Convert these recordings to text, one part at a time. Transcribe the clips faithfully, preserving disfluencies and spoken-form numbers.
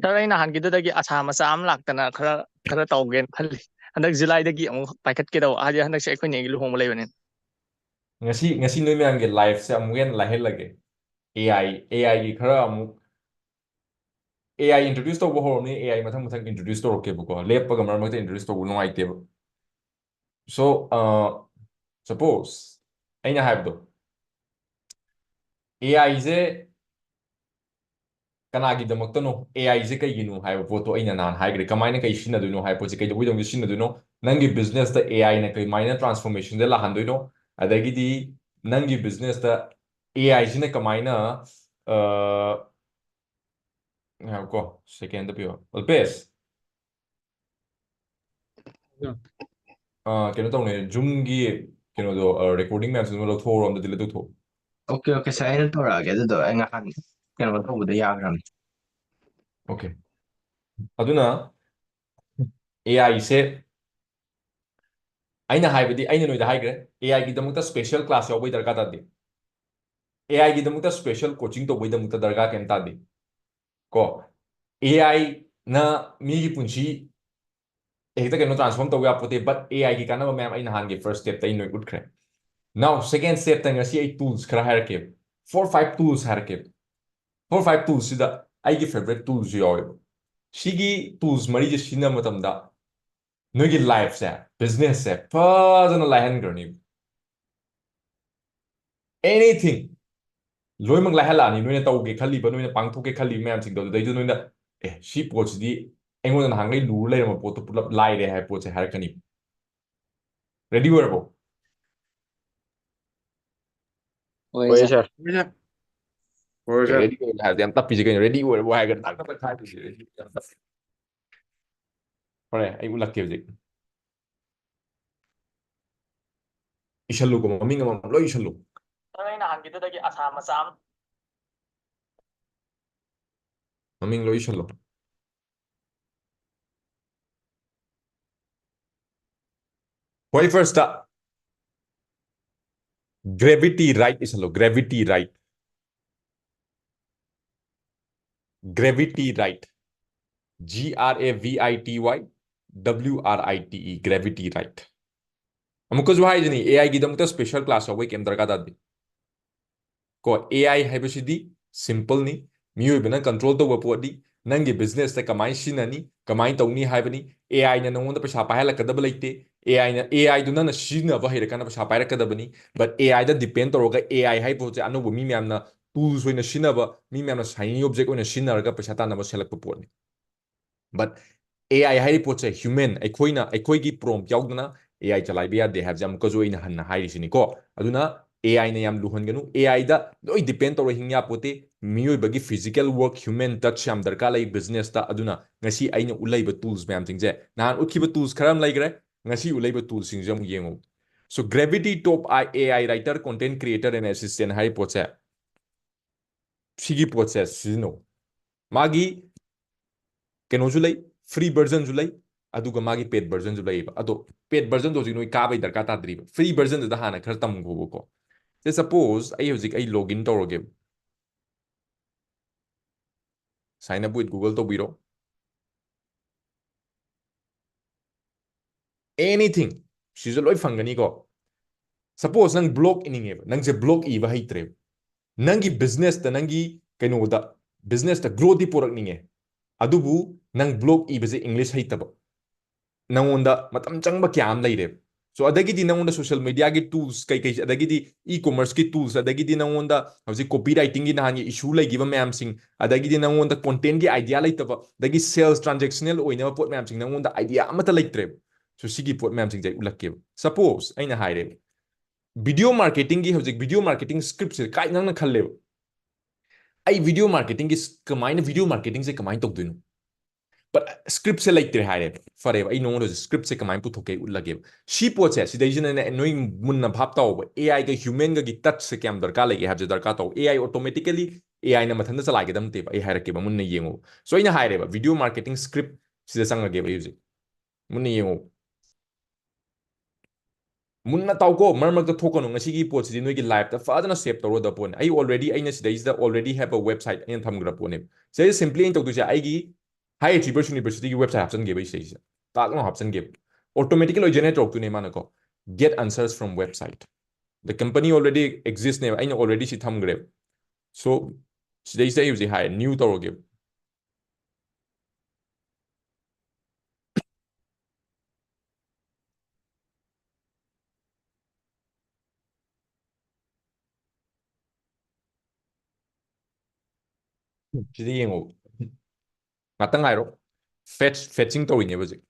ꯁꯥꯔ, ꯑꯩ ꯅꯍꯥꯟꯒꯤꯗꯨꯗꯒꯤ ꯑꯁꯥ ꯃꯆꯥ ꯑꯃ ꯂꯥꯛꯇꯅ ꯈꯔ ꯈꯔ ꯇꯧꯒꯦꯅ ꯈꯜꯂꯤ꯫ ꯍꯟꯗꯛ ꯖꯨꯂꯥꯏꯗꯒꯤ ꯑꯃꯨꯛ ꯄꯥꯏꯈꯠꯀꯦ ꯇꯧꯕ, ꯍꯥꯏꯗꯤ ꯍꯟꯗꯛꯁꯦ ꯑꯩꯈꯣꯏ ꯅꯦꯒꯤ ꯂꯨꯍꯣꯡꯕ ꯂꯩꯕꯅꯤꯅ꯫ ꯉꯁꯤ ꯉꯁꯤ ꯅꯣꯏ ꯃꯌꯥꯝꯒꯤ ꯂꯥꯏꯐꯁꯦ ꯑꯃꯨꯛ ꯍꯦꯟꯅ ꯂꯥꯏꯍꯜꯂꯒꯦ꯫ ꯑꯦ ꯑꯥꯏ ꯑꯦ ꯑꯥꯏꯒꯤ ꯈꯔ ꯑꯃꯨꯛ, ꯑꯦ ꯑꯥꯏ ꯏꯟꯇ꯭ꯔꯣꯗ꯭ꯌꯨꯁ ꯇꯧꯕ ꯍꯧꯔꯕꯅꯤ꯫ ꯑꯦ ꯑꯥꯏ ꯃꯊꯪ ꯃꯊꯪ ꯏꯟꯇ꯭ꯔꯣꯗ꯭ꯌꯨꯁ ꯇꯧꯔꯛꯀꯦꯕꯀꯣ, ꯂꯦꯞꯄꯒ ꯃꯔꯛ ꯃꯔꯛꯇ ꯏꯟꯇ꯭ꯔꯣꯗ꯭ꯌꯨꯁ ꯇꯧꯕ ꯅꯨꯡꯉꯥꯏꯇꯦꯕ꯫ So, ꯁꯄꯣꯁ ꯑꯩꯅ ꯍꯥꯏꯕꯗꯣ, ꯑꯦ ꯑꯥꯏꯁꯦ ꯀꯅꯥꯒꯤꯗꯃꯛꯇꯅꯣ, ꯑꯦ ꯑꯥꯏꯁꯦ ꯀꯩꯒꯤꯅꯣ ꯍꯥꯏꯕ ꯄꯣꯠꯇꯣ ꯑꯩꯅ ꯅꯍꯥꯟ ꯍꯥꯏꯈ꯭ꯔꯦ꯫ ꯀꯃꯥꯏꯅ ꯀꯩ ꯁꯤꯖꯤꯟꯅꯗꯣꯏꯅꯣ ꯍꯥꯏꯕ ꯄꯣꯠꯁꯦ ꯀꯩꯗꯧꯕꯩꯗꯃꯛꯇ ꯁꯤꯖꯤꯟꯅꯗꯣꯏꯅꯣ, ꯅꯪꯒꯤ ꯕꯤꯖꯤꯅꯦꯁꯇ ꯑꯦ ꯑꯥꯏꯅ ꯀꯃꯥꯏꯅ ꯇ꯭ꯔꯥꯟꯁꯐꯣꯔꯃꯦꯁꯟꯁꯦ ꯂꯥꯛꯍꯟꯗꯣꯏꯅꯣ, ꯑꯗꯒꯤꯗꯤ ꯅꯪꯒꯤ ꯕꯤꯖꯤꯅꯦꯁꯇ ꯑꯦ ꯑꯥꯏꯁꯤꯅ ꯀꯃꯥꯏꯅ, ꯑ, ꯉꯥꯏꯈꯣꯀꯣ, ꯁꯦꯀꯦꯟꯗ ꯄꯤꯌꯣ, ꯑꯜꯄꯦꯁ꯫ ꯑ, ꯀꯩꯅꯣ ꯇꯧꯅꯦ, ꯖꯨꯝꯒꯤ ꯀꯩꯅꯣꯗꯣ, ꯔꯦꯀꯣꯔꯗꯤꯡ ꯃꯌꯥꯝꯁꯤ ꯑꯗꯨꯝ ꯂꯧꯊꯣꯛꯍꯧꯔꯣ, ꯑꯝꯇ ꯗꯤꯂꯤꯠ ꯇꯧꯊꯣꯛꯑꯣ꯫ ꯑꯣꯀꯦ ꯑꯣꯀꯦ ꯁꯥꯔ, ꯑꯩꯅ ꯇꯧꯔꯛꯑꯒꯦ꯫ ꯑꯗꯨꯗꯣ ꯑꯩ ꯉꯥꯏꯍꯥꯛ ꯀꯩꯅꯣ ꯇꯧꯕꯗ ꯌꯥꯈ꯭ꯔꯕꯅꯤ꯫ ꯑꯣꯀꯦ꯫ ꯑꯗꯨꯅ ꯑꯦ ꯑꯥꯏꯁꯦ, ꯑꯩꯅ ꯍꯥꯏꯕꯗꯤ, ꯑꯩꯅ ꯅꯣꯏꯗ ꯍꯥꯏꯈ꯭ꯔꯦ, ꯑꯦ ꯑꯥꯏꯒꯤꯗꯃꯛꯇ ꯁ꯭ꯄꯦꯁꯦꯜ ꯀ꯭ꯂꯥꯁ ꯌꯥꯎꯕꯩ ꯗꯔꯀꯥꯔ ꯇꯥꯗꯦ꯫ ꯑꯦ ꯑꯥꯏꯒꯤꯗꯃꯛꯇ ꯁ꯭ꯄꯦꯁꯦꯜ ꯀꯣꯆꯤꯡ ꯇꯧꯕꯩꯗꯃꯛꯇ ꯗꯔꯀꯥꯔ ꯀꯩꯝ ꯇꯥꯗꯦ꯫ ꯀꯣ, ꯑꯦ ꯑꯥꯏꯅ ꯃꯤꯒꯤ ꯄꯨꯟꯁꯤ ꯍꯦꯛꯇ ꯀꯩꯅꯣ ꯇ꯭ꯔꯥꯟꯁꯐꯣꯔꯝ ꯇꯧꯕ ꯌꯥꯄꯣꯠꯇꯦ, but ꯑꯦ ꯑꯥꯏꯒꯤ ꯀꯥꯟꯅꯕ ꯃꯌꯥꯝ ꯑꯩ ꯅꯍꯥꯟꯒꯤ ꯐꯥꯔꯁ ꯁ꯭ꯇꯦꯞꯇ ꯑꯩ ꯅꯣꯏ ꯎꯠꯈ꯭ꯔꯦ꯫ Now, ꯁꯦꯀꯦꯟ ꯁ꯭ꯇꯦꯞꯇ ꯉꯁꯤ ꯑꯩ ꯇꯨꯜꯁ ꯈꯔ ꯍꯥꯏꯔꯛꯀꯦꯕ꯫ ꯐꯣꯔ ꯐꯥꯏꯚ ꯇꯨꯜꯁ ꯍꯥꯏꯔꯛꯀꯦꯕ꯫ ꯐꯣꯔ ꯐꯥꯏꯚ ꯇꯨꯜꯁꯁꯤꯗ ꯑꯩꯒꯤ ꯐꯦꯕꯔꯦꯠ ꯇꯨꯜꯁꯁꯨ ꯌꯥꯎꯋꯦꯕ꯫ ꯁꯤꯒꯤ ꯇꯨꯜꯁ ꯃꯔꯤꯁꯦ ꯁꯤꯖꯤꯟꯅꯕ ꯃꯇꯝꯗ ꯅꯣꯏꯒꯤ ꯂꯥꯏꯐꯁꯦ, ꯕꯤꯖꯤꯅꯦꯁꯁꯦ ꯐꯖꯅ ꯂꯥꯏꯍꯟꯈ꯭ꯔꯅꯤꯕ꯫ Anything ꯂꯣꯏꯅꯃꯛ ꯂꯥꯏꯍꯜꯂꯛꯑꯅꯤ꯫ ꯅꯣꯏꯅ ꯇꯧꯒꯦ ꯈꯜꯂꯤꯕ, ꯅꯣꯏꯅ ꯄꯥꯡꯊꯣꯛꯀꯦ ꯈꯜꯂꯤꯕ ꯃꯌꯥꯝꯁꯤꯡꯗꯣ, ꯑꯗꯨꯗꯩꯗꯨ ꯅꯣꯏꯅ, "ꯑꯦ, ꯁꯤ ꯄꯣꯠꯁꯤꯗꯤ ꯑꯩꯉꯣꯟꯗ ꯅꯍꯥꯟꯈꯩ ꯂꯨꯔ ꯂꯩꯔꯝꯕ ꯄꯣꯠꯇꯣ ꯄꯨꯂꯞ ꯂꯥꯏꯔꯦ" ꯍꯥꯏꯕ ꯄꯣꯠꯁꯦ ꯍꯥꯏꯔꯛꯀꯅꯤ꯫ ꯔꯦꯗꯤ ꯑꯣꯏꯔꯕꯣ? ꯍꯣꯏ ꯁꯥꯔ꯫ ꯔꯦꯗꯤ ꯑꯣꯏꯔꯕꯣ ꯍꯥꯏꯕꯗꯤ ꯌꯥꯝ ꯇꯞꯄꯤꯁꯦ ꯀꯩꯅꯣ? ꯔꯦꯗꯤ ꯑꯣꯏꯔꯕꯣ ꯍꯥꯏꯔꯒ ꯇꯥꯛ ꯇꯥꯛ ꯇꯥꯛ ꯍꯥꯏꯗꯣꯏꯁꯦ꯫ ꯔꯦꯗꯤ ꯌꯥꯝ ꯇꯞꯄꯤ꯫ ꯍꯣꯔꯦꯟ ꯑꯩ ꯎꯠꯂꯛꯀꯦ ꯍꯧꯖꯤꯛ꯫ ꯏꯁꯜꯂꯨꯀꯣ, ꯃꯃꯤꯡ ꯑꯃꯃꯝ ꯂꯣꯏ ꯏꯁꯜꯂꯨ꯫ ꯁꯥꯔ, ꯑꯩ ꯅꯍꯥꯟꯒꯤꯗꯨꯗꯒꯤ ꯑꯁꯥ ꯃꯆꯥ ꯑꯃ ꯃꯃꯤꯡ ꯂꯣꯏ ꯏꯁꯜꯂꯨ꯫ ꯈ꯭ꯋꯥꯏ first gravity right ꯏꯁꯜꯂꯨ, gravity right꯫ Gravity right꯫ G R A V I T Y W R I T E, Gravity Writer. ꯑꯃꯨꯛꯀꯁꯨ ꯍꯥꯏꯖꯅꯤ, A I ꯒꯤꯗꯃꯛꯇ special class ꯌꯥꯎꯕꯩ ꯀꯩꯝ ꯗꯔꯀꯥꯔ ꯇꯥꯗꯦ꯫ ꯀꯣ, A I ꯍꯥꯏꯕꯁꯤꯗꯤ simple ꯅꯤ, ꯃꯤꯑꯣꯏꯕꯅ control ꯇꯧꯕ ꯄꯣꯠꯅꯤ꯫ ꯅꯪꯒꯤ business ꯇ ꯀꯃꯥꯏꯅ ꯁꯤꯖꯤꯟꯅꯅꯤ, ꯀꯃꯥꯏꯅ ꯇꯧꯅꯤ ꯍꯥꯏꯕꯅꯤ꯫ A I ꯅ ꯅꯉꯣꯟꯗ ꯄꯩꯁꯥ ꯄꯥꯏꯍꯜꯂꯛꯀꯗꯕ ꯂꯩꯇꯦ꯫ A I ꯅ, A I ꯗꯨ ꯅꯪꯅ ꯁꯤꯖꯤꯟꯅꯕ ꯍꯩꯔꯀꯥꯟꯗ ꯄꯩꯁꯥ ꯄꯥꯏꯔꯛꯀꯗꯕꯅꯤ꯫ But A I the depend ꯇꯧꯔꯒ, A I ꯍꯥꯏꯕ ꯄꯣꯠꯁꯦ ꯑꯅꯧꯕ ꯃꯤ ꯃꯌꯥꯝꯅ tools ꯑꯣꯏꯅ ꯁꯤꯖꯤꯟꯅꯕ, ꯃꯤ ꯃꯌꯥꯝꯅ shiny object ꯑꯣꯏꯅ ꯁꯤꯖꯤꯟꯅꯔꯒ ꯄꯩꯁꯥ ꯇꯥꯟꯅꯕ ꯁꯦꯜꯂꯛꯄ ꯄꯣꯠꯅꯤ꯫ But A I ꯍꯥꯏꯔꯤꯕ ꯄꯣꯠꯁꯦ human, ꯑꯩꯈꯣꯏꯅ, ꯑꯩꯈꯣꯏꯒꯤ prompt ꯌꯥꯎꯗꯅ A I ꯆꯂꯥꯏꯕ ꯌꯥꯗꯦ ꯍꯥꯏꯕꯁꯦ ꯑꯃꯨꯛꯀꯁꯨ ꯑꯩꯅ ꯍꯟꯅ ꯍꯥꯏꯔꯤꯁꯤꯅꯤꯀꯣ꯫ ꯑꯗꯨꯅ A I ꯅ ꯌꯥꯝ ꯂꯨꯍꯟꯒꯅꯨ꯫ A I ꯗ ꯂꯣꯏ depend ꯇꯧꯔ ꯍꯤꯡ ꯌꯥꯄꯣꯠꯇꯦ꯫ ꯃꯤꯑꯣꯏꯕꯒꯤ physical work, human touch ꯌꯥꯝ ꯗꯔꯀꯥꯔ ꯂꯩ business ꯇ꯫ ꯑꯗꯨꯅ ꯉꯁꯤ ꯑꯩꯅ ꯎꯠꯂꯛꯏꯕ tools ꯃꯌꯥꯝꯁꯤꯡꯁꯦ, ꯅꯍꯥꯟ ꯎꯠꯈꯤꯕ tools ꯈꯔ ꯑꯃ ꯂꯩꯈ꯭ꯔꯦ, ꯉꯁꯤ ꯎꯠꯂꯛꯏꯕ tools ꯁꯤꯡꯁꯦ ꯑꯃꯨꯛ ꯌꯦꯡꯉꯨ꯫ So, Gravity Top A I Writer, Content Creator and Assistant ꯍꯥꯏꯔꯤꯕ ꯄꯣꯠꯁꯦ, ꯁꯤꯒꯤ ꯄꯣꯠꯁꯦ ꯁꯤꯖꯤꯟꯅꯧ꯫ ꯃꯥꯒꯤ ꯀꯩꯅꯣꯁꯨ ꯂꯩ, free version ꯁꯨ ꯂꯩ, ꯑꯗꯨꯒ ꯃꯥꯒꯤ paid version ꯁꯨ ꯂꯩꯌꯦꯕ꯫ ꯑꯗꯣ paid version ꯗꯣ ꯍꯧꯖꯤꯛ ꯅꯣꯏ ꯀꯥꯕꯩ ꯗꯔꯀꯥꯔ ꯇꯥꯗ꯭ꯔꯤꯕ, free version ꯗꯨꯗ ꯍꯥꯟꯅ ꯈꯔ ꯇꯝꯈꯣꯕꯀꯣ꯫ Say suppose ꯑꯩ ꯍꯧꯖꯤꯛ ꯑꯩ login ꯇꯧꯔꯒꯦꯕ꯫ Sign up with Google ꯇꯧꯕꯤꯔꯣ꯫ Anything, ꯁꯤꯁꯨ ꯂꯣꯏ ꯐꯪꯒꯅꯤꯀꯣ꯫ Suppose ꯅꯪ blog ꯏꯅꯤꯡꯉꯦꯕ, ꯅꯪꯁꯦ blog ꯏꯕ ꯍꯩꯇ꯭ꯔꯦꯕ, ꯅꯪꯒꯤ business ꯇ, ꯅꯪꯒꯤ ꯀꯩꯅꯣꯗ, business ꯇ growth ꯇꯤ ꯄꯨꯔꯛꯅꯤꯡꯉꯦ, ꯑꯗꯨꯕꯨ ꯅꯪ blog ꯏꯕꯁꯦ English ꯍꯩꯇꯕ, ꯅꯪꯉꯣꯟꯗ ꯃꯇꯝ ꯆꯪꯕ ꯀꯌꯥ ꯑꯃ ꯂꯩꯔꯦꯕ꯫ So ꯑꯗꯒꯤꯗꯤ ꯅꯪꯉꯣꯟꯗ social media ꯒꯤ tools ꯀꯩꯀꯩ, ꯑꯗꯒꯤꯗꯤ e-commerce ꯀꯤ tools, ꯑꯗꯒꯤꯗꯤ ꯅꯪꯉꯣꯟꯗ ꯍꯧꯖꯤꯛ copywriting ꯒꯤ ꯅꯍꯥꯟꯒꯤ issue ꯂꯩꯈꯤꯕ ꯃꯌꯥꯝꯁꯤꯡ, ꯑꯗꯒꯤꯗꯤ ꯅꯪꯉꯣꯟꯗ content ꯒꯤ idea ꯂꯩꯇꯕ, ꯑꯗꯒꯤ sales transactional ꯑꯣꯏꯅꯕ ꯄꯣꯠ ꯃꯌꯥꯝꯁꯤꯡ ꯅꯪꯉꯣꯟꯗ idea ꯑꯃꯠꯇ ꯂꯩꯇ꯭ꯔꯦꯕ꯫ So ꯁꯤꯒꯤ ꯄꯣꯠ ꯃꯌꯥꯝꯁꯤꯡꯁꯦ ꯑꯩ ꯎꯠꯂꯛꯀꯦꯕ꯫ Suppose ꯑꯩꯅ ꯍꯥꯏꯔꯦꯕ, video marketing ꯒꯤ, ꯍꯧꯖꯤꯛ video marketing script ꯁꯦ ꯀꯥꯏ ꯅꯪꯅ ꯈꯜꯂꯦꯕ, "ꯑꯩ video marketing ꯒꯤ ꯀꯃꯥꯏꯅ, video marketing ꯁꯦ ꯀꯃꯥꯏꯅ ꯇꯧꯗꯣꯏꯅꯣ?" But script ꯁꯦ ꯂꯩꯇ꯭ꯔꯦ ꯍꯥꯏꯔꯦꯕ꯫ ꯐꯔꯦꯕ, ꯑꯩ ꯅꯉꯣꯟꯗ ꯍꯧꯖꯤꯛ script ꯁꯦ ꯀꯃꯥꯏꯅ ꯄꯨꯊꯣꯛꯀꯦ ꯑꯩ ꯎꯠꯂꯒꯦꯕ꯫ ꯁꯤ ꯄꯣꯠꯁꯦ, ꯁꯤꯗꯩꯁꯤꯗꯅꯦ ꯅꯣꯏ ꯃꯨꯟꯅ ꯚꯥꯞ ꯇꯥꯎꯕ, A I ꯒ human ꯒꯒꯤ touch ꯁꯦ ꯀꯌꯥꯝ ꯗꯔꯀꯥꯔ ꯂꯩꯒꯦ ꯍꯥꯏꯕꯁꯦ ꯗꯔꯀꯥꯔ ꯇꯧ꯫ A I automatically, A I ꯅ ꯃꯊꯟꯇ ꯆꯂꯥꯏꯒꯗꯕ ꯅꯠꯇꯦꯕ꯫ ꯑꯩ ꯍꯥꯏꯔꯛꯀꯦꯕ, ꯃꯨꯟꯅ ꯌꯦꯡꯉꯣ꯫ So ꯑꯩꯅ ꯍꯥꯏꯔꯦꯕ, video marketing script ꯁꯤꯗ ꯆꯪꯉꯒꯦꯕ ꯑꯩ ꯍꯧꯖꯤꯛ꯫ ꯃꯨꯟꯅ ꯌꯦꯡꯉꯣ꯫ ꯃꯨꯟꯅ ꯇꯥꯎꯀꯣ, ꯃꯔꯛ ꯃꯔꯛꯇ ꯊꯣꯛꯀꯅꯨ꯫ ꯉꯁꯤꯒꯤ ꯄꯣꯠꯁꯤꯗꯤ ꯅꯣꯏꯒꯤ life ꯇ ꯐꯖꯅ save ꯇꯧꯔꯗꯕ ꯄꯣꯠꯅꯤ꯫ ꯑꯩ already, ꯑꯩꯅ ꯁꯤꯗꯩꯁꯤꯗ already have a website ꯑꯩꯅ ꯊꯝꯈ꯭ꯔ ꯄꯣꯠꯅꯦꯕ꯫ ꯁꯤꯗꯩꯗ simply ꯑꯩꯅ ꯇꯧꯗꯣꯏꯁꯦ, ꯑꯩꯒꯤ High Achievers University ꯒꯤ website ꯍꯥꯞꯆꯤꯟꯒꯦꯕ ꯑꯩ ꯁꯤꯗꯩꯁꯤꯗ, ꯇꯥꯛ ꯂꯥꯎ ꯍꯥꯞꯆꯤꯟꯒꯦꯕ, automatically ꯂꯣꯏ generate ꯇꯧꯔꯛꯇꯣꯏꯅꯦ ꯃꯥꯅꯀꯣ꯫ Get answers from website. The company already exists ꯅꯦꯕ, ꯑꯩꯅ already ꯁꯤ ꯊꯝꯈ꯭ꯔꯦꯕ꯫ So ꯁꯤꯗꯩꯁꯤꯗ ꯑꯩ ꯍꯧꯖꯤꯛ ꯍꯥꯏ new ꯇꯧꯔꯒꯦꯕ꯫ ꯁꯤꯗ ꯌꯦꯡꯉꯣ, ꯉꯥꯛꯇꯪ ꯉꯥꯏꯔꯣ꯫ Fetch, fetching ꯇꯧꯔꯤꯅꯦꯕ ꯍꯧꯖꯤꯛ꯫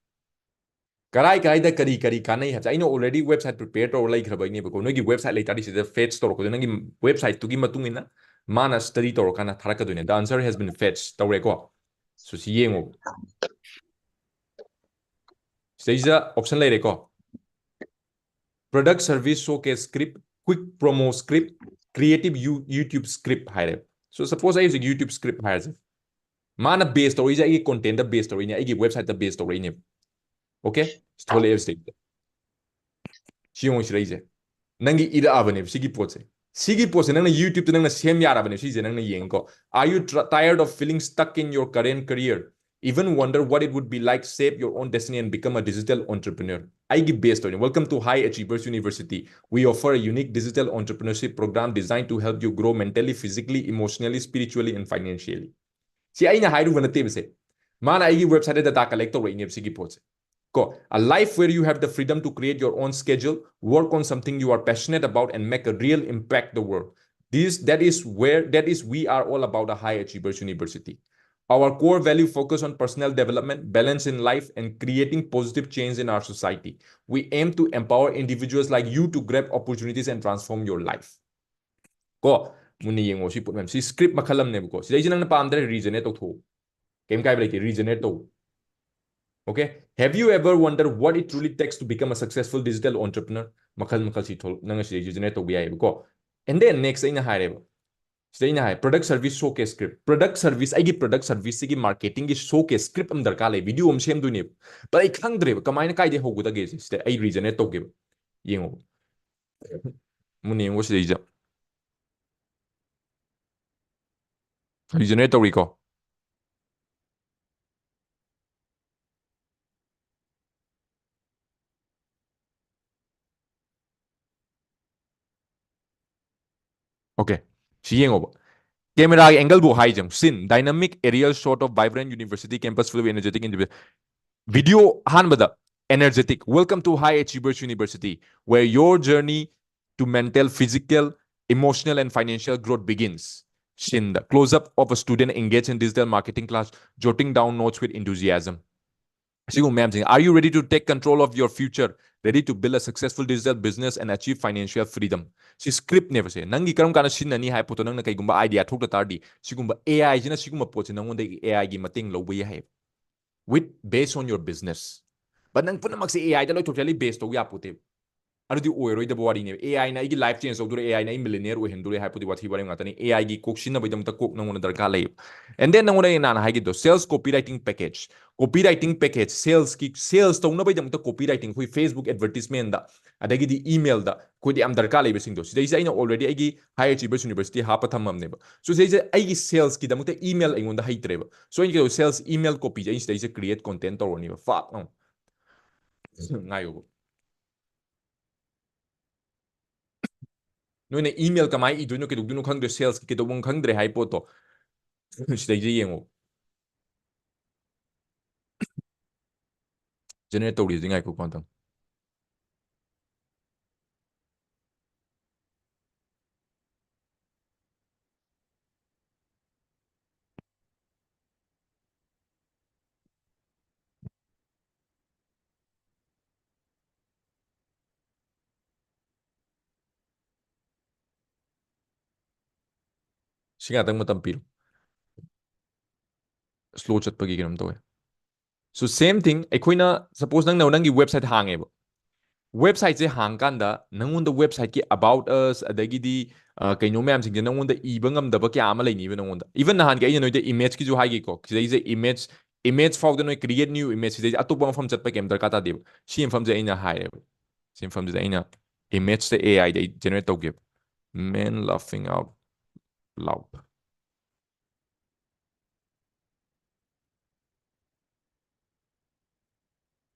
ꯀꯔꯥꯏ ꯀꯔꯥꯏꯗ ꯀꯔꯤ ꯀꯔꯤ ꯀꯥꯟꯅꯩ ꯍꯥꯏꯕꯁꯦ ꯑꯩꯅ already website prepare ꯇꯧꯔ ꯂꯩꯈ꯭ꯔꯕꯩꯅꯦꯕꯀꯣ꯫ ꯅꯣꯏꯒꯤ website ꯂꯩꯇꯥꯔꯗꯤ ꯁꯤꯗ fetch ꯇꯧꯔꯛꯄꯗꯣ, ꯅꯪꯒꯤ website ꯇꯨꯒꯤ ꯃꯇꯨꯡ ꯏꯟꯅ ꯃꯥꯅ study ꯇꯧꯔꯀꯥꯟꯗ ꯊꯥꯔꯛꯀꯗꯣꯏꯅꯦ꯫ The answer has been fetched ꯇꯧꯔꯦꯀꯣ꯫ So ꯁꯤ ꯌꯦꯡꯉꯣ꯫ ꯁꯤꯗꯩꯁꯤꯗ option ꯂꯩꯔꯦꯀꯣ꯫ Product service showcase script, quick promo script, creative You- YouTube script ꯍꯥꯏꯔꯦ꯫ So suppose ꯑꯩ ꯍꯧꯖꯤꯛ YouTube script ꯍꯥꯏꯔꯁꯦ꯫ ꯃꯥꯅ base ꯇꯧꯔꯛꯏꯁꯦ ꯑꯩꯒꯤ content ꯇ base ꯇꯧꯔꯛꯏꯅꯦ, ꯑꯩꯒꯤ website ꯇ base ꯇꯧꯔꯛꯏꯅꯦꯕ꯫ Okay? ꯁꯤ ꯊꯣꯛꯂꯛꯑꯦꯕ ꯁꯤꯗꯩꯁꯤꯗ꯫ ꯁꯤ ꯌꯦꯡꯉꯨ ꯁꯤꯗꯩꯁꯦ꯫ ꯅꯪꯒꯤ ꯏꯔꯛꯑꯕꯅꯦꯕ ꯁꯤꯒꯤ ꯄꯣꯠꯁꯦ꯫ ꯁꯤꯒꯤ ꯄꯣꯠꯁꯦ ꯅꯪꯅ YouTube ꯇ ꯅꯪꯅ ꯁꯦꯝ ꯌꯥꯔꯕꯅꯦ꯫ ꯁꯤꯁꯦ ꯅꯪꯅ ꯌꯦꯡꯉꯤꯀꯣ꯫ Are you tr- tired of feeling stuck in your current career? Even wonder what it would be like shape your own destiny and become a digital entrepreneur? ꯑꯩꯒꯤ base ꯇꯧꯔꯤꯅꯦ꯫ Welcome to High Achievers University. We offer a unique digital entrepreneurship program designed to help you grow mentally, physically, emotionally, spiritually, and financially. ꯁꯤ ꯑꯩꯅ ꯍꯥꯏꯔꯨꯕ ꯅꯠꯇꯦꯕꯁꯦ, ꯃꯥꯅ ꯑꯩꯒꯤ website ꯇ data collect ꯇꯧꯔꯛꯏꯅꯦꯕ ꯁꯤꯒꯤ ꯄꯣꯠꯁꯦ꯫ ꯀꯣ, a life where you have the freedom to create your own schedule, work on something you are passionate about, and make a real impact the world. This, that is where, that is we are all about a High Achievers University. Our core value focus on personal development, balance in life, and creating positive change in our society. We aim to empower individuals like you to grab opportunities and transform your life. ꯀꯣ, ꯃꯨꯟꯅ ꯌꯦꯡꯉꯣ ꯁꯤ ꯄꯣꯠ ꯃꯌꯥꯝ꯫ ꯁꯤ script ꯃꯈꯜ ꯑꯃꯅꯦꯕꯀꯣ꯫ ꯁꯤꯗꯩꯁꯤ ꯅꯪꯅ ꯄꯥꯝꯗ꯭ꯔꯦ regenerate ꯇꯧꯊꯣꯛꯎ꯫ ꯀꯩꯝ ꯀꯥꯏꯕ ꯂꯩꯇꯦ, regenerate ꯇꯧ꯫ Okay? Have you ever wondered what it truly takes to become a successful digital entrepreneur? ꯃꯈꯜ ꯃꯈꯜ ꯁꯤ ꯊꯣꯛ-, ꯅꯪꯅ ꯁꯤꯗꯩ regenerate ꯇꯧꯕ ꯌꯥꯏꯌꯦꯕꯀꯣ꯫ And then next ꯑꯩꯅ ꯍꯥꯏꯔꯦꯕ꯫ ꯁꯤꯗ ꯑꯩꯅ ꯍꯥꯏ product service showcase script꯫ Product service, ꯑꯩꯒꯤ product service ꯁꯤꯒꯤ marketing ꯒꯤ showcase script ꯑꯃ ꯗꯔꯀꯥꯔ ꯂꯩ꯫ Video ꯑꯃ ꯁꯦꯝꯗꯣꯏꯅꯦꯕ꯫ But ꯑꯩ ꯈꯪꯗ꯭ꯔꯦꯕ ꯀꯃꯥꯏꯅ ꯀꯥꯏꯗꯩ ꯍꯧꯒꯗꯒꯦꯁꯦ꯫ ꯁꯤꯗ ꯑꯩ regenerate ꯇꯧꯒꯦꯕ꯫ ꯌꯦꯡꯉꯣ꯫ ꯃꯨꯟꯅ ꯌꯦꯡꯉꯣ ꯁꯤꯗꯩꯁꯤꯗ꯫ Regenerate ꯇꯧꯔꯤꯀꯣ꯫ Okay, ꯁꯤ ꯌꯦꯡꯉꯣꯕ꯫ Camera ꯒꯤ angle ꯕꯨ ꯍꯥꯏ ꯌꯦꯡꯉꯨ꯫ Scene, dynamic aerial shot of vibrant university campus full of energetic individual. Video ꯑꯍꯥꯟꯕꯗ, energetic. Welcome to High Achievers University, where your journey to mental, physical, emotional and financial growth begins. Scene the, close up of a student engaged in digital marketing class, jotting down notes with enthusiasm. ꯑꯁꯤꯒꯨꯝꯕ ꯃꯌꯥꯝꯁꯤꯡ, are you ready to take control of your future, ready to build a successful digital business and achieve financial freedom? ꯁꯤ script ꯅꯦꯕ꯫ ꯁꯦ ꯅꯪꯒꯤ ꯀꯔꯝ ꯀꯥꯟꯗ ꯁꯤꯖꯤꯟꯅꯅꯤ ꯍꯥꯏꯕ ꯄꯣꯠꯇꯣ ꯅꯪꯅ ꯀꯩꯒꯨꯝꯕ idea ꯊꯣꯛꯇ ꯇꯥꯔꯗꯤ, ꯁꯤꯒꯨꯝꯕ A I ꯁꯤꯅ ꯁꯤꯒꯨꯝꯕ ꯄꯣꯠꯁꯦ ꯅꯪꯉꯣꯟꯗꯒꯤ A I ꯒꯤ ꯃꯇꯦꯡ ꯂꯧꯕ ꯌꯥꯏ ꯍꯥꯏꯌꯦꯕ꯫ With, based on your business. But ꯅꯪ ꯄꯨꯝꯅꯃꯛꯁꯦ A I ꯗ ꯂꯣꯏ ꯊꯣꯛꯆꯜꯂꯤ, base ꯇꯧ ꯌꯥꯄꯣꯠꯇꯦꯕ꯫ ꯑꯗꯨꯗꯤ ꯑꯣꯏꯔꯣꯏꯗꯕ ꯋꯥꯔꯤꯅꯦꯕ꯫ A I ꯅ ꯑꯩꯒꯤ life change ꯇꯧꯗꯣꯔꯦ, A I ꯅ ꯑꯩ millionaire ꯑꯣꯏꯍꯟꯗꯣꯔꯦ ꯍꯥꯏꯕꯗꯤ ꯋꯥꯊꯤ ꯋꯥꯔꯦꯝ ꯉꯥꯛꯇꯅꯤ꯫ A I ꯒꯤ ꯀꯣꯛ ꯁꯤꯖꯤꯟꯅꯕꯒꯤꯗꯃꯛꯇ ꯀꯣꯛ ꯅꯪꯉꯣꯟꯗ ꯗꯔꯀꯥꯔ ꯂꯩꯌꯦꯕ꯫ And then ꯅꯪꯉꯣꯟꯗ ꯑꯩꯅ ꯅꯍꯥꯟ ꯍꯥꯏꯈꯤꯕꯗꯣ, sales copywriting package꯫ Copywriting package, sales ꯀꯤ, sales ꯇꯧꯅꯕꯒꯤꯗꯃꯛꯇ copywriting, ꯑꯩꯈꯣꯏ Facebook advertisement ꯗ, ꯑꯗꯒꯤꯗꯤ email ꯗ ꯑꯩꯈꯣꯏꯗ ꯌꯥꯝ ꯗꯔꯀꯥꯔ ꯂꯩꯕꯁꯤꯡꯗꯣ, ꯁꯤꯗꯩꯁꯤꯗ ꯑꯩꯅ already ꯑꯩꯒꯤ High Achievers University ꯍꯥꯞꯄ ꯊꯝꯃꯝꯅꯦꯕ꯫ So ꯁꯤꯗꯩꯁꯤꯗ ꯑꯩꯒꯤ sales ꯀꯤꯗꯃꯛꯇ email ꯑꯩꯉꯣꯟꯗ ꯍꯩꯇ꯭ꯔꯦꯕ꯫ So ꯑꯩꯅ ꯀꯩꯗꯧ, sales email copy ꯁꯦ ꯑꯩꯅ ꯁꯤꯗꯩꯁꯤꯗ create content ꯇꯧꯔꯅꯤꯕ꯫ ꯐꯥꯛ ꯑꯃ ꯉꯥꯏꯌꯣꯕ꯫ ꯅꯣꯏꯅ email ꯀꯃꯥꯏꯅ ꯏꯗꯣꯏꯅꯣ, ꯀꯩꯗꯧꯗꯣꯏꯅꯣ ꯈꯪꯗ꯭ꯔꯦ, sales ꯀꯤ ꯀꯩꯗꯧꯕꯝ ꯈꯪꯗ꯭ꯔꯦ ꯍꯥꯏ ꯄꯣꯠꯇꯣ꯫ ꯁꯤꯗꯩꯁꯤꯗ ꯌꯦꯡꯉꯣ꯫ Generate ꯇꯧꯔꯤꯁꯤ ꯉꯥꯏꯈꯣꯀꯣ ꯑꯝꯇꯪ꯫ ꯁꯤ ꯉꯥꯛꯇꯪ ꯃꯇꯝ ꯄꯤꯔꯣ꯫ Slow ꯆꯠꯄꯒꯤ ꯀꯩꯅꯣꯝ ꯇꯧꯋꯦ꯫ So same thing, ꯑꯩꯈꯣꯏꯅ suppose ꯅꯪꯅ ꯅꯪꯒꯤ website ꯍꯥꯡꯉꯦꯕ꯫ Website ꯁꯦ ꯍꯥꯡꯀꯥꯟꯗ ꯅꯪꯉꯣꯟꯗ website ꯀꯤ about us, ꯑꯗꯒꯤꯗꯤ, ꯑ, ꯀꯩꯅꯣ ꯃꯌꯥꯝꯁꯤꯡꯁꯦ ꯅꯪꯉꯣꯟꯗ ꯏꯕ ꯉꯝꯗꯕ ꯀꯌꯥ ꯑꯃ ꯂꯩꯅꯤꯕ ꯅꯪꯉꯣꯟꯗ꯫ Even ꯅꯍꯥꯟꯒꯤ ꯑꯩꯅ ꯅꯣꯏꯗ image ꯀꯤꯁꯨ ꯍꯥꯏꯒꯦꯀꯣ꯫ ꯁꯤꯗꯩꯁꯦ image, image ꯐꯥꯎꯗ ꯅꯣꯏ create new image, ꯁꯤꯗꯩꯁꯦ ꯑꯇꯣꯞꯄ ꯃꯐꯝ ꯆꯠꯄ ꯀꯩꯝ ꯗꯔꯀꯥꯔ ꯇꯥꯗꯦꯕ꯫ ꯁꯤ ꯃꯐꯝꯁꯦ ꯑꯩꯅ ꯍꯥꯏꯔꯦꯕ꯫ ꯁꯤ ꯃꯐꯝꯁꯤꯗ ꯑꯩꯅ image ꯁꯦ A I ꯗ ꯑꯩ generate ꯇꯧꯒꯦꯕ꯫ Man laughing out loud꯫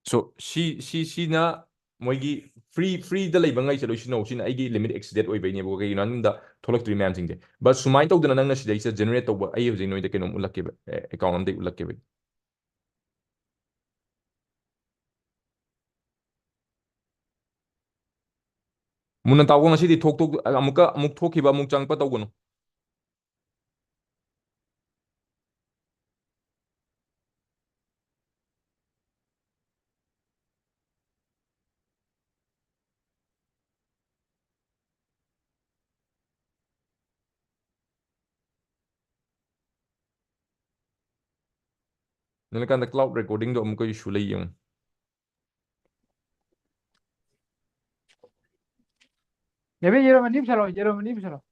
So ꯁꯤ, ꯁꯤ, ꯁꯤꯅ ꯃꯣꯏꯒꯤ free, free ꯗ ꯂꯩꯕ ꯉꯩꯁꯦ ꯂꯣꯏ ꯁꯤꯖꯤꯟꯅꯧ꯫ ꯁꯤꯅ ꯑꯩꯒꯤ limit exceed ꯑꯣꯏꯕꯩꯅꯦꯕꯀꯣ, ꯀꯩꯒꯤꯅꯣ ꯍꯥꯏꯕꯗ ꯊꯣꯛꯂꯛꯇ꯭ꯔꯤ ꯃꯌꯥꯝꯁꯤꯡꯁꯦ꯫ But ꯁꯨꯃꯥꯏꯅ ꯇꯧꯗꯅ ꯅꯪꯅ ꯁꯤꯗꯩꯁꯤꯗ generate ꯇꯧꯕ, ꯑꯩ ꯍꯧꯖꯤꯛ ꯅꯣꯏꯗ ꯀꯩꯅꯣꯝ ꯎꯠꯂꯛꯀꯦꯕ, ꯑꯦ, account ꯑꯝꯗꯒꯤ ꯎꯠꯂꯛꯀꯦꯕ꯫ ꯃꯨꯟꯅ ꯇꯥꯎꯀꯣ, ꯉꯁꯤꯗꯤ ꯊꯣꯛ, ꯊꯣꯛ, ꯑꯃꯨꯛꯀ ꯑꯃꯨꯛ ꯊꯣꯛꯈꯤꯕ ꯑꯃꯨꯛ ꯆꯪꯉꯛꯄ ꯇꯧꯒꯅꯨ꯫ ꯅꯤꯂꯀꯥꯟꯇ, cloud recording ꯗꯣ ꯑꯃꯨꯛꯀ issue ꯂꯩ ꯌꯦꯡꯉꯨ꯫ ꯅꯦꯕꯤ, ꯌꯦꯔꯨꯝ ꯑꯅꯤ ꯄꯨꯁꯜꯂꯣ, ꯌꯦꯔꯨꯝ ꯑꯅꯤ ꯄꯨꯁꯜꯂꯣ꯫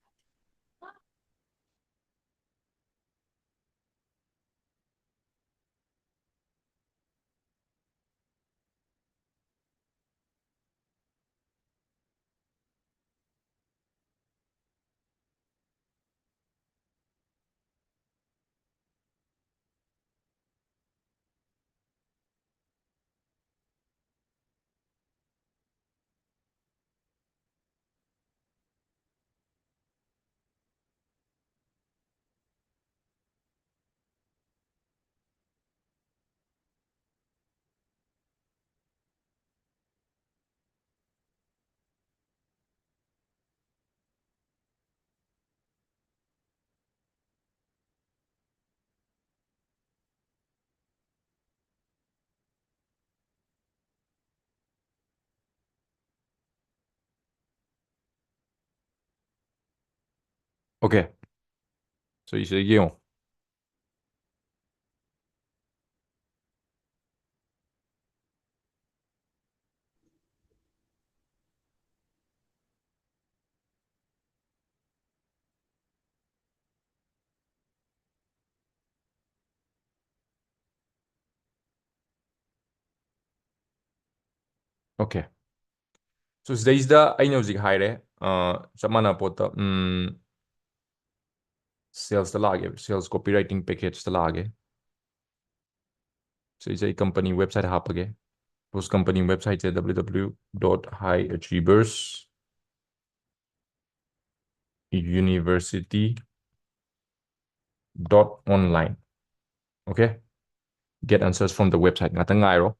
Okay. So ꯁꯤꯗ ꯌꯦꯡꯉꯣ꯫ Okay. So ꯁꯤꯗꯩꯁꯤꯗ ꯑꯩꯅ ꯍꯧꯖꯤꯛ ꯍꯥꯏꯔꯦ, ꯑ, ꯆꯞ ꯃꯥꯟꯅꯕ ꯄꯣꯠꯇ, ꯎꯝ, sales ꯇ ꯂꯥꯛꯑꯒꯦ, sales copywriting package ꯇ ꯂꯥꯛꯑꯒꯦ꯫ ꯁꯤꯁꯦ ꯑꯩ company website ꯍꯥꯞꯄꯒꯦ꯫ Post company website say W W W dot high achievers university dot online. Okay? Get answers from the website. ꯉꯥꯛꯇꯪ ꯉꯥꯏꯔꯣ.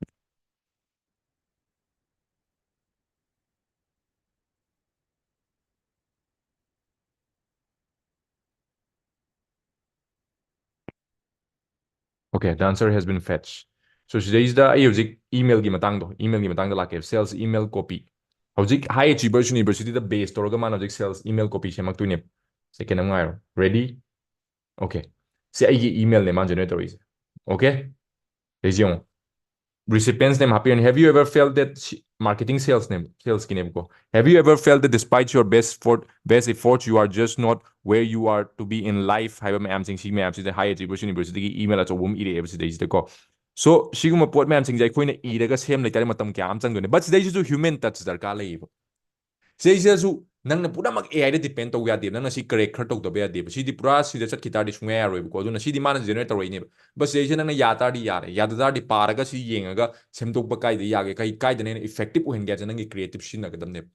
Okay, the answer has been fetched. So ꯁꯤꯗꯩꯁꯤꯗ ꯑꯩ ꯍꯧꯖꯤꯛ email ꯒꯤ ꯃꯇꯥꯡꯗꯣ, email ꯒꯤ ꯃꯇꯥꯡꯗ ꯂꯥꯛꯀꯦ. Sales email copy. ꯍꯧꯖꯤꯛ High Achievers University ꯗ base ꯇꯧꯔꯒ ꯃꯥꯅ ꯍꯧꯖꯤꯛ sales email copy ꯁꯦꯝꯃꯛꯇꯣꯏꯅꯦꯕ. Second ꯑꯃ ꯉꯥꯏꯔꯣ. Ready? Okay. ꯁꯤ ꯑꯩꯒꯤ email ꯅꯦ ꯃꯥꯅ generate ꯇꯧꯔꯛꯏꯁꯦ. Okay? ꯁꯤꯗꯩꯁꯤ ꯌꯦꯡꯉꯣ. Recipients name ꯍꯥꯞꯄꯤꯔꯅꯤ. Have you ever felt that ꯁꯤ-, marketing sales ꯅꯦꯕ, sales ꯀꯤꯅꯦꯕꯀꯣ. Have you ever felt that despite your best effort, best efforts, you are just not where you are to be in life? ꯍꯥꯏꯕ ꯃꯌꯥꯝꯁꯤꯡ, ꯁꯤ ꯃꯌꯥꯝꯁꯤꯗ High Achievers University ꯒꯤ email ꯑꯆꯧꯕ ꯑꯃ ꯏꯔꯛꯑꯦꯕ ꯁꯤꯗꯩꯁꯤꯗꯀꯣ. So ꯁꯤꯒꯨꯝꯕ ꯄꯣꯠ ꯃꯌꯥꯝꯁꯤꯡꯁꯦ ꯑꯩꯈꯣꯏꯅ ꯏꯔꯒ ꯁꯦꯝ ꯂꯩꯇꯥꯔꯗꯤ ꯃꯇꯝ ꯀꯌꯥ ꯑꯃ ꯆꯪꯗꯣꯏꯅꯦ. But ꯁꯤꯗꯩꯁꯤꯁꯨ human touch ꯗꯔꯀꯥꯔ ꯂꯩꯌꯦꯕ. ꯁꯤꯗꯩꯁꯤꯗꯁꯨ ꯅꯪꯅ ꯄꯨꯝꯅꯃꯛ A I ꯗ depend ꯇꯧꯕ ꯌꯥꯗꯦꯕ. ꯅꯪꯅ ꯁꯤ correct ꯈꯔ ꯇꯧꯗꯕ ꯌꯥꯗꯦꯕ. ꯁꯤꯗꯤ ꯄꯨꯔꯥ ꯁꯤꯗ ꯆꯠꯈꯤ ꯇꯥꯔꯗꯤ ꯁꯨꯡꯌꯥ ꯌꯥꯔꯣꯏꯕꯀꯣ. ꯑꯗꯨꯅ ꯁꯤꯗꯤ ꯃꯥꯅ generate ꯇꯧꯔꯛꯏꯅꯦꯕ. But ꯁꯤꯗꯩꯁꯤꯗ ꯅꯪꯅ ꯌꯥ ꯇꯥꯔꯗꯤ ꯌꯥꯔꯦ, ꯌꯥꯗ ꯇꯥꯔꯗꯤ ꯄꯥꯔꯒ ꯁꯤ ꯌꯦꯡꯉꯒ ꯁꯦꯝꯗꯣꯛꯄ ꯀꯥꯏꯗ ꯌꯥꯒꯦ, ꯀꯩ, ꯀꯥꯏꯗꯅ ꯍꯦꯟꯅ effective ꯑꯣꯏꯍꯟꯒꯦ ꯍꯥꯏꯕꯁꯦ ꯅꯪꯒꯤ creative ꯁꯤꯖꯤꯟꯅꯒꯗꯕꯅꯦꯕ꯫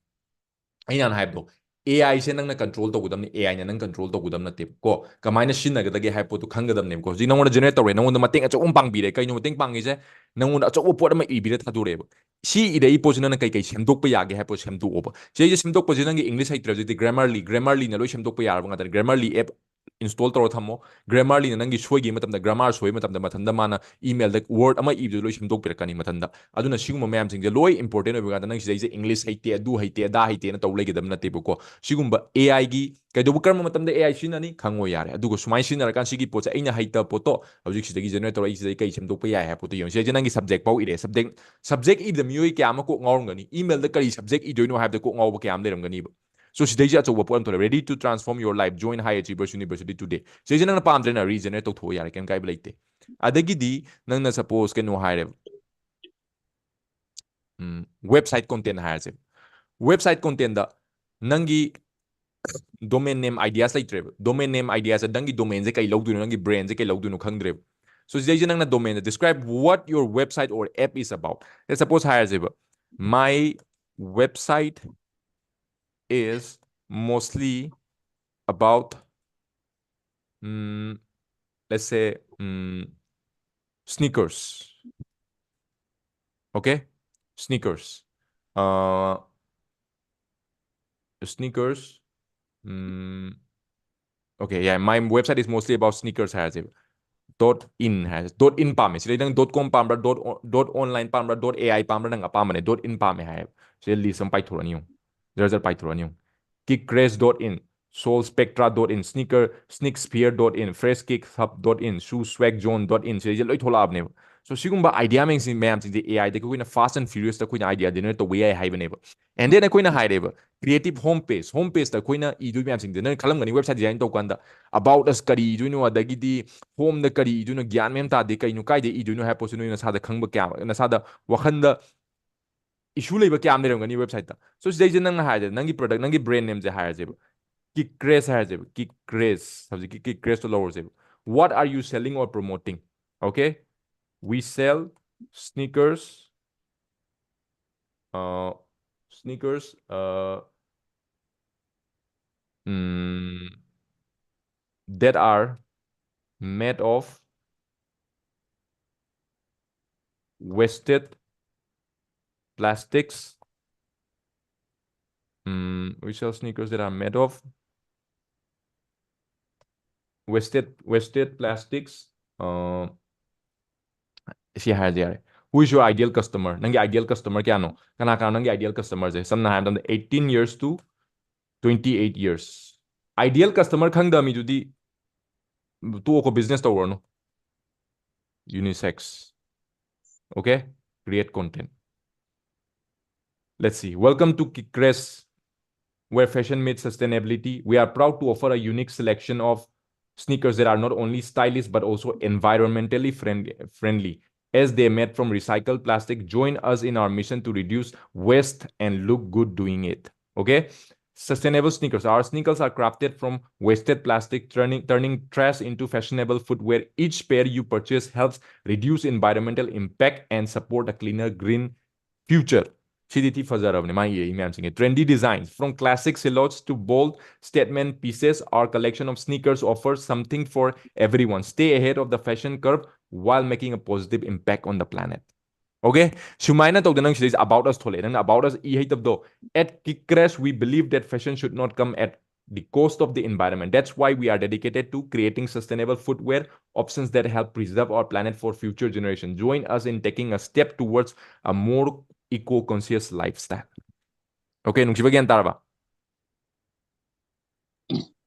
ꯑꯩꯅ ꯍꯥꯟꯅ ꯍꯥꯏꯕꯗꯣ, A I ꯁꯦ ꯅꯪꯅ control ꯇꯧꯒꯗꯕꯅꯤ, A I ꯅ ꯅꯪ control ꯇꯧꯒꯗꯕ ꯅꯠꯇꯦꯕ ꯀꯣ꯫ ꯀꯃꯥꯏꯅ ꯁꯤꯖꯤꯟꯅꯒꯗꯒꯦ ꯍꯥꯏꯕ ꯄꯣꯠꯇꯣ ꯈꯪꯒꯗꯕꯅꯦꯕꯀꯣ꯫ ꯍꯧꯖꯤꯛ ꯅꯉꯣꯟꯗ generate ꯇꯧꯔꯦ, ꯅꯉꯣꯟꯗ ꯃꯇꯦꯡ ꯑꯆꯧꯕ ꯑꯃ ꯄꯥꯡꯕꯤꯔꯦ꯫ ꯀꯩꯅꯣ ꯃꯇꯦꯡ ꯄꯥꯡꯉꯤꯁꯦ? ꯅꯉꯣꯟꯗ ꯑꯆꯧꯕ ꯄꯣꯠ ꯑꯃ ꯏꯕꯤꯔ ꯊꯥꯗꯣꯔꯛꯑꯦꯕ꯫ ꯁꯤ ꯏꯔꯛꯏ ꯄꯣꯠꯁꯤ ꯅꯪꯅ ꯀꯩ ꯀꯩ ꯁꯦꯝꯗꯣꯛꯄ ꯌꯥꯒꯦ ꯍꯥꯏꯕ ꯄꯣꯠ ꯁꯦꯝꯗꯣꯛꯑꯣꯕ꯫ ꯁꯤꯗꯩꯁꯤꯗ ꯁꯦꯝꯗꯣꯛꯄꯁꯤ ꯅꯪꯒꯤ English ꯍꯩꯇ꯭ꯔꯦ ꯍꯧꯖꯤꯛꯇꯤ Grammarly, Grammarly ꯅ ꯂꯣꯏ ꯁꯦꯝꯗꯣꯛꯄ ꯌꯥꯔꯕ ꯉꯥꯛꯇꯅꯤ꯫ Grammarly app install ꯇꯧꯔ ꯊꯝꯃꯣ꯫ Grammarly ꯅ ꯅꯪꯒꯤ ꯁꯣꯏꯈꯤꯕ ꯃꯇꯝꯗ, grammar ꯁꯣꯏꯕ ꯃꯇꯝꯗ ꯃꯊꯟꯇ ꯃꯥꯅ email ꯗ word ꯑꯃ ꯏꯕꯗꯨ ꯂꯣꯏ ꯁꯦꯝꯗꯣꯛꯄꯤꯔꯛꯀꯅꯤ ꯃꯊꯟꯇ꯫ ꯑꯗꯨꯅ ꯁꯤꯒꯨꯝꯕ ꯃꯌꯥꯝꯁꯤꯡꯁꯦ ꯂꯣꯏ important ꯑꯣꯏꯕ ꯉꯥꯛꯇ꯫ ꯅꯪ ꯁꯤꯗꯩꯁꯤꯗ English ꯍꯩꯇꯦ, ꯑꯗꯨ ꯍꯩꯇꯦ, ꯑꯗꯥ ꯍꯩꯇꯦꯅ ꯇꯧ ꯂꯩꯒꯗꯕ ꯅꯠꯇꯦꯕꯀꯣ꯫ ꯁꯤꯒꯨꯝꯕ A I ꯒꯤ ꯀꯩꯗꯧꯕ, ꯀꯔꯝꯕ ꯃꯇꯝꯗ A I ꯁꯤꯖꯤꯟꯅꯅꯤ ꯈꯪꯉꯣ ꯌꯥꯔꯦ꯫ ꯑꯗꯨꯒ ꯁꯨꯃꯥꯏꯅ ꯁꯤꯖꯤꯟꯅꯔꯀꯥꯟꯗ ꯁꯤꯒꯤ ꯄꯣꯠꯁꯦ ꯑꯩꯅ ꯍꯩꯇꯕ ꯄꯣꯠꯇꯣ ꯍꯧꯖꯤꯛ ꯁꯤꯗꯒꯤ generate ꯇꯧꯔꯛꯏ, ꯁꯤꯗꯒꯤ ꯀꯩ ꯁꯦꯝꯗꯣꯛꯄ ꯌꯥꯏ ꯍꯥꯏꯕ ꯄꯣꯠꯇꯣ ꯌꯦꯡꯉꯣ꯫ ꯁꯤꯗꯩꯁꯤꯗ ꯅꯪꯒꯤ subject ꯐꯥꯎ ꯏꯔꯦ꯫ Subject, subject ꯏꯕꯗ ꯃꯤꯑꯣꯏ ꯀꯌꯥ ꯑꯃ ꯀꯣꯛ ꯉꯥꯎꯔꯝꯒꯅꯤ꯫ Email ꯗ ꯀꯔꯤ subject ꯏꯗꯣꯏꯅꯣ ꯍꯥꯏꯕꯗ ꯀꯣꯛ ꯉꯥꯎꯕ ꯀꯌꯥ ꯑꯃ ꯂꯩꯔꯝꯒꯅꯤꯕ꯫ So ꯁꯤꯗꯩꯁꯤ ꯑꯆꯧꯕ ꯄꯣꯠ ꯑꯃ ꯊꯣꯛꯂꯦ꯫ Ready to transform your life. Join High Achievers University today. ꯁꯤꯗꯩꯁꯤ ꯅꯪꯅ ꯄꯥꯝꯗ꯭ꯔꯦꯅ regenerate ꯇꯧꯊꯣꯛꯑꯣ ꯌꯥꯔꯦ, ꯀꯩꯝ ꯀꯥꯏꯕ ꯂꯩꯇꯦ꯫ ꯑꯗꯒꯤꯗꯤ ꯅꯪꯅ suppose ꯀꯩꯅꯣ ꯍꯥꯏꯔꯦꯕ, ꯎꯝ, website content ꯍꯥꯏꯔꯁꯦ꯫ Website content ꯗ ꯅꯪꯒꯤ domain name ideas ꯂꯩꯇ꯭ꯔꯦꯕ꯫ Domain name ideas ꯅꯪꯒꯤ domain ꯁꯦ ꯀꯩ ꯂꯧꯗꯣꯏꯅꯣ, ꯅꯪꯒꯤ brand ꯁꯦ ꯀꯩ ꯂꯧꯗꯣꯏꯅꯣ ꯈꯪꯗ꯭ꯔꯦꯕ꯫ So ꯁꯤꯗꯩꯁꯤꯗ ꯅꯪꯅ domain the describe what your website or app is about. Let's suppose ꯍꯥꯏꯔꯁꯦꯕ, my website is mostly about, mm, let's say, mm, sneakers. Okay? Sneakers. Uh, sneakers. Mm, okay, yeah, my website is mostly about sneakers ꯍꯥꯏꯔꯁꯦꯕ. Dot in ꯍꯥꯏꯔꯁꯦ, dot in ꯄꯥꯝꯃꯦ꯫ ꯁꯤꯗꯩ ꯅꯪ dot com ꯄꯥꯝꯕ꯭ꯔꯥ, dot, dot online ꯄꯥꯝꯕ꯭ꯔꯥ, dot AI ꯄꯥꯝꯕ꯭ꯔꯥ, ꯅꯪ ꯑꯄꯥꯝꯕꯅꯦ꯫ Dot in ꯄꯥꯝꯃꯦ ꯍꯥꯏꯌꯦꯕ꯫ ꯁꯤꯗ list ꯑꯃ ꯄꯥꯏꯊꯣꯔꯛꯑꯅꯤ ꯌꯦꯡꯉꯨ, ꯖꯔ ꯖꯔ ꯄꯥꯏꯊꯣꯔꯛꯑꯅꯤ ꯌꯦꯡꯉꯨ꯫ Kickcraze dot in, Soul Spectra dot in, Sneaker, Sneaksphere dot in, Fresh Kick Hub dot in, Shoe Swag Zone dot in, ꯁꯤꯗꯩꯁꯤꯗ ꯂꯣꯏ ꯊꯣꯛꯂꯛꯑꯕꯅꯦꯕ꯫ So ꯁꯤꯒꯨꯝꯕ idea ꯃꯌꯥꯝꯁꯤꯡ, ꯃꯌꯥꯝꯁꯤꯡꯁꯦ AI ꯗꯒꯤ ꯑꯩꯈꯣꯏꯅ fast and furious ꯇ ꯑꯩꯈꯣꯏꯅ idea generate ꯇꯧꯕ ꯌꯥꯏ ꯍꯥꯏꯕꯅꯦꯕ꯫ And then ꯑꯩꯈꯣꯏꯅ ꯍꯥꯏꯔꯦꯕ, creative home page, home page ꯇ ꯑꯩꯈꯣꯏꯅ ꯏꯗꯣꯏ ꯃꯌꯥꯝꯁꯤꯡꯁꯦ ꯅꯪ ꯈꯜꯂꯝꯒꯅꯤ, website design ꯇꯧ ꯀꯥꯟꯗ about us ꯀꯔꯤ ꯏꯗꯣꯏꯅꯣ, ꯑꯗꯒꯤꯗꯤ home ꯗ ꯀꯔꯤ ꯏꯗꯣꯏꯅꯣ, ꯒ꯭ꯌꯥꯟ ꯃꯦꯟ ꯇꯥꯗꯦ, ꯀꯩꯅꯣ ꯀꯥꯏꯗ ꯏꯗꯣꯏꯅꯣ ꯍꯥꯏꯕ ꯄꯣꯠꯁꯨ ꯅꯣꯏ ꯅꯁꯥꯗ ꯈꯪꯕ ꯀꯌꯥ, ꯅꯁꯥꯗ ꯋꯥꯈꯟꯗ issue ꯂꯩꯕ ꯀꯌꯥꯝ ꯂꯩꯔꯝꯒꯅꯤ website ꯇ꯫ So ꯁꯤꯗꯩꯁꯤꯗ ꯅꯪꯅ ꯍꯥꯏꯔꯦ, ꯅꯪꯒꯤ product, ꯅꯪꯒꯤ brand name ꯁꯦ ꯍꯥꯏꯔꯁꯦꯕ, Kickcraze ꯍꯥꯏꯔꯁꯦꯕ, Kickcraze, ꯍꯧꯖꯤꯛꯀꯤ Kickcraze to ꯂꯧꯔꯁꯦꯕ꯫ What are you selling or promoting? Okay, we sell sneakers, uh, sneakers, uh, mm, that are made of wasted plastics. Mm, we sell sneakers that are made of wasted, wasted plastics. Uh, ꯁꯤ ꯍꯥꯏꯔꯗꯤ ꯌꯥꯔꯦ꯫ Who is your ideal customer? ꯅꯪꯒꯤ ideal customer ꯀꯌꯥꯅꯣ? ꯀꯅꯥ ꯀꯅꯥ ꯅꯪꯒꯤ ideal customer ꯁꯦ? ꯁꯝꯅ ꯍꯥꯏꯔꯕꯗ eighteen years to twenty-eight years. Ideal customer ꯈꯪꯗꯕ ꯃꯤꯗꯨꯗꯤ ꯇꯣꯛꯑꯣ, business ꯇꯧꯔꯅꯨ꯫ Unisex. Okay? Create content. Let's see. Welcome to Kickcraze, where fashion meets sustainability. We are proud to offer a unique selection of sneakers that are not only stylish but also environmentally friendly, friendly, as they made from recycled plastic. Join us in our mission to reduce waste and look good doing it. Okay? Sustainable sneakers. Our sneakers are crafted from wasted plastic, turning, turning trash into fashionable footwear. Each pair you purchase helps reduce environmental impact and support a cleaner, green future. ꯁꯤꯗꯤ ꯊꯤ ꯐꯖꯔꯕꯅꯦ ꯃꯥꯒꯤ ꯃꯌꯥꯝꯁꯤꯡꯁꯦ. Trendy designs, from classic silhouettes to bold statement pieces, our collection of sneakers offers something for everyone. Stay ahead of the fashion curve while making a positive impact on the planet. Okay? ꯁꯨꯃꯥꯏꯅ ꯇꯧꯗꯅ ꯅꯪ ꯁꯤꯗꯩꯁꯤꯗ About Us ꯊꯣꯛꯂꯛꯑꯦ. ꯅꯪꯅ About Us ꯏ ꯍꯩꯇꯕꯗꯣ. At Kick Crash, we believe that fashion should not come at the cost of the environment. That's why we are dedicated to creating sustainable footwear options that help preserve our planet for future generation. Join us in taking a step towards a more eco-conscious lifestyle. Okay, ꯅꯨꯡꯁꯤꯕ ꯒ꯭ꯌꯥꯟ ꯇꯥꯔꯕ?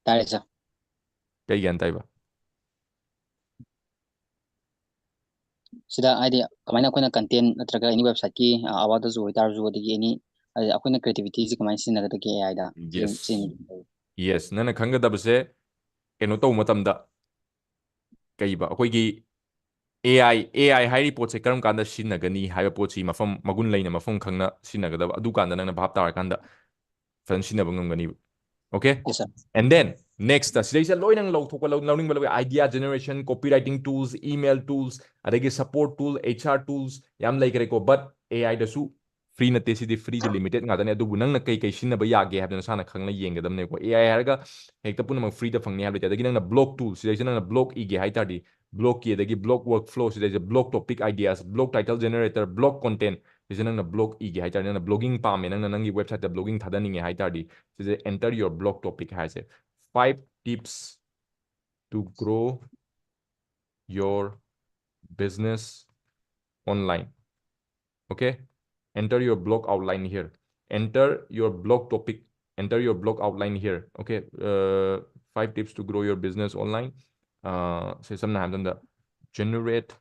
ꯇꯥꯔꯦ ꯁꯥꯔ꯫ ꯀꯩ ꯒ꯭ꯌꯥꯟ ꯇꯥꯏꯕ? ꯁꯤꯗ ꯍꯥꯏꯗꯤ ꯀꯃꯥꯏꯅ ꯑꯩꯈꯣꯏꯅ content ꯅꯠꯇ꯭ꯔꯒ any websiteꯀꯤ About Us ꯑꯣꯏꯇꯥꯔꯁꯨ, ꯑꯗꯒꯤ any ꯑꯩꯈꯣꯏꯅ creativityꯁꯤ ꯀꯃꯥꯏꯅ ꯁꯤꯖꯤꯟꯅꯒꯗꯒꯦ AIꯗ? Yes. Yes, ꯅꯪꯅ ꯈꯪꯒꯗꯕꯁꯦ ꯀꯩꯅꯣ ꯇꯧꯕ ꯃꯇꯝꯗ ꯀꯩꯕ ꯑꯩꯈꯣꯏꯒꯤ AI, AI ꯍꯥꯏꯔꯤ ꯄꯣꯠꯁꯦ ꯀꯔꯝ ꯀꯥꯟꯗ ꯁꯤꯖꯤꯟꯅꯒꯅꯤ ꯍꯥꯏꯕ ꯄꯣꯠꯁꯤ ꯃꯐꯝ ꯃꯒꯨꯟ ꯂꯩꯅ ꯃꯐꯝ ꯈꯪꯅ ꯁꯤꯖꯤꯟꯅꯒꯗꯕ, ꯑꯗꯨꯀꯥꯟꯗ ꯅꯪꯅ ꯚꯥꯞ ꯇꯥꯔꯀꯥꯟꯗ ꯐꯖꯅ ꯁꯤꯖꯤꯟꯅꯕ ꯉꯝꯒꯅꯤꯕ꯫ Okay? Yes, sir. And then next ꯁꯤꯗꯩꯁꯤꯗ ꯂꯣꯏꯅ ꯂꯧꯊꯣꯛꯄ ꯂꯧ- ꯂꯧꯅꯤꯡꯕ ꯂꯧꯕ idea generation, copywriting tools, email tools, ꯑꯗꯒꯤ support tool, HR tools ꯌꯥꯝ ꯂꯩꯈ꯭ꯔꯦꯀꯣ. But AIꯗꯁꯨ free ꯅꯠꯇꯦ, ꯁꯤꯗꯤ freeꯗ limited ꯉꯥꯛꯇꯅꯦ. ꯑꯗꯨꯕꯨ ꯅꯪꯅ ꯀꯩ ꯀꯩ ꯁꯤꯖꯤꯟꯅꯕ ꯌꯥꯒꯦ ꯍꯥꯏꯕꯗꯨ ꯅꯁꯥꯅ ꯈꯪꯅ ꯌꯦꯡꯒꯗꯕꯅꯦꯀꯣ. AI ꯍꯥꯏꯔꯒ ꯍꯦꯛꯇ ꯄꯨꯝꯅꯃꯛ freeꯗ ꯐꯪꯅꯤ ꯍꯥꯏꯕ ꯂꯩꯇꯦ. ꯑꯗꯒꯤ ꯅꯪꯅ blog tool, ꯁꯤꯗꯩꯁꯤꯗ ꯅꯪꯅ blog ꯏꯒꯦ ꯍꯥꯏ ꯇꯥꯔꯗꯤ blogꯀꯤ, ꯑꯗꯒꯤ blog workflow, ꯁꯤꯗꯩꯁꯤꯗ blog topic ideas, blog title generator, blog content, ꯁꯤꯁꯦ ꯅꯪꯅ blog ꯏꯒꯦ ꯍꯥꯏ ꯇꯥꯔꯗꯤ, ꯅꯪꯅ blogging ꯄꯥꯝꯃꯦ, ꯅꯪꯅ ꯅꯪꯒꯤ websiteꯇ blogging ꯊꯥꯗꯅꯤꯡꯉꯦ ꯍꯥꯏ ꯇꯥꯔꯗꯤ, ꯁꯤꯁꯦ enter your blog topic ꯍꯥꯏꯁꯦ. Five tips to grow your business online. Okay? Enter your blog outline here. Enter your blog topic. Enter your blog outline here. Okay? Uh, five tips to grow your business online. Uh, ꯁꯦ ꯁꯝꯅ ꯍꯥꯏꯔꯕꯗ, generate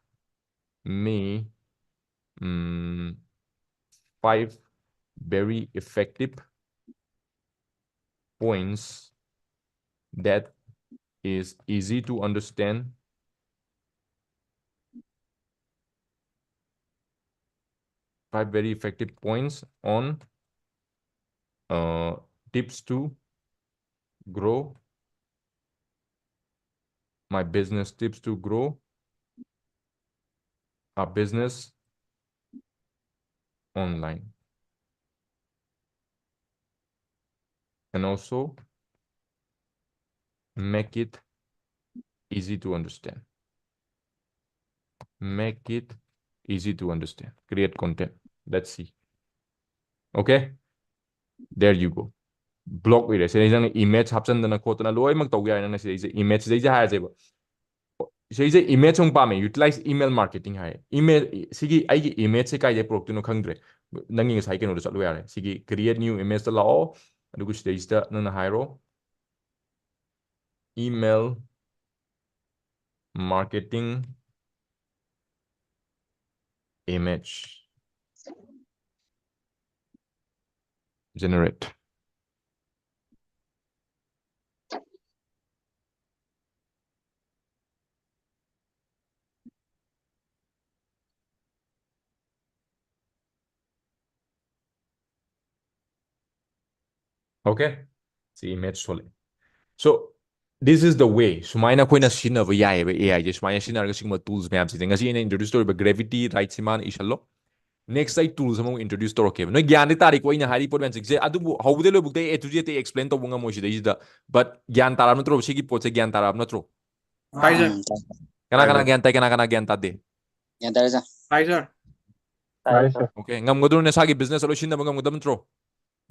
me, mm, five very effective points that is easy to understand. Five very effective points on, uh, tips to grow, my business tips to grow a business online. And also make it easy to understand. Make it easy to understand. Create content. Let's see. Okay? There you go. Blog ꯑꯣꯏꯔꯦ꯫ ꯁꯤꯗꯩꯁꯤꯗ ꯅꯪꯅ image ꯍꯥꯞꯆꯤꯟꯗꯅ ꯈꯣꯠꯇꯅ ꯂꯣꯏꯅꯃꯛ ꯇꯧꯕ ꯌꯥꯏ꯫ ꯅꯪꯅ ꯁꯤꯗꯩꯁꯤꯗ image, ꯁꯤꯗꯩꯁꯤꯗ ꯍꯥꯏꯔꯁꯦꯕ꯫ ꯁꯤꯗꯩꯁꯤꯗ image ꯑꯃꯨꯛ ꯄꯥꯝꯃꯦ, utilize email marketing ꯍꯥꯏ꯫ Email, ꯁꯤꯒꯤ ꯑꯩꯒꯤ image ꯁꯦ ꯀꯥꯏꯗꯩ ꯄꯨꯔꯛꯇꯣꯏꯅꯣ ꯈꯪꯗ꯭ꯔꯦ꯫ ꯅꯪꯒꯤ ꯉꯁꯥꯏ ꯀꯩꯅꯣꯗ ꯆꯠꯂꯨ ꯌꯥꯔꯦ꯫ ꯁꯤꯒꯤ create new image ꯇ ꯂꯥꯛꯑꯣ꯫ ꯑꯗꯨꯒ ꯁꯤꯗꯩꯁꯤꯗ ꯅꯪꯅ ꯍꯥꯏꯔꯣ, email marketing image generate. Okay? ꯁꯤ image ꯊꯣꯛꯂꯛꯑꯦ꯫ So, this is the way. ꯁꯨꯃꯥꯏꯅ ꯑꯩꯈꯣꯏꯅ ꯁꯤꯖꯤꯟꯅꯕ ꯌꯥꯏꯑꯕ, A I ꯁꯦ꯫ ꯁꯨꯃꯥꯏꯅ ꯁꯤꯖꯤꯟꯅꯔꯒ ꯁꯤꯒꯨꯝꯕ tools ꯃꯌꯥꯝꯁꯤꯗꯤ꯫ ꯉꯁꯤ ꯑꯩꯅ introduce ꯇꯧꯔꯤꯕ Gravity, right, ꯁꯤꯃꯥꯅ ꯏꯁꯜꯂꯣ꯫ Next ꯑꯩ tools ꯑꯃꯨꯛ introduce ꯇꯧꯔꯛꯀꯦꯕ꯫ ꯅꯣꯏ ꯒ꯭ꯌꯥꯟꯗꯤ ꯇꯥꯔꯤꯀꯣ ꯑꯩꯅ ꯍꯥꯏꯔꯤ ꯄꯣꯠ ꯃꯌꯥꯝꯁꯤꯡꯁꯦ? ꯑꯗꯨꯕꯨ ꯍꯧꯕꯗꯩ ꯂꯣꯏꯕꯨꯛꯇꯩ A to Z ꯑꯩ explain ꯇꯧꯕ ꯉꯝꯃꯣꯏ ꯁꯤꯗꯩꯁꯤꯗ꯫ But ꯒ꯭ꯌꯥꯟ ꯇꯥꯔꯕ ꯅꯠꯇ꯭ꯔꯣ? ꯁꯤꯒꯤ ꯄꯣꯠꯁꯦ ꯒ꯭ꯌꯥꯟ ꯇꯥꯔꯕ ꯅꯠꯇ꯭ꯔꯣ? ꯇꯥꯏ, ꯁꯥꯔ꯫ ꯎꯝ, ꯇꯥꯏ꯫ ꯀꯅꯥ ꯀꯅꯥ ꯇꯥꯏ, ꯁꯥꯔ꯫ ꯒ꯭ꯌꯥꯟ ꯇꯥꯏ, ꯀꯅꯥ ꯀꯅꯥ ꯒ꯭ꯌꯥꯟ ꯇꯥꯗꯦ? ꯒ꯭ꯌꯥꯟ ꯇꯥꯔꯦ, ꯁꯥꯔ꯫ ꯇꯥꯏ, ꯁꯥꯔ꯫ ꯇꯥꯏ, ꯁꯥꯔ꯫ Okay, ꯉꯝꯒꯗ꯭ꯔꯣ? ꯅꯁꯥꯒꯤ business ꯂꯣꯏ ꯁꯤꯖꯤꯟꯅꯕ ꯉꯝꯒꯗꯕ ꯅꯠꯇ꯭ꯔꯣ?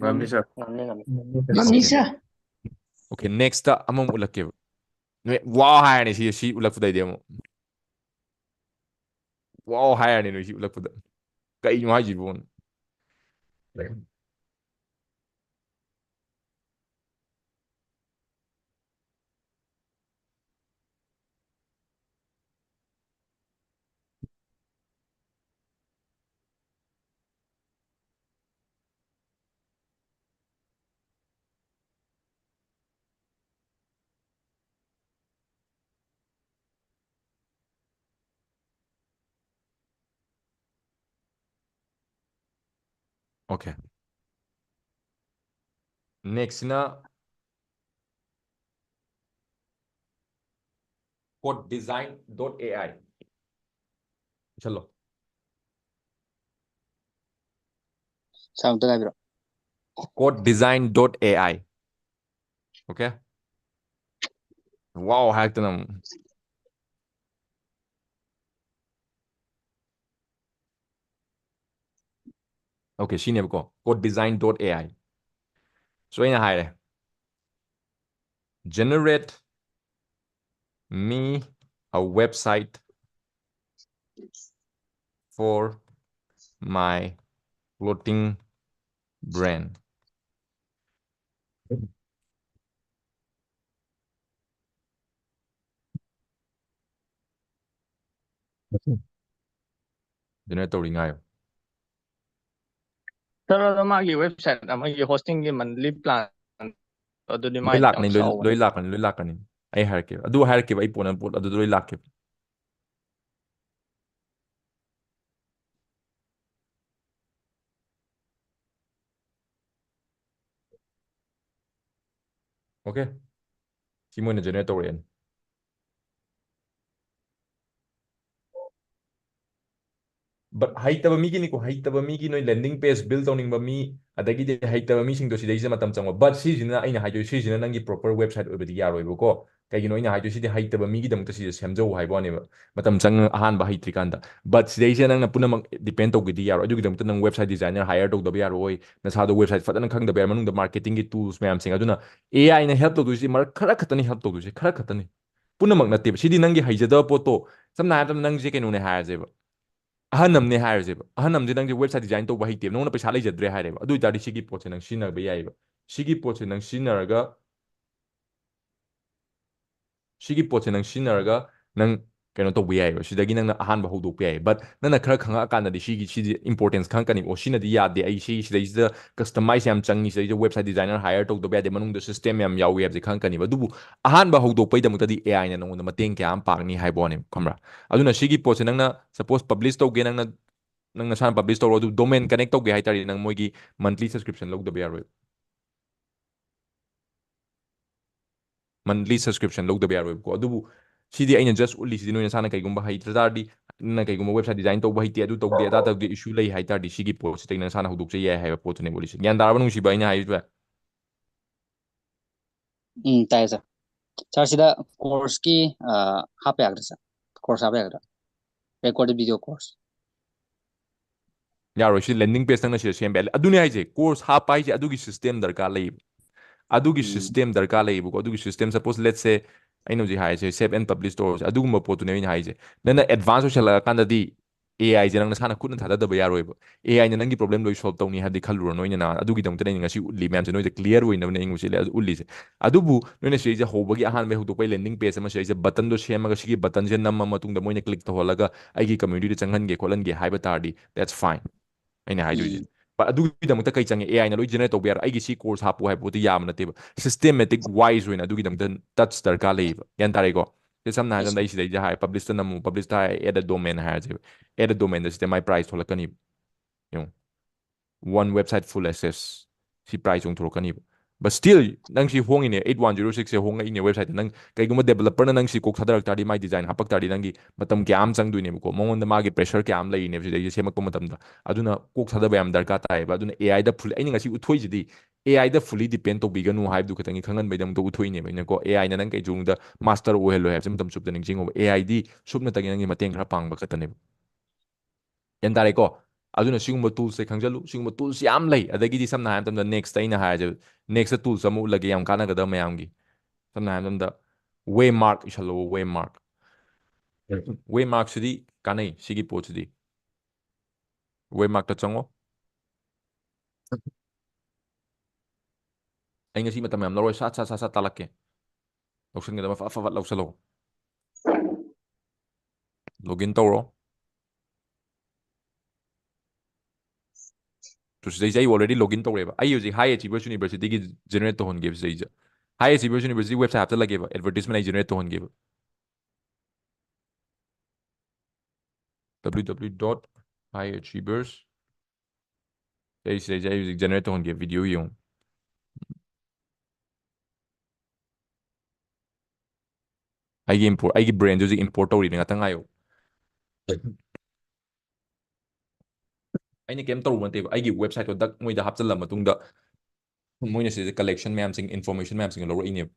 ꯉꯝꯅꯤ, ꯁꯥꯔ꯫ ꯉꯝꯅꯤ, ꯉꯝꯅꯤ꯫ ꯉꯝꯅꯤ, ꯁꯥꯔ꯫ Okay, next ꯑꯃꯃꯨꯛ ꯎꯠꯂꯛꯀꯦꯕ꯫ ꯅꯣꯏ wow ꯍꯥꯏꯔꯅꯤ ꯁꯤ, ꯁꯤ ꯎꯠꯂꯛꯄꯗꯩꯗꯤ ꯑꯃꯨꯛ꯫ Wow ꯍꯥꯏꯔꯅꯤ ꯅꯣꯏ ꯁꯤ ꯎꯠꯂꯛꯄꯗ꯫ ꯀꯩꯅꯣ ꯍꯥꯏꯁꯤꯕꯣ? Okay. Next ꯁꯤꯅ code design dot A I ꯏꯁꯜꯂꯣ꯫ ꯁꯥꯔ ꯑꯝꯇ ꯉꯥꯏꯕꯤꯔꯣ꯫ code design dot A I꯫ Okay? Wow ꯍꯥꯏꯔꯛꯇꯅ ꯑꯃꯨꯛ꯫ Okay, ꯁꯤꯅꯦꯕꯀꯣ, code design dot A I꯫ So ꯑꯩꯅ ꯍꯥꯏꯔꯦ, "Generate me a website for my clothing brand." Generate ꯇꯧꯔꯤ, ꯉꯥꯏꯌꯣ꯫ ꯁꯥꯔ, ꯑꯗꯣ ꯃꯥꯒꯤ ꯋꯦꯕꯁꯥꯏꯠ ꯑꯃꯒꯤ ꯍꯣꯁꯇꯤꯡꯒꯤ ꯃꯟꯂꯤ ꯄ꯭ꯂꯥꯟ ꯑꯗꯨꯗꯤ ꯂꯣꯏ ꯃꯥꯏ ꯂꯥꯛꯀꯅꯤ, ꯂꯣꯏ ꯂꯣꯏ ꯂꯥꯛꯀꯅꯤ, ꯂꯣꯏ ꯂꯥꯛꯀꯅꯤ꯫ ꯑꯩ ꯍꯥꯏꯔꯛꯀꯦ, ꯑꯗꯨ ꯍꯥꯏꯔꯛꯀꯦꯕ, ꯑꯩ ꯄꯣꯠ ꯑꯃ, ꯄꯣꯠ ꯑꯗꯨꯗ ꯂꯣꯏ ꯂꯥꯛꯀꯦꯕ꯫ Okay, ꯁꯤ ꯃꯣꯏꯅ generate ꯇꯧꯔꯛꯑꯦꯅ꯫ But ꯍꯩꯇꯕ ꯃꯤꯒꯤꯅꯤꯀꯣ, ꯍꯩꯇꯕ ꯃꯤꯒꯤ, ꯅꯣꯏ landing page build ꯇꯧꯅꯤꯡꯕ ꯃꯤ, ꯑꯗꯒꯤꯗꯤ ꯍꯩꯇꯕ ꯃꯤꯁꯤꯡꯗꯣ ꯁꯤꯗꯩꯁꯤꯗ ꯃꯇꯝ ꯆꯪꯉꯣ꯫ But ꯁꯤꯁꯤꯅ, ꯑꯩꯅ ꯍꯥꯏꯗꯣꯏ, ꯁꯤꯁꯤꯅ ꯅꯪꯒꯤ proper website ꯑꯣꯏꯕꯗꯤ ꯌꯥꯔꯣꯏꯕꯀꯣ꯫ ꯀꯩꯒꯤꯅꯣ ꯑꯩꯅ ꯍꯥꯏꯗꯣꯏ, ꯁꯤꯗꯤ ꯍꯩꯇꯕ ꯃꯤꯒꯤꯗꯃꯛꯇ ꯁꯤꯁꯦ ꯁꯦꯝꯖꯧ ꯍꯥꯏꯕ ꯋꯥꯅꯦꯕ, ꯃꯇꯝ ꯆꯪꯉ, ꯑꯍꯥꯟꯕ ꯍꯩꯇ꯭ꯔꯤꯀꯥꯟꯗ꯫ But ꯁꯤꯗꯩꯁꯤꯗ ꯅꯪꯅ ꯄꯨꯝꯅꯃꯛ depend ꯇꯧꯒꯦꯗꯤ ꯌꯥꯔꯣꯏ꯫ ꯑꯗꯨꯒꯤꯗꯃꯛꯇ ꯅꯪ website designer hire ꯇꯧꯗꯕ ꯌꯥꯔꯣꯏ, ꯅꯁꯥꯗꯣ website ꯐꯖꯅ ꯈꯪꯗꯕ ꯌꯥꯔꯣꯏ, ꯃꯅꯨꯡꯗ marketingꯒꯤ tools ꯃꯌꯥꯝꯁꯤꯡ꯫ ꯑꯗꯨꯅ A I ꯅ help ꯇꯧꯗꯣꯏꯁꯤ ꯃꯔꯛ ꯈꯔ ꯈꯛꯇꯅꯤ help ꯇꯧꯗꯣꯏꯁꯦ, ꯈꯔ ꯈꯛꯇꯅꯤ꯫ ꯄꯨꯝꯅꯃꯛ ꯅꯠꯇꯦꯕ꯫ ꯁꯤꯗꯤ ꯅꯪꯒꯤ ꯍꯩꯖꯗꯕ ꯄꯣꯠꯇꯣ, ꯁꯝꯅ ꯍꯥꯏꯔꯕꯗ ꯅꯪꯁꯦ ꯀꯩꯅꯣꯅꯦ ꯍꯥꯏꯔꯁꯦꯕ, ꯑꯍꯟ ꯑꯃꯅꯦ ꯍꯥꯏꯔꯁꯦꯕ, ꯑꯍꯟ ꯑꯃꯁꯦ ꯅꯪꯁꯦ website design ꯇꯧꯕ ꯍꯩꯇꯦꯕ, ꯅꯉꯣꯟꯗ ꯄꯩꯁꯥ ꯂꯩꯖꯗ꯭ꯔꯦ ꯍꯥꯏꯔꯦꯕ꯫ ꯑꯗꯨ ꯑꯣꯏꯇꯥꯔꯗꯤ ꯁꯤꯒꯤ ꯄꯣꯠꯁꯦ ꯅꯪ ꯁꯤꯖꯤꯟꯅꯕ ꯌꯥꯏꯑꯕ꯫ ꯁꯤꯒꯤ ꯄꯣꯠꯁꯦ ꯅꯪ ꯁꯤꯖꯤꯟꯅꯔꯒ, ꯁꯤꯒꯤ ꯄꯣꯠꯁꯦ ꯅꯪ ꯁꯤꯖꯤꯟꯅꯔꯒ ꯅꯪ ꯀꯩꯅꯣ ꯇꯧꯕ ꯌꯥꯏꯑꯕ꯫ ꯁꯤꯗꯒꯤ ꯅꯪꯅ ꯑꯍꯥꯟꯕ ꯍꯧꯗꯣꯛꯄ ꯌꯥꯏ꯫ But ꯅꯪꯅ ꯈꯔ ꯈꯪꯉꯛꯑꯀꯥꯟꯗꯗꯤ ꯁꯤꯒꯤ, ꯁꯤꯁꯦ importance ꯈꯪꯉꯛꯀꯅꯤ꯫ ꯑꯣ, ꯁꯤꯅꯗꯤ ꯌꯥꯗꯦ, ꯑꯩ ꯁꯤ, ꯁꯤꯗꯩꯁꯤꯗ customize ꯌꯥꯝ ꯆꯪꯉꯤ, ꯁꯤꯗꯩꯁꯤꯗ website designer hire ꯇꯧꯗꯕ ꯌꯥꯗꯦ, ꯃꯅꯨꯡꯗ system ꯌꯥꯝ ꯌꯥꯎꯏ ꯍꯥꯏꯕꯁꯦ ꯈꯪꯉꯛꯀꯅꯤꯕ꯫ ꯑꯗꯨꯕꯨ ꯑꯍꯥꯟꯕ ꯍꯧꯗꯣꯛꯄꯩꯗꯃꯛꯇꯗꯤ A I ꯅ ꯅꯉꯣꯟꯗ ꯃꯇꯦꯡ ꯀꯌꯥ ꯑꯃ ꯄꯥꯡꯅꯤ ꯍꯥꯏꯕ ꯋꯥꯅꯦꯕ, ꯈꯪꯕ꯭ꯔꯥ? ꯑꯗꯨꯅ ꯁꯤꯒꯤ ꯄꯣꯠꯁꯦ ꯅꯪꯅ suppose publish ꯇꯧꯒꯦ, ꯅꯪꯅ, ꯅꯪ ꯅꯁꯥꯅ publish ꯇꯧꯔꯣ, ꯑꯗꯨ domain connect ꯇꯧꯒꯦ ꯍꯥꯏꯇꯥꯔꯗꯤ ꯅꯪ ꯃꯣꯏꯒꯤ monthly subscription ꯂꯧꯗꯕ ꯌꯥꯔꯣꯏ꯫ monthly subscription ꯂꯧꯗꯕ ꯌꯥꯔꯣꯏꯕꯀꯣ꯫ ꯑꯗꯨꯕꯨ ꯁꯤꯗꯤ ꯑꯩꯅ just ꯎꯠꯂꯤꯁꯤꯗꯤ ꯅꯣꯏ ꯅꯁꯥꯅ ꯀꯩꯒꯨꯝꯕ ꯍꯩꯇ꯭ꯔ ꯇꯥꯔꯗꯤ, ꯅꯪꯅ ꯀꯩꯒꯨꯝꯕ website design ꯇꯧꯕ ꯍꯩꯇꯦ, ꯑꯗꯨ ꯇꯧꯗꯦ, ꯑꯗꯥ ꯇꯧꯗꯦ, issue ꯂꯩ ꯍꯥꯏ ꯇꯥꯔꯗꯤ ꯁꯤꯒꯤ ꯄꯣꯠꯁꯤꯗꯒꯤ ꯅꯁꯥꯅ ꯍꯧꯗꯣꯛꯆ ꯌꯥꯏ ꯍꯥꯏꯕ ꯄꯣꯠꯇꯨꯅꯦꯕ ꯎꯠꯂꯤꯁꯦ꯫ ꯒ꯭ꯌꯥꯟ ꯇꯥꯔꯕ ꯅꯨꯡꯁꯤꯕ ꯑꯩꯅ ꯍꯥꯏꯔꯤꯁꯦ? ꯎꯝ, ꯇꯥꯏꯌꯦ sir꯫ Sir, ꯁꯤꯗ course ꯀꯤ, ꯑ, ꯍꯥꯞꯄ ꯌꯥꯒꯗ꯭ꯔꯥ sir? Course ꯍꯥꯞꯄ ꯌꯥꯒꯗ꯭ꯔꯥ? Recorded video course꯫ ꯌꯥꯔꯣꯏ, ꯁꯤ landing page ꯅꯪꯅ ꯁꯤꯗ ꯁꯦꯝꯕ ꯌꯥꯏ꯫ ꯑꯗꯨꯅꯦ ꯍꯥꯏꯁꯦ, course ꯍꯥꯞꯄ ꯍꯥꯏꯁꯦ ꯑꯗꯨꯒꯤ system ꯗꯔꯀꯥꯔ ꯂꯩꯌꯦꯕ꯫ ꯑꯗꯨꯒꯤ ꯎꯝ꯫ System ꯗꯔꯀꯥꯔ ꯂꯩꯌꯦꯕꯀꯣ꯫ ꯑꯗꯨꯒꯤ system, suppose, let's say, ꯑꯩꯅ ꯍꯧꯖꯤꯛ ꯍꯥꯏꯔꯤꯁꯦ save and publish ꯇꯧꯔꯁꯦ, ꯑꯗꯨꯒꯨꯝꯕ ꯄꯣꯠꯇꯨꯅꯦ ꯑꯩꯅ ꯍꯥꯏꯁꯦ꯫ ꯅꯪꯅ advance ꯑꯣꯏꯁꯜꯂꯛꯑꯀꯥꯟꯗꯗꯤ A I ꯁꯦ ꯅꯪ ꯅꯁꯥꯅ ꯈꯨꯠꯅ ꯊꯥꯗꯗꯕ ꯌꯥꯔꯣꯏꯕ꯫ A I ꯅ ꯅꯪꯒꯤ problem ꯂꯣꯏ solve ꯇꯧꯅꯤ ꯍꯥꯏꯕꯗꯤ ꯈꯜꯂꯨꯔꯅꯨ꯫ ꯑꯩꯅ ꯅꯍꯥꯟ ꯑꯗꯨꯒꯤꯗꯃꯛꯇꯅꯦ ꯑꯩꯅ ꯉꯁꯤ ꯎꯠꯂꯤ ꯃꯌꯥꯝꯁꯦ, ꯅꯣꯏꯗ clear ꯑꯣꯏꯅꯕꯅꯦ ꯑꯩ ꯉꯁꯤ ꯎꯠꯂꯤꯁꯦ꯫ ꯑꯗꯨꯕꯨ ꯅꯣꯏꯅ ꯁꯤꯗꯩꯁꯦ ꯍꯧꯕꯒꯤ ꯑꯍꯥꯟꯕꯒꯤ ꯍꯧꯗꯣꯛꯄꯒꯤ landing page ꯑꯃ ꯁꯤꯗꯩꯁꯦ button ꯗꯣ ꯁꯦꯝꯃꯒ ꯁꯤꯒꯤ button ꯁꯦ ꯅꯝꯃ ꯃꯇꯨꯡꯗ ꯃꯣꯏꯅ click ꯇꯧꯍꯜꯂꯒ ꯑꯩꯒꯤ community ꯗ ꯆꯪꯍꯟꯒꯦ ꯈꯣꯠꯍꯟꯒꯦ ꯍꯥꯏꯕ ꯇꯥꯔꯗꯤ, that's fine꯫ ꯑꯩꯅ ꯍꯥꯏꯗꯣꯏꯁꯦ꯫ ꯎꯝ꯫ But ꯑꯗꯨꯒꯤꯗꯃꯛꯇ ꯀꯩ ꯆꯪꯉꯦ? A I ꯅ ꯂꯣꯏ generate ꯇꯧꯕ ꯌꯥꯔꯣꯏ꯫ ꯑꯩꯒꯤ ꯁꯤ course ꯍꯥꯞꯄꯨ ꯍꯥꯏꯕ ꯄꯣꯠꯇꯤ ꯌꯥꯕ ꯅꯠꯇꯦꯕ꯫ Systematic wise ꯑꯣꯏꯅ ꯑꯗꯨꯒꯤꯗꯃꯛꯇ touch ꯗꯔꯀꯥꯔ ꯂꯩꯌꯦꯕ꯫ ꯒ꯭ꯌꯥꯟ ꯇꯥꯔꯦꯀꯣ? ꯁꯦ, ꯁꯝꯅ Yes, ꯍꯥꯏꯔꯕꯗ sir꯫ ꯑꯩ ꯁꯤꯗꯩꯗ ꯍꯥꯏ, publish ꯇ ꯅꯝꯃꯨ, publish ꯇ ꯍꯥꯏ, add a domain ꯍꯥꯏꯔꯁꯦꯕ꯫ Add a domain ꯗ ꯁꯤꯗ ꯃꯥꯏ price ꯊꯣꯛꯂꯛꯀꯅꯤꯕ꯫ ꯌꯦꯡꯉꯨ꯫ One website full access꯫ ꯁꯤ price ꯑꯣꯟꯊꯣꯔꯛꯀꯅꯤꯕ꯫ But still, ꯅꯪ ꯁꯤ ꯍꯣꯡꯉꯤꯅꯦ, eight one zero six ꯁꯦ ꯍꯣꯡꯉꯛꯏꯅꯦ website ꯇ꯫ ꯅꯪ ꯀꯩꯒꯨꯝꯕ developer ꯅ ꯅꯪ ꯁꯤ ꯀꯣꯛ ꯊꯥꯗꯔꯛ ꯇꯥꯔꯗꯤ, ꯃꯥꯏ design ꯍꯥꯄꯛ ꯇꯥꯔꯗꯤ, ꯅꯪꯒꯤ ꯃꯇꯝ ꯀꯌꯥ ꯑꯃ ꯆꯪꯗꯣꯏꯅꯦꯕꯀꯣ꯫ ꯃꯉꯣꯟꯗ ꯃꯥꯒꯤ pressure ꯀꯌꯥ ꯑꯃ ꯂꯩꯔꯤꯅꯦꯕ ꯁꯤꯗꯩꯁꯦ ꯁꯦꯝꯃꯛꯄ ꯃꯇꯝꯗ꯫ ꯑꯗꯨꯅ ꯀꯣꯛ ꯊꯥꯗꯕ ꯌꯥꯝ ꯗꯔꯀꯥꯔ ꯇꯥꯏꯌꯦꯕ꯫ ꯑꯗꯨꯅ A I ꯗ full, ꯑꯩꯅ ꯉꯁꯤ ꯎꯠꯊꯣꯛꯏꯁꯤꯗꯤ A I the fully depend ꯇꯧꯕꯤꯒꯅꯨ ꯍꯥꯏꯕꯗꯨ ꯈꯇꯪꯒꯤ ꯈꯪꯍꯟꯕꯩꯗꯃꯛꯇ ꯎꯠꯊꯣꯛꯏꯅꯦꯕ ꯑꯩꯅꯀꯣ꯫ A I ꯅ ꯅꯪ ꯀꯩꯁꯨꯝꯗ master ꯑꯣꯏꯍꯜꯂꯣꯏ ꯍꯥꯏꯕꯁꯤ ꯃꯇꯝ ꯆꯨꯞꯇ ꯅꯤꯡꯁꯤꯡꯉꯣꯕ꯫ A I ꯗꯤ ꯁꯨꯞꯅꯇꯒꯤ ꯅꯪꯒꯤ ꯃꯇꯦꯡ ꯈꯔ ꯄꯥꯡꯕ ꯈꯛꯇꯅꯦꯕ꯫ ꯒ꯭ꯌꯥꯟ ꯇꯥꯔꯦꯀꯣ? ꯑꯗꯨꯅ ꯁꯤꯒꯨꯝꯕ tools ꯁꯦ ꯈꯪꯖꯜꯂꯨ꯫ ꯁꯤꯒꯨꯝꯕ tools ꯌꯥꯝ ꯂꯩ꯫ ꯑꯗꯒꯤꯗꯤ ꯁꯝꯅ ꯍꯥꯏꯔꯕ ꯃꯇꯝꯗ next ꯑꯩꯅ ꯍꯥꯏꯔꯁꯦ, next tools ꯑꯃ ꯎꯠꯂꯒꯦ ꯌꯥꯝ ꯀꯥꯟꯅꯒꯗꯕ ꯃꯌꯥꯝꯒꯤ꯫ ꯁꯝꯅ ꯍꯥꯏꯔꯕ ꯃꯇꯝꯗ Waymark ꯏꯁꯜꯂꯣ, Waymark꯫ Waymark ꯁꯤꯗꯤ ꯀꯥꯟꯅꯩ, ꯁꯤꯒꯤ ꯄꯣꯠꯁꯤꯗꯤ꯫ Waymark ꯇ ꯆꯪꯉꯣ꯫ ꯑꯩ ꯉꯁꯤ ꯃꯇꯝ ꯌꯥꯝ ꯂꯧꯔꯣꯏ, ꯁꯠ ꯁꯠ ꯁꯠ ꯁꯠ ꯇꯥꯛꯂꯛꯀꯦ꯫ ꯂꯧꯁꯤꯟꯒꯗꯕ ꯐꯠ ꯐꯠ ꯐꯠ ꯂꯧꯁꯤꯜꯂꯣ꯫ Login ꯇꯧꯔꯣ꯫ ꯇꯨ, ꯁꯤꯗꯩꯁꯦ ꯑꯩ already login ꯇꯧꯔꯦꯕ꯫ ꯑꯩ ꯍꯧꯖꯤꯛ High Achievers University ꯒꯤ generate ꯇꯧꯍꯟꯒꯦꯕ ꯁꯤꯗꯩꯁꯦ꯫ High Achievers University website ꯍꯥꯞꯆꯜꯂꯒꯦꯕ, advertisement ꯑꯩ generate ꯇꯧꯍꯟꯒꯦꯕ꯫ W W W dot high achievers꯫ ꯑꯩ ꯁꯤꯗꯩꯁꯦ ꯑꯩ ꯍꯧꯖꯤꯛ generate ꯇꯧꯍꯟꯒꯦ, video ꯌꯦꯡꯉꯨ꯫ ꯑꯩꯒꯤ import, ꯑꯩꯒꯤ brainꯁꯦ ꯍꯧꯖꯤꯛ import ꯇꯧꯔꯤꯅꯦ, ꯉꯥꯛꯇꯪ ꯉꯥꯏꯌꯣ꯫ ꯑꯩꯅ ꯀꯩꯝ ꯇꯧꯔꯨꯕ ꯅꯠꯇꯦꯕ, ꯑꯩꯒꯤ websiteꯇꯣ ꯗꯛ ꯃꯣꯏꯗ ꯍꯥꯞꯆꯤꯜꯂ ꯃꯇꯨꯡꯗ ꯃꯣꯏꯅ ꯁꯤꯗ collection ꯃꯌꯥꯝꯁꯤꯡ, information ꯃꯌꯥꯝꯁꯤꯡ ꯂꯧꯔꯛꯏꯅꯦꯕ꯫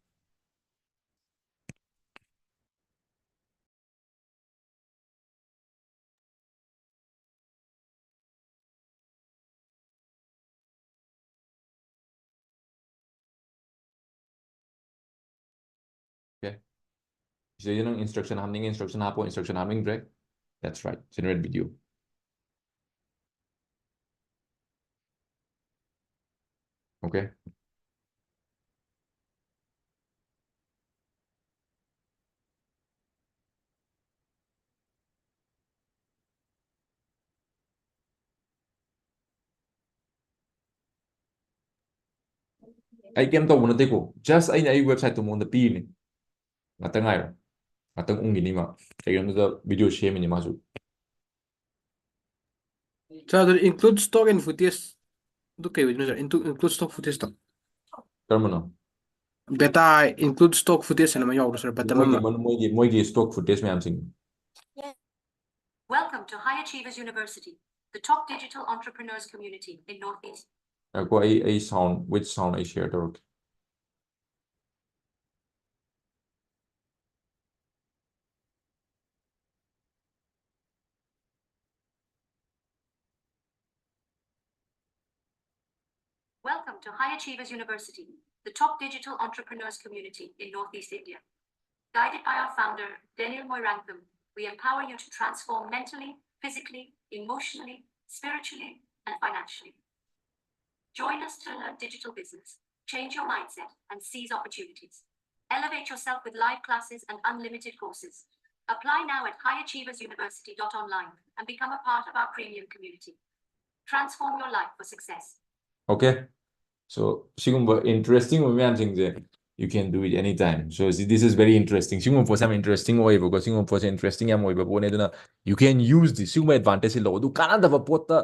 Okay. ꯁꯤꯗꯩꯗ ꯅꯪ instruction ꯍꯥꯞꯅꯤꯡꯉꯦ, instruction ꯍꯥꯞꯄꯣ, instruction ꯍꯥꯞꯅꯤꯡꯗ꯭ꯔꯦ, that's right, generate video. Okay. ꯑꯩ ꯀꯩꯝ ꯇꯧꯕ ꯅꯠꯇꯦꯀꯣ, just ꯑꯩꯅ ꯑꯩ websiteꯇꯣ ꯃꯉꯣꯟꯗ ꯄꯤꯔꯤꯅꯦ꯫ ꯉꯥꯛꯇꯪ ꯉꯥꯏꯔꯣ, ꯉꯥꯛꯇꯪ ꯎꯪꯈꯤꯅꯤ ꯃꯥ꯫ ꯀꯩꯒꯤꯅꯣꯗ video ꯁꯦꯝꯃꯤꯅꯦ ꯃꯥꯁꯨ꯫ Sir, ꯑꯗꯨꯗꯤ include stock and footage ꯑꯗꯨ ꯀꯩ ꯑꯣꯏꯗꯣꯏꯅꯣ, sir? Include stock footageꯇꯣ? ꯀꯔꯝꯕꯅꯣ? Beta include stock footage ꯍꯥꯏꯅ ꯑꯃ ꯌꯥꯎꯕ꯭ꯔꯣ, sir? Beta ꯃꯣꯏꯒꯤ ꯑꯃ? ꯃꯣꯏꯒꯤ ꯃꯣꯏꯒꯤ stock footage ꯃꯌꯥꯝꯁꯤꯡ꯫ Welcome to High Achievers University, the top digital entrepreneurs community in Northeast. ꯉꯥꯏꯈꯣ, ꯑꯩ ꯑꯩ sound, with sound ꯑꯩ share ꯇꯧꯔꯛꯀꯦ꯫ Welcome to High Achievers University, the top digital entrepreneurs community in Northeast India. Guided by our founder, Daniel Moirantham, we empower you to transform mentally, physically, emotionally, spiritually, and financially. Join us to learn digital business, change your mindset, and seize opportunities. Elevate yourself with live classes and unlimited courses. Apply now at high achievers university dot online and become a part of our premium community. Transform your life for success. Okay. So, ꯁꯤꯒꯨꯝꯕ interesting ꯑꯣꯏꯕ ꯃꯌꯥꯝꯁꯤꯡꯁꯦ, you can do it anytime. So, this is very interesting. ꯁꯤꯒꯨꯝꯕ ꯄꯣꯠꯁꯦ ꯌꯥꯝ interesting ꯑꯣꯏꯌꯦꯕꯀꯣ꯫ ꯁꯤꯒꯨꯝꯕ ꯄꯣꯠꯁꯦ interesting ꯌꯥꯝ ꯑꯣꯏꯕ ꯄꯣꯠꯅꯦ꯫ ꯑꯗꯨꯅ, you can use this. ꯁꯤꯒꯨꯝꯕ advantageꯁꯦ ꯂꯧ꯫ ꯑꯗꯨ ꯀꯥꯟꯅꯗꯕ ꯄꯣꯠꯇ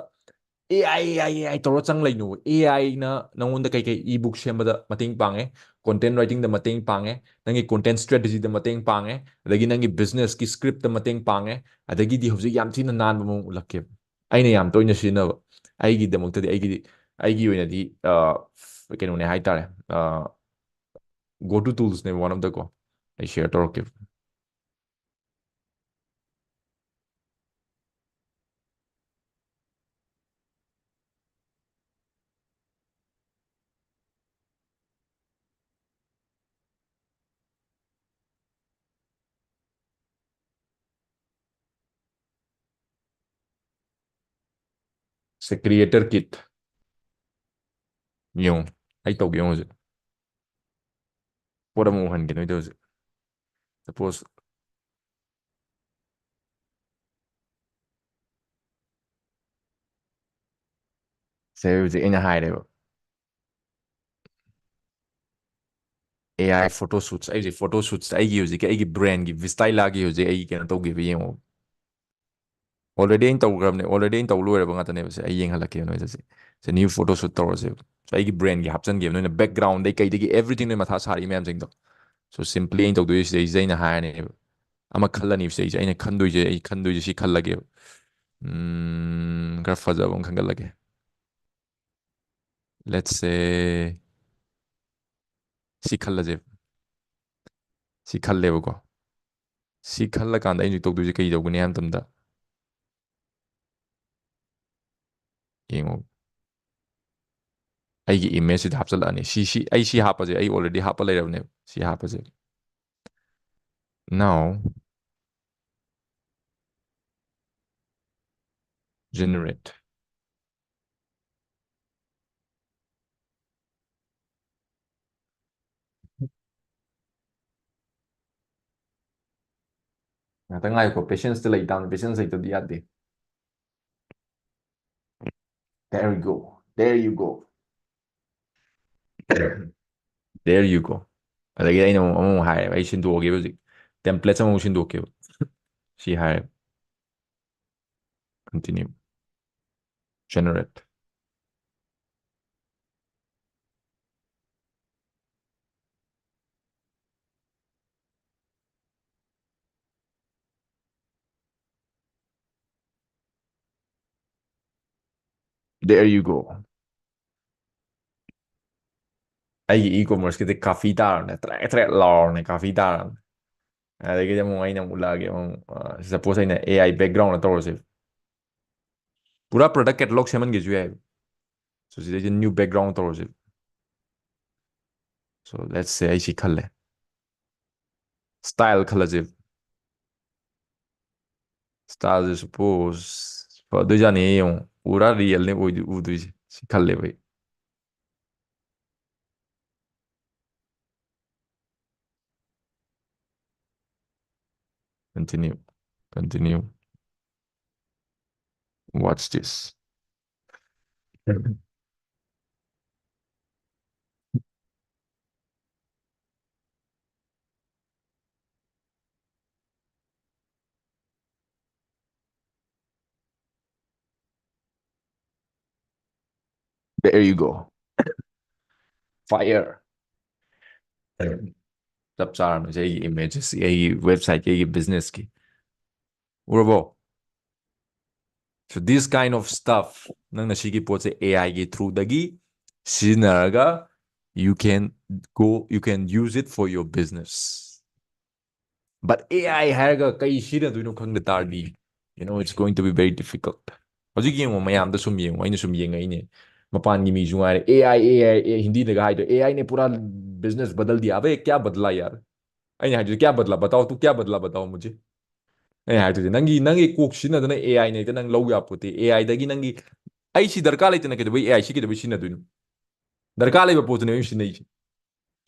AI, AI, AI ꯇꯧꯔ ꯆꯪ ꯂꯩꯅꯨ꯫ AIꯅ ꯅꯉꯣꯟꯗ ꯀꯩꯀꯩ e-book ꯁꯦꯝꯕꯗ ꯃꯇꯦꯡ ꯄꯥꯡꯉꯦ꯫ content writing ꯗ ꯃꯇꯦꯡ ꯄꯥꯡꯉꯦ, ꯅꯪꯒꯤ content strategy ꯗ ꯃꯇꯦꯡ ꯄꯥꯡꯉꯦ, ꯑꯗꯒꯤ ꯅꯪꯒꯤ business ꯀꯤ script ꯇ ꯃꯇꯦꯡ ꯄꯥꯡꯉꯦ, ꯑꯗꯒꯤꯗꯤ ꯍꯧꯖꯤꯛ ꯌꯥꯝ ꯊꯤꯅ ꯅꯥꯟꯕ ꯃꯑꯣꯡ ꯎꯠꯂꯛꯀꯦꯕ꯫ ꯑꯩꯅ ꯌꯥꯝ ꯇꯣꯏꯅ ꯁꯤꯖꯤꯟꯅꯕ, ꯑꯩꯒꯤꯗꯃꯛꯇꯗꯤ, ꯑꯩꯒꯤꯗꯤ, ꯑꯩꯒꯤ ꯑꯣꯏꯅꯗꯤ, ꯑ, ꯀꯩꯅꯣꯅꯦ ꯍꯥꯏꯇꯥꯔꯦ, ꯑ, Go To Tools ꯅꯦꯕ one of the ꯀꯣ꯫ ꯑꯩ share ꯇꯧꯔꯛꯀꯦꯕ꯫ ꯁꯦ, Creator Kit꯫ ꯌꯦꯡꯉꯨ, ꯑꯩ ꯇꯧꯒꯦ ꯌꯦꯡꯉꯨ ꯍꯧꯖꯤꯛ꯫ ꯄꯣꯠ ꯑꯃ ꯎꯍꯟꯒꯦ ꯅꯣꯏꯗ ꯍꯧꯖꯤꯛ꯫ Suppose, ꯁꯦ, ꯍꯧꯖꯤꯛ ꯑꯩꯅ ꯍꯥꯏꯔꯦꯕ꯫ A I photo shoots, ꯑꯩ ꯍꯧꯖꯤꯛ photo shoots, ꯑꯩꯒꯤ ꯍꯧꯖꯤꯛꯀꯤ ꯑꯩꯒꯤ brand ꯒꯤ, Vistaila ꯒꯤ ꯍꯧꯖꯤꯛ ꯑꯩ ꯀꯩꯅꯣ ꯇꯧꯈꯤꯕ ꯌꯦꯡꯉꯣ꯫ Already ꯑꯩꯅ ꯇꯧꯈ꯭ꯔꯕꯅꯦ, already ꯑꯩꯅ ꯇꯧ ꯂꯣꯏꯔꯕ ꯉꯥꯛꯇꯅꯦꯕ ꯁꯦ꯫ ꯑꯩ ꯌꯦꯡꯍꯜꯂꯛꯀꯦ ꯅꯣꯏꯗ ꯁꯦ꯫ ꯁꯦ, new photo shoot ꯇꯧꯔꯁꯦꯕ꯫ ꯁꯦ, ꯑꯩꯒꯤ brand ꯒꯤ ꯍꯥꯞꯆꯤꯟꯒꯦꯕ꯫ ꯅꯣꯏꯅ background ꯗꯩ ꯀꯩꯗꯒꯤ everything ꯅꯣꯏ ꯃꯊꯥ ꯁꯥꯔꯤ ꯃꯌꯥꯝꯁꯤꯡꯗꯣ꯫ So, simply ꯑꯩꯅ ꯇꯧꯗꯣꯏꯁꯦ ꯁꯤꯗꯩꯁꯤꯗ ꯑꯩꯅ ꯍꯥꯏꯔꯅꯦꯕ꯫ ꯑꯃ ꯈꯜꯂꯅꯤꯕ ꯁꯤꯗꯩꯁꯤꯗ꯫ ꯑꯩꯅ ꯈꯟꯗꯣꯏꯁꯦ, ꯑꯩ ꯈꯟꯗꯣꯏꯁꯦ ꯁꯤ ꯈꯜꯂꯒꯦꯕ꯫ ꯎꯝ, ꯈꯔ ꯐꯖꯕ ꯑꯃ ꯈꯟꯒꯠꯂꯒꯦ꯫ Let's say, ꯁꯤ ꯈꯜꯂꯁꯦ꯫ ꯁꯤ ꯈꯜꯂꯦꯕꯀꯣ꯫ ꯁꯤ ꯈꯜꯂꯀꯥꯟꯗ ꯑꯩꯅ ꯍꯧꯖꯤꯛ ꯇꯧꯗꯣꯏꯁꯦ ꯀꯩ ꯇꯧꯒꯅꯤ ꯍꯥꯏꯕ ꯃꯇꯝꯗ, ꯌꯦꯡꯉꯣ, ꯑꯩꯒꯤ image ꯁꯤꯗ ꯍꯥꯞꯆꯤꯜꯂꯛꯑꯅꯤ꯫ ꯁꯤ, ꯁꯤ, ꯑꯩ ꯁꯤ ꯍꯥꯞꯄꯁꯦ, ꯑꯩ already ꯍꯥꯞꯄ ꯂꯩꯔꯕꯅꯦꯕ꯫ ꯁꯤ ꯍꯥꯞꯄꯁꯦ꯫ Now, generate꯫ ꯉꯥꯛꯇꯪ ꯉꯥꯏꯈꯣ, patience ꯇ ꯂꯩ ꯇꯥꯕꯅꯤ, patience ꯂꯩꯇꯕꯗꯤ ꯌꯥꯗꯦ꯫ There you go, there you go, there you go꯫ ꯑꯗꯒꯤ ꯑꯩꯅ ꯑꯃꯨꯛ, ꯑꯃꯃꯨꯛ ꯍꯥꯏꯔꯦꯕ, ꯑꯩ ꯁꯤꯟꯗꯣꯛꯑꯒꯦꯕ ꯍꯧꯖꯤꯛ, templates ꯑꯃꯃꯨꯛ ꯁꯤꯟꯗꯣꯛꯀꯦꯕ꯫ ꯁꯤ ꯍꯥꯏꯔꯦ꯫ Continue꯫ Generate꯫ There you go. ꯑꯩꯒꯤ e-commerce ꯀꯤꯗꯤ ꯀꯥꯐꯤ ꯇꯥꯔꯕꯅꯦ, ꯇ꯭ꯔꯦꯛ ꯇ꯭ꯔꯦꯛ ꯂꯥꯎꯔꯕꯅꯦ, ꯀꯥꯐꯤ ꯇꯥꯔꯕꯅꯦ꯫ ꯑꯗꯒꯤꯗꯤ ꯑꯃꯨꯛ ꯑꯩꯅ ꯑꯃꯨꯛ ꯎꯠꯂꯛꯑꯒꯦ ꯑꯃꯨꯛ, ꯁꯄꯣꯁ ꯑꯩꯅ AI background ꯇꯧꯔꯁꯦ, ꯄꯨꯔꯥ product catalog ꯁꯦꯝꯍꯟꯒꯦꯁꯨ ꯌꯥꯏꯕ꯫ So ꯁꯤꯗꯩꯁꯤꯗ new background ꯇꯧꯔꯁꯦ꯫ So let's say ꯑꯩ ꯁꯤ ꯈꯜꯂꯦ, style ꯈꯜꯂꯁꯦ꯫ Style ꯁꯦ ꯁꯄꯣꯁ ꯐꯗꯣꯏꯖꯥꯠꯅꯤ, ꯌꯦꯡꯉꯨ, ꯄꯨꯔꯥ ꯔꯤꯌꯦꯜꯅꯤ ꯑꯣꯏꯗꯣꯏ, ꯎꯗꯣꯏꯁꯦ꯫ ꯁꯤ ꯈꯜꯂꯦꯕ ꯑꯩ꯫ Continue, continue. Watch this. There you go. Fire. ꯆꯞ ꯆꯥꯔꯕꯅꯦ ꯁꯤ ꯑꯩꯒꯤ images, ꯑꯩꯒꯤ website ꯀꯤ, ꯑꯩꯒꯤ business ꯀꯤ꯫ ꯎꯔꯕꯣ? So this kind of stuff, ꯅꯪꯅ ꯁꯤꯒꯤ ꯄꯣꯠꯁꯦ AI ꯒꯤ through ꯗꯒꯤ ꯁꯤꯖꯤꯟꯅꯔꯒ you can go, you can use it for your business. But AI ꯍꯥꯏꯔꯒ ꯀꯩ ꯁꯤꯖꯤꯟꯅꯗꯣꯏꯅꯣ ꯈꯪꯗ ꯇꯥꯔꯗꯤ, you know, it's going to be very difficult. ꯍꯧꯖꯤꯛ ꯌꯦꯡꯉꯣ, ꯃꯌꯥꯝꯗ ꯁꯨꯝ ꯌꯦꯡꯉꯣ, ꯑꯩꯅ ꯁꯨꯝ ꯌꯦꯡꯉꯛꯏꯅꯦ, ꯃꯄꯥꯟꯒꯤ ꯃꯤꯁꯨ ꯉꯥꯏꯔꯦ, "AI, AI, AI, ꯍꯤꯟꯗꯤꯗꯒ ꯍꯥꯏꯗꯣ, AI ने पूरा business बदल दिया, अबे क्या बदला यार?" ꯑꯩꯅ ꯍꯥꯏꯗꯣꯏ, "क्या बदला बताओ, तू क्या बदला बताओ मुझे?" ꯑꯩꯅ ꯍꯥꯏꯗꯣꯏꯁꯦ, ꯅꯪꯒꯤ, ꯅꯪꯒꯤ ꯀꯣꯛ ꯁꯤꯖꯤꯟꯅꯗꯅ AI ꯅ ꯍꯦꯛꯇ ꯅꯪ ꯂꯧ ꯌꯥꯄꯣꯠꯇꯦ꯫ AI ꯗꯒꯤ ꯅꯪꯒꯤ, ꯑꯩ ꯁꯤ ꯗꯔꯀꯥꯔ ꯂꯩꯇꯅ ꯀꯩꯗꯧꯕꯩ AI ꯁꯤ ꯀꯩꯗꯧꯕꯩ ꯁꯤꯖꯤꯟꯅꯗꯣꯏꯅꯣ? ꯗꯔꯀꯥꯔ ꯂꯩꯕ ꯄꯣꯠꯇꯨꯅꯦ ꯑꯩꯅ ꯁꯤꯖꯤꯟꯅꯩꯁꯦ꯫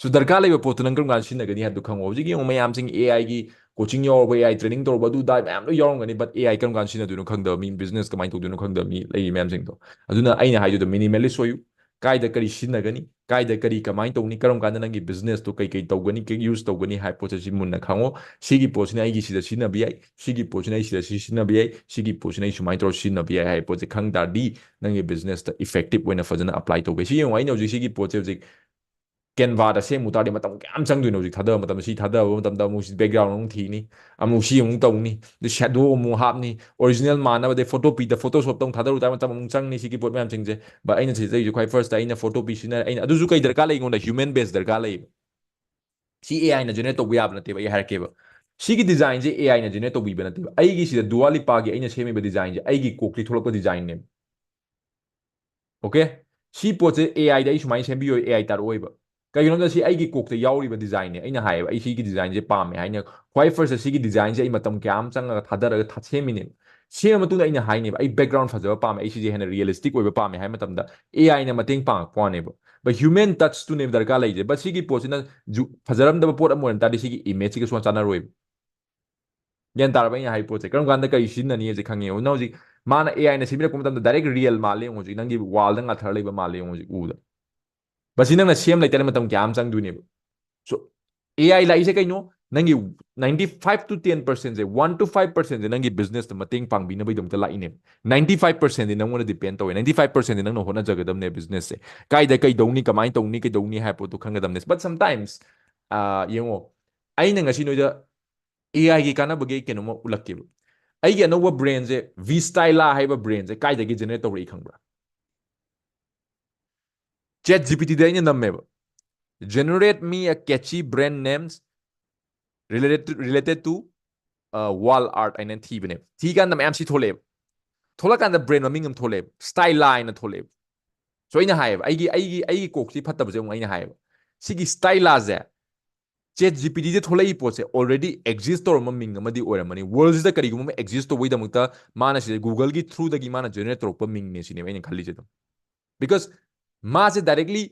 So ꯗꯔꯀꯥꯔ ꯂꯩꯕ ꯄꯣꯠꯇꯨ ꯅꯪ ꯀꯔꯝ ꯀꯥꯟꯗ ꯁꯤꯖꯤꯟꯅꯒꯅꯤ ꯍꯥꯏꯕꯗꯨ ꯈꯪꯉꯣ꯫ ꯍꯧꯖꯤꯛ ꯌꯦꯡꯉꯣ, ꯃꯌꯥꯝꯁꯤꯡ AI ꯒꯤ coaching ꯌꯥꯎꯔꯕ, AI training ꯇꯧꯔꯕ, ꯑꯗꯨ ꯑꯗꯥ ꯃꯌꯥꯝ ꯂꯣꯏ ꯌꯥꯎꯔꯝꯒꯅꯤ, but AI ꯀꯔꯝ ꯀꯥꯟꯗ ꯁꯤꯖꯤꯟꯅꯗꯣꯏꯅꯣ ꯈꯪꯗꯕ ꯃꯤ, business ꯀꯃꯥꯏꯅ ꯇꯧꯗꯣꯏꯅꯣ ꯈꯪꯗꯕ ꯃꯤ ꯂꯩꯔꯤ ꯃꯌꯥꯝꯁꯤꯡꯗꯣ꯫ ꯑꯗꯨꯅ ꯑꯩꯅ ꯍꯥꯏꯗꯣꯏꯗꯣ, minimalist ꯑꯣꯏꯌꯨ꯫ ꯀꯥꯏꯗ ꯀꯔꯤ ꯁꯤꯖꯤꯟꯅꯒꯅꯤ, ꯀꯥꯏꯗ ꯀꯔꯤ ꯀꯃꯥꯏꯅ ꯇꯧꯅꯤ, ꯀꯔꯝ ꯀꯥꯟꯗ ꯅꯪꯒꯤ business ꯇꯣ ꯀꯩ ꯀꯩ ꯇꯧꯒꯅꯤ, ꯀꯩ use ꯇꯧꯒꯅꯤ ꯍꯥꯏꯕ ꯄꯣꯠꯁꯦ ꯁꯤ ꯃꯨꯟꯅ ꯈꯪꯉꯣ꯫ ꯁꯤꯒꯤ ꯄꯣꯠꯁꯤꯅ ꯑꯩꯒꯤ ꯁꯤꯗ ꯁꯤꯖꯤꯟꯅꯕ ꯌꯥꯏ, ꯁꯤꯒꯤ ꯄꯣꯠꯁꯤꯅ ꯑꯩ ꯁꯤꯗ ꯁꯤ ꯁꯤꯖꯤꯟꯅꯕ ꯌꯥꯏ, ꯁꯤꯒꯤ ꯄꯣꯠꯁꯤꯅ ꯑꯩ ꯁꯨꯃꯥꯏꯅ ꯇꯧꯔ ꯁꯤꯖꯤꯟꯅꯕ ꯌꯥꯏ ꯍꯥꯏꯕ ꯄꯣꯠꯁꯦ ꯈꯪ ꯇꯥꯔꯗꯤ ꯅꯪꯒꯤ business ꯇ effective ꯑꯣꯏꯅ ꯐꯖꯅ apply ꯇꯧꯕ ꯌꯥꯏ꯫ ꯁꯤ ꯌꯦꯡꯉꯣ, ꯑꯩꯅ ꯍꯧꯖꯤꯛ ꯁꯤꯒꯤ ꯄꯣꯠꯁꯦ ꯍꯧꯖꯤꯛ ꯀꯦꯟꯚꯥꯗ ꯁꯦꯝꯃꯨ ꯇꯥꯔꯗꯤ ꯃꯇꯝ ꯀꯌꯥꯝ ꯆꯪꯗꯣꯏꯅꯣ? ꯍꯧꯖꯤꯛ ꯊꯥꯗꯕ ꯃꯇꯝꯗ, ꯁꯤ ꯊꯥꯗꯕ ꯃꯇꯝꯗ ꯑꯃꯨꯛ ꯁꯤ ꯕꯦꯛꯒ꯭ꯔꯥꯎꯟ ꯑꯃꯨꯛ ꯊꯤꯅꯤ, ꯑꯃꯨꯛ ꯁꯤ ꯑꯃꯨꯛ ꯇꯧꯅꯤ, ꯑꯗꯨ ꯁꯦꯗꯣ ꯑꯃꯨꯛ ꯍꯥꯞꯅꯤ, ꯑꯣꯔꯤꯖꯤꯅꯦꯜ ꯃꯥꯟꯅꯕꯗꯩ ꯐꯣꯇꯣ ꯄꯤꯗ ꯐꯣꯇꯣꯁꯣꯞꯇ ꯑꯃꯨꯛ ꯊꯥꯗꯔꯨ ꯇꯥꯔꯗꯤ ꯃꯇꯝ ꯑꯃꯨꯛ ꯆꯪꯅꯤ꯫ ꯁꯤꯒꯤ ꯄꯣꯠ ꯃꯌꯥꯝꯁꯤꯡꯁꯦ꯫ But ꯑꯩꯅ ꯁꯤꯗꯩꯁꯦ ꯈ꯭ꯋꯥꯏ ꯐꯥꯔꯁꯇ ꯑꯩꯅ ꯐꯣꯇꯣ ꯄꯤ ꯁꯤꯖꯤꯟꯅꯔꯦ꯫ ꯑꯩꯅ ꯑꯗꯨꯁꯨ ꯀꯩ ꯗꯔꯀꯥꯔ ꯂꯩ? ꯑꯩꯉꯣꯟꯗ ꯍ꯭ꯌꯨꯃꯦꯟ ꯕꯦꯁ ꯗꯔꯀꯥꯔ ꯂꯩꯌꯦꯕ꯫ ꯁꯤ AI ꯅ ꯖꯦꯅꯦꯔꯦꯠ ꯇꯧꯕ ꯌꯥꯕ ꯅꯠꯇꯦꯕ꯫ ꯑꯩ ꯍꯥꯏꯔꯛꯀꯦꯕ, ꯁꯤꯒꯤ ꯗꯤꯖꯥꯏꯟꯁꯦ AI ꯅ ꯖꯦꯅꯦꯔꯦꯠ ꯇꯧꯕꯤꯕ ꯅꯠꯇꯦꯕ꯫ ꯑꯩꯒꯤ ꯁꯤꯗ ꯗꯨꯋꯥ ꯂꯤꯄꯥꯒꯤ ꯑꯩꯅ ꯁꯦꯝꯃꯤꯕ ꯗꯤꯖꯥꯏꯟꯁꯦ ꯑꯩꯒꯤ ꯀꯣꯛꯇꯒꯤ ꯊꯣꯛꯂꯛꯄ ꯗꯤꯖꯥꯏꯟꯅꯦꯕ꯫ ꯑꯣꯀꯦ, ꯁꯤ ꯄꯣꯠꯁꯦ AI ꯗ ꯑꯩ ꯁꯨꯃꯥꯏꯅ ꯁꯦꯝꯕꯤꯌꯣ, AI ꯇꯥꯔꯛꯑꯣꯏꯕ꯫ ꯀꯩꯒꯤꯅꯣꯗ ꯁꯤ ꯑꯩꯒꯤ ꯀꯣꯛꯇ ꯌꯥꯎꯔꯤꯕ ꯗꯤꯖꯥꯏꯟꯅꯦ꯫ ꯑꯩꯅ ꯍꯥꯏꯌꯦꯕ, ꯑꯩ ꯁꯤꯒꯤ ꯗꯤꯖꯥꯏꯟꯁꯦ ꯄꯥꯝꯃꯦ ꯍꯥꯏꯅ꯫ ꯈ꯭ꯋꯥꯏ ꯐꯥꯔꯁꯇ ꯁꯤꯒꯤ ꯗꯤꯖꯥꯏꯟꯁꯦ ꯑꯩ ꯃꯇꯝ ꯀꯌꯥ ꯑꯃ ꯆꯪꯉꯒ ꯊꯥꯗꯔꯒ ꯊꯥ-, ꯁꯦꯝꯃꯤꯅꯦꯕ꯫ ꯁꯦꯝꯃ ꯃꯇꯨꯡꯗ ꯑꯩꯅ ꯍꯥꯏꯅꯦꯕ, "ꯑꯩ ꯕꯦꯛꯒ꯭ꯔꯥꯎꯟ ꯐꯖꯕ ꯄꯥꯝꯃꯦ, ꯑꯩ ꯁꯤꯁꯦ ꯍꯦꯟꯅ ꯔꯤꯌꯦꯂꯤꯁꯇꯤꯛ ꯑꯣꯏꯕ ꯄꯥꯝꯃꯦ" ꯍꯥꯏ ꯃꯇꯝꯗ AI ꯅ ꯃꯇꯦꯡ ꯄꯥꯡꯉꯛꯄ ꯋꯥꯅꯦꯕ꯫ But ꯍ꯭ꯌꯨꯃꯦꯟ ꯇꯆꯇꯨꯅꯦꯕ ꯗꯔꯀꯥꯔ ꯂꯩꯔꯤꯁꯦ꯫ But ꯁꯤꯒꯤ ꯄꯣꯠꯁꯤꯅ ꯖꯨ-, ꯐꯖꯔꯝꯗꯕ ꯄꯣꯠ ꯑꯃ ꯑꯣꯏꯔꯝ ꯇꯥꯔꯗꯤ ꯁꯤꯒꯤ ꯏꯃꯦꯖꯁꯤꯒ ꯁꯨꯡꯆꯥꯟ ꯆꯥꯟꯅꯔꯣꯏꯕ꯫ ꯒ꯭ꯌꯥꯟ ꯇꯥꯔꯕ ꯑꯩꯅ ꯍꯥꯏ ꯄꯣꯠꯁꯦ? ꯀꯔꯝ ꯀꯥꯟꯗ ꯀꯔꯤ ꯁꯤꯖꯤꯟꯅꯅꯤ ꯍꯥꯏꯁꯦ ꯈꯪꯉꯦ꯫ ꯅꯪ ꯍꯧꯖꯤꯛ ꯃꯥꯅ AI ꯅ ꯁꯦꯝꯕꯤꯔꯛꯄ ꯃꯇꯝꯗ ꯗꯥꯏꯔꯦꯛ ꯔꯤꯌꯦꯜ ꯃꯥꯜꯂꯦ ꯌꯦꯡꯉꯣ ꯍꯧꯖꯤꯛ꯫ ꯅꯪꯒꯤ ꯋꯥꯜꯗ ꯉꯥꯊꯔ ꯂꯩꯕ ꯃꯥꯜꯂꯦ ꯌꯦꯡꯉꯣ ꯍꯧꯖꯤꯛ ꯎꯕꯗ꯫ ꯃꯁꯤ ꯅꯪꯅ ꯁꯦꯝ ꯂꯩꯇꯥꯔꯗꯤ ꯃꯇꯝ ꯀꯌꯥ ꯑꯃ ꯆꯪꯗꯣꯏꯅꯦꯕ꯫ So, AI ꯂꯥꯛꯏꯁꯦ ꯀꯩꯅꯣ? ꯅꯪꯒꯤ ninety five to ten percent say, one to five percent ꯁꯦ ꯅꯪꯒꯤ ꯕꯤꯖꯤꯅꯦꯁꯇ ꯃꯇꯦꯡ ꯄꯥꯡꯕꯤꯅꯕꯒꯤꯗꯃꯛꯇ ꯂꯥꯛꯏꯅꯦꯕ꯫ Ninety five percent ꯗꯤ ꯅꯪꯉꯣꯟꯗ ꯗꯤꯄꯦꯟ ꯇꯧꯋꯦ꯫ Ninety five percent ꯗꯤ ꯅꯪꯅ ꯍꯣꯠꯅꯖꯒꯗꯕꯅꯦ ꯕꯤꯖꯤꯅꯦꯁꯁꯦ꯫ ꯀꯥꯏꯗ ꯀꯩꯗꯧꯅꯤ, ꯀꯃꯥꯏꯅ ꯇꯧꯅꯤ, ꯀꯩꯗꯧꯅꯤ ꯍꯥꯏꯕ ꯄꯣꯠꯇꯣ ꯈꯪꯒꯗꯕꯅꯦ꯫ But sometimes, ꯑꯥ, ꯌꯦꯡꯉꯣ, ꯑꯩꯅ ꯉꯁꯤ ꯅꯣꯏꯗ AI ꯒꯤ ꯀꯥꯟꯅꯕꯒꯤ ꯑꯩ ꯀꯩꯅꯣꯝꯃ ꯎꯠꯂꯛꯀꯦꯕ꯫ ꯑꯩꯒꯤ ꯑꯅꯧꯕ ꯕ꯭ꯔꯦꯟꯁꯦ, V Styla ꯍꯥꯏꯕ ꯕ꯭ꯔꯦꯟꯁꯦ ꯀꯥꯏꯗꯒꯤ ꯖꯦꯅꯦꯔꯦꯠ ꯇꯧꯔꯛꯏ ꯈꯪꯕ꯭ꯔꯥ? ChatGPT ꯗ ꯑꯩꯅ ꯅꯝꯃꯦꯕ, "Generate me a catchy brand names related to, related to, uh, wall art" ꯍꯥꯏꯅ ꯊꯤꯕꯅꯦꯕ꯫ ꯊꯤ ꯀꯥꯟꯗ ꯃꯌꯥꯝ ꯁꯤ ꯊꯣꯛꯂꯛꯑꯦꯕ꯫ ꯊꯣꯛꯂꯛꯀꯥꯟꯗ ꯕ꯭ꯔꯦꯟ ꯃꯃꯤꯡ ꯑꯃ ꯊꯣꯛꯂꯛꯑꯦꯕ, Styla ꯍꯥꯏꯅ ꯊꯣꯛꯂꯛꯑꯦꯕ꯫ So ꯑꯩꯅ ꯍꯥꯏꯌꯦꯕ, ꯑꯩꯒꯤ, ꯑꯩꯒꯤ, ꯑꯩꯒꯤ ꯀꯣꯛꯁꯤ ꯐꯠꯇꯕꯁꯦ ꯑꯃꯨꯛ ꯑꯩꯅ ꯍꯥꯏꯌꯦꯕ, ꯁꯤꯒꯤ Styla ꯁꯦ ChatGPT ꯗ ꯊꯣꯛꯂꯛꯏ ꯄꯣꯠꯁꯦ already exist ꯇꯧꯔꯝꯕ ꯃꯤꯡ ꯑꯃꯗꯤ ꯑꯣꯏꯔꯝꯃꯅꯤ꯫ ꯋꯥꯔꯜꯁꯤꯗ ꯀꯔꯤꯒꯨꯝꯕ ꯑꯃ exist ꯇꯧꯕꯒꯤꯗꯃꯛꯇ ꯃꯥꯅ ꯁꯤꯗ Google ꯒꯤ through ꯗꯒꯤ ꯃꯥꯅ ꯖꯦꯅꯦꯔꯦꯠ ꯇꯧꯔꯛꯄ ꯃꯤꯡꯅꯦ ꯁꯤꯅꯦꯕ ꯑꯩꯅ ꯈꯜꯂꯤꯁꯦ ꯑꯗꯨꯝ꯫ Because ꯃꯥꯁꯦ directly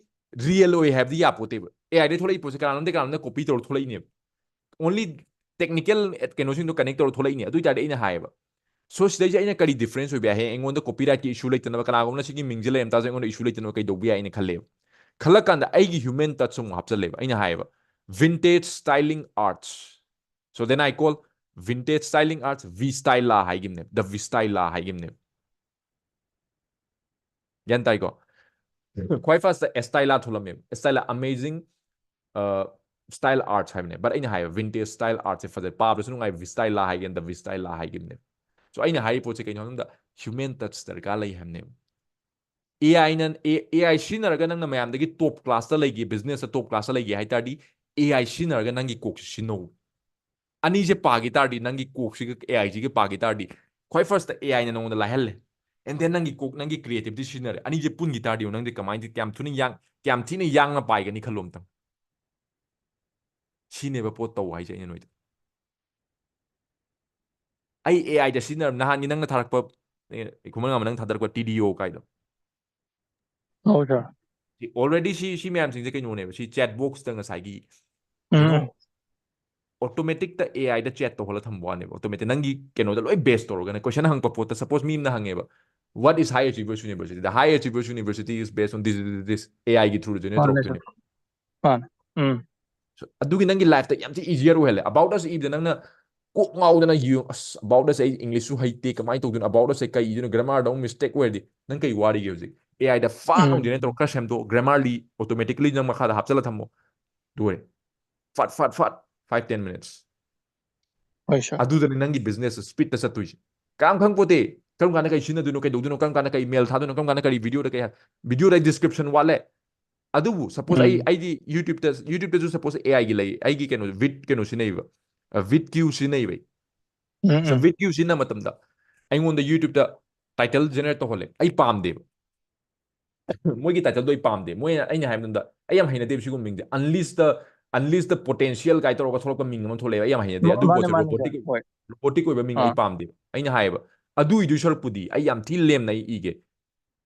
real ꯑꯣꯏ ꯍꯥꯏꯕꯗꯤ ꯌꯥꯄꯣꯠꯇꯦꯕ꯫ AI ꯗꯒꯤ ꯊꯣꯛꯂꯛꯏ ꯄꯣꯠꯁꯦ ꯀꯅꯥꯅꯣꯝꯗꯒꯤ ꯀꯅꯥꯅꯣꯝꯗ copy ꯇꯧꯔ ꯊꯣꯛꯂꯛꯏꯅꯦꯕ꯫ Only technical ꯀꯩꯅꯣꯁꯤꯡꯗꯣ connect ꯇꯧꯔ ꯊꯣꯛꯂꯛꯏꯅꯦ꯫ ꯑꯗꯨ ꯑꯣꯏꯇꯥꯔꯗꯤ ꯑꯩꯅ ꯍꯥꯏꯌꯦꯕ, "So ꯁꯤꯗꯩꯁꯦ ꯑꯩꯅ ꯀꯔꯤ difference ꯑꯣꯏꯕ ꯌꯥꯏ? ꯍꯌꯦꯡ ꯑꯩꯉꯣꯟꯗ copyright ꯀꯤ issue ꯂꯩꯇꯅꯕ, ꯀꯅꯥꯒꯨꯝꯕꯅ ꯁꯤꯒꯤ ꯃꯤꯡꯁꯦ ꯂꯩꯔꯝ ꯇꯥꯔꯁꯨ ꯑꯩꯉꯣꯟꯗ issue ꯂꯩꯇꯅꯕ ꯀꯩꯗꯧꯕ ꯌꯥꯏ?" ꯍꯥꯏꯅ ꯈꯜꯂꯦꯕ꯫ ꯈꯜꯂꯀꯥꯟꯗ ꯑꯩꯒꯤ human touch ꯑꯃꯨꯛ ꯍꯥꯞꯆꯜꯂꯦꯕ꯫ ꯑꯩꯅ ꯍꯥꯏꯌꯦꯕ, "Vintage styling arts." So then I call vintage styling arts V Styla ꯍꯥꯏꯒꯤꯕꯅꯦꯕ, the V Styla ꯍꯥꯏꯒꯤꯕꯅꯦꯕ꯫ ꯒ꯭ꯌꯥꯟ ꯇꯥꯏꯀꯣ? ꯈ꯭ꯋꯥꯏ first Estila ꯊꯣꯛꯂꯝꯃꯦꯕ, Estila Amazing Style Arts ꯍꯥꯏꯕꯅꯦ꯫ But ꯑꯩꯅ ꯍꯥꯏꯕ vintage style artꯁꯦ ꯐꯖꯩ, ꯄꯥꯕꯗꯁꯨ ꯅꯨꯡꯉꯥꯏ, Vistila ꯍꯥꯏꯒꯦꯅ Vistila ꯍꯥꯏꯈꯤꯕꯅꯦ꯫ So ꯑꯩꯅ ꯍꯥꯏꯔꯤꯕ ꯄꯣꯠꯁꯦ ꯀꯩꯅꯣ ꯍꯥꯏꯕꯗ human touch ꯗꯔꯀꯥꯔ ꯂꯩ ꯍꯥꯏꯕꯅꯦꯕ꯫ AI ꯅ AI ꯁꯤꯖꯤꯟꯅꯔꯒ ꯅꯪꯅ ꯃꯌꯥꯝꯗꯒꯤ top class ꯇ ꯂꯩꯒꯦ, business ꯇ top class ꯇ ꯂꯩꯒꯦ ꯍꯥꯏ ꯇꯥꯔꯗꯤ, AI ꯁꯤꯖꯤꯟꯅꯔꯒ ꯅꯪꯒꯤ ꯀꯣꯛꯁꯦ ꯁꯤꯖꯤꯟꯅꯧ꯫ ꯑꯅꯤꯁꯦ ꯄꯥꯈꯤ ꯇꯥꯔꯗꯤ, ꯅꯪꯒꯤ ꯀꯣꯛꯁꯤꯒ AI ꯁꯤꯒ ꯄꯥꯈꯤ ꯇꯥꯔꯗꯤ, ꯈ꯭ꯋꯥꯏ first AI ꯅ ꯅꯉꯣꯟꯗ ꯂꯥꯏꯍꯜꯂꯦ꯫ And then ꯅꯪꯒꯤ ꯀꯣꯛ, ꯅꯪꯒꯤ creativity ꯁꯤꯖꯤꯟꯅꯔꯦ꯫ ꯑꯅꯤꯁꯦ ꯄꯨꯟꯈꯤ ꯇꯥꯔꯗꯤ ꯅꯪꯗꯤ ꯀꯃꯥꯏꯅ, ꯀꯌꯥꯝ ꯊꯨꯅ ꯌꯥꯡ, ꯀꯌꯥꯝ ꯊꯤꯅ ꯌꯥꯡꯅ ꯄꯥꯏꯒꯅꯤ ꯈꯜꯂꯣ ꯑꯝꯇꯪ꯫ ꯁꯤꯅꯦꯕ ꯄꯣꯠ ꯇꯧ ꯍꯥꯏꯁꯦ ꯑꯩꯅ ꯅꯣꯏꯗ꯫ ꯑꯩ AI ꯗ ꯁꯤꯖꯤꯟꯅꯔ, ꯅꯍꯥꯟꯒꯤ ꯅꯪꯅ ꯊꯥꯔꯛꯄ, ꯑꯦ, ꯈꯨꯃꯟ ꯉꯝꯕ ꯅꯪ ꯊꯥꯗꯔꯛꯄ TDO ꯀꯥꯏꯗꯣ꯫ ꯍꯣꯏ, sir. Already ꯁꯤ, ꯁꯤ ꯃꯌꯥꯝꯁꯤꯡꯁꯦ ꯀꯩꯅꯣꯅꯦꯕ, ꯁꯤ chat box ꯇ ꯉꯁꯥꯏꯒꯤ, ꯎꯝ. ꯀꯩꯅꯣ, automatic ꯇ AI ꯗ chat ꯇꯧꯍꯜꯂ ꯊꯝꯕ ꯋꯥꯅꯦꯕ꯫ Automatic ꯅꯪꯒꯤ ꯀꯩꯅꯣꯗ ꯂꯣꯏ base ꯇꯧꯔꯒꯅꯦ꯫ Question ꯍꯪꯉꯛꯄ ꯄꯣꯠꯇ, suppose ꯃꯤ ꯑꯃꯅ ꯍꯪꯉꯦꯕ, "What is High Achievers University?" The High Achievers University is based on this, this, this, this. AI ꯒꯤ through ꯗ generate ꯃꯥꯅꯦ, ꯇꯧꯔꯛꯇꯣꯏꯅꯦ꯫ ꯃꯥꯅꯦ. ꯎꯝ. So, ꯑꯗꯨꯒꯤ ꯅꯪꯒꯤ life ꯇ ꯌꯥꯝ ꯊꯤ easier ꯑꯣꯏꯍꯜꯂꯦ꯫ About Us ꯏꯕꯗ ꯅꯪꯅ ꯀꯣꯛ ꯉꯥꯎꯗꯅ ꯌꯦꯡ-, "ꯑꯁ, About Us ꯑꯩ English ꯁꯨ ꯍꯩꯇꯦ, ꯀꯃꯥꯏꯅ ꯇꯧꯗꯣꯏꯅꯣ? About Us ꯁꯦ ꯀꯩ ꯏꯗꯣꯏꯅꯣ? Grammar ꯗ ꯑꯃꯨꯛ mistake ꯑꯣꯏꯔꯗꯤ", ꯅꯪ ꯀꯩ ꯋꯥꯔꯤꯒꯦ ꯍꯧꯖꯤꯛ? AI ꯗ ꯐꯥꯠ ꯎꯝ. ꯑꯃꯨꯛ generate ꯇꯧꯔ ꯈꯔ ꯁꯦꯝꯗꯣꯛ, Grammarly automatically ꯅꯪ ꯃꯈꯥꯗ ꯍꯥꯞꯆꯜꯂ ꯊꯝꯃꯣ꯫ ꯂꯣꯏꯔꯦ꯫ ꯐꯠ, ꯐꯠ, ꯐꯠ, five ten minutes꯫ ꯍꯣꯏ, sir. ꯑꯗꯨꯗꯅꯤ ꯅꯪꯒꯤ business speed ꯇ ꯆꯠꯇꯣꯏꯁꯦ꯫ ꯀꯅꯥꯝ ꯈꯪꯄꯣꯠꯇꯦ꯫ ꯀꯔꯝ ꯀꯥꯟꯗ ꯀꯩ ꯁꯤꯖꯤꯟꯅꯗꯣꯏꯅꯣ, ꯀꯩꯗꯧꯗꯣꯏꯅꯣ, ꯀꯔꯝ ꯀꯥꯟꯗ ꯀꯩ mail ꯊꯥꯗꯣꯏꯅꯣ, ꯀꯔꯝ ꯀꯥꯟꯗ ꯀꯔꯤ video ꯗ ꯀꯩ ꯍꯥꯏ-, video ꯗ description ꯋꯥꯠꯂꯦ꯫ ꯑꯗꯨꯕꯨ suppose ꯑꯩ, ꯎꯝ. ꯑꯩꯗꯤ YouTube ꯇ, YouTube ꯇꯁꯨ suppose AI ꯒꯤ ꯂꯩ, ꯑꯩꯒꯤ ꯀꯩꯅꯣ, Vid ꯀꯩꯅꯣ ꯁꯤꯖꯤꯟꯅꯩꯕ, ꯑ, VidQ ꯁꯤꯖꯤꯟꯅꯩꯕ ꯑꯩ꯫ ꯎꯝ, So, ꯎꯝ. VidQ ꯁꯤꯖꯤꯟꯅꯕ ꯃꯇꯝꯗ ꯑꯩꯉꯣꯟꯗ YouTube ꯇ title generate ꯇꯧꯍꯜꯂꯦ, ꯑꯩ ꯄꯥꯝꯗꯦꯕ꯫ ꯃꯣꯏꯒꯤ title ꯗꯣ ꯑꯩ ꯄꯥꯝꯗꯦ꯫ ꯃꯣꯏꯅ, ꯑꯩꯅ ꯍꯥꯏꯕ ꯃꯇꯝꯗ, ꯑꯩ ꯌꯥꯝ ꯍꯩꯅꯗꯦꯕ ꯁꯤꯒꯨꯝꯕ ꯃꯤꯡꯁꯦ꯫ Unleash the, Unleash the Potential ꯀꯥꯏ ꯇꯧꯔꯒ ꯊꯣꯛꯂꯛꯄ ꯃꯤꯡ ꯑꯃ ꯊꯣꯛꯂꯛꯑꯦꯕ, ꯑꯩ ꯌꯥꯝ ꯍꯩꯅꯗꯦ꯫ ꯃꯥ-, ꯑꯗꯨ ꯃꯥꯅꯦ, ꯄꯣꯠꯁꯦ ꯃꯥꯅꯦ, robotic, sir. ꯍꯣꯏ. robotic ꯑꯣꯏꯕ ꯃꯤꯡ ꯑꯩ ꯑꯥ. ꯄꯥꯝꯗꯦꯕ꯫ ꯑꯩꯅ ꯍꯥꯏꯌꯦꯕ, ꯑꯗꯨ ꯏꯗꯣꯏ ꯁꯔꯨꯛꯄꯨꯗꯤ ꯑꯩ ꯌꯥꯝ ꯊꯤ ꯂꯦꯝꯅ ꯑꯩ ꯏꯒꯦ꯫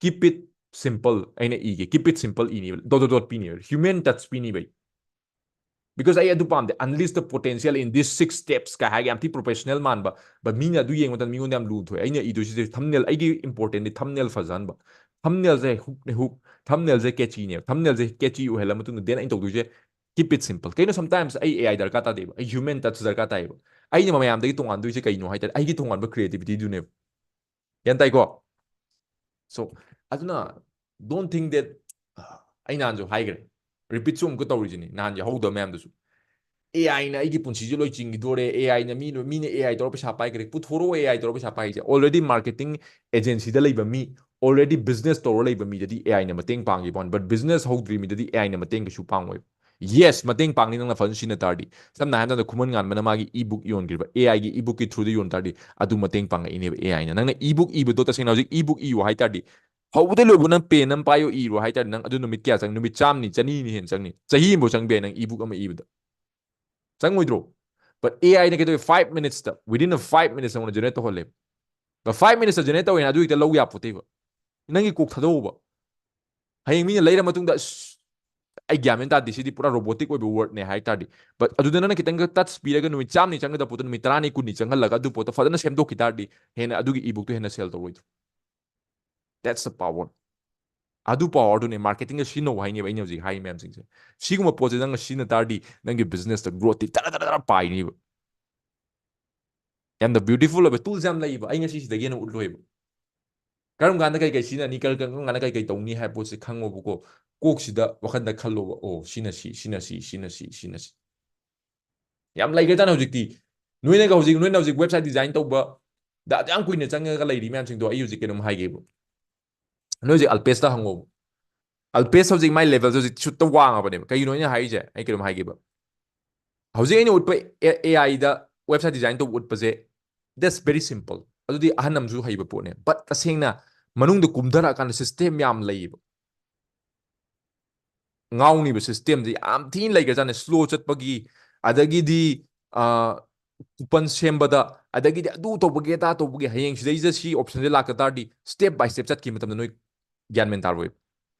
Keep it simple ꯑꯩꯅ ꯏꯒꯦ꯫ Keep it simple ꯏꯅꯤꯕ꯫ Dot, dot, dot ꯄꯤꯅꯤꯕ꯫ Human touch ꯄꯤꯅꯤꯕ ꯑꯩ꯫ Because ꯑꯩ ꯑꯗꯨ ꯄꯥꯝꯗꯦ꯫ Unleash the potential in these six steps ꯀꯥꯏ ꯍꯥꯏꯔꯒ ꯌꯥꯝ ꯊꯤ professional ꯃꯥꯟꯕ꯫ But ꯃꯤꯅ ꯑꯗꯨ ꯌꯦꯡꯕ ꯃꯇꯝꯗ ꯃꯤꯉꯣꯟꯗ ꯌꯥꯝ ꯂꯨ ꯊꯣꯛꯑꯦ꯫ ꯑꯩꯅ ꯏꯗꯣꯏꯁꯤꯗꯤ thumbnail, ꯑꯩꯒꯤ important ꯗꯤ thumbnail ꯐꯖꯍꯟꯕ꯫ Thumbnail ꯁꯦ hook ꯅꯦ, hook꯫ Thumbnail ꯁꯦ catchy ꯅꯦꯕ꯫ Thumbnail ꯁꯦ catchy ꯑꯣꯏꯍꯜꯂ ꯃꯇꯨꯡꯗ then ꯑꯩꯅ ꯇꯧꯗꯣꯏꯁꯦ keep it simple꯫ ꯀꯩꯅꯣ sometimes ꯑꯩ AI ꯗꯔꯀꯥꯔ ꯇꯥꯗꯦꯕ꯫ ꯑꯩ human touch ꯗꯔꯀꯥꯔ ꯇꯥꯏꯌꯦꯕ꯫ ꯑꯩꯅ ꯃꯌꯥꯝꯗꯒꯤ ꯇꯣꯉꯥꯟꯗꯣꯏꯁꯦ ꯀꯩꯅꯣ ꯍꯥꯏ ꯇꯥꯔꯗꯤ ꯑꯩꯒꯤ ꯇꯣꯉꯥꯟꯕ creativity ꯗꯨꯅꯦꯕ꯫ ꯒ꯭ꯌꯥꯟ ꯇꯥꯏꯀꯣ? So, ꯑꯗꯨꯅ Don't think that, ꯑꯩ ꯅꯍꯥꯟꯁꯨ ꯍꯥꯏꯈ꯭ꯔꯦ, ꯔꯤꯄꯤꯠꯁꯨ ꯑꯃꯨꯛꯀ ꯇꯧꯔꯤꯁꯤꯅꯤ ꯅꯍꯥꯟ ꯌꯥꯎꯍꯧꯗꯕ ꯃꯌꯥꯝꯗꯨꯁꯨ꯫ AI ꯅ ꯑꯩꯒꯤ ꯄꯨꯟꯁꯤꯁꯦ ꯂꯣꯏ ꯆꯤꯡꯈꯤꯗꯣꯔꯦ, AI ꯅ ꯃꯤ ꯂꯣꯏ, ꯃꯤꯅ AI ꯇꯧꯔ ꯄꯩꯁꯥ ꯄꯥꯏꯈ꯭ꯔꯦ, ꯄꯨꯊꯣꯔꯛꯑꯣ AI ꯇꯧꯔ ꯄꯩꯁꯥ ꯄꯥꯏꯁꯦ꯫ Already marketing agency ꯗ ꯂꯩꯕ ꯃꯤ, already business ꯇꯧꯔ ꯂꯩꯕ ꯃꯤꯗꯗꯤ AI ꯅ ꯃꯇꯦꯡ ꯄꯥꯡꯈꯤꯕ ꯋꯥꯅꯤ, but business ꯍꯧꯗ꯭ꯔꯤ ꯃꯤꯗꯗꯤ AI ꯅ ꯃꯇꯦꯡ ꯀꯩꯁꯨ ꯄꯥꯡꯉꯣꯏꯕ꯫ Yes, ꯃꯇꯦꯡ ꯄꯥꯡꯅꯤ ꯅꯪꯅ ꯐꯖꯅ ꯁꯤꯖꯤꯟꯅ ꯇꯥꯔꯗꯤ꯫ ꯁꯝꯅ ꯍꯥꯏꯔꯕꯗ ꯈꯨꯃꯟ ꯉꯥꯟꯕꯅ ꯃꯥꯒꯤ ebook ꯌꯣꯟꯈ꯭ꯔꯤꯕ, AI ꯒꯤ ebook ꯀꯤ through ꯗ ꯌꯣꯟ ꯇꯥꯔꯗꯤ ꯑꯗꯨ ꯃꯇꯦꯡ ꯄꯥꯡꯉꯛꯏꯅꯦꯕ AI ꯅ꯫ ꯅꯪꯅ ebook ꯏꯕꯗꯣ ꯇꯁꯦꯡꯅ ꯍꯧꯖꯤꯛ ebook ꯏꯌꯨ ꯍꯥꯏ ꯇꯥꯔꯗꯤ ꯍꯧꯕꯗꯩ ꯂꯣꯏꯕ ꯅꯪ pen ꯑꯃ ꯄꯥꯏꯌꯣ ꯏꯔꯣ ꯍꯥꯏ ꯇꯥꯔꯗꯤ ꯅꯪ ꯑꯗꯨ ꯅꯨꯃꯤꯠ ꯀꯌꯥ ꯆꯪꯅꯤ? ꯅꯨꯃꯤꯠ ꯆꯥꯝꯃꯅꯤ, ꯆꯅꯤꯅꯤ ꯍꯦꯟꯅ ꯆꯪꯅꯤ꯫ ꯆꯍꯤ ꯑꯃꯐꯥꯎ ꯆꯪꯕ ꯌꯥꯏ ꯅꯪ ebook ꯑꯃ ꯏꯕꯗ꯫ ꯆꯪꯉꯣꯏꯗ꯭ꯔꯣ? But AI ꯅ ꯀꯩꯗꯧꯋꯤ? Five minutes ꯇ, within a five minutes ꯅꯉꯣꯟꯗ generate ꯇꯧꯍꯜꯂꯦꯕ꯫ But five minutes ꯇ generate ꯇꯧꯋꯦꯅ ꯑꯗꯨ ꯍꯦꯛꯇ ꯂꯧ ꯌꯥꯄꯣꯠꯇꯦꯕ꯫ ꯅꯪꯒꯤ ꯀꯣꯛ ꯊꯥꯗꯧꯕ꯫ ꯍꯌꯦꯡ ꯃꯤꯅ ꯂꯩꯔ ꯃꯇꯨꯡꯗ, "ꯑꯁ, ꯑꯩ ꯒ꯭ꯌꯥꯟ ꯃꯦꯟ ꯇꯥꯗꯦ, ꯁꯤꯗꯤ ꯄꯨꯔꯥ robotic ꯑꯣꯏꯕ word ꯅꯦ" ꯍꯥꯏ ꯇꯥꯔꯗꯤ꯫ But ꯑꯗꯨꯗ ꯅꯪꯅ ꯈꯤꯇꯪꯒ touch ꯄꯤꯔꯒ ꯅꯨꯃꯤꯠ ꯆꯥꯝꯃꯅꯤ ꯆꯪꯒꯗꯕ ꯄꯣꯠꯇꯣ ꯅꯨꯃꯤꯠ ꯇꯔꯥꯅꯤ, ꯀꯨꯟꯅꯤ ꯆꯪꯍꯜꯂꯒ ꯑꯗꯨ ꯄꯣꯠꯇꯣ ꯐꯖꯅ ꯁꯦꯝꯗꯣꯛꯈꯤ ꯇꯥꯔꯗꯤ ꯍꯦꯟꯅ ꯑꯗꯨꯒꯤ ebook ꯇꯣ ꯍꯦꯟꯅ sell ꯇꯧꯔꯣꯏꯗ꯭ꯔꯣ? That's the power. ꯑꯗꯨ power ꯗꯨꯅꯦ marketing ꯗ ꯁꯤꯖꯤꯟꯅꯧ ꯍꯥꯏꯅꯦꯕ ꯑꯩꯅ ꯍꯧꯖꯤꯛ ꯍꯥꯏꯔꯤ ꯃꯌꯥꯝꯁꯤꯡꯁꯦ꯫ ꯁꯤꯒꯨꯝꯕ ꯄꯣꯠꯁꯦ ꯅꯪꯅ ꯁꯤꯖꯤꯟꯅ ꯇꯥꯔꯗꯤ ꯅꯪꯒꯤ business ꯇ growth ꯇꯤ ꯇꯔꯥ ꯇꯔꯥ ꯇꯔꯥ ꯄꯥꯏꯅꯦꯕ꯫ ꯌꯥꯝꯅ beautiful ꯑꯣꯏꯕ tools ꯌꯥꯝ ꯂꯩꯌꯦꯕ, ꯑꯩ ꯉꯁꯤ ꯁꯤꯗꯒꯤ ꯍꯦꯟꯅ ꯎꯠꯂꯣꯏꯕ꯫ ꯀꯔꯝ ꯀꯥꯟꯗ ꯀꯩ ꯀꯩ ꯁꯤꯖꯤꯟꯅꯅꯤ, ꯀꯔꯝ ꯀꯔꯝ ꯀꯥꯟꯗ ꯀꯩ ꯀꯩ ꯇꯧꯅꯤ ꯍꯥꯏꯕ ꯄꯣꯠꯁꯦ ꯈꯪꯉꯣꯕꯀꯣ꯫ ꯀꯣꯛꯁꯤꯗ ꯋꯥꯈꯟꯗ ꯈꯜꯂꯣꯕ, "ꯑꯣ, ꯁꯤꯅ ꯁꯤ, ꯁꯤꯅ ꯁꯤ, ꯁꯤꯅ ꯁꯤ, ꯁꯤꯅ ꯁꯤ"꯫ ꯌꯥꯝ ꯂꯩꯈ꯭ꯔꯖꯥꯠꯅꯤ ꯍꯧꯖꯤꯛꯇꯤ꯫ ꯅꯣꯏꯅꯒ ꯍꯧꯖꯤꯛ, ꯅꯣꯏꯅ ꯍꯧꯖꯤꯛ website design ꯇꯧꯕ ꯗ ꯑꯗꯨ ꯌꯥꯝ ꯀꯨꯏꯅ ꯆꯪꯉꯒ ꯂꯩꯔꯤ ꯃꯌꯥꯝꯁꯤꯡꯗꯣ ꯑꯩ ꯍꯧꯖꯤꯛ ꯀꯩꯅꯣꯝ ꯍꯥꯏꯒꯦꯕ꯫ ꯅꯣꯏ ꯍꯧꯖꯤꯛ ꯑꯜꯄꯦꯁꯇ ꯍꯪꯉꯣꯕ꯫ ꯑꯜꯄꯦꯁ ꯍꯧꯖꯤꯛ ꯃꯥꯏ level ꯁꯦ ꯍꯧꯖꯤꯛ ꯁꯨꯠꯇ ꯋꯥꯡꯉꯕꯅꯦꯕ꯫ ꯀꯩꯒꯤꯅꯣ ꯑꯩꯅ ꯍꯥꯏꯔꯤꯁꯦ? ꯑꯩ ꯀꯩꯅꯣꯝ ꯍꯥꯏꯒꯦꯕ꯫ ꯍꯧꯖꯤꯛ ꯑꯩꯅ ꯎꯠꯄ A I the website design ꯇꯧꯕ ꯎꯠꯄꯁꯦ, that's very simple. ꯑꯗꯨꯗꯤ ꯑꯍꯟ ꯑꯃꯁꯨ ꯍꯩꯕ ꯄꯣꯠꯅꯦ꯫ But ꯇꯁꯦꯡꯅ ꯃꯅꯨꯡꯗ ꯀꯨꯝꯊꯔꯛꯑꯀꯥꯟꯗ system ꯌꯥꯝ ꯂꯩꯌꯦꯕ꯫ ꯉꯥꯎꯅꯤꯕ system ꯁꯦ ꯌꯥꯝ ꯊꯤꯅ ꯂꯩꯈ꯭ꯔꯖꯥꯠꯅꯦ꯫ Slow ꯆꯠꯄꯒꯤ, ꯑꯗꯒꯤꯗꯤ, ꯑ, coupon ꯁꯦꯝꯕꯗ, ꯑꯗꯒꯤꯗꯤ ꯑꯗꯨ ꯇꯧꯕꯒꯤ, ꯑꯗꯥ ꯇꯧꯕꯒꯤ, ꯍꯌꯦꯡ ꯁꯤꯗꯩꯁꯤꯗ ꯁꯤ option ꯁꯦ ꯂꯥꯛꯇ ꯇꯥꯔꯗꯤ step by step ꯆꯠꯈꯤꯕ ꯃꯇꯝꯗ ꯅꯣꯏ ꯒ꯭ꯌꯥꯟ ꯃꯦꯟ ꯇꯥꯔꯣꯏꯕ꯫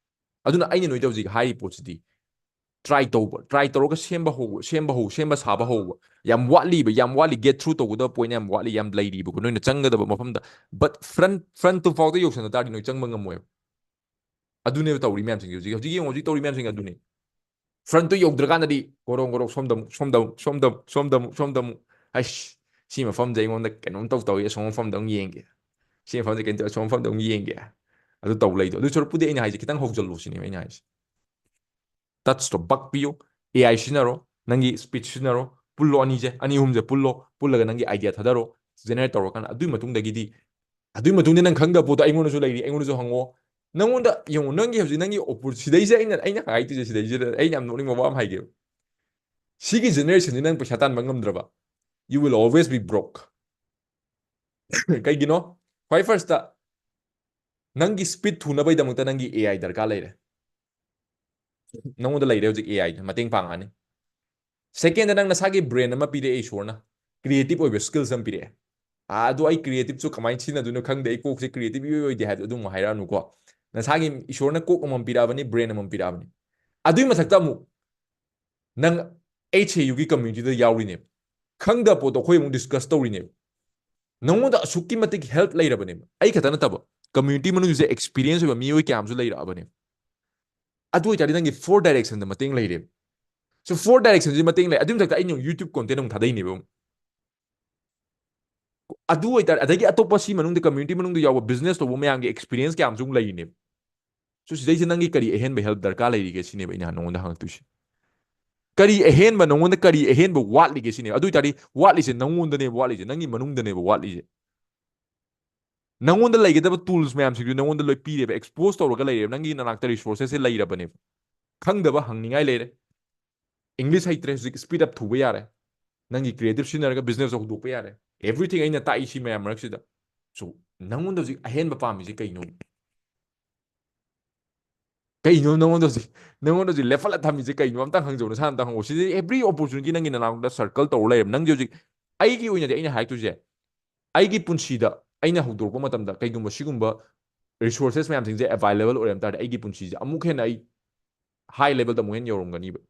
ꯑꯗꯨꯅ ꯑꯩꯅ ꯅꯣꯏꯗ ꯍꯧꯖꯤꯛ ꯍꯥꯏꯔꯤ ꯄꯣꯠꯁꯤꯗꯤ try ꯇꯧꯕ, try ꯇꯧꯔꯒ ꯁꯦꯝꯕ ꯍꯧꯕ, ꯁꯦꯝꯕ ꯍꯧ-, ꯁꯦꯝꯕ ꯁꯥꯕ ꯍꯧꯕ꯫ ꯌꯥꯝ ꯋꯥꯠꯂꯤꯕ, ꯌꯥꯝ ꯋꯥꯠꯂꯤ, get through ꯇꯧꯒꯗꯕ point ꯌꯥꯝ ꯋꯥꯠꯂꯤ, ꯌꯥꯝ ꯂꯩꯔꯤꯕꯀꯣ ꯅꯣꯏꯅ ꯆꯪꯒꯗꯕ ꯃꯐꯝꯗ꯫ But front, front ꯇꯨ ꯐꯥꯎꯗ ꯌꯧꯁꯟꯅ ꯇꯥꯔꯗꯤ ꯅꯣꯏ ꯆꯪꯕ ꯉꯝꯃꯣꯏꯕ꯫ ꯑꯗꯨꯅꯦꯕ ꯇꯧꯔꯤ ꯃꯌꯥꯝꯁꯤꯡꯁꯦ ꯍꯧꯖꯤꯛ, ꯍꯧꯖꯤꯛ ꯌꯦꯡꯉꯣ, ꯍꯧꯖꯤꯛ ꯇꯧꯔꯤ ꯃꯌꯥꯝꯁꯤꯡ ꯑꯗꯨꯅꯤ꯫ Front ꯇꯨ ꯌꯧꯗ꯭ꯔꯀꯥꯟꯗꯗꯤ ꯒꯣꯔꯣꯡ ꯒꯣꯔꯣꯡ ꯁꯣꯝꯗ ꯑꯃꯨꯛ, ꯁꯣꯝꯗ ꯑꯃꯨꯛ, ꯁꯣꯝꯗ ꯑꯃꯨꯛ, ꯁꯣꯝꯗ ꯑꯃꯨꯛ, ꯁꯣꯝꯗ ꯑꯃꯨꯛ, ꯁꯣꯝꯗ ꯑꯃꯨꯛ꯫ "ꯑꯩꯁ, ꯁꯤ ꯃꯐꯝꯁꯦ ꯑꯩꯉꯣꯟꯗ ꯀꯩꯅꯣꯝ ꯇꯧ ꯇꯧꯏ, ꯑꯁꯣꯝ ꯃꯐꯝꯗ ꯑꯃꯨꯛ ꯌꯦꯡꯒꯦ꯫ ꯁꯤ ꯃꯐꯝꯁꯦ ꯀꯩꯅꯣ ꯇꯧꯏ, ꯑꯁꯣꯝ ꯃꯐꯝꯗ ꯑꯃꯨꯛ ꯌꯦꯡꯒꯦ"꯫ ꯑꯗꯨ ꯇꯧ ꯂꯩꯗꯣ꯫ ꯑꯗꯨ ꯁꯔꯨꯛꯄꯨꯗꯤ ꯑꯩꯅ ꯍꯥꯏꯁꯦ ꯈꯤꯇꯪ ꯍꯧꯖꯤꯜꯂꯨ ꯁꯤꯅꯦꯕ ꯑꯩꯅ ꯍꯥꯏꯁꯦ꯫ Touch ꯇꯣ ꯕꯛ ꯄꯤꯌꯨ, AI ꯁꯤꯖꯤꯟꯅꯔꯣ, ꯅꯪꯒꯤ speech ꯁꯤꯖꯤꯟꯅꯔꯣ, ꯄꯨꯜꯂꯣ ꯑꯅꯤꯁꯦ, ꯑꯅꯤ ꯑꯍꯨꯝꯁꯦ ꯄꯨꯜꯂꯣ, ꯄꯨꯜꯂꯒ ꯅꯪꯒꯤ idea ꯊꯥꯗꯔꯣ, generate ꯇꯧꯔꯀꯥꯟꯗ ꯑꯗꯨꯒꯤ ꯃꯇꯨꯡꯗꯒꯤꯗꯤ, ꯑꯗꯨꯒꯤ ꯃꯇꯨꯡꯗ ꯅꯪ ꯈꯪꯗꯕ ꯄꯣꯠꯇꯣ ꯑꯩꯉꯣꯟꯗꯁꯨ ꯂꯩꯔꯤ, ꯑꯩꯉꯣꯟꯗꯁꯨ ꯍꯪꯉꯣ꯫ ꯅꯪꯉꯣꯟꯗ ꯌꯦꯡꯉꯣ, ꯅꯪꯒꯤ ꯍꯧꯖꯤꯛ ꯅꯪꯒꯤ opportunity ꯁꯤꯗꯩꯁꯦ ꯑꯩꯅ, ꯑꯩꯅ ꯍꯥꯏꯗꯣꯏꯁꯦ ꯁꯤꯗꯩꯁꯤꯗ ꯑꯩꯅ ꯌꯥꯝ ꯅꯣꯛꯅꯤꯡꯕ ꯋꯥ ꯑꯃ ꯍꯥꯏꯒꯦꯕ꯫ ꯁꯤꯒꯤ generation ꯁꯤ ꯅꯪ ꯄꯩꯁꯥ ꯇꯥꯟꯕ ꯉꯝꯗ꯭ꯔꯕ, you will always be broke꯫ ꯀꯩꯒꯤꯅꯣ? ꯈ꯭ꯋꯥꯏ first ꯇ ꯅꯪꯒꯤ speed ꯊꯨꯅꯕꯒꯤꯗꯃꯛꯇ ꯅꯪꯒꯤ AI ꯗꯔꯀꯥꯔ ꯂꯩꯔꯦ꯫ ꯅꯪꯉꯣꯟꯗ ꯂꯩꯔꯦ ꯍꯧꯖꯤꯛ AI ꯗ ꯃꯇꯦꯡ ꯄꯥꯡꯉꯛꯑꯅꯤ꯫ Second ꯗ ꯅꯪ ꯅꯁꯥꯒꯤ brain ꯑꯃ ꯄꯤꯔꯛꯑꯦ ꯏꯁꯣꯔꯅ, creative ꯑꯣꯏꯕ skills ꯑꯃ ꯄꯤꯔꯛꯑꯦ꯫ ꯑꯥ, ꯑꯗꯨ ꯑꯩ creative ꯁꯨ ꯀꯃꯥꯏꯅ ꯁꯤꯖꯤꯟꯅꯗꯣꯏꯅꯣ ꯈꯪꯗꯦ, ꯑꯩ ꯀꯣꯛꯁꯦ creative ꯏꯑꯣꯏ ꯑꯣꯏꯗꯦ ꯍꯥꯏꯕꯗꯣ ꯑꯗꯨꯝ ꯍꯥꯏꯔꯛꯑꯅꯨꯀꯣ꯫ ꯅꯁꯥꯒꯤ ꯏꯁꯣꯔꯅ ꯀꯣꯛ ꯑꯃꯃꯝ ꯄꯤꯔꯛꯑꯕꯅꯤ, brain ꯑꯃꯃꯝ ꯄꯤꯔꯛꯑꯕꯅꯤ꯫ ꯑꯗꯨꯒꯤ ꯃꯊꯛꯇ ꯑꯃꯨꯛ ꯅꯪ H A U ꯒꯤ community ꯗ ꯌꯥꯎꯔꯤꯅꯦꯕ꯫ ꯈꯪꯗꯕ ꯄꯣꯠꯇꯣ ꯑꯩꯈꯣꯏ ꯑꯃꯨꯛ discuss ꯇꯧꯔꯤꯅꯦꯕ꯫ ꯅꯪꯉꯣꯟꯗ ꯑꯁꯨꯛꯀꯤ ꯃꯇꯤꯛ help ꯂꯩꯔꯕꯅꯦꯕ꯫ ꯑꯩ ꯈꯛꯇ ꯅꯠꯇꯕ, community ꯃꯅꯨꯡꯁꯤꯗ experience ꯑꯣꯏꯕ ꯃꯤꯑꯣꯏ ꯀꯌꯥ ꯑꯃꯁꯨ ꯂꯩꯔꯛꯑꯕꯅꯦꯕ꯫ ꯑꯗꯨ ꯑꯣꯏꯇꯥꯔꯗꯤ ꯅꯪꯒꯤ four direction ꯗ ꯃꯇꯦꯡ ꯂꯩꯔꯦꯕ꯫ So four direction ꯁꯤ ꯃꯇꯦꯡ ꯂꯩ꯫ ꯑꯗꯨꯒꯤ ꯃꯊꯛꯇ ꯑꯩꯅ ꯑꯃꯨꯛ YouTube content ꯑꯃꯨꯛ ꯊꯥꯗꯩꯅꯦꯕ ꯑꯃꯨꯛ꯫ ꯑꯗꯨ ꯑꯣꯏꯇꯥꯔꯗꯤ, ꯑꯗꯒꯤ ꯑꯇꯣꯞꯄ ꯁꯤ ꯃꯅꯨꯡꯗ, community ꯃꯅꯨꯡꯗ ꯌꯥꯎꯕ business ꯇꯧꯕ ꯃꯌꯥꯝꯒꯤ experience ꯀꯌꯥ ꯑꯃꯁꯨ ꯑꯃꯨꯛ ꯂꯩꯔꯤꯅꯦꯕ꯫ So ꯁꯤꯗꯩꯁꯤꯗ ꯅꯪꯒꯤ ꯀꯔꯤ ꯑꯍꯦꯟꯕ help ꯗꯔꯀꯥꯔ ꯂꯩꯔꯤꯒꯦ ꯁꯤꯅꯦꯕ ꯑꯩꯅ ꯅꯉꯣꯟꯗ ꯍꯪꯉꯛꯇꯣꯏꯁꯦ꯫ ꯀꯔꯤ ꯑꯍꯦꯟꯕ, ꯅꯉꯣꯟꯗ ꯀꯔꯤ ꯑꯍꯦꯟꯕ ꯋꯥꯠꯂꯤꯒꯦ ꯁꯤꯅꯦꯕ꯫ ꯑꯗꯨ ꯑꯣꯏꯇꯥꯔꯗꯤ ꯋꯥꯠꯂꯤꯁꯦ ꯅꯉꯣꯟꯗꯅꯦꯕ ꯋꯥꯠꯂꯤꯁꯦ, ꯅꯪꯒꯤ ꯃꯅꯨꯡꯗꯅꯦꯕ ꯋꯥꯠꯂꯤꯁꯦ꯫ ꯅꯉꯣꯟꯗ ꯂꯩꯒꯗꯕ tools ꯃꯌꯥꯝꯁꯤꯡꯗꯨ ꯅꯉꯣꯟꯗ ꯂꯣꯏ ꯄꯤꯔꯦꯕ, expose ꯇꯧꯔꯒ ꯂꯩꯔꯦꯕ, ꯅꯪꯒꯤ ꯅꯅꯥꯛꯇ resources ꯁꯦ ꯂꯩꯔꯕꯅꯦꯕ꯫ ꯈꯪꯗꯕ ꯍꯪꯅꯤꯡꯉꯥꯏ ꯂꯩꯔꯦ꯫ English ꯍꯩꯇ꯭ꯔꯦ, ꯍꯧꯖꯤꯛ speed up ꯊꯨꯕ ꯌꯥꯔꯦ꯫ ꯅꯪꯒꯤ creative ꯁꯤꯖꯤꯟꯅꯔꯒ business ꯍꯧꯗꯣꯛꯄ ꯌꯥꯔꯦ꯫ Everything ꯑꯩꯅ ꯇꯥꯛꯏ ꯁꯤ ꯃꯌꯥꯝ ꯃꯔꯛꯁꯤꯗ꯫ So, ꯅꯪꯉꯣꯟꯗ ꯍꯧꯖꯤꯛ ꯑꯍꯦꯟꯕ ꯄꯥꯝꯃꯤꯁꯦ ꯀꯩꯅꯣ? ꯀꯩꯅꯣ ꯅꯪꯉꯣꯟꯗ ꯍꯧꯖꯤꯛ, ꯅꯪꯉꯣꯟꯗ ꯍꯧꯖꯤꯛ ꯂꯦꯞꯍꯜꯂ ꯊꯝꯃꯤꯁꯦ ꯀꯩꯅꯣ? ꯑꯝꯇꯪ ꯍꯪꯖꯧ, ꯅꯁꯥꯅ ꯑꯝꯇꯪ ꯍꯪꯉꯣ꯫ ꯁꯤꯗꯤ every opportunity ꯅꯪꯒꯤ ꯅꯅꯥꯛꯇ circle ꯇꯧꯔ ꯂꯩꯔꯦꯕ꯫ ꯅꯪꯒꯤ ꯍꯧꯖꯤꯛ, ꯑꯩꯒꯤ ꯑꯣꯏꯅꯗꯤ ꯑꯩꯅ ꯍꯥꯏꯔꯛꯇꯣꯏꯁꯦ, ꯑꯩꯒꯤ ꯄꯨꯟꯁꯤꯗ ꯑꯩꯅ ꯍꯧꯗꯣꯔꯛꯄ ꯃꯇꯝꯗ ꯀꯩꯒꯨꯝꯕ ꯁꯤꯒꯨꯝꯕ resources ꯃꯌꯥꯝꯁꯤꯡꯁꯦ available ꯑꯣꯏꯔꯝ ꯇꯥꯔꯗꯤ ꯑꯩꯒꯤ ꯄꯨꯟꯁꯤꯁꯦ ꯑꯃꯨꯛ ꯍꯦꯟꯅ ꯑꯩ high level ꯗ ꯑꯃꯨꯛ ꯍꯦꯟꯅ ꯌꯧꯔꯝꯒꯅꯤꯕ꯫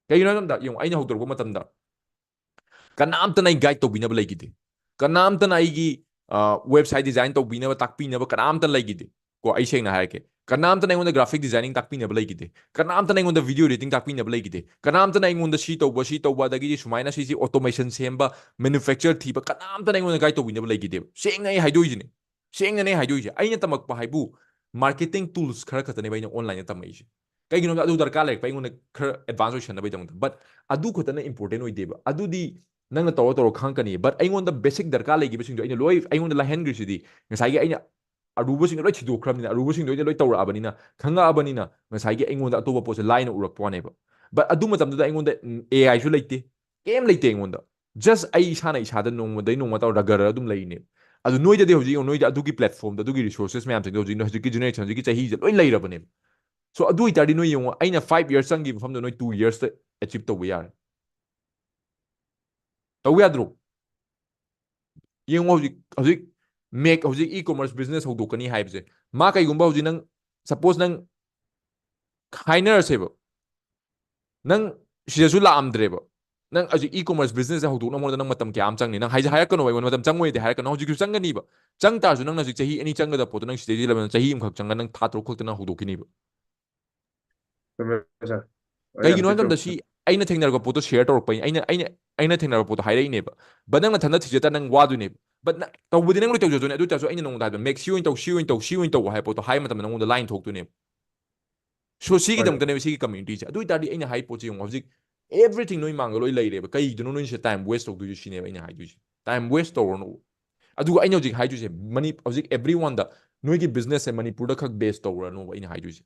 ꯀꯩꯒꯤꯅꯣ ꯍꯥꯏꯕ ꯃꯇꯝꯗ, ꯌꯦꯡꯉꯣ, ꯑꯩꯅ ꯍꯧꯗꯣꯔꯛꯄ ꯃꯇꯝꯗ ꯀꯅꯥꯝꯇꯅ ꯑꯩ guide ꯇꯧꯕꯤꯅꯕ ꯂꯩꯈꯤꯗꯦ꯫ ꯀꯅꯥꯝꯇꯅ ꯑꯩꯒꯤ, ꯑ, website design ꯇꯧꯕꯤꯅꯕ, ꯇꯥꯛꯄꯤꯅꯕ ꯀꯅꯥꯝꯇ ꯂꯩꯈꯤꯗꯦ꯫ ꯀꯣ, ꯑꯩ ꯁꯦꯡꯅ ꯍꯥꯏꯔꯛꯀꯦ, ꯀꯅꯥꯝꯇꯅ ꯑꯩꯉꯣꯟꯗ graphic designing ꯇꯥꯛꯄꯤꯅꯕ ꯂꯩꯈꯤꯗꯦ꯫ ꯀꯅꯥꯝꯇꯅ ꯑꯩꯉꯣꯟꯗ video editing ꯇꯥꯛꯄꯤꯅꯕ ꯂꯩꯈꯤꯗꯦ꯫ ꯀꯅꯥꯝꯇꯅ ꯑꯩꯉꯣꯟꯗ ꯁꯤ ꯇꯧꯕ, ꯁꯤ ꯇꯧꯕ, ꯑꯗꯒꯤꯗꯤ ꯁꯨꯃꯥꯏꯅ ꯁꯤꯁꯤ automation ꯁꯦꯝꯕ, manufacture ꯊꯤꯕ, ꯀꯅꯥꯝꯇꯅ ꯑꯩꯉꯣꯟꯗ guide ꯇꯧꯕꯤꯅꯕ ꯂꯩꯈꯤꯗꯦꯕ꯫ ꯁꯦꯡꯅ ꯑꯩ ꯍꯥꯏꯗꯣꯛꯏꯁꯤꯅꯦ꯫ ꯁꯦꯡꯅꯅꯦ ꯍꯥꯏꯗꯣꯛꯏꯁꯦ꯫ ꯑꯩꯅ ꯇꯝꯃꯛꯄ ꯍꯥꯏꯕꯨ marketing tools ꯈꯔ ꯈꯛꯇꯅꯦꯕ ꯑꯩꯅ online ꯇꯝꯃꯛꯏꯁꯦ꯫ ꯀꯩꯒꯤꯅꯣꯗ ꯑꯗꯨ ꯗꯔꯀꯥꯔ ꯂꯩꯔꯛꯄ ꯑꯩꯉꯣꯟꯗ ꯈꯔ advance ꯑꯣꯏꯁꯟꯅꯕꯒꯤꯗꯃꯛꯇ꯫ But ꯑꯗꯨ ꯈꯛꯇꯅ important ꯑꯣꯏꯗꯦꯕ꯫ ꯑꯗꯨꯗꯤ ꯅꯪꯅ ꯇꯧꯔ ꯇꯧꯔ ꯈꯪꯉꯛꯀꯅꯤ꯫ But ꯑꯩꯉꯣꯟꯗ basic ꯗꯔꯀꯥꯔ ꯂꯩꯈꯤꯕꯁꯤꯡꯗꯣ ꯑꯩꯅ ꯂꯣꯏ ꯑꯩꯉꯣꯟꯗ ꯂꯥꯏꯍꯟꯈ꯭ꯔꯤꯁꯤꯗꯤ ꯉꯁꯥꯏꯒꯤ ꯑꯩꯅ ꯑꯔꯨꯕꯁꯤꯡꯗꯣ ꯂꯣꯏ ꯊꯤꯗꯣꯛꯈ꯭ꯔꯕꯅꯤꯅ, ꯑꯔꯨꯕꯁꯤꯡꯗꯣ ꯑꯩꯅ ꯂꯣꯏ ꯇꯧꯔꯛꯑꯕꯅꯤꯅ, ꯈꯪꯉꯛꯑꯕꯅꯤꯅ ꯉꯁꯥꯏꯒꯤ ꯑꯩꯉꯣꯟꯗ ꯑꯇꯣꯞꯄ ꯄꯣꯠꯁꯦ ꯂꯥꯏꯅ ꯎꯔꯛꯄ ꯋꯥꯅꯦꯕ꯫ But ꯑꯗꯨ ꯃꯇꯝꯗꯨꯗ ꯑꯩꯉꯣꯟꯗ, ꯎꯝ, AI ꯁꯨ ꯂꯩꯇꯦ, ꯀꯩꯝ ꯂꯩꯇꯦ ꯑꯩꯉꯣꯟꯗ꯫ Just ꯑꯩ ꯏꯁꯥꯅ ꯏꯁꯥꯗ ꯅꯣꯡꯃꯗꯩ ꯅꯣꯡꯃ ꯇꯧꯔ ꯔꯒꯔ ꯑꯗꯨꯝ ꯂꯩꯔꯤꯅꯦꯕ꯫ ꯑꯗꯨ ꯅꯣꯏꯗꯗꯤ ꯍꯧꯖꯤꯛ ꯌꯦꯡꯉꯣ, ꯅꯣꯏꯗꯤ ꯑꯗꯨꯒꯤ platform ꯗꯣ, ꯑꯗꯨꯒꯤ resources ꯃꯌꯥꯝꯁꯤꯡꯗꯣ ꯍꯧꯖꯤꯛ, ꯍꯧꯖꯤꯛꯀꯤ generation, ꯍꯧꯖꯤꯛꯀꯤ ꯆꯍꯤꯁꯦ ꯂꯣꯏ ꯂꯩꯔꯕꯅꯦꯕ꯫ So ꯑꯗꯨ ꯑꯣꯏꯇꯥꯔꯗꯤ ꯅꯣꯏ ꯌꯦꯡꯉꯣ, ꯑꯩꯅ five years ꯆꯪꯈꯤꯕ ꯃꯐꯝꯗꯣ ꯅꯣꯏ two years ꯇ achieve ꯇꯧꯕ ꯌꯥꯔꯦ꯫ ꯇꯧ ꯌꯥꯗ꯭ꯔꯣ? ꯌꯦꯡꯉꯣ, ꯍꯧꯖꯤꯛ, ꯍꯧꯖꯤꯛ ꯃꯦꯛ, ꯍꯧꯖꯤꯛ e-commerce business ꯍꯧꯗꯣꯛꯀꯅꯤ ꯍꯥꯏꯕꯁꯦ, ꯃꯥ ꯀꯩꯒꯨꯝꯕ ꯍꯧꯖꯤꯛ ꯅꯪ, suppose ꯅꯪ ꯍꯥꯏꯅꯔꯁꯦꯕ, ꯅꯪ ꯁꯤꯗꯁꯨ ꯂꯥꯛꯑꯝꯗ꯭ꯔꯦꯕ, ꯅꯪ ꯍꯧꯖꯤꯛ e-commerce business ꯁꯦ ꯍꯧꯗꯣꯛꯅꯕ ꯍꯣꯠꯅꯕꯗ ꯅꯪ ꯃꯇꯝ ꯀꯌꯥ ꯑꯃ ꯆꯪꯅꯤ? ꯅꯪ ꯍꯥꯏꯁꯦ ꯍꯥꯏꯔꯛꯀꯅꯣꯕ ꯑꯩꯉꯣꯟꯗ, "ꯃꯇꯝ ꯆꯪꯉꯣꯏꯗꯤ" ꯍꯥꯏꯔꯛꯀꯅꯣ꯫ ꯍꯧꯖꯤꯛꯁꯨ ꯆꯪꯒꯅꯤꯕ꯫ ꯆꯪ ꯇꯥꯔꯁꯨ ꯅꯪꯅ ꯍꯧꯖꯤꯛ ꯆꯍꯤ ꯑꯅꯤ ꯆꯪꯒꯗꯕ ꯄꯣꯠꯇꯣ ꯅꯪ ꯁꯤꯗꯩꯗꯤ ꯂꯩꯕ ꯆꯍꯤ ꯑꯃꯈꯛ ꯆꯪꯉ ꯅꯪ ꯊꯥ ꯇꯔꯨꯛ ꯈꯛꯇ ꯅꯪ ꯍꯧꯗꯣꯛꯈꯤꯅꯤꯕ꯫ ꯆꯨꯝꯃꯦ, sir. ꯌꯥꯝ ꯀꯩꯒꯤꯅꯣ ꯍꯥꯏꯕ ꯆꯨꯝꯃꯦ꯫ ꯃꯇꯝꯗ ꯁꯤ ꯑꯩꯅ ꯊꯦꯡꯅꯔꯛꯄ ꯄꯣꯠꯇꯣ share ꯇꯧꯔꯛꯄꯩꯅꯤ꯫ ꯑꯩꯅ, ꯑꯩꯅ, ꯑꯩꯅ ꯊꯦꯡꯅꯔꯛꯄ ꯄꯣꯠꯇꯣ ꯍꯥꯏꯔꯛꯏꯅꯦꯕ꯫ But ꯅꯪ ꯅꯊꯟꯗ ꯊꯤꯖ ꯇꯥꯔ ꯅꯪ ꯋꯥꯗꯣꯏꯅꯦꯕ꯫ But ꯅ-, ꯇꯧꯕꯗꯤ ꯅꯪ ꯂꯣꯏ ꯇꯧꯖꯗꯣꯏꯅꯦ꯫ ꯑꯗꯨ ꯑꯣꯏꯇꯥꯔꯁꯨ ꯑꯩꯅ ꯅꯉꯣꯟꯗ ꯍꯥꯏꯕ, "ꯃꯦꯛ ꯁꯤ ꯑꯣꯏꯅ ꯇꯧ, ꯁꯤ ꯑꯣꯏꯅ ꯇꯧ, ꯁꯤ ꯑꯣꯏꯅ ꯇꯧ" ꯍꯥꯏꯕ ꯄꯣꯠꯇꯣ ꯍꯥꯏꯕ ꯃꯇꯝꯗ ꯅꯉꯣꯟꯗ line ꯊꯣꯛꯇꯣꯏꯅꯦꯕ꯫ So ꯁꯤꯒꯤꯗꯃꯛꯇꯅꯦꯕ ꯁꯤꯒꯤ community ꯁꯦ꯫ ꯑꯗꯨ ꯑꯣꯏꯇꯥꯔꯗꯤ ꯑꯩꯅ ꯍꯥꯏꯕ ꯄꯣꯠꯁꯦ ꯌꯦꯡꯉꯣ, ꯍꯧꯖꯤꯛ everything ꯅꯣꯏ ꯃꯥꯡꯗ ꯂꯣꯏ ꯂꯩꯔꯦꯕ꯫ ꯀꯩꯒꯤꯅꯣ ꯅꯣꯏꯅ ꯁꯤꯗ time waste ꯇꯧꯗꯣꯏꯁꯦ ꯁꯤꯅꯦꯕ ꯑꯩꯅ ꯍꯥꯏꯗꯣꯏꯁꯦ꯫ Time waste ꯇꯧꯔꯅꯨ꯫ ꯑꯗꯨꯒ ꯑꯩꯅ ꯍꯧꯖꯤꯛ ꯍꯥꯏꯗꯣꯏꯁꯦ, ꯃꯅꯤ-, ꯍꯧꯖꯤꯛ everyone ꯗ ꯅꯣꯏꯒꯤ business ꯁꯦ ꯃꯅꯤꯄꯨꯔꯗ ꯈꯛ base ꯇꯧꯔꯅꯣꯕ ꯑꯩꯅ ꯍꯥꯏꯗꯣꯏꯁꯦ꯫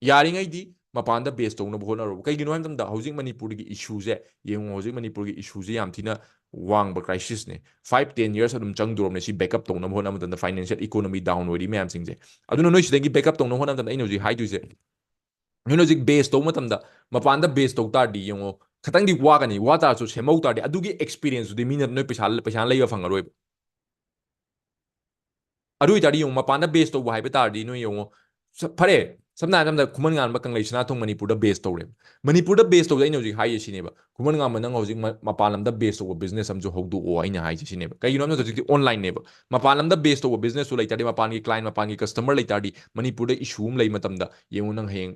ꯌꯥꯔꯤꯉꯩꯗꯤ ꯃꯄꯥꯟꯗ base ꯇꯧꯅꯕ ꯍꯣꯠꯅꯔꯣꯕ꯫ ꯀꯩꯒꯤꯅꯣ ꯍꯥꯏꯕ ꯃꯇꯝꯗ ꯍꯧꯖꯤꯛ ꯃꯅꯤꯄꯨꯔꯒꯤ issue ꯁꯦ ꯌꯦꯡꯉꯣ, ꯍꯧꯖꯤꯛ ꯃꯅꯤꯄꯨꯔꯒꯤ issue ꯁꯦ ꯌꯥꯝ ꯊꯤꯅ ꯋꯥꯡꯕ crisis ꯅꯦ꯫ Five, ten years ꯑꯗꯨꯝ ꯆꯪꯗꯣꯔꯕꯅꯦ ꯁꯤ backup ꯇꯧꯅꯕ ꯍꯣꯠꯅꯕ ꯃꯇꯝꯗ, financial economy down ꯑꯣꯏꯔꯤ ꯃꯌꯥꯝꯁꯤꯡꯁꯦ꯫ ꯑꯗꯨꯅ ꯅꯣꯏ ꯁꯤꯗꯒꯤ backup ꯇꯧꯅꯕ ꯍꯣꯠꯅꯕ ꯃꯇꯝꯗ ꯑꯩꯅ ꯍꯧꯖꯤꯛ ꯍꯥꯏꯗꯣꯏꯁꯦ, ꯅꯣꯏꯅ ꯍꯧꯖꯤꯛ base ꯇꯧꯕ ꯃꯇꯝꯗ ꯃꯄꯥꯟꯗ base ꯇꯧ ꯇꯥꯔꯗꯤ ꯌꯦꯡꯉꯣ, ꯈꯤꯇꯪꯗꯤ ꯋꯥꯒꯅꯤ, ꯋꯥ ꯇꯥꯔꯁꯨ ꯁꯦꯝꯍꯧ ꯇꯥꯔꯗꯤ ꯑꯗꯨꯒꯤ experience ꯇꯨꯗꯤ ꯃꯤꯅ ꯅꯣꯏ ꯄꯩꯁꯥ, ꯄꯩꯁꯥ ꯂꯩꯕ ꯐꯪꯉꯔꯣꯏꯕ꯫ ꯑꯗꯨ ꯑꯣꯏꯇꯥꯔꯗꯤ ꯌꯦꯡꯉꯣ, ꯃꯄꯥꯟꯗ base ꯇꯧꯕ ꯍꯥꯏꯕ ꯇꯥꯔꯗꯤ ꯅꯣꯏ ꯌꯦꯡꯉꯣ, ꯁ-, ꯐꯔꯦ, ꯁꯝꯅ ꯍꯥꯏꯔꯕꯗ ꯈꯨꯃꯟ ꯉꯥꯟꯕ, ꯀꯪꯂꯩ ꯁꯅꯥꯊꯣꯡ ꯃꯅꯤꯄꯨꯔꯗ base ꯇꯧꯔꯦ꯫ ꯃꯅꯤꯄꯨꯔꯗ base ꯇꯧꯕꯗ ꯑꯩꯅ ꯍꯧꯖꯤꯛ ꯍꯥꯏꯔꯤꯁꯦ ꯁꯤꯅꯦꯕ, ꯈꯨꯃꯟ ꯉꯥꯟꯕ, ꯅꯪ ꯍꯧꯖꯤꯛ ꯃ-, ꯃꯄꯥꯟ ꯂꯝꯗ base ꯇꯧꯕ business ꯑꯃꯁꯨ ꯍꯧꯗꯣꯛꯑꯣ ꯑꯩꯅ ꯍꯥꯏꯁꯦ ꯁꯤꯅꯦꯕ꯫ ꯀꯩꯒꯤꯅꯣ ꯍꯥꯏꯕꯗ ꯍꯧꯖꯤꯛꯇꯤ online ꯅꯦꯕ꯫ ꯃꯄꯥꯟ ꯂꯝꯗ base ꯇꯧꯕ business ꯁꯨ ꯂꯩ ꯇꯥꯔꯗꯤ, ꯃꯄꯥꯟꯒꯤ client, ꯃꯄꯥꯟꯒꯤ customer ꯂꯩ ꯇꯥꯔꯗꯤ, ꯃꯅꯤꯄꯨꯔꯗ issue ꯑꯃ ꯂꯩ ꯃꯇꯝꯗ ꯌꯦꯡꯉꯣ, ꯅꯪ ꯍꯌꯦꯡ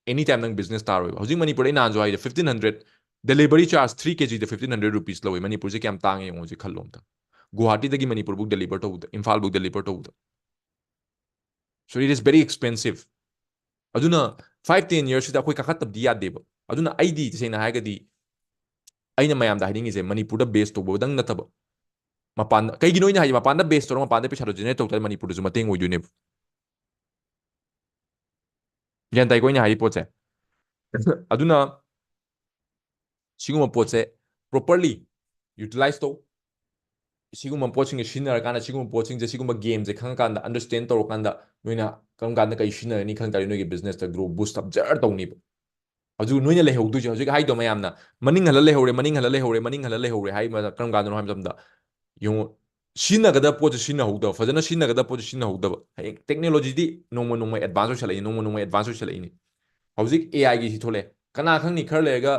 any time ꯅꯪ business ꯇꯥꯔꯣꯏꯕ꯫ ꯍꯧꯖꯤꯛ ꯃꯅꯤꯄꯨꯔꯗ ꯑꯩ ꯅꯍꯥꯟꯁꯨ ꯍꯥꯏꯗ, fifteen hundred, delivery charge three K G ꯗ fifteen hundred rupees ꯂꯧꯋꯤ꯫ ꯃꯅꯤꯄꯨꯔꯁꯦ ꯀꯌꯥꯝ ꯇꯥꯡꯉꯦ ꯌꯦꯡꯉꯣ ꯍꯧꯖꯤꯛ ꯈꯜꯂꯣ ꯑꯝꯇ꯫ ꯒꯨꯋꯥꯍꯥꯇꯤꯗꯒꯤ ꯃꯅꯤꯄꯨꯔꯕꯨꯛ deliver ꯇꯧꯕꯗ, ꯏꯝꯐꯥꯜꯕꯨꯛ deliver ꯇꯧꯕꯗ꯫ So it is very expensive. ꯑꯗꯨꯅ five ten years ꯁꯤꯗ ꯑꯩꯈꯣꯏ ꯀꯥꯈꯠꯇꯕꯗꯤ ꯌꯥꯗꯦꯕ꯫ ꯑꯗꯨꯅ ꯑꯩꯗꯤ ꯇꯁꯦꯡꯅ ꯍꯥꯏꯔꯒꯗꯤ ꯑꯩꯅ ꯃꯌꯥꯝꯗ ꯍꯥꯏꯅꯤꯡꯉꯤꯁꯦ ꯃꯅꯤꯄꯨꯔꯗ base ꯇꯧꯕꯗꯪ ꯅꯠꯇꯕ ꯃꯄꯥꯟꯗ, ꯀꯩꯒꯤꯅꯣ ꯑꯩꯅ ꯍꯥꯏꯁꯦ ꯃꯄꯥꯟꯗ base ꯇꯧꯔꯒ ꯃꯄꯥꯟꯗ ꯄꯩꯁꯥꯗꯣ generate ꯇꯧ ꯇꯥꯔꯗꯤ ꯃꯅꯤꯄꯨꯔꯗꯁꯨ ꯃꯇꯦꯡ ꯑꯣꯏꯗꯣꯏꯅꯦꯕ꯫ ꯒ꯭ꯌꯥꯟ ꯇꯥꯏꯀꯣ ꯑꯩꯅ ꯍꯥꯏꯔꯤ ꯄꯣꯠꯁꯦ? ꯑꯗꯨꯅ ꯁꯤꯒꯨꯝꯕ ꯄꯣꯠꯁꯦ properly utilize ꯇꯧ꯫ ꯁꯤꯒꯨꯝꯕ ꯄꯣꯠꯁꯤꯡꯁꯦ ꯁꯤꯖꯤꯟꯅꯔꯀꯥꯟꯗ, ꯁꯤꯒꯨꯝꯕ ꯄꯣꯠꯁꯤꯡꯁꯦ, ꯁꯤꯒꯨꯝꯕ game ꯁꯦ ꯈꯪꯉꯀꯥꯟꯗ, understand ꯇꯧꯔꯀꯥꯟꯗ, ꯅꯣꯏꯅ ꯀꯔꯝ ꯀꯥꯟꯗ ꯀꯩ ꯁꯤꯖꯤꯟꯅꯔꯅꯤ ꯈꯪ ꯇꯥꯔꯗꯤ ꯅꯣꯏꯒꯤ business ꯇ grow boost up ꯖꯔ ꯇꯧꯅꯤꯕ꯫ ꯍꯧꯖꯤꯛ ꯅꯣꯏꯅ ꯂꯩꯍꯧꯗꯣꯏꯁꯦ, ꯍꯧꯖꯤꯛ ꯍꯥꯏꯗꯣ ꯃꯌꯥꯝꯅ ꯃꯅꯤꯡ ꯍꯜꯂ ꯂꯩꯍꯧꯔꯦ, ꯃꯅꯤꯡ ꯍꯜꯂ ꯂꯩꯍꯧꯔꯦ, ꯃꯅꯤꯡ ꯍꯜꯂ ꯂꯩꯍꯧꯔꯦ ꯍꯥꯏ ꯃꯇꯝꯗ ꯀꯔꯝ ꯀꯥꯟꯗꯅꯣ ꯍꯥꯏ ꯃꯇꯝꯗ, ꯌꯦꯡꯉꯨ, ꯁꯤꯖꯤꯟꯅꯒꯗꯕ ꯄꯣꯠꯁꯦ ꯁꯤꯖꯤꯟꯅꯍꯧꯗꯕ, ꯐꯖꯅ ꯁꯤꯖꯤꯟꯅꯒꯗꯕ ꯄꯣꯠꯁꯦ ꯁꯤꯖꯤꯟꯅꯍꯧꯗꯕ꯫ ꯍꯌꯦꯡ technology ꯗꯤ ꯅꯣꯡꯃ ꯅꯣꯡꯃ advance ꯑꯣꯏꯁꯜꯂꯛꯏꯅꯤ, ꯅꯣꯡꯃ ꯅꯣꯡꯃ advance ꯑꯣꯏꯁꯜꯂꯛꯏꯅꯤ꯫ ꯍꯧꯖꯤꯛ A I ꯒꯤ ꯁꯤ ꯊꯣꯛꯂꯛꯑꯦ, ꯀꯅꯥ ꯈꯪꯅꯤ ꯈꯔ ꯂꯩꯔꯒ,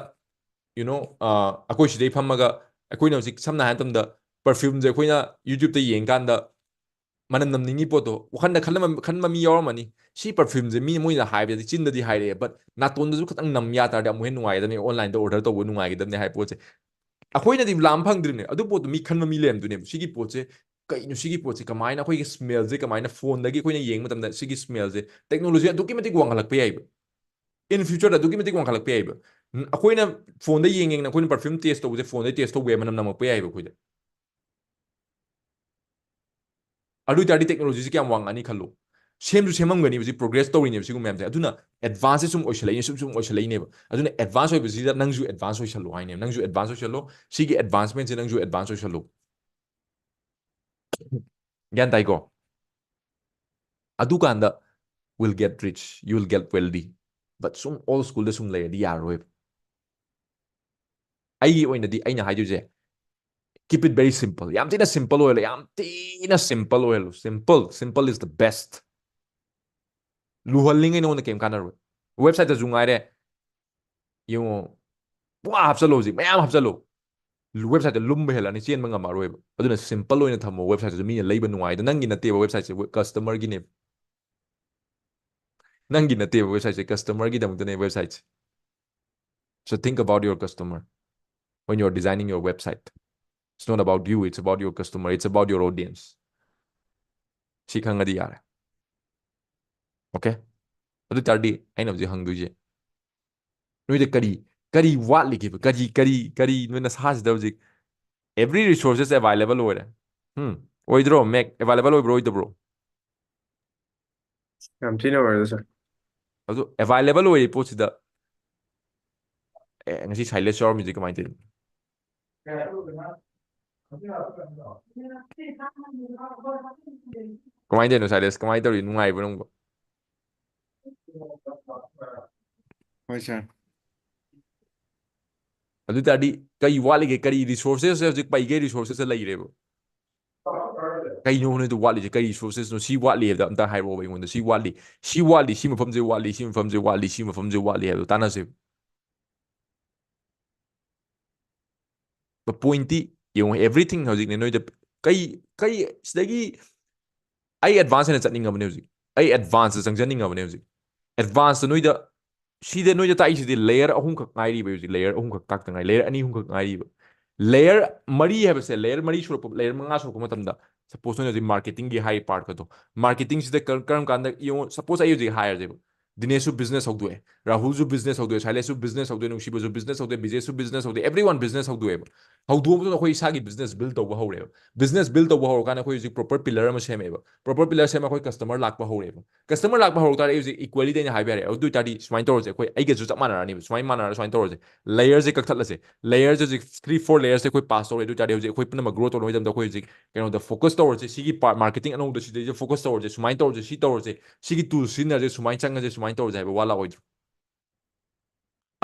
you know, ꯑ, ꯑꯩꯈꯣꯏ ꯁꯤꯗꯩ ꯐꯝꯃꯒ ꯑꯩꯈꯣꯏꯅ ꯍꯧꯖꯤꯛ ꯁꯝꯅ ꯍꯥꯏꯔ ꯃꯇꯝꯗ perfume ꯁꯦ ꯑꯩꯈꯣꯏꯅ YouTube ꯇ ꯌꯦꯡꯀꯥꯟꯗ ꯃꯅꯝ ꯅꯝꯅꯤꯡꯉꯤ ꯄꯣꯠꯇꯣ ꯋꯥꯈꯟꯗ ꯈꯟꯕ, ꯈꯟꯕ ꯃꯤ ꯌꯥꯎꯔꯝꯃꯅꯤ꯫ ꯁꯤ perfume ꯁꯦ ꯃꯤ ꯃꯣꯏꯅ ꯍꯥꯏꯕꯗꯤ ꯆꯤꯟꯗꯗꯤ ꯍꯥꯏꯔꯛꯑꯦ, but ꯅꯥꯇꯣꯟꯗꯁꯨ ꯈꯤꯇꯪ ꯅꯝ ꯌꯥ ꯇꯥꯔꯗꯤ ꯑꯃꯨꯛ ꯍꯦꯟꯅ ꯅꯨꯡꯉꯥꯏꯒꯗꯕꯅꯤ, online ꯗ order ꯇꯧꯕ ꯅꯨꯡꯉꯥꯏꯒꯗꯕꯅꯤ ꯍꯥꯏꯕ ꯄꯣꯠꯁꯦ꯫ ꯑꯩꯈꯣꯏꯅꯗꯤ ꯂꯥꯝ ꯐꯪꯗ꯭ꯔꯤꯅꯦ, ꯑꯗꯨ ꯄꯣꯠꯇꯣ ꯃꯤ ꯈꯟꯕ ꯃꯤ ꯂꯩꯔꯝꯗꯣꯏꯅꯦꯕ꯫ ꯁꯤꯒꯤ ꯄꯣꯠꯁꯦ ꯀꯩꯅꯣ, ꯁꯤꯒꯤ ꯄꯣꯠꯁꯦ ꯀꯃꯥꯏꯅ, ꯑꯩꯈꯣꯏꯒꯤ smell ꯁꯦ ꯀꯃꯥꯏꯅ phone ꯗꯒꯤ ꯑꯩꯈꯣꯏꯅ ꯌꯦꯡꯕ ꯃꯇꯝꯗ ꯁꯤꯒꯤ smell ꯁꯦ technology ꯑꯗꯨꯛꯀꯤ ꯃꯇꯤꯛ ꯋꯥꯡꯈꯠꯂꯛꯄ ꯌꯥꯏꯕ꯫ In future ꯗ ꯑꯗꯨꯛꯀꯤ ꯃꯇꯤꯛ ꯋꯥꯡꯈꯠꯂꯛꯄ ꯌꯥꯏꯕ꯫ ꯎꯝ, ꯑꯩꯈꯣꯏꯅ phone ꯗ ꯌꯦꯡ ꯌꯦꯡꯅ ꯑꯩꯈꯣꯏꯅ perfume test ꯇꯧꯕꯁꯦ phone ꯗꯩ test ꯇꯧꯕ ꯌꯥꯏ, ꯃꯅꯝ ꯅꯝꯃꯛꯄ ꯌꯥꯏꯕ ꯑꯩꯈꯣꯏꯗ꯫ ꯑꯗꯨ ꯑꯣꯏ ꯇꯥꯔꯗꯤ technology ꯁꯦ ꯀꯌꯥꯝ ꯋꯥꯡꯉꯛꯑꯅꯤ ꯈꯜꯂꯣ꯫ ꯁꯦꯝꯁꯨ ꯁꯦꯝꯃꯝꯒꯅꯤꯕ, ꯍꯧꯖꯤꯛ progress ꯇꯧꯔꯤꯅꯦꯕ ꯁꯤꯒꯨꯝꯕ ꯃꯌꯥꯝꯁꯦ꯫ ꯑꯗꯨꯅ advance ꯁꯦ ꯁꯨꯝ ꯑꯣꯏꯁꯜꯂꯛꯏꯅꯦ, ꯁꯨꯝ ꯁꯨꯝ ꯑꯣꯏꯁꯜꯂꯛꯏꯅꯦꯕ꯫ ꯑꯗꯨꯅ advance ꯑꯣꯏꯕꯁꯤꯗ ꯅꯪꯁꯨ advance ꯑꯣꯏꯁꯜꯂꯣ ꯍꯥꯏꯅꯦꯕ꯫ ꯅꯪꯁꯨ advance ꯑꯣꯏꯁꯜꯂꯣ꯫ ꯁꯤꯒꯤ advancement ꯁꯦ ꯅꯪꯁꯨ advance ꯑꯣꯏꯁꯜꯂꯣ꯫ ꯒ꯭ꯌꯥꯟ ꯇꯥꯏꯀꯣ? ꯑꯗꯨꯀꯥꯟꯗ will get rich, you will get wealthy. But ꯁꯨꯝ old school ꯗ ꯁꯨꯝ ꯂꯩꯔꯗꯤ ꯌꯥꯔꯔꯣꯏꯕ꯫ ꯑꯩꯒꯤ ꯑꯣꯏꯅꯗꯤ ꯑꯩꯅ ꯍꯥꯏꯗꯣꯏꯁꯦ, keep it very simple. ꯌꯥꯝ ꯊꯤꯅ simple ꯑꯣꯏꯍꯜꯂꯣ, ꯌꯥꯝ ꯊꯤꯅ simple ꯑꯣꯏꯍꯜꯂꯣ꯫ Simple, simple is the best. ꯂꯨꯍꯜꯂꯤꯉꯩ ꯅꯉꯣꯟꯗ ꯀꯩꯝ ꯀꯥꯟꯅꯔꯣꯏ꯫ Website ꯇꯁꯨ ꯉꯥꯏꯔꯦ, ꯌꯦꯡꯉꯣ, ꯄꯨꯡꯍꯥꯞ ꯍꯥꯞꯆꯜꯂꯣ, ꯍꯧꯖꯤꯛ ꯃꯌꯥꯝ ꯍꯥꯞꯆꯜꯂꯣ꯫ Website ꯇ ꯂꯨꯝꯕ ꯍꯦꯜꯂꯛꯑꯅꯤ, ꯆꯦꯟꯕ ꯉꯝꯃꯔꯣꯏꯕ꯫ ꯑꯗꯨꯅ simple ꯑꯣꯏꯅ ꯊꯝꯃꯣ, website ꯇꯁꯨ ꯃꯤꯅ ꯂꯩꯕ ꯅꯨꯡꯉꯥꯏꯗꯣ꯫ ꯅꯪꯒꯤ ꯅꯠꯇꯦꯕ website ꯁꯦ, customer ꯒꯤꯅꯦꯕ꯫ ꯅꯪꯒꯤ ꯅꯠꯇꯦꯕ website say, customer ꯒꯤꯗꯃꯛꯇꯅꯦ website say. So think about your customer when you are designing your website. It's not about you, it's about your customer, it's about your audience. ꯁꯤ ꯈꯪꯉꯗꯤ ꯌꯥꯔꯦ꯫ Okay? ꯑꯗꯨ ꯇꯥꯔꯗꯤ ꯑꯩꯅ ꯍꯧꯖꯤꯛ ꯍꯪꯗꯣꯏꯁꯦ, ꯅꯣꯏꯗ ꯀꯔꯤ ꯀꯔꯤ ꯋꯥꯠꯂꯤꯒꯦꯕ? ꯀꯔꯤ ꯀꯔꯤ ꯀꯔꯤ ꯅꯣꯏ ꯅꯁꯥꯁꯤꯗ ꯍꯧꯖꯤꯛ every resources available ꯑꯣꯏꯔꯦ? ꯎꯝ, ꯑꯣꯏꯗ꯭ꯔꯣ? ꯃꯦꯛ available ꯑꯣꯏꯕ꯭ꯔꯣ, ꯑꯣꯏꯗꯕ꯭ꯔꯣ? ꯌꯥꯝ ꯊꯤꯅ ꯑꯣꯏꯔꯦ, ꯁꯥꯔ꯫ ꯑꯗꯨ available ꯑꯣꯏꯔꯤ ꯄꯣꯠꯁꯤꯗ, ꯑꯦ, ꯉꯁꯤ ꯁꯥꯏꯂꯦꯟꯁ ꯌꯥꯎꯔꯝꯃꯤꯁꯦ ꯀꯃꯥꯏꯅ ꯇꯧꯔꯤꯅꯣ? ꯀꯃꯥꯏꯅ ꯇꯧꯔꯤꯅꯣ ꯁꯥꯏꯂꯦꯟꯁ? ꯀꯃꯥꯏꯅ ꯇꯧꯔꯤ? ꯅꯨꯡꯉꯥꯏꯕ꯭ꯔꯣ ꯅꯪꯕꯣ? ꯍꯣꯏ, ꯁꯥꯔ꯫ ꯑꯗꯨ ꯇꯥꯔꯗꯤ ꯀꯔꯤ ꯋꯥꯠꯂꯤꯒꯦ? ꯀꯔꯤ resources ꯍꯧꯖꯤꯛ ꯄꯩꯒꯦ? Resources ꯂꯩꯔꯦꯕ꯫ ꯀꯩꯅꯣ ꯅꯣꯏꯗ ꯋꯥꯠꯂꯤꯁꯦ? ꯀꯔꯤ resources ꯅꯣ? ꯁꯤ ꯋꯥꯠꯂꯤ ꯍꯥꯏꯕꯗ ꯑꯝꯇ ꯍꯥꯏꯔꯛꯑꯣꯕ ꯑꯩꯉꯣꯟꯗ꯫ ꯁꯤ ꯋꯥꯠꯂꯤ, ꯁꯤ ꯋꯥꯠꯂꯤ, ꯁꯤ ꯃꯐꯝꯁꯦ ꯋꯥꯠꯂꯤ, ꯁꯤ ꯃꯐꯝꯁꯦ ꯋꯥꯠꯂꯤ, ꯁꯤ ꯃꯐꯝꯁꯦ ꯋꯥꯠꯂꯤ ꯍꯥꯏꯕꯗꯣ ꯇꯥꯟꯅꯁꯦꯕ꯫ Pointꯇꯤ ꯌꯦꯡꯉꯣ, everything ꯍꯧꯖꯤꯛꯅꯦ ꯅꯣꯏꯗ꯫ ꯀꯩ ꯀꯩ ꯁꯤꯗꯒꯤ ꯑꯩ advance ꯑꯣꯏꯅ ꯆꯠꯅꯤꯡꯉꯕꯅꯦ ꯍꯧꯖꯤꯛ꯫ ꯑꯩ advance ꯆꯪꯖꯅꯤꯡꯉꯕꯅꯦ ꯍꯧꯖꯤꯛ꯫ Advance ꯅꯣꯏꯗ, ꯁꯤꯗ ꯅꯣꯏꯗ ꯇꯥꯛꯏꯁꯤꯗꯤ layer ꯑꯍꯨꯝꯈꯛ ꯉꯥꯏꯔꯤꯕ ꯍꯧꯖꯤꯛ, layer ꯑꯍꯨꯝꯈꯛ ꯇꯥꯛꯇ ꯉꯥꯏ, layer ꯑꯅꯤ ꯑꯍꯨꯝꯈꯛ ꯉꯥꯏꯔꯤꯕ꯫ Layer ꯃꯔꯤ ꯍꯥꯏꯕꯁꯦ, layer ꯃꯔꯤ ꯁꯨꯔꯛꯄ, layer ꯃꯉꯥ ꯁꯨꯔꯛꯄ ꯃꯇꯝꯗ, suppose ꯅꯣꯏꯅ ꯍꯧꯖꯤꯛ marketingꯒꯤ ꯍꯥꯏ partꯀꯗꯣ, marketingꯁꯤꯗ ꯀꯔꯝ ꯀꯥꯟꯗ ꯌꯦꯡꯉꯣ, suppose ꯑꯩ ꯍꯧꯖꯤꯛ ꯍꯥꯏꯔꯁꯦꯕ, ꯗꯤꯅꯦꯁꯁꯨ business ꯍꯧꯗꯣꯛꯑꯦ, ꯔꯥꯍꯨꯜꯁꯨ business ꯍꯧꯗꯣꯛꯑꯦ, ꯁꯥꯏꯂꯦꯁꯁꯨ business ꯍꯧꯗꯣꯛꯑꯦ, ꯅꯨꯡꯁꯤꯕꯁꯨ business ꯍꯧꯗꯣꯛꯑꯦ, ꯕꯤꯖꯦꯁꯁꯨ business ꯍꯧꯗꯣꯛꯑꯦ, everyone business ꯍꯧꯗꯣꯛꯑꯦꯕ꯫ ꯍꯧꯗꯣꯛꯑ ꯃꯇꯨꯡꯗ ꯑꯩꯈꯣꯏ ꯏꯁꯥꯒꯤ business build ꯇꯧꯕ ꯍꯧꯔꯦꯕ꯫ Business build ꯇꯧꯕ ꯍꯧꯔꯀꯥꯟꯗ ꯑꯩꯈꯣꯏ ꯍꯧꯖꯤꯛ proper pillar ꯑꯃ ꯁꯦꯝꯃꯛꯑꯦꯕ꯫ Proper pillar ꯁꯦꯝꯃ ꯑꯩꯈꯣꯏ customer ꯂꯥꯛꯄ ꯍꯧꯔꯦꯕ꯫ Customer ꯂꯥꯛꯄ ꯍꯧꯔꯛ ꯇꯥꯔꯗꯤ ꯑꯩ ꯍꯧꯖꯤꯛ equality ꯑꯩꯅ ꯍꯥꯏꯕ ꯌꯥꯔꯦ꯫ ꯑꯗꯨ ꯑꯣꯏ ꯇꯥꯔꯗꯤ ꯁꯨꯃꯥꯏꯅ ꯇꯧꯔꯁꯦ, ꯑꯩꯈꯣꯏ ꯑꯩꯒꯁꯨ ꯆꯞ ꯃꯥꯟꯅꯔꯅꯤꯕ꯫ ꯁꯨꯃꯥꯏꯅ ꯃꯥꯟꯅꯔ ꯁꯨꯃꯥꯏꯅ ꯇꯧꯔꯁꯦ, layerꯁꯦ ꯀꯛꯊꯠꯂꯁꯦ꯫ Layerꯁꯦ ꯍꯧꯖꯤꯛ three four layerꯁꯦ ꯑꯩꯈꯣꯏ pass ꯇꯧꯔꯦ꯫ ꯑꯗꯨ ꯑꯣꯏ ꯇꯥꯔꯗꯤ ꯍꯧꯖꯤꯛ ꯑꯩꯈꯣꯏ ꯄꯨꯝꯅꯃꯛ grow ꯇꯧꯅꯕ ꯃꯇꯝꯗ ꯑꯩꯈꯣꯏ ꯍꯧꯖꯤꯛ ꯀꯩꯅꯣꯗ focus ꯇꯧꯔꯁꯦ꯫ ꯁꯤꯒꯤ marketing ꯑꯅꯧꯕꯗ ꯁꯤꯗꯩꯗ focus ꯇꯧꯔꯁꯦ, ꯁꯨꯃꯥꯏꯅ ꯇꯧꯔꯁꯦ, ꯁꯤ ꯇꯧꯔꯁꯦ, ꯁꯤꯒꯤ tool ꯁꯤꯖꯤꯟꯅꯔꯁꯦ, ꯁꯨꯃꯥꯏꯅ ꯆꯪꯉꯁꯦ, ꯁꯨꯃꯥꯏꯅ ꯇꯧꯔꯁꯦ ꯍꯥꯏꯕ ꯋꯥ ꯂꯥꯛꯑꯣꯏꯗ꯭ꯔꯣ?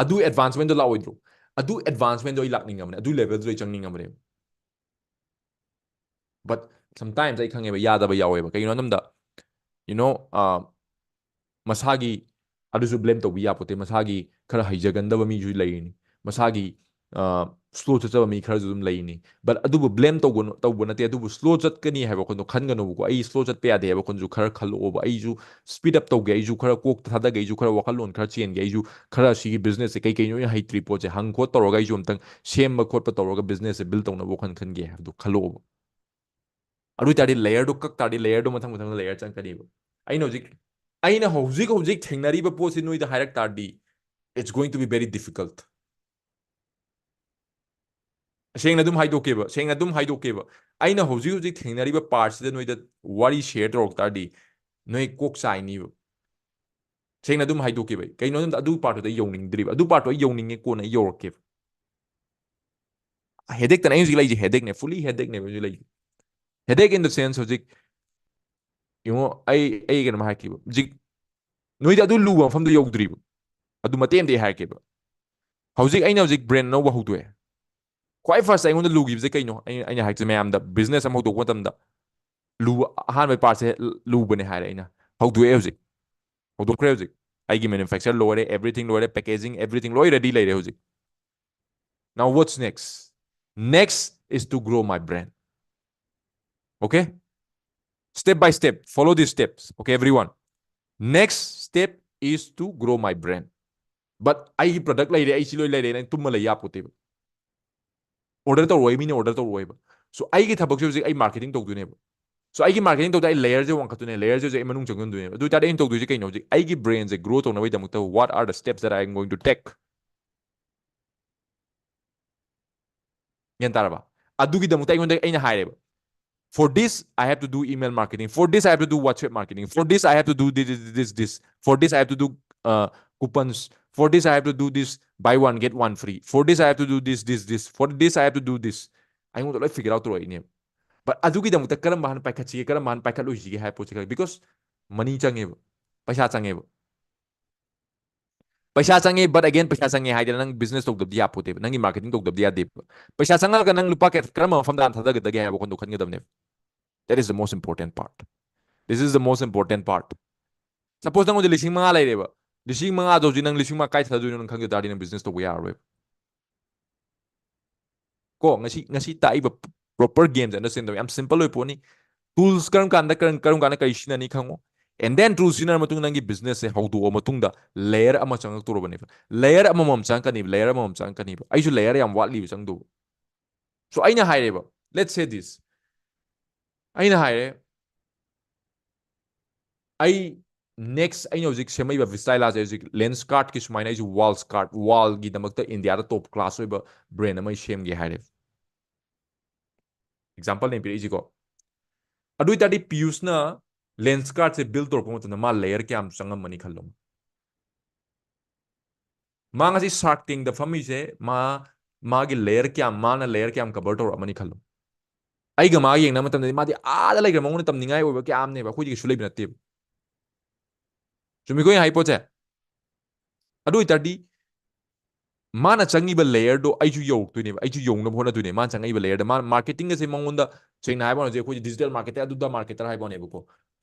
ꯑꯗꯨ advancement ꯂꯥꯛꯑꯣꯏꯗ꯭ꯔꯣ? ꯑꯗꯨ advancement ꯑꯩ ꯂꯥꯛꯅꯤꯡꯉꯕꯅꯦ, ꯑꯗꯨ levelꯗꯨ ꯑꯩ ꯆꯪꯅꯤꯡꯉꯕꯅꯦꯕ꯫ But sometimes ꯑꯩ ꯈꯪꯉꯦꯕ, ꯌꯥꯗꯕ ꯌꯥꯎꯋꯦꯕ꯫ ꯀꯩꯒꯤꯅꯣ ꯍꯥꯏꯕꯗ, you know, ꯃꯁꯥꯒꯤ ꯑꯗꯨꯁꯨ blame ꯇꯧꯕ ꯌꯥꯄꯣꯠꯇꯦ꯫ ꯃꯁꯥꯒꯤ ꯈꯔ ꯍꯩꯖꯒꯟꯗꯕ ꯃꯤꯁꯨ ꯂꯩꯔꯤꯅꯤ, ꯃꯁꯥꯒꯤ slow ꯆꯠꯆꯕ ꯃꯤ ꯈꯔꯁꯨ ꯑꯗꯨꯝ ꯂꯩꯔꯤꯅꯤ꯫ But ꯑꯗꯨꯕꯨ blame ꯇꯧꯕ ꯇꯧꯕ ꯅꯠꯇꯦ꯫ ꯑꯗꯨꯕꯨ slow ꯆꯠꯀꯅꯤ ꯍꯥꯏꯕ ꯋꯥꯈꯜꯗꯣ ꯈꯟꯒꯅꯣꯕꯀꯣ꯫ ꯑꯩ slow ꯆꯠꯄ ꯌꯥꯗꯦ ꯍꯥꯏꯕ ꯋꯥꯈꯜꯁꯨ ꯈꯔ ꯈꯜꯂꯛꯑꯣꯕ꯫ ꯑꯩꯁꯨ speed up ꯇꯧꯒꯦ, ꯑꯩꯁꯨ ꯈꯔ ꯀꯣꯛ ꯊꯥꯗꯒꯦ, ꯑꯩꯁꯨ ꯈꯔ ꯋꯥꯈꯜꯂꯣꯟ ꯈꯔ ꯆꯦꯟꯒꯦ, ꯑꯩꯁꯨ ꯈꯔ ꯁꯤꯒꯤ businessꯁꯦ ꯀꯩ ꯀꯩꯅꯣ ꯑꯩꯅ ꯍꯩꯇ꯭ꯔꯤ ꯄꯣꯠꯁꯦ ꯍꯪ ꯈꯣꯠ ꯇꯧꯔꯒ ꯑꯩꯁꯨ ꯑꯝꯇꯪ ꯁꯦꯝꯕ ꯈꯣꯠꯄ ꯇꯧꯔꯒ businessꯁꯦ build ꯇꯧꯅꯕ ꯋꯥꯈꯜ ꯈꯟꯒꯦ ꯍꯥꯏꯕꯗꯣ ꯈꯜꯂꯛꯑꯣꯕ꯫ ꯑꯗꯨ ꯑꯣꯏ ꯇꯥꯔꯗꯤ layerꯗꯣ ꯀꯛ ꯇꯥꯔꯗꯤ layerꯗꯣ ꯃꯊꯪ ꯃꯊꯪ layer ꯆꯪꯉꯛꯀꯅꯤꯕ꯫ ꯑꯩꯅ ꯍꯧꯖꯤꯛ ꯑꯩꯅ ꯍꯧꯖꯤꯛ ꯍꯧꯖꯤꯛ ꯊꯦꯡꯅꯔꯤꯕ ꯄꯣꯠꯁꯤ ꯅꯣꯏꯗ ꯍꯥꯏꯔꯛ ꯇꯥꯔꯗꯤ, it's going to be very difficult. ꯁꯦꯡꯅ ꯑꯗꯨꯝ ꯍꯥꯏꯗꯣꯛꯀꯦꯕ, ꯁꯦꯡꯅ ꯑꯗꯨꯝ ꯍꯥꯏꯗꯣꯛꯀꯦꯕ꯫ ꯑꯩꯅ ꯍꯧꯖꯤꯛ ꯍꯧꯖꯤꯛ ꯊꯦꯡꯅꯔꯤꯕ ꯄꯥꯔꯠꯁꯤꯗ ꯅꯣꯏꯗ ꯋꯥꯔꯤ ꯁꯤꯌꯔ ꯇꯧꯔꯛ ꯇꯥꯔꯗꯤ, ꯅꯣꯏ ꯀꯣꯛ ꯆꯥꯏꯅꯤꯕ꯫ ꯁꯦꯡꯅ ꯑꯗꯨꯝ ꯍꯥꯏꯗꯣꯛꯀꯦꯕ ꯑꯩ꯫ ꯀꯩꯅꯣ ꯍꯥꯏꯕꯗ ꯑꯗꯨ ꯄꯥꯔꯠꯇꯨꯗ ꯑꯩ ꯌꯧꯅꯤꯡꯗ꯭ꯔꯤꯕ꯫ ꯑꯗꯨ ꯄꯥꯔꯠꯇꯣ ꯑꯩ ꯌꯧꯅꯤꯡꯉꯦ, ꯀꯣꯟꯅ ꯑꯩ ꯌꯧꯔꯛꯀꯦꯕ꯫ ꯍꯦꯗꯦꯛꯇꯅ ꯑꯩ ꯍꯧꯖꯤꯛ ꯂꯩꯁꯦ, ꯍꯦꯗꯦꯛꯅꯦ, fully ꯍꯦꯗꯦꯛꯅꯦꯕ ꯍꯧꯖꯤꯛ ꯂꯩꯁꯦ꯫ ꯍꯦꯗꯦꯛ in the sense, ꯍꯧꯖꯤꯛ ꯌꯦꯡꯉꯣ, ꯑꯩ, ꯑꯩ ꯀꯩꯅꯣꯝ ꯍꯥꯏꯔꯛꯀꯦꯕ꯫ ꯍꯧꯖꯤꯛ ꯅꯣꯏꯗꯤ ꯑꯗꯨ ꯂꯨꯕ ꯃꯐꯝꯗꯣ ꯌꯧꯗ꯭ꯔꯤꯕ꯫ ꯑꯗꯨ ꯃꯇꯦꯛ ꯑꯃꯗꯤ ꯑꯩ ꯍꯥꯏꯔꯛꯀꯦꯕ꯫ ꯍꯧꯖꯤꯛ ꯑꯩꯅ ꯍꯧꯖꯤꯛ ꯕ꯭ꯔꯦꯟ ꯑꯅꯧꯕ ꯍꯧꯗꯣꯛꯑꯦ꯫ ꯈ꯭ꯋꯥꯏ ꯐꯥꯔꯁ ꯑꯩꯉꯣꯟꯗ ꯂꯨꯈꯤꯕꯁꯦ ꯀꯩꯅꯣ? ꯑꯩ, ꯑꯩꯅ ꯍꯥꯏꯔꯤꯁꯦ ꯃꯌꯥꯝꯗ, ꯕꯤꯖꯤꯅꯦꯁ ꯑꯃ ꯍꯧꯗꯣꯛꯄ ꯃꯇꯝꯗ ꯂꯨꯕ, ꯑꯍꯥꯟꯕ ꯄꯥꯔꯠꯁꯦ ꯂꯨꯕꯅꯦ ꯍꯥꯏꯔꯦ ꯑꯩꯅ꯫ ꯍꯧꯗꯣꯛꯑꯦ ꯍꯧꯖꯤꯛ꯫ ꯍꯧꯗꯣꯛꯈ꯭ꯔꯦ ꯍꯧꯖꯤꯛ꯫ ꯑꯩꯒꯤ ꯃꯦꯅꯨꯐꯦꯛꯆꯔ ꯂꯣꯏꯔꯦ, everything ꯂꯣꯏꯔꯦ, packaging, everything ꯂꯣꯏ ꯔꯦꯗꯤ ꯂꯩꯔꯦ ꯍꯧꯖꯤꯛ꯫ Now what's next? Next is to grow my brand. Okay? Step by step, follow these steps. Okay, everyone. Next step is to grow my brand. But ꯑꯩꯒꯤ ꯄ꯭ꯔꯗꯛ ꯂꯩꯔꯦ, ꯑꯩ ꯁꯤ ꯂꯣꯏ ꯂꯩꯔꯦ, ꯅꯪ ꯇꯨꯝꯃ ꯂꯩ ꯌꯥꯄꯣꯠꯇꯦꯕ꯫ ꯑꯣꯔꯗꯔ ꯇꯧꯔꯛꯑꯣꯏ, ꯃꯤꯅ ꯑꯣꯔꯗꯔ ꯇꯧꯔꯛꯑꯣꯏꯕ꯫ ꯁꯣ ꯑꯩꯒꯤ ꯊꯕꯛꯁꯦ ꯍꯧꯖꯤꯛ ꯑꯩ ꯃꯥꯔꯀꯦꯇꯤꯡ ꯇꯧꯗꯣꯏꯅꯦꯕ꯫ ꯁꯣ ꯑꯩꯒꯤ ꯃꯥꯔꯀꯦꯇꯤꯡ ꯇꯧꯗ ꯑꯩ ꯂꯦꯌꯔꯁꯦ ꯋꯥꯡꯈꯠꯇꯣꯏꯅꯦ, ꯂꯦꯌꯔꯁꯦ ꯍꯧꯖꯤꯛ ꯑꯩ ꯃꯅꯨꯡ ꯆꯪꯁꯤꯟꯗꯣꯏꯅꯦꯕ꯫ ꯑꯗꯨ ꯑꯣꯏꯇꯥꯔꯗꯤ ꯑꯩꯅ ꯇꯧꯗꯣꯏꯁꯦ ꯀꯩꯅꯣ? ꯍꯧꯖꯤꯛ ꯑꯩꯒꯤ ꯕ꯭ꯔꯦꯟꯁꯦ ꯒ꯭ꯔꯣ ꯇꯧꯅꯕꯒꯤꯗꯃꯛꯇ, what are the steps that I am going to take? ꯒ꯭ꯌꯥꯟ ꯇꯥꯔꯕ? ꯑꯗꯨꯒꯤꯗꯃꯛꯇ ꯑꯩꯉꯣꯟꯗ, ꯑꯩꯅ ꯍꯥꯏꯔꯦꯕ, for this I have to do email marketing, for this I have to do WhatsApp marketing, for this I have to do this, this, this, this, for this I have to do uh, coupons, for this I have to do this, buy one get one free, for this I have to do this, this, this, for this I have to do this. ꯑꯩꯉꯣꯟꯗ ꯂꯣꯏ figure out ꯇꯧꯔꯛꯏꯅꯦꯕ꯫ But ꯑꯗꯨꯒꯤꯗꯃꯛꯇ ꯀꯔꯝꯕ ꯍꯥꯟꯅ ꯄꯥꯏꯈꯠꯁꯤꯒꯦ, ꯀꯔꯝꯕ ꯍꯥꯟꯅ ꯄꯥꯏꯈꯠꯂꯣꯏꯁꯤꯒꯦ ꯍꯥꯏꯕ ꯄꯣꯠꯁꯦ ꯈꯪꯉꯦ꯫ Because money ꯆꯪꯉꯦꯕ, ꯄꯩꯁꯥ ꯆꯪꯉꯦꯕ꯫ ꯄꯩꯁꯥ ꯆꯪꯉꯦ, but again ꯄꯩꯁꯥ ꯆꯪꯉꯦ ꯍꯥꯏꯗꯅ ꯅꯪ ꯕꯤꯖꯤꯅꯦꯁ ꯇꯧꯗꯕꯗꯤ ꯌꯥꯄꯣꯠꯇꯦꯕ, ꯅꯪꯒꯤ ꯃꯥꯔꯀꯦꯇꯤꯡ ꯇꯧꯗꯕꯗꯤ ꯌꯥꯗꯦꯕ꯫ ꯄꯩꯁꯥ ꯆꯪꯉꯒ ꯅꯪ ꯂꯨꯄꯥ ꯀꯌꯥ, ꯀꯔꯝꯕ ꯃꯐꯝꯗ ꯍꯥꯟꯅ ꯊꯥꯗꯒꯗꯒꯦ ꯍꯥꯏꯕ ꯋꯥꯈꯜꯗꯣ ꯈꯟꯒꯗꯕꯅꯦꯕ꯫ That is the most important part. This is the most important part. Suppose ꯅꯪ ꯍꯧꯖꯤꯛ ꯂꯤꯁꯤꯡ ꯃꯉꯥ ꯂꯩꯔꯦꯕ, ꯂꯤꯁꯤꯡ ꯃꯉꯥꯗꯣ ꯍꯧꯖꯤꯛ ꯅꯪ ꯂꯤꯁꯤꯡ ꯃꯉꯥ ꯀꯥꯏ ꯊꯥꯗꯣꯏꯅꯣ ꯅꯪ ꯈꯪꯗ ꯇꯥꯔꯗꯤ ꯅꯪ ꯕꯤꯖꯤꯅꯦꯁ ꯇꯧꯕ ꯌꯥꯔꯔꯣꯏꯕ꯫ ꯀꯣ, ꯉꯁꯤ, ꯉꯁꯤ ꯇꯥꯛꯏꯕ proper game ꯁꯦ understand ꯇꯧꯕ ꯌꯥꯝ simple ꯑꯣꯏꯕ ꯄꯣꯠꯅꯤ꯫ Tools ꯀꯔꯝ ꯀꯥꯟꯗ, ꯀꯔꯝ, ꯀꯔꯝ ꯀꯥꯟꯗ ꯀꯔꯤ ꯁꯤꯖꯤꯟꯅꯅꯤ ꯈꯪꯉꯣ꯫ And then tools ꯁꯤꯖꯤꯟꯅꯔ ꯃꯇꯨꯡꯗ ꯅꯪꯒꯤ ꯕꯤꯖꯤꯅꯦꯁꯁꯦ ꯍꯧꯗꯣꯛꯑ ꯃꯇꯨꯡꯗ layer ꯑꯃ ꯆꯪꯉꯛꯇꯧꯔꯕꯅꯦꯕ꯫ Layer ꯑꯃꯃꯝ ꯆꯪꯉꯛꯀꯅꯤꯕ, layer ꯑꯃꯃꯝ ꯆꯪꯉꯛꯀꯅꯤꯕ꯫ ꯑꯩꯁꯨ layer ꯌꯥꯝ ꯋꯥꯠꯂꯤꯕ ꯆꯪꯗꯧꯕ꯫ So ꯑꯩꯅ ꯍꯥꯏꯔꯦꯕ, let's say this, ꯑꯩꯅ ꯍꯥꯏꯔꯦ, ꯑꯩ next ꯑꯩꯅ ꯍꯧꯖꯤꯛ ꯁꯦꯝꯃꯛꯏꯕ ꯚꯤꯁꯇꯥꯏꯂꯥꯁꯦ ꯍꯧꯖꯤꯛ ꯂꯦꯟꯁ ꯀꯥꯔꯠꯀꯤ ꯁꯨꯃꯥꯏꯅ ꯑꯩꯁꯨ ꯋꯥꯜꯁ ꯀꯥꯔꯠ, ꯋꯥꯜꯒꯤꯗꯃꯛꯇ ꯏꯟꯗꯤꯌꯥꯗ ꯇꯣꯞ ꯀ꯭ꯂꯥꯁ ꯑꯣꯏꯕ ꯕ꯭ꯔꯦꯟ ꯑꯃ ꯑꯩ ꯁꯦꯝꯒꯦ ꯍꯥꯏꯔꯦ꯫ ꯑꯦꯛꯖꯥꯝꯄꯜꯅꯦ ꯄꯤꯔꯛꯏꯁꯤꯀꯣ꯫ ꯑꯗꯨ ꯑꯣꯏꯇꯥꯔꯗꯤ ꯄꯤꯌꯨꯁꯅ ꯂꯦꯟꯁ ꯀꯥꯔꯠꯁꯦ ꯕꯤꯜ ꯇꯧꯔꯛꯄ ꯃꯇꯝꯗ ꯃꯥ ꯂꯦꯌꯔ ꯀꯌꯥꯝ ꯆꯪꯉꯝꯃꯅꯤ ꯈꯜꯂꯣ꯫ ꯃꯥ ꯉꯁꯤ ꯁꯥꯔꯛ ꯇꯦꯡꯗ ꯐꯝꯃꯤꯁꯦ ꯃꯥ, ꯃꯥꯒꯤ ꯂꯦꯌꯔ ꯀꯌꯥꯝ, ꯃꯥꯅ ꯂꯦꯌꯔ ꯀꯌꯥꯝ ꯀꯚꯔ ꯇꯧꯔꯛꯑꯃꯅꯤ ꯈꯜꯂꯣ꯫ ꯑꯩꯒ ꯃꯥꯒ ꯌꯦꯡꯅꯕ ꯃꯇꯝꯗꯗꯤ ꯃꯥꯗꯤ ꯑꯥꯗ ꯂꯩꯈ꯭ꯔꯦ, ꯃꯉꯣꯟꯗ ꯇꯝꯅꯤꯡꯉꯥꯏ ꯑꯣꯏꯕ ꯀꯌꯥꯝꯅꯦꯕ, ꯑꯩꯈꯣꯏꯗꯤ ꯀꯩꯁꯨ ꯂꯩꯕ ꯅꯠꯇꯦꯕ꯫ ꯆꯨꯝꯃꯤꯀꯣ ꯑꯩꯅ ꯍꯥꯏ ꯄꯣꯠꯁꯦ? ꯑꯗꯨ ꯑꯣꯏꯇꯥꯔꯗꯤ ꯃꯥꯅ ꯆꯪꯉꯤꯕ ꯂꯦꯌꯔꯗꯣ ꯑꯩꯁꯨ ꯌꯧꯔꯛꯇꯣꯏꯅꯦꯕ, ꯑꯩꯁꯨ ꯌꯧꯅꯕ ꯍꯣꯠꯅꯗꯣꯏꯅꯦ꯫ ꯃꯥꯅ ꯆꯪꯉꯛꯏꯕ ꯂꯦꯌꯔꯗ ꯃꯥ ꯃꯥꯔꯀꯦꯇꯤꯡ ꯑꯁꯦ ꯃꯉꯣꯟꯗ ꯁꯦꯡꯅ ꯍꯥꯏꯕ ꯍꯧꯖꯤꯛ ꯑꯩꯈꯣꯏꯁꯦ ꯗꯤꯖꯤꯇꯦꯜ ꯃꯥꯔꯀꯦꯇꯔ ꯑꯗꯨꯗ ꯃꯥꯔꯀꯦꯇꯔ ꯍꯥꯏꯕꯅꯦꯕꯀꯣ꯫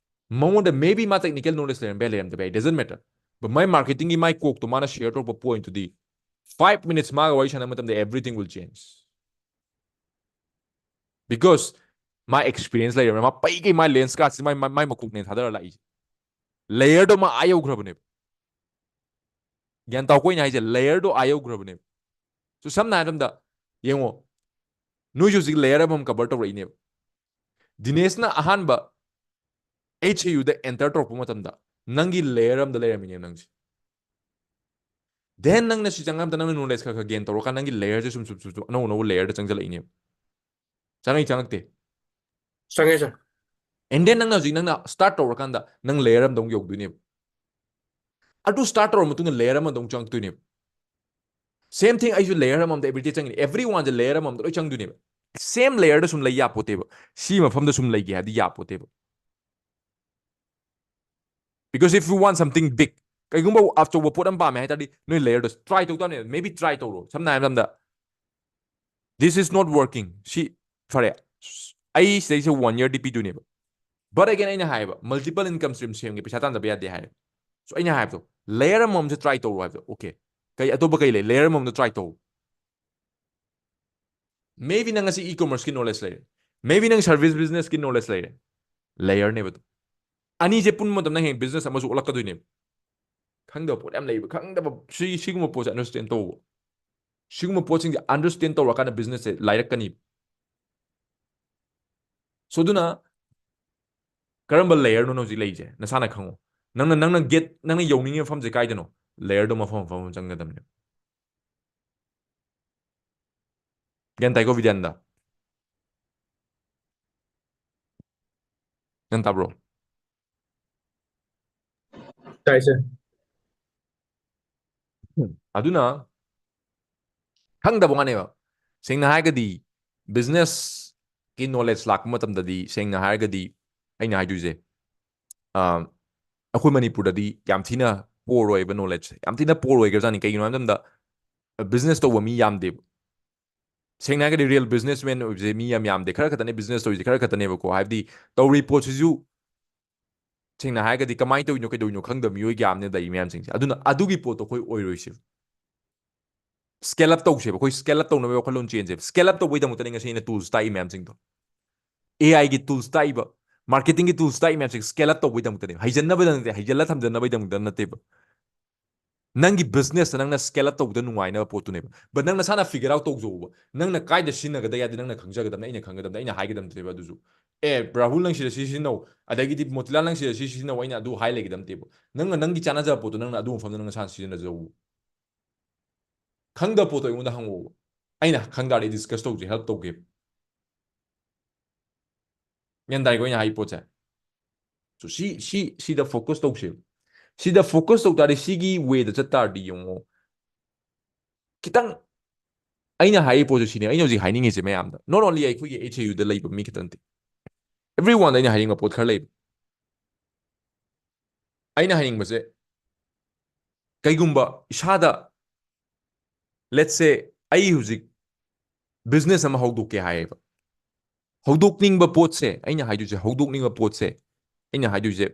ꯃꯉꯣꯟꯗ maybe ꯃꯥ ꯇꯦꯛꯅꯤꯀꯦꯜ ꯅꯣꯂꯦꯖ ꯂꯩꯔꯝꯕ ꯌꯥꯏ, ꯂꯩꯔꯝꯗꯕ ꯌꯥꯏ, doesn't matter, but ꯃꯥꯏ ꯃꯥꯔꯀꯦꯇꯤꯡꯒꯤ ꯃꯥꯏ ꯀꯣꯛꯇꯣ ꯃꯥꯅ ꯁꯤꯌꯔ ꯇꯧꯔꯛꯄ ꯄꯣꯏꯟꯠꯇꯨꯗꯤ five minutes ꯃꯥꯒ ꯋꯥꯔꯤ ꯁꯥꯟꯅꯕ ꯃꯇꯝꯗ everything will change, because ꯃꯥ ꯑꯦꯛꯁꯄꯤꯔꯤꯌꯦꯟꯁ ꯂꯩꯔꯕꯅꯤꯅ꯫ ꯃꯥ ꯄꯩꯒꯩ ꯃꯥ ꯂꯦꯟꯁ ꯀꯥꯔꯠꯁꯤ ꯃꯥꯏ, ꯃꯥꯏ, ꯃꯥꯏ ꯃꯀꯣꯛꯅꯦ ꯊꯥꯗꯔ ꯂꯥꯛꯏꯁꯦ꯫ ꯂꯦꯌꯔꯗꯣ ꯃꯥ ꯑꯥ ꯌꯧꯈ꯭ꯔꯕꯅꯦꯕ꯫ ꯒ꯭ꯌꯥꯟ ꯇꯥꯎꯀꯣ ꯑꯩꯅ ꯍꯥꯏꯁꯦ, ꯂꯦꯌꯔꯗꯣ ꯑꯥ ꯌꯧꯈ꯭ꯔꯕꯅꯦꯕ꯫ So ꯁꯝꯅ ꯍꯥꯏꯔꯕꯗ ꯌꯦꯡꯉꯣ, ꯅꯣꯏꯁꯨ ꯍꯧꯖꯤꯛ ꯂꯦꯌꯔ ꯑꯃꯃꯝ ꯀꯚꯔ ꯇꯧꯔꯛꯏꯅꯦꯕ꯫ ꯗꯤꯅꯦꯁꯅ ꯑꯍꯥꯟꯕ ꯑꯩꯆ ꯑꯦ ꯌꯨꯗ ꯑꯦꯟꯇꯔ ꯇꯧꯔꯛꯄ ꯃꯇꯝꯗ ꯅꯪꯒꯤ ꯂꯦꯌꯔ ꯑꯃꯗ ꯂꯩꯔꯝꯃꯤꯅꯦꯕ ꯅꯪꯁꯦ꯫ ꯗꯦꯟ ꯅꯪꯅ ꯁꯤ ꯆꯪꯉꯛꯄꯗ ꯅꯪꯅ ꯅꯣꯂꯦꯖ ꯈꯔ ꯈꯔ ꯒꯦꯟ ꯇꯧꯔꯀꯥꯟꯗ ꯅꯪꯒꯤ ꯂꯦꯌꯔꯁꯦ ꯁꯨꯝ ꯁꯨꯝ ꯁꯨꯝ ꯁꯨꯝ ꯑꯅꯧ ꯑꯅꯧꯕ ꯂꯦꯌꯔꯗ ꯆꯪꯁꯤꯜꯂꯛꯏꯅꯦꯕ꯫ ꯆꯪꯉꯛꯏ ꯆꯪꯉꯛꯇꯦ? ꯆꯪꯉꯦ ꯁꯥꯔ꯫ ꯑꯦꯟ ꯗꯦꯟ ꯅꯪꯅ ꯍꯧꯖꯤꯛ ꯅꯪꯅ ꯁ꯭ꯇꯥꯔꯠ ꯇꯧꯔꯀꯥꯟꯗ ꯅꯪ ꯂꯦꯌꯔ ꯑꯃꯗ ꯑꯃꯨꯛ ꯌꯧꯗꯣꯏꯅꯦꯕ꯫ ꯑꯗꯨ ꯁ꯭ꯇꯥꯔꯠ ꯇꯧꯔ ꯃꯇꯨꯡꯗ ꯂꯦꯌꯔ ꯑꯃꯗ ꯑꯃꯨꯛ ꯆꯪꯉꯛꯇꯣꯏꯅꯦꯕ꯫ ꯁꯦꯝ ꯊꯤꯡ ꯑꯩꯁꯨ ꯂꯦꯌꯔ ꯑꯃꯃꯝꯗ ꯑꯦꯕ꯭ꯔꯤꯗꯦ ꯆꯪꯉꯤꯅꯦ꯫ ꯑꯦꯕ꯭ꯔꯤ ꯋꯥꯟꯁꯦ ꯂꯦꯌꯔ ꯑꯃꯃꯝꯗ ꯂꯣꯏ ꯆꯪꯗꯣꯏꯅꯦꯕ꯫ ꯁꯦꯝ ꯂꯦꯌꯔꯗ ꯁꯨꯝ ꯂꯩ ꯌꯥꯄꯣꯠꯇꯦꯕ꯫ ꯁꯤ ꯃꯐꯝꯗ ꯁꯨꯝ ꯂꯩꯒꯦ ꯍꯥꯏꯕꯗꯤ ꯌꯥꯄꯣꯠꯇꯦꯕ꯫ Because if you want something big, ꯀꯩꯒꯨꯝꯕ ꯑꯆꯧꯕ ꯄꯣꯠ ꯑꯃ ꯄꯥꯝꯃꯦ ꯍꯥꯏ ꯇꯥꯔꯗꯤ ꯅꯣꯏ ꯂꯦꯌꯔꯗꯣ ꯇ꯭ꯔꯥꯏ ꯇꯧ ꯇꯥꯕꯅꯦ꯫ Maybe ꯇ꯭ꯔꯥꯏ ꯇꯧꯔꯣ꯫ ꯁꯝꯅ ꯍꯥꯏꯔꯕꯗ this is not working, ꯁꯤ ꯐꯔꯦ, ꯑꯩ ꯁꯤꯗꯩꯁꯦ ꯋꯥꯟ ꯏꯌꯔꯗꯤ ꯄꯤꯗꯣꯏꯅꯦꯕ꯫ But again ꯑꯩꯅ ꯍꯥꯏꯌꯦꯕ, ꯃꯜꯇꯤꯄꯜ ꯏꯟꯀꯝ ꯁ꯭ꯇ꯭ꯔꯤꯝ ꯁꯦꯝꯒꯦ, ꯄꯩꯁꯥ ꯇꯥꯟꯖꯕ ꯌꯥꯗꯦ ꯍꯥꯏꯔꯦ꯫ So ꯑꯩꯅ ꯍꯥꯏꯕꯗꯣ ꯂꯦꯌꯔ ꯑꯃꯃꯝꯁꯦ ꯇ꯭ꯔꯥꯏ ꯇꯧꯔꯣ ꯍꯥꯏꯕꯗꯣ꯫ ꯑꯣꯀꯦ, ꯀꯩ ꯑꯇꯣꯞꯄ ꯀꯩ ꯂꯩ? ꯂꯦꯌꯔ ꯑꯃꯃꯝꯗ ꯇ꯭ꯔꯥꯏ ꯇꯧ꯫ Maybe ꯅꯪ ꯉꯁꯤ ꯏ ꯀꯣꯃꯔꯁꯀꯤ ꯅꯣꯂꯦꯖ ꯂꯩꯔꯦ, maybe ꯅꯪ ꯁꯔꯚꯤꯁ ꯕꯤꯖꯤꯅꯦꯁꯀꯤ ꯅꯣꯂꯦꯖ ꯂꯩꯔꯦ, ꯂꯦꯌꯔꯅꯦꯕ ꯑꯗꯨ꯫ ꯑꯅꯤꯁꯦ ꯄꯨꯟꯕ ꯃꯇꯝꯗ ꯍꯌꯦꯡ ꯕꯤꯖꯤꯅꯦꯁ ꯑꯃꯁꯨ ꯑꯣꯜꯂꯛꯀꯗꯣꯏꯅꯦꯕ꯫ ꯈꯪꯗꯕ ꯄꯣꯠ ꯌꯥꯝ ꯂꯩꯕ, ꯈꯪꯗꯕ ꯁꯤ, ꯁꯤꯒꯨꯝꯕ ꯄꯣꯠꯁꯦ ꯑꯟꯗꯔꯁ꯭ꯇꯦꯟ ꯇꯧꯕ꯫ ꯁꯤꯒꯨꯝꯕ ꯄꯣꯠꯁꯤꯡꯁꯦ ꯑꯟꯗꯔꯁ꯭ꯇꯦꯟ ꯇꯧꯔꯀꯥꯟꯗ ꯕꯤꯖꯤꯅꯦꯁꯁꯦ ꯂꯥꯏꯔꯛꯀꯅꯤ꯫ So ꯑꯗꯨꯅ ꯀꯔꯝꯕ ꯂꯦꯌꯔꯅꯣ ꯍꯧꯖꯤꯛ ꯂꯩꯔꯤꯁꯦ ꯅꯁꯥꯅ ꯈꯪꯉꯣ꯫ ꯅꯪꯅ ꯅꯪꯅ ꯒꯦꯠ ꯅꯪꯅ ꯌꯧꯅꯤꯡꯉꯤ ꯃꯐꯝꯁꯦ ꯀꯥꯏꯗꯅꯣ? ꯂꯦꯌꯔꯗꯣ ꯃꯐꯝ ꯃꯐꯝ ꯑꯃ ꯆꯪꯒꯗꯕꯅꯦꯕ꯫ ꯒ꯭ꯌꯥꯟ ꯇꯥꯏꯀꯣ ꯕꯤꯗ꯭ꯌꯥꯅꯟꯗ? ꯒ꯭ꯌꯥꯟ ꯇꯥꯕ꯭ꯔꯣ? ꯇꯥꯏ ꯁꯔ꯫ ꯑꯗꯨꯅ ꯈꯪꯗꯕ ꯋꯥꯅꯦꯕ꯫ ꯁꯦꯡꯅ ꯍꯥꯏꯔꯒꯗꯤ ꯕꯤꯖꯤꯅꯦꯁꯀꯤ ꯅꯣꯂꯦꯖ ꯂꯥꯛꯄ ꯃꯇꯝꯗꯗꯤ ꯁꯦꯡꯅ ꯍꯥꯏꯔꯒꯗꯤ ꯑꯩꯅ ꯍꯥꯏꯗꯣꯏꯁꯦ, ꯑ, ꯑꯩꯈꯣꯏ ꯃꯅꯤꯄꯨꯔꯗꯗꯤ ꯌꯥꯝ ꯊꯤꯅ ꯄꯣꯔ ꯑꯣꯏꯕ ꯅꯣꯂꯦꯖ, ꯌꯥꯝ ꯊꯤꯅ ꯄꯣꯔ ꯑꯣꯏꯈ꯭ꯔꯖꯥꯠꯅꯤ꯫ ꯀꯩꯒꯤꯅꯣ ꯍꯥꯏꯕ ꯃꯇꯝꯗ ꯕꯤꯖꯤꯅꯦꯁ ꯇꯧꯕ ꯃꯤ ꯌꯥꯝꯗꯦꯕ꯫ ꯁꯦꯡꯅ ꯍꯥꯏꯔꯒꯗꯤ ꯔꯤꯌꯦꯜ ꯕꯤꯖꯤꯅꯦꯁꯃꯦꯟ ꯑꯣꯏꯕꯁꯦ ꯃꯤ ꯌꯥꯝ ꯌꯥꯝꯗꯦ, ꯈꯔ ꯈꯛꯇꯅꯦ ꯕꯤꯖꯤꯅꯦꯁ ꯇꯧꯔꯤꯁꯦ, ꯈꯔ ꯈꯛꯇꯅꯦꯕꯀꯣ꯫ ꯍꯥꯏꯕꯗꯤ ꯇꯧꯔꯤ ꯄꯣꯠꯁꯤꯁꯨ ꯁꯦꯡꯅ ꯍꯥꯏꯔꯒꯗꯤ ꯀꯃꯥꯏꯅ ꯇꯧꯔꯤꯅꯣ ꯀꯩꯗꯧꯔꯤꯅꯣ ꯈꯪꯗꯕ ꯃꯤꯑꯣꯏ ꯌꯥꯝꯅ ꯂꯩ ꯃꯌꯥꯝꯁꯤꯡꯁꯦ꯫ ꯑꯗꯨꯅ ꯑꯗꯨꯒꯤ ꯄꯣꯠꯇꯣ ꯑꯩꯈꯣꯏ ꯑꯣꯏꯔꯣꯏꯁꯦ꯫ Scale up ꯇꯧꯁꯦꯕ꯫ ꯑꯩꯈꯣꯏ ꯁ꯭ꯀꯦꯜ ꯑꯞ ꯇꯧꯅꯕ ꯋꯥꯈꯜꯂꯣꯟ ꯆꯦꯟꯁꯦꯕ꯫ ꯁ꯭ꯀꯦꯜ ꯑꯞ ꯇꯧꯕꯒꯤꯗꯃꯛꯇꯅꯦ ꯉꯁꯤ ꯑꯩꯅ ꯇꯨꯜꯁ ꯇꯥꯛꯏ ꯃꯌꯥꯝꯁꯤꯡꯗꯣ꯫ ꯑꯦ ꯑꯥꯏꯒꯤ ꯇꯨꯜꯁ ꯇꯥꯛꯏꯕ, ꯃꯥꯔꯀꯦꯇꯤꯡꯒꯤ ꯇꯨꯜꯁ ꯇꯥꯛꯏ ꯃꯌꯥꯝꯁꯦ ꯁ꯭ꯀꯦꯜ ꯑꯞ ꯇꯧꯕꯒꯤꯗꯃꯛꯇꯅꯦꯕ꯫ ꯍꯩꯖꯟꯅꯕꯗ ꯅꯠꯇꯦ, ꯍꯩꯖꯜꯂ ꯊꯝꯖꯟꯅꯕꯒꯤꯗꯃꯛꯇ ꯅꯠꯇꯦꯕ꯫ ꯅꯪꯒꯤ ꯕꯤꯖꯤꯅꯦꯁꯇ ꯅꯪꯅ ꯁ꯭ꯀꯦꯜ ꯑꯞ ꯇꯧꯕꯗ ꯅꯨꯡꯉꯥꯏꯅꯕ ꯄꯣꯠꯇꯨꯅꯦꯕ꯫ But ꯅꯪ ꯅꯁꯥꯅ ꯐꯤꯒꯔ ꯑꯥꯎꯠ ꯇꯧꯖꯧꯕ꯫ ꯅꯪꯅ ꯀꯥꯏꯗ ꯁꯤꯖꯤꯟꯅꯒꯗꯒꯦ ꯍꯥꯏꯗꯤ ꯅꯪꯅ ꯈꯪꯖꯒꯗꯕꯅꯤ, ꯑꯩꯅ ꯈꯪꯒꯗꯕꯅꯤ, ꯑꯩꯅ ꯍꯥꯏꯒꯗꯕꯅꯦꯕ ꯑꯗꯨꯁꯨ꯫ ꯑꯦ, ꯔꯥꯍꯨꯜ ꯅꯪ ꯁꯤꯗ ꯁꯤ ꯁꯤꯖꯤꯟꯅꯧ, ꯑꯗꯒꯤꯗꯤ ꯃꯣꯇꯤꯂꯥꯜ ꯅꯪ ꯁꯤꯗ ꯁꯤ ꯁꯤꯖꯤꯟꯅꯧ, ꯑꯩꯅ ꯑꯗꯨ ꯍꯥꯏ ꯂꯩꯒꯗꯕ ꯅꯠꯇꯦꯕ꯫ ꯅꯪꯅ ꯅꯪꯒꯤ ꯆꯥꯟꯅꯖꯕ ꯄꯣꯠꯇꯣ ꯅꯪꯅ ꯑꯗꯨ ꯃꯐꯝꯗ ꯅꯪ ꯅꯁꯥꯅ ꯁꯤꯖꯤꯟꯅꯖꯧ꯫ ꯈꯪꯗꯕ ꯄꯣꯠꯇꯣ ꯑꯩꯉꯣꯟꯗ ꯍꯪꯉꯛꯑꯣꯕ꯫ ꯑꯩꯅ ꯈꯪ ꯇꯥꯔꯗꯤ ꯗꯤꯁꯀꯁ ꯇꯧꯁꯦ, ꯍꯦꯜꯞ ꯇꯧꯒꯦ꯫ ꯒ꯭ꯌꯥꯟ ꯇꯥꯏꯀꯣ ꯑꯩꯅ ꯍꯥꯏ ꯄꯣꯠꯁꯦ? So, ꯁꯤ, ꯁꯤ, ꯁꯤꯗ ꯐꯣꯀꯁ ꯇꯧꯁꯦꯕ꯫ ꯁꯤꯗ ꯐꯣꯀꯁ ꯇꯧ ꯇꯥꯔꯗꯤ, ꯁꯤꯒꯤ ꯋꯦꯗ ꯆꯠ ꯇꯥꯔꯗꯤ ꯌꯦꯡꯉꯣ꯫ ꯈꯤꯇꯪ ꯑꯩꯅ ꯍꯥꯏꯔꯤ ꯄꯣꯠꯁꯦ ꯁꯤꯅꯦ, ꯑꯩꯅ ꯍꯧꯖꯤꯛ ꯍꯥꯏꯅꯤꯡꯉꯤꯁꯦ ꯃꯌꯥꯝꯗ꯫ Not only ꯑꯩꯈꯣꯏꯒꯤ H A U ꯗ ꯂꯩꯕ ꯃꯤ ꯈꯛꯇ ꯅꯠꯇꯦ꯫ Everyone ꯗ ꯑꯩꯅ ꯍꯥꯏꯅꯤꯡꯕ ꯄꯣꯠ ꯈꯔ ꯂꯩꯕ꯫ ꯑꯩꯅ ꯍꯥꯏꯅꯤꯡꯕꯁꯦ, ꯀꯩꯒꯨꯝꯕ ꯏꯁꯥꯗ, let's say, ꯑꯩ ꯍꯧꯖꯤꯛ ꯕꯤꯖꯤꯅꯦꯁ ꯑꯃ ꯍꯧꯗꯣꯛꯀꯦ ꯍꯥꯏꯌꯦꯕ꯫ ꯍꯧꯗꯣꯛꯅꯤꯡꯕ ꯄꯣꯠꯁꯦ, ꯑꯩꯅ ꯍꯥꯏꯗꯣꯏꯁꯦ, ꯍꯧꯗꯣꯛꯅꯤꯡꯕ ꯄꯣꯠꯁꯦ, ꯑꯩꯅ ꯍꯥꯏꯗꯣꯏꯁꯦ,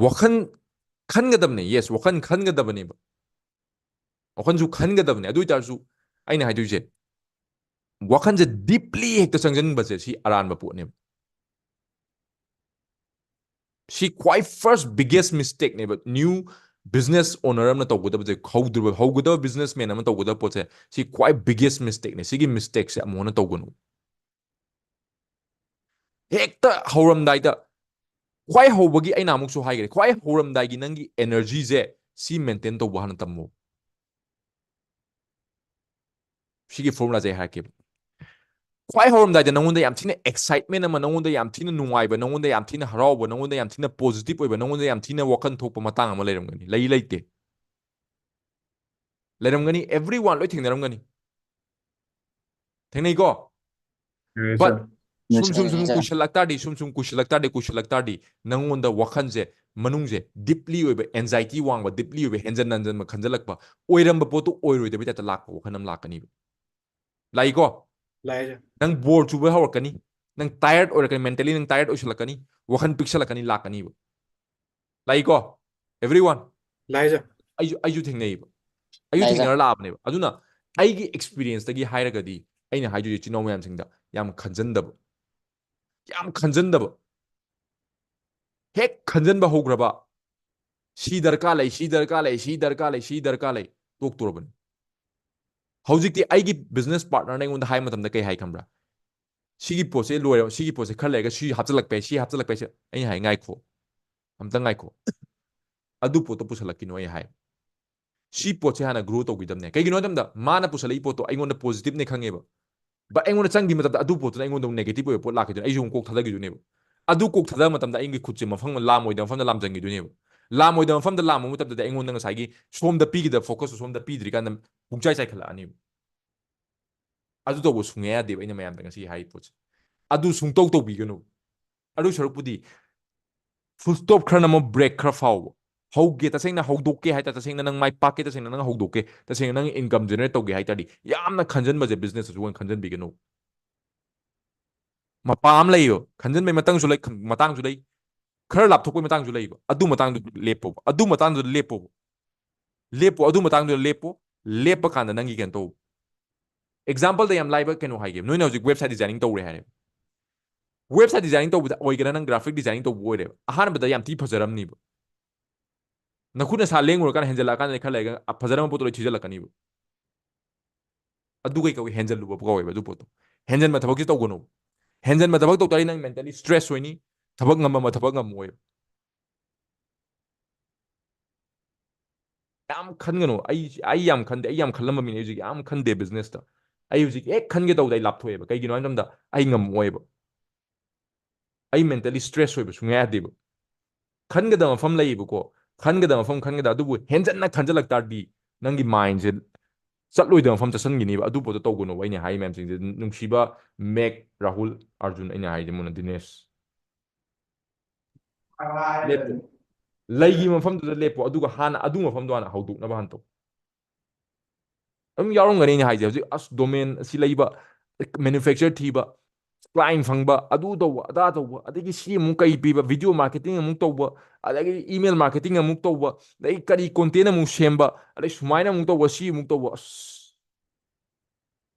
ꯋꯥꯈꯜ ꯈꯟꯒꯗꯕꯅꯦ꯫ Yes, ꯋꯥꯈꯜ ꯈꯟꯒꯗꯕꯅꯦꯕ꯫ ꯋꯥꯈꯜꯁꯨ ꯈꯟꯒꯗꯕꯅꯦ꯫ ꯑꯗꯨ ꯑꯣꯏꯇꯥꯔꯁꯨ ꯑꯩꯅ ꯍꯥꯏꯗꯣꯏꯁꯦ, ꯋꯥꯈꯜꯁꯦ ꯗꯤꯞꯂꯤ ꯍꯦꯛꯇ ꯆꯪꯁꯤꯟꯕꯁꯦ ꯁꯤ ꯑꯔꯥꯟꯕ ꯄꯣꯠꯅꯦꯕ꯫ ꯁꯤ ꯈ꯭ꯋꯥꯏ ꯐꯥꯔꯁ ꯕꯤꯒꯦꯁ ꯃꯤꯁꯇꯦꯛꯅꯦꯕ꯫ ꯅ꯭ꯌꯨ ꯕꯤꯖꯤꯅꯦꯁ ꯑꯣꯅꯔ ꯑꯃꯅ ꯇꯧꯒꯗꯕꯁꯦ, ꯍꯧꯗ꯭ꯔꯤꯕ, ꯍꯧꯒꯗꯕ ꯕꯤꯖꯤꯅꯦꯁꯃꯦꯟ ꯑꯃ ꯇꯧꯒꯗꯕ ꯄꯣꯠꯁꯦ, ꯁꯤ ꯈ꯭ꯋꯥꯏ ꯕꯤꯒꯦꯁ ꯃꯤꯁꯇꯦꯛꯅꯦ꯫ ꯁꯤꯒꯤ ꯃꯤꯁꯇꯦꯛꯁꯦ ꯑꯃꯨꯛ ꯍꯟꯅ ꯇꯧꯒꯅꯨ꯫ ꯍꯦꯛꯇ ꯍꯧꯔꯝꯗꯥꯏꯗ ꯈ꯭ꯋꯥꯏ ꯍꯧꯕꯒꯤ ꯑꯩꯅ ꯑꯃꯨꯛꯁꯨ ꯍꯥꯏꯈ꯭ꯔꯦ, ꯈ꯭ꯋꯥꯏ ꯍꯧꯔꯝꯗꯥꯏꯒꯤ ꯅꯪꯒꯤ energy ꯁꯦ ꯁꯤ maintain ꯇꯧꯕ ꯍꯥꯟꯅ ꯇꯝꯃꯣ꯫ ꯁꯤꯒꯤ formula ꯁꯦ ꯑꯩ ꯍꯥꯏꯔꯛꯀꯦꯕ꯫ ꯈ꯭ꯋꯥꯏ ꯍꯧꯔꯝꯗꯥꯏꯗ ꯅꯉꯣꯟꯗ ꯌꯥꯝ ꯊꯤꯅ excitement ꯑꯃ, ꯅꯉꯣꯟꯗ ꯌꯥꯝ ꯊꯤꯅ ꯅꯨꯡꯉꯥꯏꯕ, ꯅꯉꯣꯟꯗ ꯌꯥꯝ ꯊꯤꯅ ꯍꯔꯥꯎꯕ, ꯅꯉꯣꯟꯗ ꯌꯥꯝ ꯊꯤꯅ positive ꯑꯣꯏꯕ, ꯅꯉꯣꯟꯗ ꯌꯥꯝ ꯊꯤꯅ ꯋꯥꯈꯜ ꯊꯣꯛꯄ ꯃꯇꯥꯡ ꯑꯃ ꯂꯩꯔꯝꯒꯅꯤ꯫ ꯂꯩ ꯂꯩꯇꯦ? ꯂꯩꯔꯝꯒꯅꯤ, everyone ꯂꯣꯏ ꯊꯦꯡꯅꯔꯝꯒꯅꯤ꯫ ꯊꯦꯡꯅꯩꯀꯣ? But ꯁꯨꯝ ꯁꯨꯝ ꯁꯨꯝ ꯀꯨꯏꯁꯜꯂꯛ ꯇꯥꯔꯗꯤ, ꯁꯨꯝ ꯁꯨꯝ ꯀꯨꯏꯁꯜꯂꯛ ꯇꯥꯔꯗꯤ, ꯀꯨꯏꯁꯜꯂꯛ ꯇꯥꯔꯗꯤ ꯅꯪꯉꯣꯟꯗ ꯋꯥꯈꯜꯁꯦ, ꯃꯅꯨꯡꯁꯦ deeply ꯑꯣꯏꯕ anxiety ꯋꯥꯡꯕ, deeply ꯑꯣꯏꯕ ꯍꯦꯟꯖꯟ ꯍꯟꯖꯟꯕ ꯈꯟꯖꯜꯂꯛꯄ, ꯑꯣꯏꯔꯝꯕ ꯄꯣꯠꯇꯨ ꯑꯣꯏꯔꯣꯏꯗꯕꯩ type ꯇ ꯂꯥꯛꯄ ꯋꯥꯈꯜ ꯑꯃ ꯂꯥꯛꯀꯅꯤꯕ꯫ ꯂꯥꯛꯏꯀꯣ? ꯂꯥꯛꯑꯦ꯫ ꯅꯪ bore ꯆꯨꯕ ꯍꯧꯔꯛꯀꯅꯤ, ꯅꯪ tired ꯑꯣꯏꯔꯛꯀꯅꯤ, mentally ꯅꯪ tired ꯑꯣꯏꯁꯜꯂꯛꯀꯅꯤ, ꯋꯥꯈꯜ ꯄꯤꯛꯁꯜꯂꯛꯀꯅꯤ, ꯂꯥꯛꯀꯅꯤꯕ꯫ ꯂꯥꯛꯏꯀꯣ? Everyone? ꯂꯥꯛꯑꯦ꯫ ꯑꯩꯁꯨ, ꯑꯩꯁꯨ ꯊꯦꯡꯅꯩꯌꯦꯕ꯫ ꯑꯩꯁꯨ ꯊꯦꯡꯅꯔ ꯂꯥꯛꯑꯕꯅꯦꯕ꯫ ꯑꯗꯨꯅ ꯑꯩꯒꯤ experience ꯇꯒꯤ ꯍꯥꯏꯔꯒꯗꯤ ꯑꯩꯅ ꯍꯥꯏꯗꯣꯏꯁꯦ ꯏꯆꯤꯟ ꯏꯅꯥꯎ ꯃꯌꯥꯝꯁꯤꯡꯗ, ꯌꯥꯝ ꯈꯟꯖꯟꯗꯕ꯫ ꯌꯥꯝ ꯈꯟꯖꯟꯗꯕ꯫ ꯍꯦꯛ ꯈꯟꯖꯟꯕ ꯍꯧꯈ꯭ꯔꯕ, ꯁꯤ ꯗꯔꯀꯥꯔ ꯂꯩ, ꯁꯤ ꯗꯔꯀꯥꯔ ꯂꯩ, ꯁꯤ ꯗꯔꯀꯥꯔ ꯂꯩ, ꯁꯤ ꯗꯔꯀꯥꯔ ꯂꯩ, ꯇꯣꯛꯇꯣꯔꯕꯅꯤ꯫ ꯍꯧꯖꯤꯛꯇꯤ ꯑꯩꯒꯤ business partner ꯅ ꯑꯩꯉꯣꯟꯗ ꯍꯥꯏ ꯃꯇꯝꯗ ꯀꯩ ꯍꯥꯏ ꯈꯪꯕ꯭ꯔꯥ? "ꯁꯤꯒꯤ ꯄꯣꯠꯁꯦ ꯂꯣꯏꯔ, ꯁꯤꯒꯤ ꯄꯣꯠꯁꯦ ꯈꯔ ꯂꯩꯔꯒ ꯁꯤ ꯍꯥꯞꯆꯤꯜꯂꯛꯄ ꯌꯥꯏ, ꯁꯤ ꯍꯥꯞꯆꯤꯜꯂꯛꯄ ꯌꯥꯏ", ꯁꯤ ꯑꯩꯅ ꯍꯥꯏ, "ꯉꯥꯏꯈꯣ, ꯑꯝꯇ ꯉꯥꯏꯈꯣ, ꯑꯗꯨ ꯄꯣꯠꯇꯣ ꯄꯨꯁꯜꯂꯛꯈꯤꯅꯣ", ꯑꯩ ꯍꯥꯏ꯫ ꯁꯤ ꯄꯣꯠꯁꯦ ꯍꯥꯟꯅ grow ꯇꯧꯈꯤꯗꯕꯅꯦ꯫ ꯀꯩꯒꯤꯅꯣ ꯍꯥꯏ ꯃꯇꯝꯗ ꯃꯥꯅ ꯄꯨꯁꯜꯂꯛꯏ ꯄꯣꯠꯇꯣ ꯑꯩꯉꯣꯟꯗ positive ꯅꯦ ꯈꯪꯉꯦꯕ, but ꯑꯩꯉꯣꯟꯗ ꯆꯪꯈꯤꯕ ꯃꯇꯝꯗ ꯑꯗꯨ ꯄꯣꯠꯇꯨꯅ ꯑꯩꯉꯣꯟꯗ ꯑꯃꯨꯛ negative ꯑꯣꯏꯕ ꯄꯣꯠ ꯂꯥꯛꯈꯤꯗꯣꯏꯅꯦ, ꯑꯩꯁꯨ ꯑꯃꯨꯛ ꯀꯣꯛ ꯊꯥꯗꯈꯤꯗꯣꯏꯅꯦꯕ꯫ ꯑꯗꯨ ꯀꯣꯛ ꯊꯥꯗꯕ ꯃꯇꯝꯗ ꯑꯩꯒꯤ ꯈꯨꯠꯁꯦ ꯃꯐꯝ, ꯂꯥꯝ ꯑꯣꯏꯗꯕ ꯃꯐꯝꯗ ꯂꯥꯝꯖꯟꯈꯤꯗꯣꯏꯅꯦꯕ꯫ ꯂꯥꯝ ꯑꯣꯏꯗꯕ ꯃꯐꯝꯗ ꯂꯥꯝꯕ ꯃꯇꯝꯗꯗꯤ ꯑꯩꯉꯣꯟꯗ ꯉꯁꯥꯏꯒꯤ ꯁꯣꯝꯗ ꯄꯤꯒꯗꯕ focus ꯇꯨ ꯁꯣꯝꯗ ꯄꯤꯗ꯭ꯔꯤꯀꯥꯟꯗ ꯄꯨꯡꯆꯥꯏ ꯆꯥꯏꯈꯠꯂꯛꯑꯅꯤꯕ꯫ ꯑꯗꯨ ꯇꯧꯕ ꯁꯨꯡꯌꯥ ꯌꯥꯗꯦꯕ ꯑꯩꯅ ꯃꯌꯥꯝꯗ ꯉꯁꯤ ꯍꯥꯏꯔꯤ ꯄꯣꯠꯁꯦ꯫ ꯑꯗꯨ ꯁꯨꯡꯇꯧ ꯇꯧꯕꯤꯒꯅꯨ꯫ ꯑꯗꯨ ꯁꯔꯨꯛꯄꯨꯗꯤ full stop ꯈꯔ ꯅꯝꯃꯣ, break ꯈꯔ ꯐꯥꯎꯕ꯫ ꯍꯧꯒꯦ, ꯇꯁꯦꯡꯅ ꯍꯧꯗꯣꯛꯀꯦ ꯍꯥꯏ ꯇꯥꯔꯦ, ꯇꯁꯦꯡꯅ ꯅꯪ ꯃꯥꯏ ꯄꯥꯛꯀꯦ, ꯇꯁꯦꯡꯅ ꯅꯪ ꯍꯧꯗꯣꯛꯀꯦ, ꯇꯁꯦꯡꯅ ꯅꯪ income generate ꯇꯧꯒꯦ ꯍꯥꯏ ꯇꯥꯔꯗꯤ, ꯌꯥꯝꯅ ꯈꯟꯖꯟꯕꯁꯦ business ꯇꯁꯨ ꯑꯣꯏꯅ ꯈꯟꯖꯟꯕꯤꯒꯅꯨ꯫ ꯃꯄꯥ ꯑꯃ ꯂꯩꯌꯦꯕ, ꯈꯟꯖꯟꯕꯩ ꯃꯇꯥꯡꯁꯨ ꯂꯩ, ꯈꯟ-, ꯃꯇꯥꯡꯁꯨ ꯂꯩ꯫ ꯈꯔ ꯂꯥꯞꯊꯣꯛꯄꯩ ꯃꯇꯥꯡꯁꯨ ꯂꯩꯕ꯫ ꯑꯗꯨ ꯃꯇꯥꯡꯗꯨ ꯂꯦꯞꯄꯣꯕ, ꯑꯗꯨ ꯃꯇꯥꯡꯗꯨꯗ ꯂꯦꯞꯄꯣꯕ꯫ ꯂꯦꯞꯄꯣ, ꯑꯗꯨ ꯃꯇꯥꯡꯗꯨꯗ ꯂꯦꯞꯄꯣ꯫ ꯂꯦꯞꯄ ꯀꯥꯟꯗ ꯅꯪꯒꯤ ꯀꯩꯅꯣ ꯇꯧ꯫ Example ꯗ ꯌꯥꯝ ꯂꯥꯏꯕ ꯀꯩꯅꯣ ꯍꯥꯏꯒꯦ꯫ ꯅꯣꯏꯅ ꯍꯧꯖꯤꯛ website designing ꯇꯧꯔꯦ ꯍꯥꯏꯔꯦ꯫ Website designing ꯇꯧꯕꯗ ꯑꯣꯏꯒꯦꯔꯥ, ꯅꯪ graphic designing ꯇꯧꯕ ꯑꯣꯏꯔꯦꯕ, ꯑꯍꯥꯟꯕꯗ ꯌꯥꯝ ꯊꯤ ꯐꯖꯔꯝꯅꯤꯕ꯫ ꯅꯈꯨꯠ ꯅꯁꯥ ꯂꯦꯡꯉꯨꯔꯀꯥꯟꯗ, ꯍꯦꯟꯖꯜꯂꯛꯑꯀꯥꯟꯗꯗꯤ ꯈꯔ ꯂꯩꯔꯒ ꯐꯖꯔꯝꯕ ꯄꯣꯠꯇꯣ ꯂꯣꯏ ꯊꯤꯖꯤꯜꯂꯛꯀꯅꯤꯕ꯫ ꯑꯗꯨ ꯀꯩ ꯀꯧꯏ? ꯍꯦꯟꯖꯜꯂꯨꯕ ꯀꯧꯋꯦꯕ ꯑꯗꯨ ꯄꯣꯠꯇꯣ꯫ ꯍꯦꯟꯖꯟꯕ ꯊꯕꯛꯁꯦ ꯇꯧꯒꯅꯨ꯫ ꯍꯦꯟꯖꯟꯕ ꯊꯕꯛ ꯇꯧ ꯇꯥꯔꯗꯤ ꯅꯪ mentally stress ꯑꯣꯏꯅꯤ, ꯊꯕꯛ ꯉꯝꯕ ꯑꯃ ꯊꯕꯛ ꯉꯝꯃꯣꯏꯕ꯫ ꯌꯥꯝ ꯈꯟꯒꯅꯨ꯫ ꯑꯩ ꯑꯩ ꯌꯥꯝ ꯈꯟꯗꯦ꯫ ꯑꯩ ꯌꯥꯝ ꯈꯜꯂꯝꯕ ꯃꯤꯅꯦ꯫ ꯑꯩ ꯍꯧꯖꯤꯛ ꯌꯥꯝ ꯈꯟꯗꯦ ꯕꯤꯖꯤꯅꯦꯁꯇ꯫ ꯑꯩ ꯍꯧꯖꯤꯛ ꯍꯦꯛ ꯈꯟꯒꯦ ꯇꯧꯕꯗ ꯑꯩ ꯂꯥꯞꯊꯣꯛꯑꯦꯕ꯫ ꯀꯩꯒꯤꯅꯣ ꯍꯥꯏꯕ ꯃꯇꯝꯗ ꯑꯩ ꯉꯝꯃꯣꯏꯕ꯫ ꯑꯩ ꯃꯦꯟꯇꯦꯜꯂꯤ ꯁ꯭ꯇ꯭ꯔꯦꯁ ꯑꯣꯏꯕ ꯁꯨꯡꯌꯥ ꯌꯥꯗꯦꯕ꯫ ꯈꯟꯒꯗꯕ ꯃꯐꯝ ꯂꯩꯌꯦꯕꯀꯣ꯫ ꯈꯟꯒꯗꯕ ꯃꯐꯝ ꯈꯟꯒꯗ ꯑꯗꯨꯕꯨ ꯍꯦꯟꯖꯟꯅ ꯈꯟꯖꯜꯂꯛ ꯇꯥꯔꯗꯤ ꯅꯪꯒꯤ ꯃꯥꯏꯟꯁꯦ ꯆꯠꯂꯣꯏꯗꯕ ꯃꯐꯝ ꯆꯠꯁꯟꯈꯤꯅꯤꯕ꯫ ꯑꯗꯨ ꯄꯣꯠꯇꯣ ꯇꯧꯒꯅꯣꯕ꯫ ꯑꯩꯅ ꯍꯥꯏ ꯃꯌꯥꯝꯁꯤꯡꯁꯦ ꯅꯨꯡꯁꯤꯕ ꯃꯦꯛ, ꯔꯥꯍꯨꯜ, ꯑꯥꯔꯖꯨꯟ, ꯑꯩꯅ ꯍꯥꯏꯁꯦ ꯃꯨꯟꯅ ꯗꯤꯅꯦꯁ꯫ ꯂꯦꯞꯄꯨ꯫ ꯂꯩꯒꯤ ꯃꯐꯝꯗꯨꯗ ꯂꯦꯞꯄꯨ꯫ ꯑꯗꯨꯒ ꯍꯥꯟꯅ ꯑꯗꯨ ꯃꯐꯝꯗꯣ ꯍꯥꯟꯅ ꯍꯧꯗꯣꯛꯅꯕ ꯍꯥꯟꯅ ꯇꯧ꯫ ꯑꯗꯨꯝ ꯌꯥꯎꯔꯝꯒꯅꯤ ꯑꯩꯅ ꯍꯥꯏꯁꯦ꯫ ꯍꯧꯖꯤꯛ ꯑꯁ ꯗꯣꯃꯦꯟ ꯑꯁꯤ ꯂꯩꯕ, ꯃꯦꯅꯨꯐꯦꯛꯆꯔ ꯊꯤꯕ, ꯀ꯭ꯂꯥꯏꯟ ꯐꯪꯕ, ꯑꯗꯨ ꯇꯧꯕ, ꯑꯗꯥ ꯇꯧꯕ, ꯑꯗꯒꯤ ꯁꯤ ꯑꯃꯨꯛ ꯀꯩ ꯄꯤꯕ, ꯚꯤꯗꯤꯑꯣ ꯃꯥꯔꯀꯦꯇꯤꯡ ꯑꯃꯨꯛ ꯇꯧꯕ, ꯑꯗꯒꯤ ꯏꯃꯦꯜ ꯃꯥꯔꯀꯦꯇꯤꯡ ꯑꯃꯨꯛ ꯇꯧꯕ, ꯑꯗꯒꯤ ꯀꯔꯤ ꯀꯣꯟꯇꯦꯟ ꯑꯃꯨꯛ ꯁꯦꯝꯕ, ꯑꯗꯩ ꯁꯨꯃꯥꯏꯅ ꯑꯃꯨꯛ ꯇꯧꯕ, ꯁꯤ ꯑꯃꯨꯛ ꯇꯧꯕ꯫ ꯑꯁ,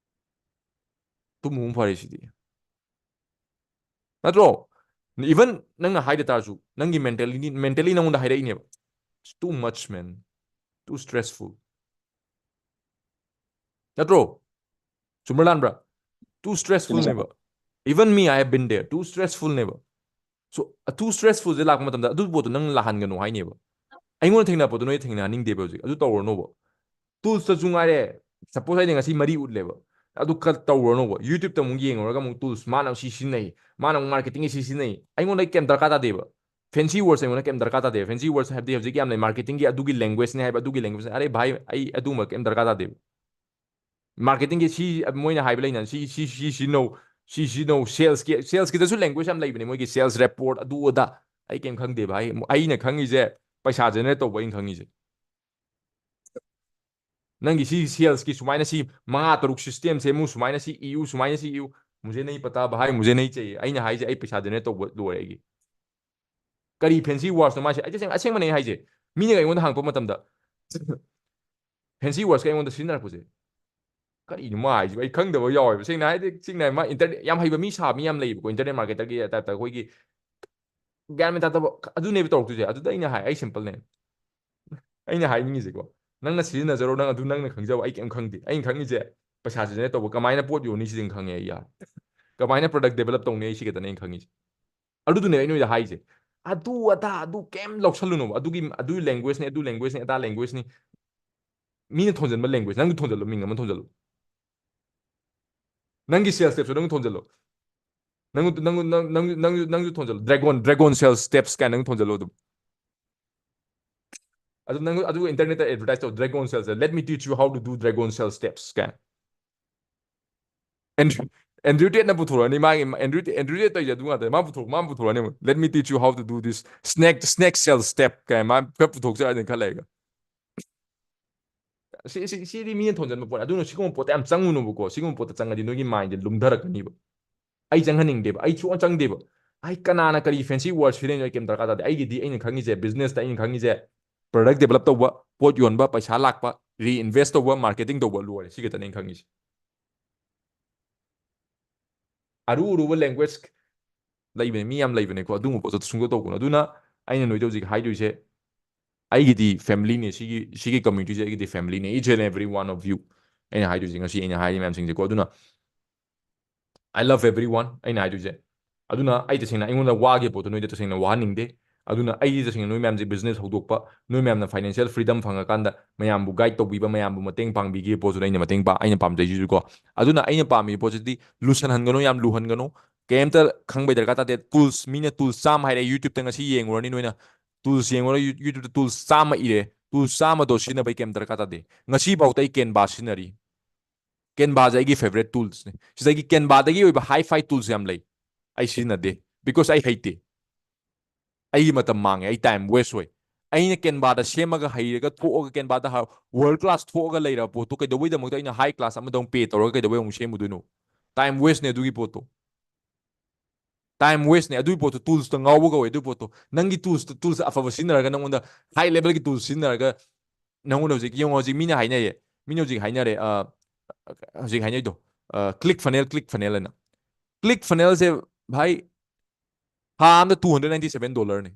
ꯇꯨꯝꯕ ꯑꯃꯨꯛ ꯐꯔꯦ ꯁꯤꯗꯤ꯫ ꯅꯠꯇ꯭ꯔꯣ? Even ꯅꯪꯅ ꯍꯥꯏꯗ ꯇꯥꯔꯁꯨ, ꯅꯪꯒꯤ ꯃꯦꯟꯇꯦꯂꯤ ꯃꯦꯟꯇꯦꯂꯤ ꯅꯪꯉꯣꯟꯗ ꯍꯥꯏꯔꯛꯏꯅꯦꯕ꯫ "It's too much, man. Too stressful." ꯅꯠꯇ꯭ꯔꯣ? ꯆꯨꯝꯕ꯭ꯔꯥ ꯂꯥꯟꯕ꯭ꯔꯥ? Too stressful ꯅꯦꯕ꯫ Even me, I have been there. Too stressful ꯅꯦꯕ꯫ So, too stressful ꯁꯦ ꯂꯥꯛꯄ ꯃꯇꯝꯗ ꯑꯗꯨ ꯄꯣꯠꯇꯣ ꯅꯪ ꯂꯥꯛꯍꯟꯒꯅꯨ ꯍꯥꯏꯅꯦꯕ꯫ ꯑꯩꯉꯣꯟꯗ ꯊꯦꯡꯅꯕ ꯄꯣꯠꯇꯣ ꯅꯣꯏ ꯊꯦꯡꯅꯍꯟꯅꯤꯡꯗꯦꯕ ꯍꯧꯖꯤꯛ꯫ ꯑꯗꯨ ꯇꯧꯔꯅꯣꯕ꯫ ꯇꯨꯜꯁꯇꯁꯨ ꯉꯥꯏꯔꯦ, ꯁꯄꯣꯁ ꯑꯩꯅ ꯉꯁꯤ ꯃꯔꯤ ꯎꯠꯂꯦꯕ, ꯑꯗꯨ ꯈꯔ ꯇꯧꯔꯅꯣꯕ꯫ ꯌꯨꯇ꯭ꯌꯨꯕꯇ ꯑꯃꯨꯛ ꯌꯦꯡꯉꯨꯔꯒ ꯑꯃꯨꯛ ꯇꯨꯜꯁ, ꯃꯥꯅ ꯁꯤ ꯁꯤꯖꯤꯟꯅꯩ, ꯃꯥꯅ ꯑꯃꯨꯛ ꯃꯥꯔꯀꯦꯇꯤꯡꯒꯤ ꯁꯤ ꯁꯤꯖꯤꯟꯅꯩ, ꯑꯩꯉꯣꯟꯗ ꯀꯩꯝ ꯗꯔꯀꯥꯔ ꯇꯥꯗꯦꯕ꯫ ꯐꯦꯟꯁꯤ ꯋꯥꯔꯗꯁ ꯑꯩꯉꯣꯟꯗ ꯀꯩꯝ ꯗꯔꯀꯥꯔ ꯇꯥꯗꯦꯕ꯫ ꯐꯦꯟꯁꯤ ꯋꯥꯔꯗꯁ ꯍꯥꯏꯕꯗꯤ ꯍꯧꯖꯤꯛ ꯌꯥꯝ ꯂꯩ, ꯃꯥꯔꯀꯦꯇꯤꯡꯒꯤ ꯑꯗꯨꯒꯤ ꯂꯦꯡꯒ꯭ꯋꯦꯖꯅꯦ ꯍꯥꯏꯕ, ꯑꯗꯨꯒꯤ ꯂꯦꯡꯒ꯭ꯋꯦꯖꯅꯦ꯫ ꯑꯔꯦ ꯚꯥꯏ, ꯑꯩ ꯑꯗꯨꯒꯨꯝꯕ ꯀꯩꯝ ꯗꯔꯀꯥꯔ ꯇꯥꯗꯦꯕ꯫ ꯃꯥꯔꯀꯦꯇꯤꯡꯒꯤ ꯁꯤ ꯃꯣꯏꯅ ꯍꯥꯏꯕ ꯂꯩꯅ, ꯁꯤ, ꯁꯤ, ꯁꯤ ꯁꯤꯖꯤꯟꯅꯧ, ꯁꯤ ꯁꯤꯖꯤꯟꯅꯧ, ꯁꯦꯜꯁꯀꯤ, ꯁꯦꯜꯁꯀꯤꯗꯁꯨ ꯂꯦꯡꯒ꯭ꯋꯦꯖ ꯌꯥꯝ ꯂꯩꯕꯅꯦ ꯃꯣꯏꯒꯤ, ꯁꯦꯜꯁ ꯔꯦꯄꯣꯔꯠ, ꯑꯗꯨ ꯑꯗꯥ꯫ ꯑꯩ ꯀꯩꯝ ꯈꯪꯗꯦ ꯚꯥꯏ꯫ ꯑꯩꯅ ꯈꯪꯉꯤꯁꯦ ꯄꯩꯁꯥ ꯖꯦꯅꯦꯔꯦꯠ ꯇꯧꯕ ꯑꯩꯅ ꯈꯪꯉꯤꯁꯦ꯫ ꯅꯪꯒꯤ ꯁꯤ ꯁꯦꯜꯁꯀꯤ ꯁꯨꯃꯥꯏꯅ ꯁꯤ ꯃꯉꯥ ꯇꯔꯨꯛ ꯁꯤꯁꯇꯦꯝ ꯁꯦꯝꯃꯨ, ꯁꯨꯃꯥꯏꯅ ꯁꯤ ꯏꯌꯨ, ꯁꯨꯃꯥꯏꯅ ꯁꯤ ꯏꯌꯨ, ꯃꯨꯖꯦ ꯅꯍꯤ ꯄꯇꯥ ꯚꯥꯏ, ꯃꯨꯖꯦ ꯅꯍꯤ ꯆꯥꯍꯤꯌꯦ꯫ ꯑꯩꯅ ꯍꯥꯏꯁꯦ ꯑꯩ ꯄꯩꯁꯥ ꯖꯦꯅꯦꯔꯦꯠ ꯇꯧꯕ ꯂꯣꯏꯔꯦ ꯑꯩꯒꯤ꯫ ꯀꯔꯤ ꯐꯦꯟꯁꯤ ꯋꯥꯔꯗꯁꯅꯣ ꯃꯥꯁꯦ? ꯑꯩ ꯇꯁꯦꯡꯅ, ꯑꯁꯦꯡꯕꯅꯦ ꯑꯩ ꯍꯥꯏꯁꯦ꯫ ꯃꯤꯅꯒ ꯑꯩꯉꯣꯟꯗ ꯍꯪꯉꯛꯄ ꯃꯇꯝꯗ ꯐꯦꯟꯁꯤ ꯋꯥꯔꯗꯁꯀ ꯑꯩꯉꯣꯟꯗ ꯁꯤꯖꯤꯟꯅꯔꯛꯄꯁꯦ, "ꯀꯔꯤꯅꯣ ꯃꯥ ꯍꯥꯏꯁꯤꯕꯣ? ꯑꯩ ꯈꯪꯗꯕ ꯌꯥꯎꯋꯦꯕ"꯫ ꯁꯦꯡꯅ ꯍꯥꯏꯗꯤ, ꯁꯦꯡꯅ ꯍꯥꯏ, ꯃꯥ ꯏꯟꯇꯔꯅꯦꯠ ꯌꯥꯝ ꯍꯩꯕ ꯃꯤ ꯁꯥꯕ ꯃꯤ ꯌꯥꯝ ꯂꯩꯌꯦꯕꯀꯣ, ꯏꯟꯇꯔꯅꯦꯠ ꯃꯥꯔꯀꯦꯇꯔꯒꯤ ꯇꯥꯏꯞꯇ ꯑꯩꯈꯣꯏꯒꯤ ꯒ꯭ꯌꯥꯟ ꯃꯦꯟ ꯇꯥꯗꯕ ꯑꯗꯨꯅꯦꯕ ꯇꯧꯔꯛꯇꯣꯏꯁꯦ꯫ ꯑꯗꯨꯗ ꯑꯩꯅ ꯍꯥꯏ, ꯑꯩ ꯁꯤꯝꯄꯜꯅꯦ꯫ ꯑꯩꯅ ꯍꯥꯏꯅꯤꯡꯉꯤꯁꯦꯀꯣ, ꯅꯪꯅ ꯁꯤꯖꯤꯟꯅꯖꯔꯣ, ꯅꯪ ꯑꯗꯨ ꯅꯪꯅ ꯈꯪꯖꯕ, ꯑꯩ ꯀꯩꯝ ꯈꯪꯗꯦ꯫ ꯑꯩꯅ ꯈꯪꯉꯤꯁꯦ ꯄꯩꯁꯥ ꯁꯤꯖꯤꯟꯅ ꯇꯧꯕ, ꯀꯃꯥꯏꯅ ꯄꯣꯠ ꯌꯣꯟꯅꯤ ꯁꯤꯗꯤ ꯈꯪꯉꯦ ꯑꯩ, ꯌꯥꯔꯦ꯫ ꯀꯃꯥꯏꯅ ꯄ꯭ꯔꯗꯛ ꯗꯦꯕꯂꯞ ꯇꯧꯅꯤ ꯑꯩ ꯁꯤ ꯈꯛꯇꯅꯦ ꯑꯩꯅ ꯈꯪꯉꯤꯁꯦ꯫ ꯑꯗꯨꯗꯨꯅꯦ ꯑꯩ ꯅꯣꯏꯗ ꯍꯥꯏꯁꯦ꯫ ꯑꯗꯨ ꯑꯗꯥ ꯑꯗꯨ ꯀꯩꯝ ꯂꯧꯁꯜꯂꯨꯅꯣꯕ꯫ ꯑꯗꯨꯒꯤ ꯑꯗꯨ language ꯅꯤ, ꯑꯗꯨ language ꯅꯤ, ꯑꯗꯥ language ꯅꯤ꯫ ꯃꯤꯅ ꯊꯣꯟꯖꯟꯕ language, ꯅꯪꯁꯨ ꯊꯣꯟꯖꯜꯂꯨ, ꯃꯤꯡ ꯑꯃ ꯊꯣꯟꯖꯜꯂꯨ꯫ ꯅꯪꯒꯤ sales step ꯁꯨ ꯅꯪ ꯊꯣꯟꯖꯜꯂꯨ꯫ ꯅꯪ ꯅꯪ ꯅꯪ ꯅꯪ ꯅꯪꯁꯨ ꯊꯣꯟꯖꯜꯂꯨ꯫ Dragon, dragon sales steps ꯀꯥꯏꯅ ꯅꯪ ꯊꯣꯟꯖꯜꯂꯨ ꯑꯗꯨꯝ꯫ ꯑꯗꯨ ꯅꯪ ꯑꯗꯨ internet ꯇ advertise ꯇꯧ, dragon sales, "Let me teach you how to do dragon sales steps" ꯀꯥꯏꯅ꯫ ꯑꯦꯟꯗ꯭ꯔꯨ ꯑꯦꯟꯗ꯭ꯔꯨ ꯇꯦꯠꯅ ꯄꯨꯊꯣꯔꯛꯑꯅꯤ꯫ ꯃꯥꯒꯤ ꯑꯦꯟꯗ꯭ꯔꯨ ꯑꯦꯟꯗ꯭ꯔꯨ ꯇꯦꯠ ꯇꯧꯔꯤꯁꯦ ꯑꯗꯨ ꯉꯥꯛꯇꯅꯤ꯫ ꯃꯥ ꯄꯨꯊꯣꯔꯛ ꯃꯥ ꯄꯨꯊꯣꯔꯛꯑꯅꯤ ꯑꯃꯨꯛ, "Let me teach you how to do this snake, snake sales step" ꯀꯥꯏꯅ ꯃꯥ ꯈꯔ ꯄꯨꯊꯣꯛꯆꯔꯛꯑꯅꯤ ꯈꯔ ꯂꯩꯔꯒ꯫ ꯁꯤ, ꯁꯤ, ꯁꯤꯗꯤ ꯃꯤꯅ ꯊꯣꯟꯖꯟꯕ ꯄꯣꯠ꯫ ꯑꯗꯨꯅ ꯁꯤꯒꯨꯝꯕ ꯄꯣꯠꯇ ꯌꯥꯝ ꯆꯪꯉꯨꯅꯨꯕꯀꯣ꯫ ꯁꯤꯒꯨꯝꯕ ꯄꯣꯠꯇ ꯆꯪꯉꯗꯤ ꯅꯣꯏꯒꯤ mind ꯁꯦ ꯂꯨꯝꯊꯔꯛꯀꯅꯤꯕ꯫ ꯑꯩ ꯆꯪꯍꯟꯅꯤꯡꯗꯦꯕ꯫ ꯑꯩ ꯁꯨꯡꯆꯪ ꯆꯪꯗꯦꯕ꯫ ꯑꯩ ꯀꯅꯥꯅ ꯀꯔꯤ fancy word ꯁꯤꯖꯤꯟꯅꯩꯅꯣ ꯑꯩ ꯀꯩꯝ ꯗꯔꯀꯥꯔ ꯇꯥꯗꯦ꯫ ꯑꯩꯒꯤꯗꯤ ꯑꯩꯅ ꯈꯪꯉꯤꯁꯦ, business ꯇ ꯑꯩꯅ ꯈꯪꯉꯤꯁꯦ, product develop ꯇꯧꯕ, ꯄꯣꯠ ꯌꯣꯟꯕ, ꯄꯩꯁꯥ ꯂꯥꯛꯄ, reinvest ꯇꯧꯕ, marketing ꯇꯧꯕ, ꯂꯣꯏꯔꯦ꯫ ꯁꯤ ꯈꯛꯇꯅꯦ ꯑꯩꯅ ꯈꯪꯉꯤꯁꯦ꯫ ꯑꯔꯨ ꯑꯔꯨꯕ language ꯂꯩꯕꯅꯦ, ꯃꯤ ꯌꯥꯝ ꯂꯩꯕꯅꯦꯀꯣ꯫ ꯑꯗꯨꯒꯨꯝꯕ ꯄꯣꯠꯇꯣ ꯁꯨꯡꯇꯧ ꯇꯧꯒꯅꯨ꯫ ꯑꯗꯨꯅ ꯑꯩꯅ ꯅꯣꯏꯗ ꯍꯧꯖꯤꯛ ꯍꯥꯏꯗꯣꯏꯁꯦ, ꯑꯩꯒꯤꯗꯤ family ꯅꯦ꯫ ꯁꯤꯒꯤ, ꯁꯤꯒꯤ community ꯁꯦ ꯑꯩꯒꯤꯗꯤ family ꯅꯦ, each and every one of you꯫ ꯑꯩꯅ ꯍꯥꯏꯗꯣꯏꯁꯦ, ꯉꯁꯤ ꯑꯩꯅ ꯍꯥꯏꯔꯤ ꯃꯌꯥꯝꯁꯤꯡꯁꯦꯀꯣ꯫ ꯑꯗꯨꯅ I love everyone ꯑꯩꯅ ꯍꯥꯏꯗꯣꯏꯁꯦ꯫ ꯑꯗꯨꯅ ꯑꯩ ꯇꯁꯦꯡꯅ ꯑꯩꯉꯣꯟꯗ ꯋꯥꯈꯤꯕ ꯄꯣꯠꯇꯣ ꯅꯣꯏꯗ ꯇꯁꯦꯡꯅ ꯋꯥꯍꯟꯅꯤꯡꯗꯦ꯫ ꯑꯗꯨꯅ ꯑꯩꯗꯤ ꯇꯁꯦꯡꯅ ꯅꯣꯏ ꯃꯌꯥꯝꯁꯦ business ꯍꯧꯗꯣꯛꯄ, ꯅꯣꯏ ꯃꯌꯥꯝꯅ financial freedom ꯐꯪꯉꯀꯥꯟꯗ ꯃꯌꯥꯝꯕꯨ guide ꯇꯧꯕꯤꯕ, ꯃꯌꯥꯝꯕꯨ ꯃꯇꯦꯡ ꯄꯥꯡꯕꯤꯈꯤꯕ ꯄꯣꯠꯁꯤꯗ ꯑꯩꯅ ꯃꯇꯦꯡ ꯄꯥꯡ-, ꯑꯩꯅ ꯄꯥꯝꯖꯩꯁꯤꯁꯨꯀꯣ꯫ ꯑꯗꯨꯅ ꯑꯩꯅ ꯄꯥꯝꯃꯤꯕ ꯄꯣꯠꯁꯤꯗꯤ ꯂꯨꯁꯟꯍꯟꯒꯅꯨ, ꯌꯥꯝ ꯂꯨꯍꯟꯒꯅꯨ꯫ ꯀꯩꯝꯇ ꯈꯪꯕꯩ ꯗꯔꯀꯥꯔ ꯇꯥꯗꯦ꯫ Tools, ꯃꯤꯅ tools ꯆꯥꯝꯃ ꯍꯥꯏꯔꯛꯑꯦ, YouTube ꯇ ꯉꯁꯤ ꯌꯦꯡꯉꯨꯔꯅꯤ ꯅꯣꯏꯅ꯫ Tools ꯌꯦꯡꯉꯨꯔ, You-, YouTube ꯇ tools ꯆꯥꯝꯃ ꯏꯔꯦ꯫ Tools ꯆꯥꯝꯃꯗꯣ ꯁꯤꯖꯤꯟꯅꯕꯩ ꯀꯩꯝ ꯗꯔꯀꯥꯔ ꯇꯥꯗꯦ꯫ ꯉꯁꯤ ꯐꯥꯎꯗ ꯑꯩ Canva ꯁꯤꯖꯤꯟꯅꯔꯤ꯫ Canva ꯁꯦ ꯑꯩꯒꯤ favourite tools ꯅꯦ꯫ ꯁꯤꯗꯒꯤ Canva ꯗꯒꯤ ꯑꯣꯏꯕ hi-fi tools ꯌꯥꯝ ꯂꯩ꯫ ꯑꯩ ꯁꯤꯖꯤꯟꯅꯗꯦ, because ꯑꯩ ꯍꯩꯇꯦ꯫ ꯑꯩꯒꯤ ꯃꯇꯝ ꯃꯥꯡꯉꯦ, ꯑꯩ time waste ꯑꯣꯏ꯫ ꯑꯩꯅ Canva ꯗ ꯁꯦꯝꯃꯒ, ꯍꯩꯔꯒ, ꯊꯣꯛꯑꯒ, Canva ꯗ ꯍ-, world class ꯊꯣꯛꯑꯒ ꯂꯩꯔꯕ ꯄꯣꯠꯇꯣ ꯀꯩꯗꯧꯕꯩꯗꯃꯛꯇ ꯑꯩꯅ high class ꯑꯃꯗ ꯑꯃꯨꯛ pay ꯇꯧꯔꯒ ꯀꯩꯗꯧꯕꯩ ꯑꯃꯨꯛ ꯁꯦꯝꯃꯨꯗꯣꯏꯅꯣ? Time waste ꯅꯦ ꯑꯗꯨꯒꯤ ꯄꯣꯠꯇꯣ꯫ Time waste ꯅꯦ ꯑꯗꯨꯒꯤ ꯄꯣꯠꯇꯣ꯫ Tools ꯇ ꯉꯥꯎꯕ ꯀꯧꯋꯦ ꯑꯗꯨꯒꯤ ꯄꯣꯠꯇꯣ꯫ ꯅꯪꯒꯤ tools ꯇ, tools ꯑꯐꯕ ꯁꯤꯖꯤꯟꯅꯔꯒ, ꯅꯪꯉꯣꯟꯗ high level ꯒꯤ tools ꯁꯤꯖꯤꯟꯅꯔꯒ, ꯅꯪꯉꯣꯟꯗ ꯍꯧꯖꯤꯛ ꯌꯦꯡꯉꯣ, ꯍꯧꯖꯤꯛ ꯃꯤꯅ ꯍꯥꯏꯅꯩꯌꯦ, ꯃꯤꯅ ꯍꯧꯖꯤꯛ ꯍꯥꯏꯅꯔꯦ, ꯑ, ꯍꯧꯖꯤꯛ ꯍꯥꯏꯅꯩꯗꯣ, ꯑ, ClickFunnels, ClickFunnels ꯍꯥꯏꯅ꯫ ClickFunnels ꯁꯦ, ꯚꯥꯏ, ꯊꯥ ꯑꯃꯗ two hundred ninety seven dollar ꯅꯦ꯫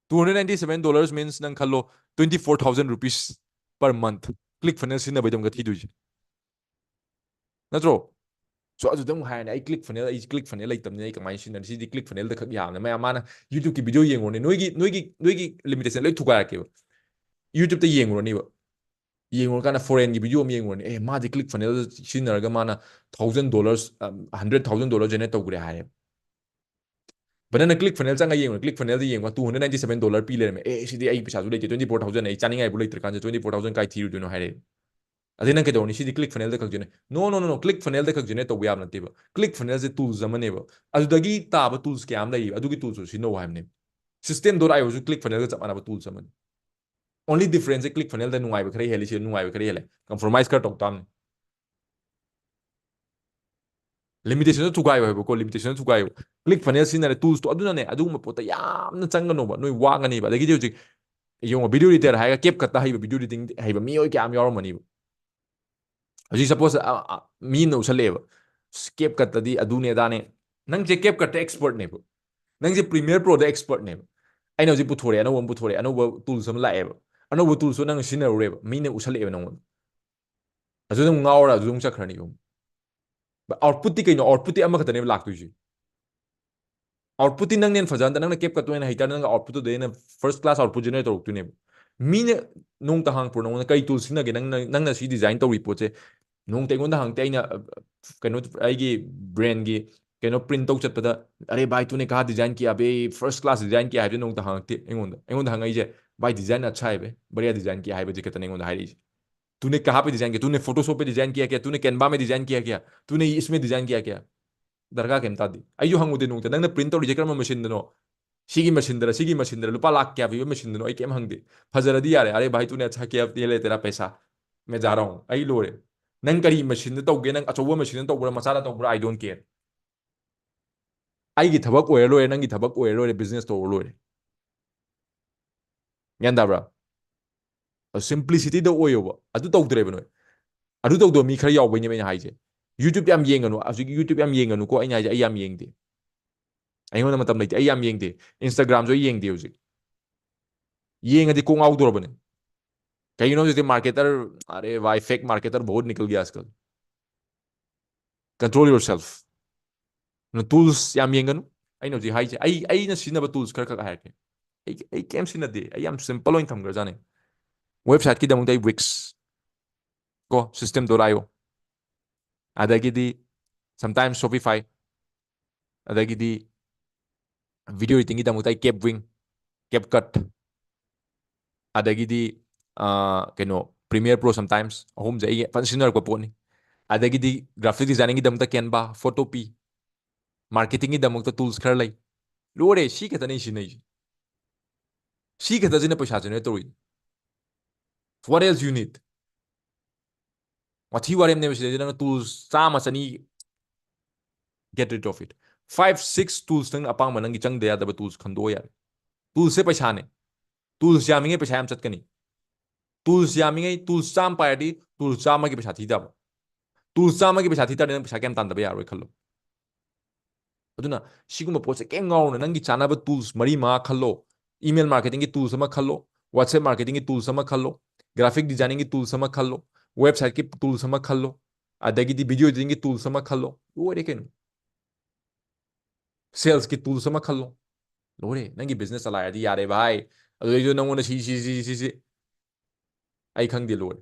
Two hundred ninety seven dollars means ꯅꯪ ꯈꯜꯂꯣ, twenty four thousand rupees per month ClickFunnels ꯁꯤꯖꯤꯟꯅꯕꯩꯗꯃꯛꯇ ꯊꯤꯗꯣꯏꯁꯦ꯫ ꯅꯠꯇ꯭ꯔꯣ? So ꯑꯗꯨꯗ ꯑꯃꯨꯛ ꯍꯥꯏꯔꯅꯤ, "ꯑꯩ ꯀ꯭ꯂꯤꯛ ꯐꯅꯦꯜ, ꯑꯩ ꯀ꯭ꯂꯤꯛ ꯐꯅꯦꯜ ꯂꯩꯇꯕꯅꯤꯅ ꯑꯩ ꯀꯃꯥꯏꯅ ꯁꯤꯖꯤꯟꯅꯅꯤ? ꯁꯤꯗꯤ ꯀ꯭ꯂꯤꯛ ꯐꯅꯦꯜꯗ ꯈꯛ ꯌꯥꯕꯅꯦ"꯫ ꯃꯌꯥꯝ ꯃꯥꯅ YouTubeꯀꯤ ꯚꯤꯗꯤꯑꯣ ꯌꯦꯡꯉꯨꯔꯅꯤ, ꯅꯣꯏꯒꯤ ꯅꯣꯏꯒꯤ ꯅꯣꯏꯒꯤ ꯂꯤꯃꯤꯇꯦꯁꯟ ꯂꯣꯏ ꯊꯨꯒꯥꯏꯔꯛꯀꯦꯕ꯫ YouTubeꯇ ꯌꯦꯡꯉꯨꯔꯅꯤꯕ, ꯌꯦꯡꯉꯨꯔꯀꯥꯟꯗ ꯐꯣꯔꯦꯟꯒꯤ ꯚꯤꯗꯤꯑꯣ ꯑꯃ ꯌꯦꯡꯉꯨꯔꯅꯤ, "ꯑꯦ, ꯃꯥꯗꯤ ꯀ꯭ꯂꯤꯛ ꯐꯅꯦꯜ ꯁꯤꯖꯤꯟꯅꯔꯒ ꯃꯥꯅ thousand dollars, hundred thousand dollar generate ꯇꯧꯈ꯭ꯔꯦ" ꯍꯥꯏꯔꯦ꯫ ꯕꯠ ꯅꯪꯅ ꯀ꯭ꯂꯤꯛ ꯐꯅꯦꯜ ꯆꯪꯉ ꯌꯦꯡꯉꯨꯔꯦ, ꯀ꯭ꯂꯤꯛ ꯐꯅꯦꯜꯗ ꯌꯦꯡꯉꯒ two hundred ninety seven dollar ꯄꯤ ꯂꯩꯔꯝꯃꯦ꯫ "ꯑꯦ, ꯁꯤꯗꯤ ꯑꯩ ꯄꯩꯁꯥꯁꯨ ꯂꯩꯇꯦ, twenty four thousand, ꯑꯩ ꯆꯥꯅꯤꯡꯉꯥꯏꯕꯨ ꯂꯩꯇ꯭ꯔꯀꯥꯟꯁꯤꯗ twenty four thousand ꯀꯥꯏ ꯊꯤꯔꯨꯗꯣꯏꯅꯣ?" ꯍꯥꯏꯔꯦ꯫ ꯑꯗꯩ ꯅꯪ ꯀꯩꯗꯧꯔꯅꯤ? "ꯁꯤꯗꯤ ꯀ꯭ꯂꯤꯛ ꯐꯅꯦꯜꯗ ꯈꯛ generate". No, no, no, no, click ꯐꯅꯦꯜꯗ ꯈꯛ ꯖꯦꯅꯦꯔꯦꯠ ꯇꯧꯕ ꯌꯥꯕ ꯅꯠꯇꯦꯕ꯫ ꯀ꯭ꯂꯤꯛ ꯐꯅꯦꯜꯁꯦ ꯇꯨꯜꯁ ꯑꯃꯅꯦꯕ꯫ ꯑꯗꯨꯗꯒꯤ ꯇꯥꯕ ꯇꯨꯜꯁ ꯀꯌꯥ ꯑꯃ ꯂꯩꯌꯦꯕ, ꯑꯗꯨꯒꯤ ꯇꯨꯜꯁꯇꯨ ꯁꯤꯖꯤꯟꯅꯧ ꯍꯥꯏꯕꯅꯦꯕ꯫ System dot io ꯁꯨ ꯀ꯭ꯂꯤꯛ ꯐꯅꯦꯜꯒ ꯆꯞ ꯃꯥꯟꯅꯕ ꯇꯨꯜꯁ ꯑꯃꯅꯤ꯫ Only difference ꯁꯦ ꯀ꯭ꯂꯤꯛ ꯐꯅꯦꯜꯗ ꯅꯨꯡꯉꯥꯏꯕ ꯈꯔ ꯍꯦꯜꯂꯤ, ꯁꯤꯗ ꯅꯨꯡꯉꯥꯏꯕ ꯈꯔ ꯍꯦꯜꯂꯦ꯫ ꯀꯝꯄ꯭ꯔꯣꯃꯥꯏꯁ ꯈꯔ ꯇꯧ ꯇꯥꯕꯅꯤ꯫ ꯂꯤꯃꯤꯇꯦꯁꯟꯗꯣ ꯊꯨꯒꯥꯏꯌꯣ ꯍꯥꯏꯕꯀꯣ, ꯂꯤꯃꯤꯇꯦꯁꯟꯗꯣ ꯊꯨꯒꯥꯏꯌꯣ꯫ ꯀ꯭ꯂꯤꯛ ꯐꯅꯦꯜ ꯁꯤꯖꯤꯟꯅꯔꯦ, ꯇꯨꯜꯁꯇꯣ ꯑꯗꯨꯅꯅꯦ, ꯑꯗꯨꯒꯨꯝꯕ ꯄꯣꯠꯇ ꯌꯥꯝꯅ ꯆꯪꯒꯅꯣꯕ, ꯅꯣꯏ ꯋꯥꯒꯅꯦꯕ꯫ ꯑꯗꯒꯤꯗꯤ ꯍꯧꯖꯤꯛ ꯌꯦꯡꯉꯣ, ꯚꯤꯗꯤꯑꯣ ꯏꯗꯤꯇꯔ ꯍꯥꯏꯔꯒ ꯀꯦꯞ ꯀꯠꯇ ꯍꯩꯕ ꯚꯤꯗꯤꯑꯣ ꯏꯗꯤꯇꯤꯡ ꯍꯩꯕ ꯃꯤꯑꯣꯏ ꯀꯌꯥ ꯑꯃ ꯌꯥꯎꯔꯝꯃꯅꯤꯕ꯫ ꯍꯧꯖꯤꯛ ꯁꯄꯣꯁ ꯃꯤ ꯑꯃꯅ ꯎꯠꯁꯜꯂꯛꯑꯦꯕ, ꯀꯦꯞ ꯀꯠꯇꯗꯤ ꯑꯗꯨꯅꯦ ꯑꯗꯥꯅꯦ꯫ ꯅꯪꯁꯦ ꯀꯦꯞ ꯀꯠꯇ ꯑꯦꯛꯁꯄꯔꯠꯅꯦꯕ, ꯅꯪꯁꯦ ꯄ꯭ꯔꯤꯃꯤꯌꯔ ꯄ꯭ꯔꯣꯗ ꯑꯦꯛꯁꯄꯔꯠꯅꯦꯕ꯫ ꯑꯩꯅ ꯍꯧꯖꯤꯛ ꯄꯨꯊꯣꯔꯛꯑꯦ, ꯑꯅꯧꯕ ꯑꯃ ꯄꯨꯊꯣꯔꯛꯑꯦ, ꯑꯅꯧꯕ ꯇꯨꯜꯁ ꯑꯃ ꯂꯥꯛꯑꯦꯕ, ꯑꯅꯧꯕ ꯇꯨꯜꯁꯇꯣ ꯅꯪ ꯁꯤꯖꯤꯟꯅꯔꯨꯔꯦꯕ, ꯃꯤꯅ ꯎꯠꯁꯜꯂꯛꯑꯦꯕ ꯅꯪꯉꯣꯟꯗ, ꯑꯗꯨꯗ ꯑꯃꯨꯛ ꯉꯥꯎꯔ ꯑꯗꯨꯗ ꯑꯃꯨꯛ ꯆꯠꯈ꯭ꯔꯅꯤ ꯑꯃꯨꯛ꯫ ꯑꯥꯎꯠꯄꯨꯠꯇꯤ ꯀꯩꯅꯣ? ꯑꯥꯎꯠꯄꯨꯠꯇꯤ ꯑꯃꯈꯛꯇꯅꯦꯕ ꯂꯥꯛꯇꯣꯏꯁꯦ꯫ ꯑꯥꯎꯠꯄꯨꯠꯇꯤ ꯅꯪꯅ ꯍꯦꯟꯅ ꯐꯖꯍꯟꯗ, ꯅꯪꯅ ꯀꯦꯞ ꯀꯠꯇꯣ ꯍꯦꯟꯅ ꯍꯩꯇꯥꯔꯗꯤ ꯅꯪꯒꯤ ꯑꯥꯎꯠꯄꯨꯠꯇꯨꯗ ꯍꯦꯟꯅ ꯐꯥꯔꯁ ꯀ꯭ꯂꯥꯁ ꯑꯥꯎꯠꯄꯨꯠ ꯖꯦꯅꯦꯔꯦꯠ ꯇꯧꯔꯛꯇꯣꯏꯅꯦꯕ꯫ ꯃꯤꯅ ꯅꯣꯡꯃꯇ ꯍꯪꯉꯛꯄ꯭ꯔꯣ ꯅꯪꯉꯣꯟꯗ, "ꯀꯩ ꯇꯨꯜ ꯁꯤꯖꯤꯟꯅꯒꯦ ꯅꯪꯅ, ꯅꯪꯅ ꯁꯤ ꯗꯤꯖꯥꯏꯟ ꯇꯧꯔꯤ ꯄꯣꯠꯁꯦ?" ꯅꯣꯡꯃꯇ ꯑꯩꯉꯣꯟꯗ ꯍꯪꯉꯛꯇꯦ꯫ ꯑꯩꯅ, ꯑ, ꯀꯩꯅꯣ, ꯑꯩꯒꯤ ꯕ꯭ꯔꯦꯟꯒꯤ ꯀꯩꯅꯣ ꯄ꯭ꯔꯤꯟ ꯇꯧ ꯆꯠꯄꯗ, "ꯑꯔꯦ ꯚꯥꯏ, ꯇꯨꯅꯦ ꯀꯍꯥ ꯗꯤꯖꯥꯏꯟ ꯀꯤꯌꯥ ꯕꯦ, ꯐꯥꯔꯁ ꯀ꯭ꯂꯥꯁ ꯗꯤꯖꯥꯏꯟ ꯀꯤꯌꯥ" ꯍꯥꯏꯕꯁꯦ ꯅꯣꯡꯃꯇ ꯍꯪꯉꯛꯇꯦ ꯑꯩꯉꯣꯟꯗ꯫ ꯑꯩꯉꯣꯟꯗ ꯍꯪꯉꯛꯏꯁꯦ, "ꯚꯥꯏ, ꯗꯤꯖꯥꯏꯟ ꯑꯠꯁꯥ ꯍꯥꯏ ꯕꯦ, ꯕꯔꯤꯌꯥ ꯗꯤꯖꯥꯏꯟ ꯀꯤꯌꯥ" ꯍꯥꯏꯕꯁꯦ ꯈꯛꯇꯅꯦ ꯑꯩꯉꯣꯟꯗ ꯍꯥꯏꯔꯛꯏꯁꯦ꯫ "तूने कहाँ पे डिजाइन किया? तूने फोटोशॉप पे डिजाइन किया क्या? तूने कैनवा में डिजाइन किया क्या? तूने इसमें डिजाइन किया क्या?" ꯗꯔꯀꯥꯔ ꯀꯩꯝ ꯇꯥꯗꯦ꯫ ꯑꯩꯁꯨ ꯍꯪꯉꯨꯗꯦ ꯅꯣꯡꯃꯇ, "ꯅꯪꯅ ꯄ꯭ꯔꯤꯟ ꯇꯧꯔꯤꯁꯦ ꯀꯔꯝꯕ ꯃꯦꯁꯤꯟꯗꯅꯣ? ꯁꯤꯒꯤ ꯃꯦꯁꯤꯟꯗꯔ, ꯁꯤꯒꯤ ꯃꯦꯁꯤꯟꯗꯔ, ꯂꯨꯄꯥ ꯂꯥꯛ ꯀꯌꯥ ꯄꯤꯕ ꯃꯦꯁꯤꯟꯗꯅꯣ?" ꯑꯩ ꯀꯩꯝ ꯍꯪꯗꯦ꯫ ꯐꯖꯔꯗꯤ ꯌꯥꯔꯦ꯫ "अरे भाई, तूने अच्छा किया, ये ले तेरा पैसा, मैं जा रहा हूँ", ꯑꯩ ꯂꯣꯏꯔꯦ꯫ ꯅꯪ ꯀꯔꯤ ꯃꯦꯁꯤꯟꯗ ꯇꯧꯒꯦ? ꯅꯪ ꯑꯆꯧꯕ ꯃꯦꯁꯤꯟꯗ ꯇꯧꯕ꯭ꯔꯥ, ꯃꯆꯥꯗ ꯇꯧꯕ꯭ꯔꯥ, I don't care꯫ ꯑꯩꯒꯤ ꯊꯕꯛ ꯑꯣꯏꯔ ꯂꯣꯏꯔꯦ, ꯅꯪꯒꯤ ꯊꯕꯛ ꯑꯣꯏꯔ ꯂꯣꯏꯔꯦ, ꯕꯤꯖꯤꯅꯦꯁ ꯇꯧꯔ ꯂꯣꯏꯔꯦ꯫ ꯒ꯭ꯌꯥꯟ ꯇꯥꯕ꯭ꯔꯥ? ꯁꯤꯝꯄ꯭ꯂꯤꯁꯤꯇꯤꯗ ꯑꯣꯏꯌꯣꯕ꯫ ꯑꯗꯨ ꯇꯧꯗ꯭ꯔꯦꯕ ꯅꯣꯏ꯫ ꯑꯗꯨ ꯇꯧꯗꯕ ꯃꯤ ꯈꯔ ꯌꯥꯎꯕꯩꯅꯦꯕ ꯑꯩꯅ ꯍꯥꯏꯁꯦ꯫ YouTube ꯌꯥꯝ ꯌꯦꯡꯒꯅꯨ꯫ ꯍꯧꯖꯤꯛ YouTube ꯌꯥꯝ ꯌꯦꯡꯒꯅꯨꯀꯣ꯫ ꯑꯩꯅ ꯍꯥꯏꯁꯦ, ꯑꯩ ꯌꯥꯝ ꯌꯦꯡꯗꯦ꯫ ꯑꯩꯉꯣꯟꯗ ꯃꯇꯝ ꯂꯩꯇꯦ꯫ ꯑꯩ ꯌꯥꯝ ꯌꯦꯡꯗꯦ꯫ Instagramꯁꯨ ꯑꯩ ꯌꯦꯡꯗꯦ ꯍꯧꯖꯤꯛ꯫ ꯌꯦꯡꯉꯗꯤ ꯀꯣꯛ ꯉꯥꯎꯗꯣꯔꯕꯅꯦ꯫ ꯀꯩꯒꯤꯅꯣ ꯍꯧꯖꯤꯛꯇꯤ ꯃꯥꯔꯀꯦꯇꯔ, "अरे भाई, फेक मार्केटर बहुत निकल गया आजकल"꯫ Control yourself. Tools ꯌꯥꯝ ꯌꯦꯡꯒꯅꯨ꯫ ꯑꯩꯅ ꯍꯧꯖꯤꯛ ꯍꯥꯏꯁꯦ, ꯑꯩ ꯑꯩꯅ ꯁꯤꯖꯤꯟꯅꯕ tools ꯈꯔ ꯈꯛ ꯍꯥꯏꯔꯛꯀꯦ꯫ ꯑꯩ ꯑꯩ ꯀꯩꯝ ꯁꯤꯖꯤꯟꯅꯗꯦ꯫ ꯑꯩ ꯌꯥꯝ simple ꯑꯣꯏꯅ ꯊꯝꯈ꯭ꯔꯖꯥꯠꯅꯤ꯫ Websiteꯀꯤꯗꯃꯛꯇ ꯑꯩ Wix, ꯀꯣ, system.io, ꯑꯗꯒꯤꯗꯤ sometimes Shopify, ꯑꯗꯒꯤꯗꯤ video editingꯒꯤꯗꯃꯛꯇ ꯑꯩ Capwing, CapCut, ꯑꯗꯒꯤꯗꯤ ꯀꯩꯅꯣ Premiere Pro, sometimes ꯑꯍꯨꯝꯁꯦ ꯑꯩ ꯐꯖꯅ ꯁꯤꯖꯤꯟꯅꯔꯛꯄ ꯄꯣꯠꯅꯤ꯫ ꯑꯗꯒꯤꯗꯤ graphic designingꯒꯤꯗꯃꯛꯇ Canva, Photopea, marketingꯒꯤꯗꯃꯛꯇ tools ꯈꯔ ꯂꯩ꯫ ꯂꯣꯏꯔꯦ, ꯁꯤ ꯈꯛꯇꯅꯦ ꯑꯩ ꯁꯤꯖꯤꯟꯅꯩꯁꯦ꯫ ꯁꯤ ꯈꯛꯇꯁꯤꯅ ꯄꯩꯁꯥ generate ꯇꯧꯔꯤꯅꯤ꯫ What else you need? ꯋꯥꯊꯤ ꯋꯥꯔꯦꯝꯅꯦꯕ ꯁꯤꯗꯩꯁꯤꯗ ꯅꯪꯅ tools ꯆꯥꯝꯃ ꯆꯅꯤ, get rid of it. Five six tools ꯅꯪꯅ ꯑꯄꯥꯝꯕ ꯅꯪꯒꯤ ꯆꯪꯗ ꯌꯥꯗꯕ tools ꯈꯟꯗꯣꯛꯑꯣ ꯌꯥꯔꯦ꯫ Toolsꯁꯦ ꯄꯩꯁꯥꯅꯦ꯫ Tools ꯌꯥꯝꯃꯤꯉꯩ ꯄꯩꯁꯥ ꯌꯥꯝ ꯆꯠꯀꯅꯤ꯫ Tools ꯌꯥꯝꯃꯤꯉꯩ, tools ꯆꯥꯝꯃ ꯄꯥꯏꯔꯗꯤ tools ꯆꯥꯝꯃꯒꯤ ꯄꯩꯁꯥ ꯊꯤ ꯇꯥꯕ꯫ Tools ꯆꯥꯝꯃꯒꯤ ꯄꯩꯁꯥ ꯊꯤ ꯇꯥꯔꯗꯤ ꯅꯪ ꯄꯩꯁꯥ ꯀꯌꯥꯝ ꯇꯥꯟꯗꯕ ꯌꯥꯔꯣꯏ ꯈꯜꯂꯣ꯫ ꯑꯗꯨꯅ ꯁꯤꯒꯨꯝꯕ ꯄꯣꯠꯁꯦ ꯀꯩꯝ ꯉꯥꯎꯔꯨꯅꯨ꯫ ꯅꯪꯒꯤ ꯆꯥꯅꯕ tools ꯃꯔꯤ ꯃꯉꯥ ꯈꯜꯂꯣ꯫ Email marketingꯒꯤ tools ꯑꯃ ꯈꯜꯂꯣ, WhatsApp marketingꯒꯤ tools ꯑꯃ ꯈꯜꯂꯣ, graphic designingꯒꯤ tools ꯑꯃ ꯈꯜꯂꯣ, websiteꯀꯤ tools ꯑꯃ ꯈꯜꯂꯣ, ꯑꯗꯒꯤꯗꯤ video editingꯒꯤ tools ꯑꯃ ꯈꯜꯂꯣ꯫ ꯂꯣꯏꯔꯦ ꯀꯩꯅꯣ꯫ Salesꯀꯤ tools ꯑꯃ ꯈꯜꯂꯣ꯫ ꯂꯣꯏꯔꯦ, ꯅꯪꯒꯤ business ꯆꯂꯥꯏꯔꯗꯤ ꯌꯥꯔꯦ ꯚꯥꯏ꯫ ꯑꯗꯨꯗꯩꯗꯨꯗ ꯅꯪꯉꯣꯟꯗ ꯁꯤ ꯁꯤ ꯁꯤ ꯁꯤ ꯁꯤ ꯑꯩ ꯈꯪꯗꯦ, ꯂꯣꯏꯔꯦ꯫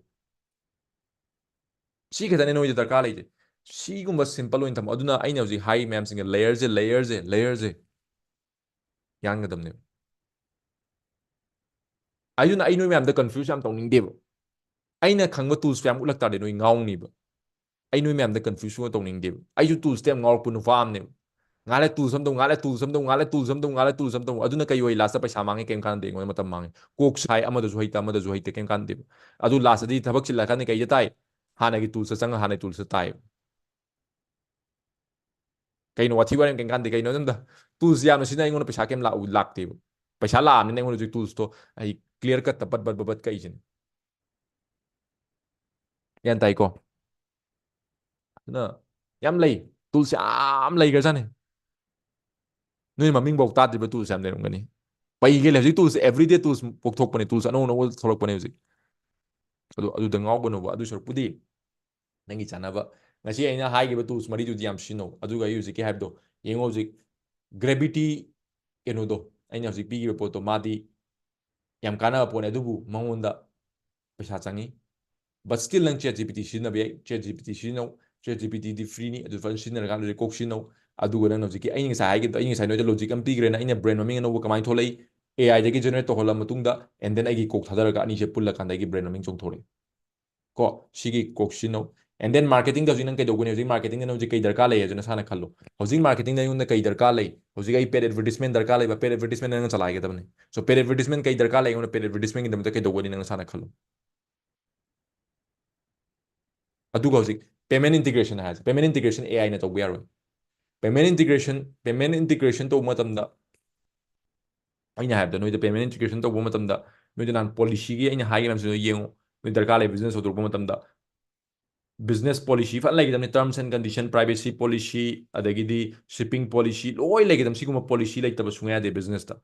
ꯁꯤ ꯈꯛꯇꯅꯦ ꯅꯣꯏꯗ ꯗꯔꯀꯥꯔ ꯂꯩꯁꯦ꯫ ꯁꯤꯒꯨꯝꯕ simple ꯑꯣꯏꯅ ꯊꯝꯃꯣ꯫ ꯑꯗꯨꯅ ꯑꯩꯅ ꯍꯧꯖꯤꯛ ꯍꯥꯏ ꯃꯌꯥꯝꯁꯤꯡꯁꯦ, layerꯁꯦ, layerꯁꯦ, layerꯁꯦ ꯌꯥꯟꯒꯗꯕꯅꯦꯕ꯫ ꯑꯗꯨꯅ ꯑꯩ ꯅꯣꯏ ꯃꯌꯥꯝꯗ confuse ꯌꯥꯝ ꯇꯧꯅꯤꯡꯗꯦꯕ꯫ ꯑꯩꯅ ꯈꯪꯕ tools ꯃꯌꯥꯝ ꯎꯠꯂꯛ ꯇꯥꯔꯗꯤ ꯅꯣꯏ ꯉꯥꯎꯅꯤꯕ꯫ ꯑꯩ ꯅꯣꯏ ꯃꯌꯥꯝꯗ confuse ꯁꯨꯡꯇꯧ ꯇꯧꯅꯤꯡꯗꯦꯕ꯫ ꯑꯩꯁꯨ toolsꯇ ꯌꯥꯝ ꯉꯥꯎꯔꯛꯄ ꯅꯨꯄꯥ ꯑꯃꯅꯦꯕ꯫ ꯉꯥꯏꯍꯥꯛ ꯂꯩ tools ꯑꯃ ꯇꯧ, ꯉꯥꯏꯍꯥꯛ ꯂꯩ tools ꯑꯃ ꯇꯧ, ꯉꯥꯏꯍꯥꯛ ꯂꯩ tools ꯑꯃ ꯇꯧ, ꯉꯥꯏꯍꯥꯛ ꯂꯩ tools ꯑꯃ ꯇꯧ꯫ ꯑꯗꯨꯅ ꯀꯩ ꯑꯣꯏ? Lastꯇ ꯄꯩꯁꯥ ꯃꯥꯡꯉꯦ, ꯀꯩꯝ ꯀꯥꯟꯅꯗꯦ, ꯑꯩꯉꯣꯟꯗ ꯃꯇꯝ ꯃꯥꯡꯉꯦ꯫ ꯀꯣꯛ ꯁꯥꯏ, ꯑꯃꯗꯁꯨ ꯍꯩꯇ, ꯑꯃꯗꯁꯨ ꯍꯩꯇ, ꯀꯩꯝ ꯀꯥꯟꯅꯗꯦꯕ꯫ ꯑꯗꯨ lastꯇꯗꯤ ꯊꯕꯛ ꯆꯤꯜꯂꯀꯥꯟꯗ ꯀꯩꯗ ꯇꯥꯏ? ꯍꯥꯟꯅꯒꯤ tools ꯆꯪꯉ ꯍꯥꯟꯅꯒꯤ tools ꯇꯥꯏ꯫ ꯀꯩꯅꯣ ꯋꯥꯊꯤ ꯋꯥꯔꯦꯝ ꯀꯩꯝ ꯀꯥꯟꯗꯦ? ꯀꯩꯅꯣ ꯑꯗꯨꯝꯗ tools ꯌꯥꯝꯅ ꯁꯤꯖꯤꯟꯅ ꯑꯩꯉꯣꯟꯗ ꯄꯩꯁꯥ ꯀꯩꯝ ꯂꯥꯛꯎ-, ꯂꯥꯛꯇꯦꯕ꯫ ꯄꯩꯁꯥ ꯂꯥꯛꯑꯕꯅꯤꯅ ꯑꯩꯉꯣꯟꯗ ꯍꯧꯖꯤꯛ toolsꯇꯣ ꯑꯩ clear cutꯇ ꯕꯠ ꯕꯠ ꯕꯠ ꯕꯠ ꯀꯛꯏꯁꯤꯅꯤ꯫ ꯒ꯭ꯌꯥꯟ ꯇꯥꯏꯀꯣ? ꯑꯗꯨꯅ ꯌꯥꯝ ꯂꯩ, tools ꯌꯥꯝ ꯂꯩꯈ꯭ꯔꯖꯥꯠꯅꯤ꯫ ꯅꯣꯏ ꯃꯃꯤꯡꯐꯥꯎ ꯇꯥꯗ꯭ꯔꯤꯕ tools ꯌꯥꯝ ꯂꯩꯔꯝꯒꯅꯤ꯫ ꯄꯩꯒꯦ ꯂꯩ꯫ ꯍꯧꯖꯤꯛ tools, everyday tools ꯄꯣꯛꯊꯣꯛꯄꯅꯦ, tools ꯑꯅꯧ ꯑꯅꯧꯕ ꯊꯣꯛꯂꯛꯄꯅꯦ ꯍꯧꯖꯤꯛ꯫ ꯑꯗꯨ, ꯑꯗꯨꯗ ꯉꯥꯎꯒꯅꯨꯕ꯫ ꯑꯗꯨ ꯁꯔꯨꯛꯄꯨꯗꯤ ꯅꯪꯒꯤ ꯆꯥꯅꯕ, ꯉꯁꯤ ꯑꯩꯅ ꯍꯥꯏꯈꯤꯕ tools ꯃꯔꯤꯗꯨꯗꯤ ꯌꯥꯝ ꯁꯤꯖꯤꯟꯅꯧ꯫ ꯑꯗꯨꯒ ꯑꯩ ꯍꯧꯖꯤꯛꯀꯤ ꯍꯥꯏꯕꯗꯣ ꯌꯦꯡꯉꯣ, ꯍꯧꯖꯤꯛ gravity ꯀꯩꯅꯣꯗꯣ, ꯑꯩꯅ ꯍꯧꯖꯤꯛ ꯄꯤꯈꯤꯕ ꯄꯣꯠꯇꯣ, ꯃꯥꯗꯤ ꯌꯥꯝ ꯀꯥꯟꯅꯕ ꯄꯣꯠꯅꯦ꯫ ꯑꯗꯨꯕꯨ ꯃꯉꯣꯟꯗ ꯄꯩꯁꯥ ꯆꯪꯉꯤ꯫ But still ꯅꯪ ChatGPT ꯁꯤꯖꯤꯟꯅꯕ ꯌꯥꯏ꯫ ChatGPT ꯁꯤꯖꯤꯟꯅꯧ꯫ ChatGPTꯗꯤ freeꯅꯤ꯫ ꯑꯗꯨ ꯐꯖꯅ ꯁꯤꯖꯤꯟꯅꯔꯀꯥꯟꯗ ꯍꯧꯖꯤꯛ ꯀꯣꯛ ꯁꯤꯖꯤꯟꯅꯧ꯫ ꯑꯗꯨꯒ ꯅꯪ ꯍꯧꯖꯤꯛꯀꯤ ꯑꯩꯅ ꯉꯁꯥꯏ ꯍꯥꯏꯈꯤꯕꯗꯣ, ꯑꯩ ꯉꯁꯥꯏ ꯅꯣꯏꯗ logic ꯑꯃ ꯄꯤꯈ꯭ꯔꯦꯅ, ꯑꯩꯅ brand ꯃꯃꯤꯡ ꯑꯅꯧꯕ ꯀꯃꯥꯏꯅ ꯊꯣꯛꯂꯛꯏ? AIꯗꯒꯤ generate ꯇꯧꯍꯜꯂ ꯃꯇꯨꯡꯗ, and then ꯑꯩꯒꯤ ꯀꯣꯛ ꯊꯥꯗꯔꯒ ꯑꯅꯤꯁꯦ ꯄꯨꯜꯂꯀꯥꯟꯗ ꯑꯩꯒꯤ brand ꯃꯃꯤꯡ ꯆꯣꯡꯊꯣꯔꯛꯏ꯫ ꯀꯣ, ꯁꯤꯒꯤ ꯀꯣꯛ ꯁꯤꯖꯤꯟꯅꯧ꯫ And then marketingꯗ ꯍꯧꯖꯤꯛ ꯅꯪ ꯀꯩꯗꯧꯒꯅꯤ? ꯍꯧꯖꯤꯛ marketingꯗ ꯅꯪ ꯍꯧꯖꯤꯛ ꯀꯩ ꯗꯔꯀꯥꯔ ꯂꯩ ꯍꯥꯏꯗꯣ ꯅꯁꯥꯅ ꯈꯜꯂꯣ꯫ ꯍꯧꯖꯤꯛ marketingꯗ ꯑꯩꯉꯣꯟꯗ ꯀꯩ ꯗꯔꯀꯥꯔ ꯂꯩ? ꯍꯧꯖꯤꯛ ꯑꯩ paid advertisement ꯗꯔꯀꯥꯔ ꯂꯩꯕ, paid advertisement ꯅꯪꯅ ꯆꯂꯥꯏꯒꯗꯕꯅꯤ꯫ So paid advertisement ꯀꯩ ꯗꯔꯀꯥꯔ ꯂꯩ? ꯑꯩꯉꯣꯟꯗ paid advertisementꯀꯤꯗꯃꯛꯇ ꯀꯩꯗꯧꯒꯅꯤ ꯅꯪ ꯅꯁꯥꯅ ꯈꯜꯂꯣ꯫ ꯑꯗꯨꯒ ꯍꯧꯖꯤꯛ payment integration ꯍꯥꯏꯁꯦ, payment integration AIꯅ ꯇꯧꯕ ꯌꯥꯔꯣꯏ꯫ Payment integration, payment integration ꯇꯧꯕ ꯃꯇꯝꯗ, ꯑꯩꯅ ꯍꯥꯏꯕꯗ ꯅꯣꯏꯗ payment integration ꯇꯧꯕ ꯃꯇꯝꯗ, ꯅꯣꯏꯗ ꯅꯍꯥꯟ policyꯒꯤ ꯑꯩꯅ ꯍꯥꯏꯈꯤꯕ ꯃꯌꯥꯝꯁꯤꯗꯣ ꯌꯦꯡꯉꯨ꯫ ꯅꯣꯏ ꯗꯔꯀꯥꯔ ꯂꯩ business ꯍꯧꯗꯣꯔꯛꯄ ꯃꯇꯝꯗ, business policy ꯐꯖꯅ ꯂꯩꯒꯗꯕꯅꯤ, terms and condition, privacy policy, ꯑꯗꯒꯤꯗꯤ shipping policy ꯂꯣꯏ ꯂꯩꯒꯗꯕꯅꯤ꯫ ꯁꯤꯒꯨꯝꯕ policy ꯂꯩꯇꯕ ꯁꯨꯡꯌꯥ ꯌꯥꯗꯦ businessꯇ꯫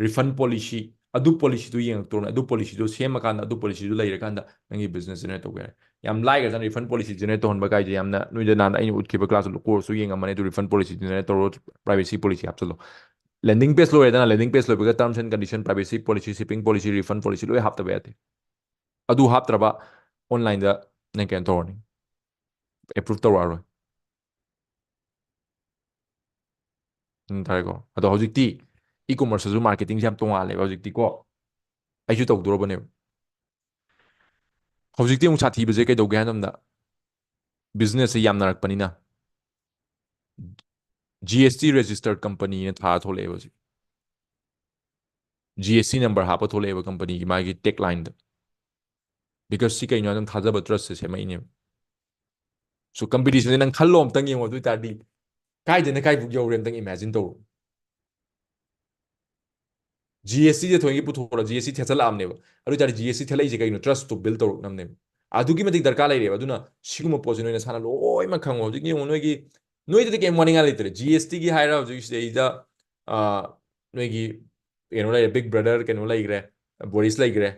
Refund policy, ꯑꯗꯨ policyꯗꯨ ꯌꯦꯡꯉꯛꯇꯧꯔꯕꯅꯤ꯫ ꯑꯗꯨ policyꯗꯨ ꯁꯦꯝꯃꯀꯥꯟꯗ, ꯑꯗꯨ policyꯗꯨ ꯂꯩꯔꯀꯥꯟꯗ ꯅꯪꯒꯤ business generate ꯇꯧꯕ ꯌꯥꯔꯦ꯫ ꯌꯥꯝ ꯂꯥꯏꯈ꯭ꯔꯖꯥꯠꯅꯤ refund policy generate ꯇꯧꯍꯟꯕ ꯀꯥꯏꯁꯦ꯫ ꯌꯥꯝꯅ ꯅꯣꯏꯗ ꯅꯍꯥꯟ ꯑꯩꯅ ꯎꯠꯈꯤꯕ classꯇꯨ courseꯇꯨ ꯌꯦꯡꯉꯝꯃꯅꯤ꯫ ꯑꯗꯨ refund policyꯗꯨ generate ꯇꯧꯔꯣ, privacy policy ꯍꯥꯞꯆꯜꯂꯣ꯫ Landing page ꯂꯣꯏꯔꯦꯗꯅ, landing page ꯂꯣꯏꯕꯒ terms and condition, privacy policy, shipping policy, refund policy ꯂꯣꯏ ꯍꯥꯞꯇꯕ ꯌꯥꯗꯦ꯫ ꯑꯗꯨ ꯍꯥꯞꯇ꯭ꯔꯕ onlineꯗ ꯅꯪ ꯀꯩꯅꯣ ꯇꯧꯔꯅꯤ, approve ꯇꯧꯔꯛꯑꯔꯣꯏ꯫ ꯎꯝ, ꯇꯥꯔꯦꯀꯣ? ꯑꯗꯣ ꯍꯧꯖꯤꯛꯇꯤ e-commerceꯇꯁꯨ marketingꯁꯦ ꯌꯥꯝ ꯇꯣꯡꯉꯥꯜꯂꯦꯕ ꯍꯧꯖꯤꯛꯇꯤꯀꯣ꯫ ꯑꯩꯁꯨ ꯇꯧꯗꯣꯔꯕꯅꯦꯕ꯫ ꯍꯧꯖꯤꯛꯇꯤ ꯑꯃꯨꯛ ꯁꯥꯊꯤꯕꯁꯦ ꯀꯩꯗꯧꯒꯦ ꯍꯥꯏ ꯃꯇꯝꯗ, businessꯁꯦ ꯌꯥꯝꯅꯔꯛꯄꯅꯤꯅ, GST registered companyꯅ ꯊꯥꯔ ꯊꯣꯛꯂꯛꯑꯦꯕ ꯍꯧꯖꯤꯛ꯫ GST number ꯍꯥꯞꯄ ꯊꯣꯛꯂꯛꯑꯦꯕ companyꯒꯤ ꯃꯥꯒꯤ taglineꯗ꯫ Because ꯁꯤ ꯀꯩꯅꯣ ꯍꯥꯏ ꯃꯇꯝꯗ ꯊꯥꯖꯕ, trustꯁꯦ ꯁꯦꯝꯃꯛꯏꯅꯦꯕ꯫ So competitionꯁꯦ ꯅꯪ ꯈꯜꯂꯣ ꯑꯝꯇꯪ ꯌꯦꯡꯉꯣ꯫ ꯑꯗꯨ ꯑꯣꯏ ꯇꯥꯔꯗꯤ ꯀꯥꯏꯗꯩꯅ ꯀꯥꯏꯕꯨꯛ ꯌꯧꯔꯦ ꯑꯝꯇꯪ imagine ꯇꯧꯔꯣ꯫ GSTꯁꯦ ꯊꯣꯏꯒꯤ ꯄꯨꯊꯣꯛꯑꯣ, GST ꯊꯦꯠꯆꯜꯂꯛꯑꯕꯅꯦꯕ꯫ ꯑꯗꯨ ꯑꯣꯏ ꯇꯥꯔꯗꯤ GST ꯊꯦꯠꯂꯛꯏꯁꯦ ꯀꯩꯒꯤꯅꯣ? Trustꯇꯣ build ꯇꯧꯔꯛꯅꯕꯅꯦꯕ꯫ ꯑꯗꯨꯛꯀꯤ ꯃꯇꯤꯛ ꯗꯔꯀꯥꯔ ꯂꯩꯔꯦꯕ꯫ ꯑꯗꯨꯅ ꯁꯤꯒꯨꯝꯕ ꯄꯣꯠꯁꯦ ꯅꯣꯏ ꯅꯁꯥꯅ ꯂꯣꯏꯅꯃꯛ ꯈꯪꯉꯣ꯫ ꯍꯧꯖꯤꯛ ꯌꯦꯡꯉꯣ, ꯅꯣꯏꯒꯤ, ꯅꯣꯏꯗꯗꯤ ꯀꯩꯝ ꯋꯥꯅꯤꯡꯉꯥꯏ ꯂꯩꯇ꯭ꯔꯦ꯫ GSTꯒꯤ ꯍꯥꯏꯔ ꯍꯧꯖꯤꯛ ꯁꯤꯗꯩꯗ, ꯑ, ꯅꯣꯏꯒꯤ ꯀꯩꯅꯣ ꯂꯩꯔꯦ, Big Brother ꯀꯩꯅꯣ ꯂꯩꯈ꯭ꯔꯦ, ꯕꯣꯔꯤꯁ ꯂꯩꯈ꯭ꯔꯦ,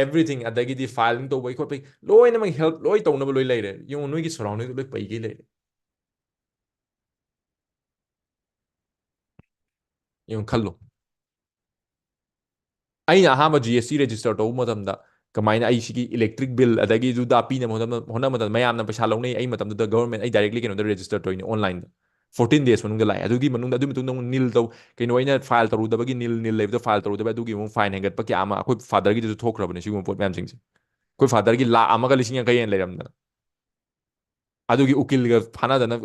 everything, ꯑꯗꯒꯤꯗꯤ filing ꯇꯧꯕꯒꯤ ꯈꯣꯠꯄꯒꯤ ꯂꯣꯏꯅꯃꯛ help ꯂꯣꯏ ꯇꯧꯅꯕ ꯂꯣꯏ ꯂꯩꯔꯦ꯫ ꯌꯦꯡꯉꯨ, ꯅꯣꯏꯒꯤ surrounding ꯗ ꯂꯣꯏ ꯄꯩꯒꯩ ꯂꯩꯔꯦ꯫ ꯌꯦꯡꯉꯨ, ꯈꯜꯂꯣ꯫ ꯑꯩꯅ ꯑꯍꯥꯟꯕ G S T register ꯇꯧꯕ ꯃꯇꯝꯗ ꯀꯃꯥꯏꯅ ꯑꯩ ꯁꯤꯒꯤ electric bill ꯑꯗꯒꯤ ꯑꯗꯨꯗ ꯄꯤꯅꯕ ꯍꯣꯠꯅꯕ, ꯍꯣꯠꯅꯕ ꯃꯇꯝꯗ ꯃꯌꯥꯝꯅ ꯄꯩꯁꯥ ꯂꯧꯅꯩ꯫ ꯑꯩ ꯃꯇꯝꯗꯨꯗ government, ꯑꯩ directly ꯀꯩꯅꯣꯗ register ꯇꯧꯔꯤꯅꯤ, online ꯗ꯫ Fourteen days ꯃꯅꯨꯡꯗ ꯂꯥꯛꯑꯦ꯫ ꯑꯗꯨꯒꯤ ꯃꯅꯨꯡꯗ, ꯑꯗꯨꯒꯤ ꯃꯇꯨꯡꯗ ꯑꯃꯨꯛ nil ꯇꯧ, ꯀꯩꯅꯣ, ꯑꯩꯅ file ꯇꯧꯔꯨꯗꯕꯒꯤ nil, nil ꯂꯩꯕꯗꯣ file ꯇꯧꯔꯨꯗꯕ, ꯑꯗꯨꯒꯤ ꯑꯃꯨꯛ fine ꯍꯦꯟꯒꯠꯄ ꯀꯌꯥ ꯑꯃ ꯑꯩꯈꯣꯏ father ꯒꯤꯗꯁꯨ ꯊꯣꯛꯈ꯭ꯔꯕꯅꯦ ꯁꯤꯒꯨꯝꯕ ꯄꯣꯠ ꯃꯌꯥꯝꯁꯤꯡꯁꯦ꯫ ꯑꯩꯈꯣꯏ father ꯒꯤ ꯂꯥꯈ ꯑꯃꯒ ꯂꯤꯁꯤꯡ ꯌꯥꯡꯈꯩ ꯍꯦꯟꯅ ꯂꯩꯔꯝꯗꯅ꯫ ꯑꯗꯨꯒꯤ ꯎꯀꯤꯜꯒ ꯐꯥꯅꯗꯅ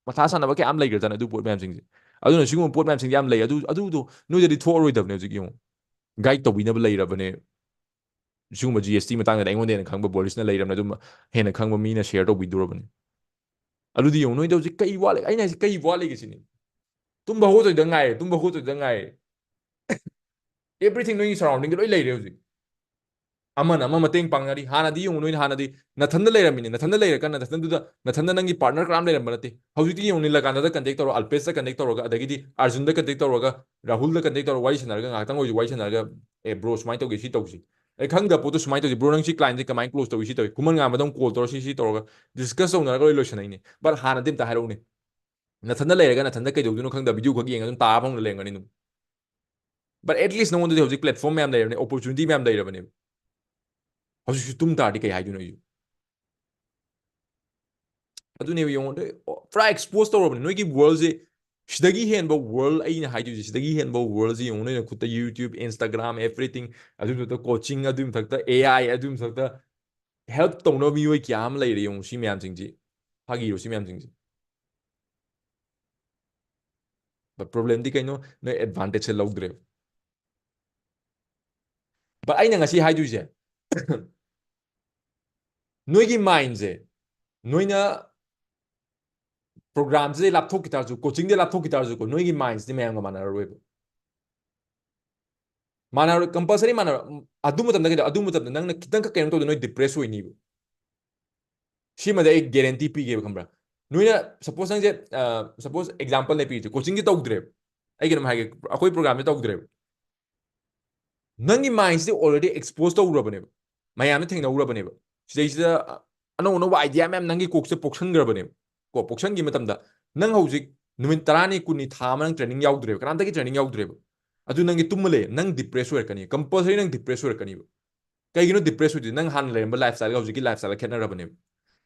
ꯃꯊꯥ ꯁꯥꯟꯅꯕ ꯀꯌꯥ ꯑꯃ ꯂꯩꯈ꯭ꯔꯖꯥꯠꯅꯤ ꯑꯗꯨ ꯄꯣꯠ ꯃꯌꯥꯝꯁꯤꯡꯁꯦ꯫ ꯑꯗꯨꯅ ꯁꯤꯒꯨꯝꯕ ꯄꯣꯠ ꯃꯌꯥꯝꯁꯤꯡꯁꯦ ꯌꯥꯝ ꯂꯩ꯫ ꯑꯗꯨ, ꯑꯗꯨꯗꯣ ꯅꯣꯏꯗꯗꯤ ꯊꯣꯛꯑꯔꯣꯏꯗꯕꯅꯦ ꯍꯧꯖꯤꯛ ꯌꯦꯡꯉꯨ꯫ Guide ꯇꯧꯕꯤꯅꯕ ꯂꯩꯔꯕꯅꯦ꯫ ꯁꯤꯒꯨꯝꯕ G S T ꯃꯇꯥꯡꯗꯗꯤ ꯑꯩꯉꯣꯟꯗ ꯍꯦꯟꯅ ꯈꯪꯕ ꯕꯣꯔꯤꯁꯅ ꯂꯩꯔꯕꯅꯦ, ꯑꯗꯨꯝ ꯍꯦꯟꯅ ꯈꯪꯕ ꯃꯤꯅ share ꯇꯧꯕꯤꯗꯣꯔꯕꯅꯦ꯫ ꯑꯗꯨꯗꯤ ꯌꯦꯡꯉꯨ, ꯅꯣꯏꯗ ꯍꯧꯖꯤꯛ ꯀꯩ ꯋꯥꯠꯂꯤ? ꯑꯩꯅ ꯍꯥꯏꯁꯦ ꯀꯩ ꯋꯥꯠꯂꯤꯒꯦ ꯁꯤꯅꯤ꯫ ꯇꯨꯝꯕ ꯍꯧꯒꯠꯇꯣꯏꯗ ꯉꯥꯏꯔꯦ, ꯇꯨꯝꯕ ꯍꯧꯒꯠꯇꯣꯏꯗ ꯉꯥꯏꯔꯦ꯫ Everything ꯅꯣꯏꯒꯤ surrounding ꯗ ꯂꯣꯏ ꯂꯩꯔꯦ ꯍꯧꯖꯤꯛ꯫ ꯑꯃꯅ ꯑꯃ ꯃꯇꯦꯡ ꯄꯥꯡꯅꯔꯤ꯫ ꯍꯥꯟꯅꯗꯤ ꯌꯦꯡꯉꯨ, ꯅꯣꯏꯅ ꯍꯥꯟꯅꯗꯤ ꯅꯊꯟꯗ ꯂꯩꯔꯝꯃꯤꯅꯦ, ꯅꯊꯟꯗ ꯂꯩꯔꯀꯥꯟꯗ ꯅꯊꯟꯗꯨꯗ, ꯅꯊꯟꯗ ꯅꯪꯒꯤ partner ꯀꯅꯥꯝ ꯂꯩꯔꯝꯕ ꯅꯠꯇꯦ꯫ ꯍꯧꯖꯤꯛꯇꯤ ꯌꯦꯡꯉꯨ, ꯅꯤꯂꯀꯥꯟꯇꯗ contact ꯇꯧꯔꯒ, ꯑꯜꯄꯦꯁꯇ contact ꯇꯧꯔꯒ, ꯑꯗꯒꯤꯗꯤ ꯑꯔꯖꯨꯟꯗ contact ꯇꯧꯔꯒ, ꯔꯥꯍꯨꯜꯗ contact ꯇꯧꯔꯒ ꯋꯥꯔꯤ ꯁꯥꯟꯅꯔꯒ, ꯉꯥꯏꯍꯥꯛꯇꯪ ꯑꯣꯏꯔꯁꯨ ꯋꯥꯔꯤ ꯁꯥꯟꯅꯔꯒ, "ꯑꯦ bro, ꯁꯨꯃꯥꯏꯅ ꯇꯧꯒꯦ, ꯁꯤ ꯇꯧꯁꯤ꯫ ꯑꯩ ꯈꯪꯗꯕ ꯄꯣꯠꯇꯣ ꯁꯨꯃꯥꯏꯅ ꯇꯧꯁꯤ, bro, ꯅꯪ ꯁꯤ client ꯁꯦ ꯀꯃꯥꯏꯅ close ꯇꯧꯏ, ꯁꯤ ꯇꯧꯏ"꯫ ꯈꯨꯃꯟ ꯉꯥꯟꯕꯗ ꯑꯃꯨꯛ call ꯇꯧꯔ ꯁꯤ, ꯁꯤ ꯇꯧꯔꯒ discuss ꯇꯧꯅꯔꯒ ꯂꯣꯏ ꯂꯣꯏꯁꯟꯅꯩꯅꯦ꯫ But ꯍꯥꯟꯅꯗꯤ ꯑꯝꯇ ꯍꯥꯏꯔꯛꯎꯅꯦ, ꯅꯊꯟꯗ ꯂꯩꯔꯒ ꯅꯊꯟꯗ ꯀꯩꯗꯧꯗꯣꯏꯅꯣ ꯈꯪꯗꯕ video ꯈꯛ ꯌꯦꯡꯉ ꯑꯗꯨꯝ ꯇꯥꯕ ꯐꯪꯅ ꯂꯩꯔꯝꯒꯅꯤ ꯑꯗꯨꯝ꯫ But at least ꯅꯉꯣꯟꯗꯗꯤ ꯍꯧꯖꯤꯛ platform ꯃꯌꯥꯝ ꯂꯩꯔꯕꯅꯦ, opportunity ꯃꯌꯥꯝ ꯂꯩꯔꯕꯅꯦꯕ꯫ ꯍꯧꯖꯤꯛꯁꯨ ꯇꯨꯝ ꯇꯥꯔꯗꯤ ꯀꯩ ꯍꯥꯏꯗꯣꯏꯅꯣ ꯑꯩꯁꯨ? ꯑꯗꯨꯅꯦꯕ, ꯌꯦꯡꯉꯣ, ꯅꯣꯏ ꯄꯨꯔꯥ expose ꯇꯧꯔꯕꯅꯦ ꯅꯣꯏꯒꯤ world ꯁꯦ꯫ ꯁꯤꯗꯒꯤ ꯍꯦꯟꯕ world ꯑꯩꯅ ꯍꯥꯏꯗꯣꯏꯁꯦ, ꯁꯤꯗꯒꯤ ꯍꯦꯟꯕ world ꯁꯦ ꯌꯦꯡꯉꯣ, ꯅꯣꯏꯅ ꯈꯨꯠꯇ YouTube, Instagram, everything, ꯑꯗꯨꯒꯤ ꯃꯊꯛꯇ coaching, ꯑꯗꯨꯒꯤ ꯃꯊꯛꯇ A I, ꯑꯗꯨꯒꯤ ꯃꯊꯛꯇ help ꯇꯧꯅꯕ ꯃꯤꯑꯣꯏ ꯀꯌꯥ ꯑꯃ ꯂꯩꯔꯦ ꯌꯦꯡꯉꯣ꯫ ꯁꯤ ꯃꯌꯥꯝꯁꯤꯡꯁꯤ ꯐꯥꯒꯤꯔꯣ? ꯁꯤ ꯃꯌꯥꯝꯁꯤꯡꯁꯦ꯫ But problem ꯗꯤ ꯀꯩꯅꯣ? ꯅꯣꯏ advantage ꯁꯦ ꯂꯧꯗ꯭ꯔꯦꯕ꯫ But ꯑꯩꯅ ꯉꯁꯤ ꯍꯥꯏꯗꯣꯏꯁꯦ, ꯅꯣꯏꯒꯤ mind ꯁꯦ, ꯅꯣꯏꯅ program ꯁꯤꯗꯩ ꯂꯥꯞꯊꯣꯛꯈꯤ ꯇꯥꯔꯁꯨ, coaching ꯗꯩ ꯂꯥꯞꯊꯣꯛꯈꯤ ꯇꯥꯔꯁꯨꯀꯣ, ꯅꯣꯏꯒꯤ mind ꯁꯤꯗꯤ ꯃꯌꯥꯝꯒ ꯃꯥꯟꯅꯔꯔꯣꯏꯕ꯫ ꯃꯥꯟꯅꯔꯣꯏ, compulsory ꯃꯥꯟꯅꯔꯣꯏ꯫ ꯎꯝ, ꯑꯗꯨ ꯃꯇꯝꯗ ꯀꯩꯗꯧ-, ꯑꯗꯨ ꯃꯇꯝꯗ ꯅꯪꯅ ꯈꯤꯇꯪꯈꯛ ꯀꯩꯅꯣ ꯇꯧꯗ ꯅꯣꯏ depress ꯑꯣꯏꯅꯤꯕ꯫ ꯁꯤꯃꯗꯤ ꯑꯩ guarantee ꯄꯤꯒꯦꯕ, ꯈꯪꯕ꯭ꯔꯥ? ꯅꯣꯏꯅ suppose ꯅꯪꯁꯦ, ꯑ, suppose example ꯅꯦ ꯄꯤꯔꯤꯁꯦ, coaching ꯁꯦ ꯇꯧꯗ꯭ꯔꯦꯕ꯫ ꯑꯩ ꯀꯩꯅꯣꯝ ꯍꯥꯏꯒꯦ, ꯑꯩꯈꯣꯏ program ꯁꯦ ꯇꯧꯗ꯭ꯔꯦꯕ꯫ ꯅꯪꯒꯤ mindꯁꯤꯗꯤ already expose ꯇꯧꯔꯕꯅꯦꯕ, ꯃꯌꯥꯝꯅ ꯊꯦꯡꯅꯧꯔꯕꯅꯦꯕ꯫ ꯁꯤꯗꯩꯁꯤꯗ ꯑꯅꯧ ꯑꯅꯧꯕ idea ꯃꯌꯥꯝ ꯅꯪꯒꯤ ꯀꯣꯛꯁꯤꯗ ꯄꯣꯛꯁꯟꯈ꯭ꯔꯕꯅꯦꯕ꯫ ꯀꯣ, ꯄꯣꯛꯁꯟꯈꯤꯕ ꯃꯇꯝꯗ ꯅꯪ ꯍꯧꯖꯤꯛ ꯅꯨꯃꯤꯠ ꯇꯔꯥꯅꯤ, ꯀꯨꯟꯅꯤ, ꯊꯥ ꯑꯃ ꯅꯪ training ꯌꯥꯎꯗ꯭ꯔꯦꯕ, ꯀꯅꯥꯝꯇꯒꯤ training ꯌꯥꯎꯗ꯭ꯔꯦꯕ꯫ ꯑꯗꯨ ꯅꯪꯒꯤ ꯇꯨꯝꯃ ꯂꯩ, ꯅꯪ depress ꯑꯣꯏꯔꯛꯀꯅꯤ, compulsory ꯅꯪ depress ꯑꯣꯏꯔꯛꯀꯅꯤꯕ꯫ ꯀꯩꯒꯤꯅꯣ depress ꯑꯣꯏꯗꯣꯏꯁꯦ? ꯅꯪ ꯍꯥꯟꯅ ꯂꯩꯔꯝꯕ lifestyleꯒ ꯍꯧꯖꯤꯛꯀꯤ lifestyleꯒ ꯈꯦꯠꯅꯔꯕꯅꯦꯕ꯫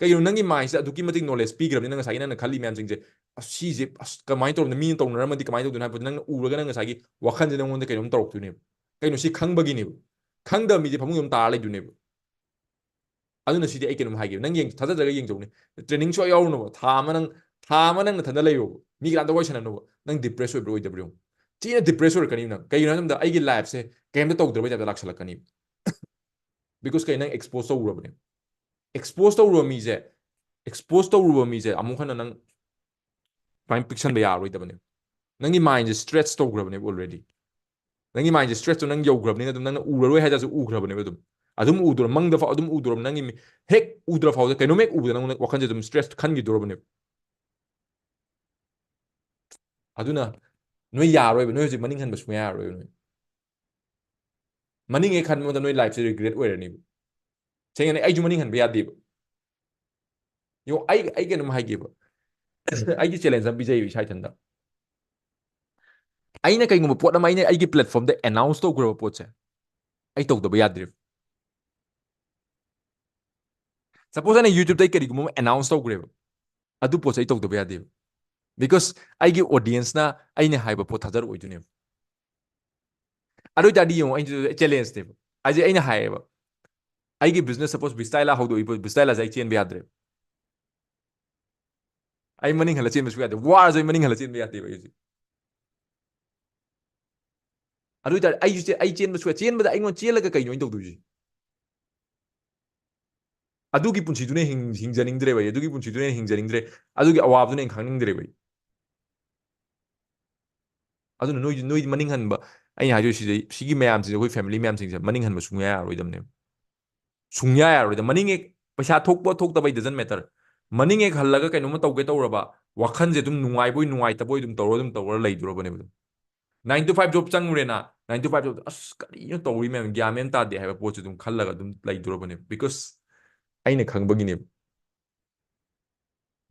ꯀꯩꯒꯤꯅꯣ? ꯅꯪꯒꯤ mindꯁꯦ ꯑꯗꯨꯛꯀꯤ ꯃꯇꯤꯛ knowledge ꯄꯤꯈ꯭ꯔꯕꯅꯤꯅ, ꯉꯁꯥꯏꯒꯤ ꯅꯪꯅ ꯈꯜꯂꯤ ꯃꯌꯥꯝꯁꯤꯡꯁꯦ, "ꯑꯁ, ꯁꯤꯁꯦ ꯑꯁ ꯀꯃꯥꯏꯅ ꯇꯧꯔꯕꯅꯣ? ꯃꯤꯅ ꯇꯧꯅꯔꯝꯃꯗꯤ ꯀꯃꯥꯏꯅ ꯇꯧꯗꯣꯏꯅꯣ?" ꯍꯥꯏꯕꯗꯣ ꯅꯪꯅ ꯎꯔꯒ ꯅꯪ ꯉꯁꯥꯏꯒꯤ ꯋꯥꯈꯜꯁꯦ ꯅꯪꯉꯣꯟꯗ ꯀꯩꯅꯣꯝ ꯇꯧꯔꯛꯇꯣꯏꯅꯦꯕ꯫ ꯀꯩꯅꯣ? ꯁꯤ ꯈꯪꯕꯒꯤꯅꯦꯕ꯫ ꯈꯪꯗꯕ ꯃꯤꯗꯤ ꯐꯃꯨꯡꯗ ꯑꯗꯨꯝ ꯇꯥꯔ ꯂꯩꯗꯣꯏꯅꯦꯕ꯫ ꯑꯗꯨꯅ ꯁꯤꯗꯤ ꯑꯩ ꯀꯩꯅꯣꯝ ꯍꯥꯏꯒꯦꯕ, ꯅꯪ ꯌꯦꯡ-, ꯊꯥꯖꯗ꯭ꯔꯒ ꯌꯦꯡꯖꯧꯅꯦ꯫ Training ꯁꯨꯡꯌꯥꯎ ꯌꯥꯎꯔꯨꯅꯣꯕ, ꯊꯥ ꯑꯃ ꯅꯪ, ꯊꯥ ꯑꯃ ꯅꯪ ꯅꯊꯟꯗ ꯂꯩꯔꯣꯕ, ꯃꯤ ꯀꯅꯥꯝꯇ ꯋꯥꯔꯤ ꯁꯥꯟꯅꯅꯣꯕ꯫ ꯅꯪ depress ꯑꯣꯏꯕ꯭ꯔꯥ ꯑꯣꯏꯗꯕ꯭ꯔꯥ ꯌꯦꯡꯉꯨ꯫ ꯊꯤꯅ depress ꯑꯣꯏꯔꯛꯀꯅꯤ ꯅꯪ꯫ ꯀꯩꯒꯤꯅꯣ ꯍꯥꯏꯕ ꯃꯇꯝꯗ ꯑꯩꯒꯤ lifeꯁꯦ ꯀꯩꯝꯇ ꯇꯧꯗ꯭ꯔꯕꯩ typeꯇ ꯂꯥꯛꯁꯜꯂꯛꯀꯅꯤ꯫ Because ꯀꯩ, ꯅꯪ expose ꯇꯧꯔꯨꯔꯕꯅꯦ꯫ Expose ꯇꯧꯔꯨꯕ ꯃꯤꯁꯦ, expose ꯇꯧꯔꯨꯕ ꯃꯤꯁꯦ ꯑꯃꯨꯛ ꯍꯟꯅ ꯅꯪ ꯁꯨꯃꯥꯏꯅ ꯄꯤꯛꯁꯟꯕ ꯌꯥꯔꯔꯣꯏꯗꯕꯅꯦ꯫ ꯅꯪꯒꯤ mindꯁꯦ stretch ꯇꯧꯈ꯭ꯔꯕꯅꯦꯕ already꯫ ꯅꯪꯒꯤ mindꯁꯦ stretchꯇꯣ ꯅꯪ ꯌꯧꯈ꯭ꯔꯕꯅꯤꯅ ꯑꯗꯨꯝ ꯅꯪꯅ ꯎꯔꯔꯣꯏ ꯍꯥꯏꯇꯥꯔꯁꯨ ꯎꯈ꯭ꯔꯕꯅꯦꯕ ꯑꯗꯨꯝ꯫ ꯑꯗꯨꯝ ꯎꯗꯣꯔ-, ꯃꯪꯗ ꯐꯥꯎ ꯑꯗꯨꯝ ꯎꯗꯣꯔꯕ ꯅꯪꯒꯤ ꯃꯤ-, ꯍꯦꯛ ꯎꯗ꯭ꯔ ꯐꯥꯎꯗ ꯀꯩꯅꯣꯝ ꯍꯦꯛ ꯎꯕꯗ ꯅꯪꯉꯣꯟꯗ ꯋꯥꯈꯜꯁꯦ ꯑꯗꯨꯝ stretch ꯈꯟꯈꯤꯗꯣꯔꯕꯅꯦꯕ꯫ ꯑꯗꯨꯅ ꯅꯣꯏ ꯌꯥꯔꯣꯏꯕ, ꯅꯣꯏ ꯍꯧꯖꯤꯛ ꯃꯅꯤꯡ ꯍꯟꯕ ꯁꯨꯡꯌꯥ ꯌꯥꯔꯣꯏꯕ ꯅꯣꯏ꯫ ꯃꯅꯤꯡ ꯍꯦꯛ ꯍꯟꯕ ꯃꯇꯝꯗ ꯅꯣꯏ lifeꯁꯦ regret ꯑꯣꯏꯔꯅꯤꯕ꯫ ꯁꯦꯡꯅ ꯑꯩꯁꯨ ꯃꯅꯤꯡ ꯍꯟꯕ ꯌꯥꯗꯦꯕ꯫ ꯌꯦꯡꯉꯣ, ꯑꯩ, ꯑꯩ ꯀꯩꯅꯣꯝ ꯍꯥꯏꯒꯦꯕ꯫ ꯑꯩꯒꯤ challenge ꯑꯃ ꯄꯤꯖꯩꯕ ꯏꯁꯥ ꯏꯊꯟꯗ꯫ ꯑꯩꯅ ꯀꯩꯒꯨꯝꯕ ꯄꯣꯠ ꯑꯃ ꯑꯩꯅ ꯑꯩꯒꯤ platformꯗ announce ꯇꯧꯈ꯭ꯔꯕ ꯄꯣꯠꯁꯦ ꯑꯩ ꯇꯧꯗꯕ ꯌꯥꯗ꯭ꯔꯦꯕ꯫ Suppose ꯑꯩꯅ YouTubeꯇ ꯑꯩ ꯀꯔꯤꯒꯨꯝꯕ ꯑꯃ announce ꯇꯧꯈ꯭ꯔꯦꯕ, ꯑꯗꯨ ꯄꯣꯠꯁꯦ ꯑꯩ ꯇꯧꯗꯕ ꯌꯥꯗꯦꯕ꯫ Because ꯑꯩꯒꯤ audienceꯅ ꯑꯩꯅ ꯍꯥꯏꯕ ꯄꯣꯠ ꯊꯥꯖꯔꯛꯑꯣꯏꯗꯣꯏꯅꯦꯕ꯫ ꯑꯗꯨ ꯑꯣꯏꯇꯥꯔꯗꯤ ꯌꯦꯡꯉꯣ, ꯑꯩꯅ challengeꯅꯦꯕ꯫ ꯍꯥꯏꯁꯦ ꯑꯩꯅ ꯍꯥꯏꯌꯦꯕ, ꯑꯩꯒꯤ business suppose ꯕꯤꯁꯇꯥꯏꯂꯥ ꯍꯧꯗꯣꯛꯏꯕ, ꯕꯤꯁꯇꯥꯏꯂꯥꯁꯦ ꯑꯩ ꯆꯦꯟꯕ ꯌꯥꯗ꯭ꯔꯦꯕ꯫ ꯑꯩ ꯃꯅꯤꯡ ꯍꯜꯂ ꯆꯦꯟꯕ ꯁꯨꯡꯌꯥ ꯌꯥꯗꯦ꯫ ꯋꯥꯔꯁꯨ ꯑꯩ ꯃꯅꯤꯡ ꯍꯜꯂ ꯆꯦꯟꯕ ꯌꯥꯗꯦꯕ ꯑꯩ ꯍꯧꯖꯤꯛ꯫ ꯑꯗꯨ ꯑꯣꯏꯇꯥꯔꯗꯤ ꯑꯩꯁꯨ ꯆꯦ-, ꯑꯩ ꯆꯦꯟꯕ ꯁꯨꯡꯌꯥ-, ꯆꯦꯟꯕꯗ ꯑꯩꯉꯣꯟꯗ ꯆꯦꯜꯂꯒ ꯀꯩꯅꯣ ꯑꯩꯅ ꯇꯧꯗꯣꯏꯁꯦ? ꯑꯗꯨꯒꯤ ꯄꯨꯟꯁꯤꯗꯨꯅ ꯍꯤꯡ-, ꯍꯤꯡꯖꯅꯤꯡꯗ꯭ꯔꯦꯕ ꯑꯩ꯫ ꯑꯗꯨꯒꯤ ꯄꯨꯟꯁꯤꯗꯨꯅ ꯍꯤꯡꯖꯅꯤꯡꯗ꯭ꯔꯦ꯫ ꯑꯗꯨꯒꯤ ꯑꯋꯥꯕꯗꯨꯅ ꯑꯩ ꯈꯪꯅꯤꯡꯗ꯭ꯔꯦꯕ ꯑꯩ꯫ ꯑꯗꯨꯅ ꯅꯣꯏꯗꯤ, ꯅꯣꯏꯗꯤ ꯃꯅꯤꯡ ꯍꯟꯕ, ꯑꯩꯅ ꯍꯥꯏꯗꯣꯏ ꯁꯤꯗꯩ, ꯁꯤꯒꯤ ꯃꯌꯥꯝꯁꯤꯡꯁꯦ, ꯑꯩꯈꯣꯏ family ꯃꯌꯥꯝꯁꯤꯡꯁꯦ ꯃꯅꯤꯡ ꯍꯟꯕ ꯁꯨꯡꯌꯥ ꯌꯥꯔꯣꯏꯗꯕꯅꯦꯕ꯫ ꯁꯨꯡꯌꯥ ꯌꯥꯔꯣꯏꯗ꯫ ꯃꯅꯤꯡ ꯍꯦꯛ ꯄꯩꯁꯥ ꯊꯣꯛꯄ ꯊꯣꯛꯇꯕ it doesn't matter꯫ ꯃꯅꯤꯡ ꯍꯦꯛ ꯍꯜꯂꯒ ꯀꯩꯅꯣꯝꯃ ꯇꯧꯒꯦ ꯇꯧꯔꯕ, ꯋꯥꯈꯜꯁꯦ ꯑꯗꯨꯝ ꯅꯨꯡꯉꯥꯏꯕꯣꯏ ꯅꯨꯡꯉꯥꯏꯇꯕꯣꯏ ꯑꯗꯨꯝ ꯇꯧꯔ, ꯑꯗꯨꯝ ꯇꯧꯔ ꯂꯩꯗꯣꯔꯕꯅꯦꯕ ꯑꯗꯨꯝ꯫ Nine to five job ꯆꯪꯉꯨꯔꯦꯅ, Nine to five ꯇꯧꯕꯗ ꯑꯁ ꯀꯔꯤꯅꯣ ꯇꯧꯔꯤ ꯃꯌꯥꯝ, ꯒ꯭ꯌꯥꯟ ꯃꯦꯟ ꯇꯥꯗꯦ ꯍꯥꯏꯕ ꯄꯣꯠꯁꯨ ꯑꯗꯨꯝ ꯈꯜꯂꯒ ꯑꯗꯨꯝ ꯂꯩꯗꯣꯔꯕꯅꯦꯕ, because ꯑꯩꯅ ꯈꯪꯕꯒꯤꯅꯦꯕ꯫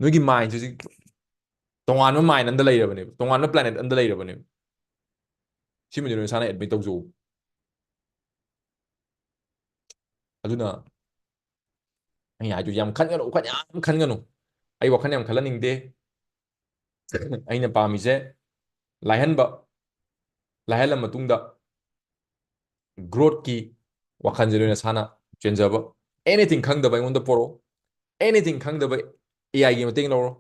ꯅꯣꯏꯒꯤ mind ꯁꯦ ꯍꯧꯖꯤꯛ ꯇꯣꯉꯥꯟꯕ mind ꯑꯝꯗ ꯂꯩꯔꯕꯅꯦꯕ, ꯇꯣꯉꯥꯟꯕ planet ꯑꯝꯗ ꯂꯩꯔꯕꯅꯦꯕ꯫ ꯁꯤꯃꯗꯤ ꯅꯣꯏ ꯅꯁꯥꯅ admit ꯇꯧꯖꯧ꯫ ꯑꯗꯨꯅ ꯑꯩꯅ ꯍꯥꯏꯗꯣꯏꯁꯦ, ꯌꯥꯝ ꯈꯟꯒꯅꯨ, ꯋꯥꯈꯜ ꯌꯥꯝ ꯈꯟꯒꯅꯨ꯫ ꯑꯩ ꯋꯥꯈꯜ ꯌꯥꯝ ꯈꯜꯍꯟꯅꯤꯡꯗꯦ꯫ ꯑꯩꯅ ꯄꯥꯝꯃꯤꯁꯦ ꯂꯥꯏꯍꯟꯕ, ꯂꯥꯏꯍꯜꯂ ꯃꯇꯨꯡꯗ growth ꯀꯤ ꯋꯥꯈꯜꯁꯦ ꯅꯣꯏ ꯅꯁꯥꯅ ꯆꯦꯟꯖꯕ꯫ Anything ꯈꯪꯗꯕ ꯑꯩꯉꯣꯟꯗ ꯄꯣꯔꯛꯑꯣ, anything ꯈꯪꯗꯕ A I ꯒꯤ ꯃꯇꯦꯡ ꯂꯧꯔꯣ,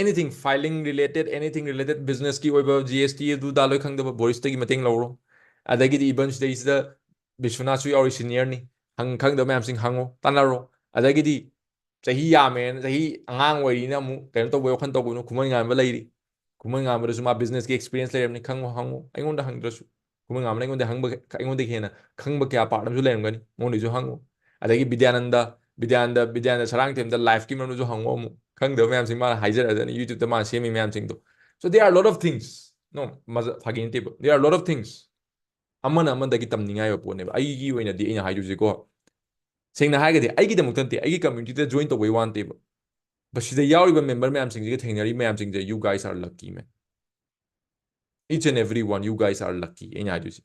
anything filing related, anything related business ꯀꯤ ꯑꯣꯏꯕ G S T ꯑꯗꯨ ꯑꯗꯥ ꯂꯣꯏ ꯈꯪꯗꯕ ꯕꯣꯔꯤꯁꯇꯒꯤ ꯃꯇꯦꯡ ꯂꯧꯔꯣ꯫ ꯑꯗꯒꯤꯗꯤ even ꯁꯤꯗꯩꯁꯤꯗ ꯕꯤꯁ꯭ꯋꯅꯥꯊꯁꯨ ꯌꯥꯎꯔꯤ, senior ꯅꯤ, ꯍꯪ-, ꯈꯪꯗꯕ ꯃꯌꯥꯝꯁꯤꯡ ꯍꯪꯉꯣ, ꯇꯥꯟꯅꯔꯣ꯫ ꯑꯗꯒꯤꯗꯤ ꯆꯍꯤ ꯌꯥꯝꯃꯦꯅ, ꯆꯍꯤ ꯑꯉꯥꯡ ꯑꯣꯏꯔꯤꯅ ꯑꯃꯨꯛ ꯀꯩꯅꯣ ꯇꯧꯕꯩ ꯋꯥꯈꯜ ꯇꯧꯒꯅꯨ꯫ ꯈꯨꯃꯟ ꯉꯥꯟꯕ ꯂꯩꯔꯤ, ꯈꯨꯃꯟ ꯉꯥꯟꯕꯗꯁꯨ ꯃꯥ business ꯀꯤ experience ꯂꯩꯔꯕꯅꯤ, ꯈꯪꯉꯣ, ꯍꯪꯉꯣ꯫ ꯑꯩꯉꯣꯟꯗ ꯍꯪꯗ꯭ꯔꯁꯨ, ꯈꯨꯃꯟ ꯉꯥꯟꯕꯅ ꯑꯩꯉꯣꯟꯗ ꯍꯪꯕ, ꯑꯩꯉꯣꯟꯗꯒꯤ ꯍꯦꯟꯅ ꯈꯪꯕ ꯀꯌꯥ part ꯑꯃꯁꯨ ꯂꯩꯔꯝꯒꯅꯤ, ꯃꯉꯣꯟꯗꯒꯤꯁꯨ ꯍꯪꯉꯣ꯫ ꯑꯗꯒꯤ ꯕꯤꯗ꯭ꯌꯥꯅꯟꯗ, ꯕꯤꯗ꯭ꯌꯥꯅꯟꯗ, ꯕꯤꯗ꯭ꯌꯥꯅꯟꯗ ꯁꯔꯥꯡꯊꯦꯝꯗ life ꯀꯤ ꯃꯔꯝꯗꯁꯨ ꯍꯪꯉꯣ ꯑꯃꯨꯛ꯫ ꯈꯪꯗꯕ ꯃꯌꯥꯝꯁꯤꯡ ꯃꯥꯅ ꯍꯥꯏꯖꯔꯛꯑꯖꯅꯤ, YouTube ꯇ ꯃꯥꯅ ꯁꯦꯝꯃꯤ ꯃꯌꯥꯝꯁꯤꯡꯗꯣ꯫ So there are a lot of things. No, ꯃꯖ-, ꯐꯥꯒꯤ ꯅꯠꯇꯦꯕ, there are a lot of things. ꯑꯃꯅ ꯑꯃꯗꯒꯤ ꯇꯝꯅꯤꯡꯉꯥꯏ ꯑꯣꯏꯕ ꯄꯣꯠꯅꯦꯕ꯫ ꯑꯩꯒꯤ ꯑꯣꯏꯅꯗꯤ ꯑꯩꯅ ꯍꯥꯏꯗꯣꯏꯁꯦꯀꯣ, ꯁꯦꯡꯅ ꯍꯥꯏꯔꯒꯗꯤ ꯑꯩꯒꯤꯗꯃꯛꯇ ꯅꯠꯇꯦ, ꯑꯩꯒꯤ community ꯗ join ꯇꯧꯕꯩ ꯋꯥ ꯅꯠꯇꯦꯕ, but ꯁꯤꯗ ꯌꯥꯎꯔꯤꯕ member ꯃꯌꯥꯝꯁꯤꯡꯁꯤꯒ ꯊꯦꯡꯅꯔꯤ ꯃꯌꯥꯝꯁꯤꯡꯁꯦ, you guys are lucky, man. Each and every one, you guys are lucky. ꯑꯩꯅ ꯍꯥꯏꯗꯣꯏꯁꯦ,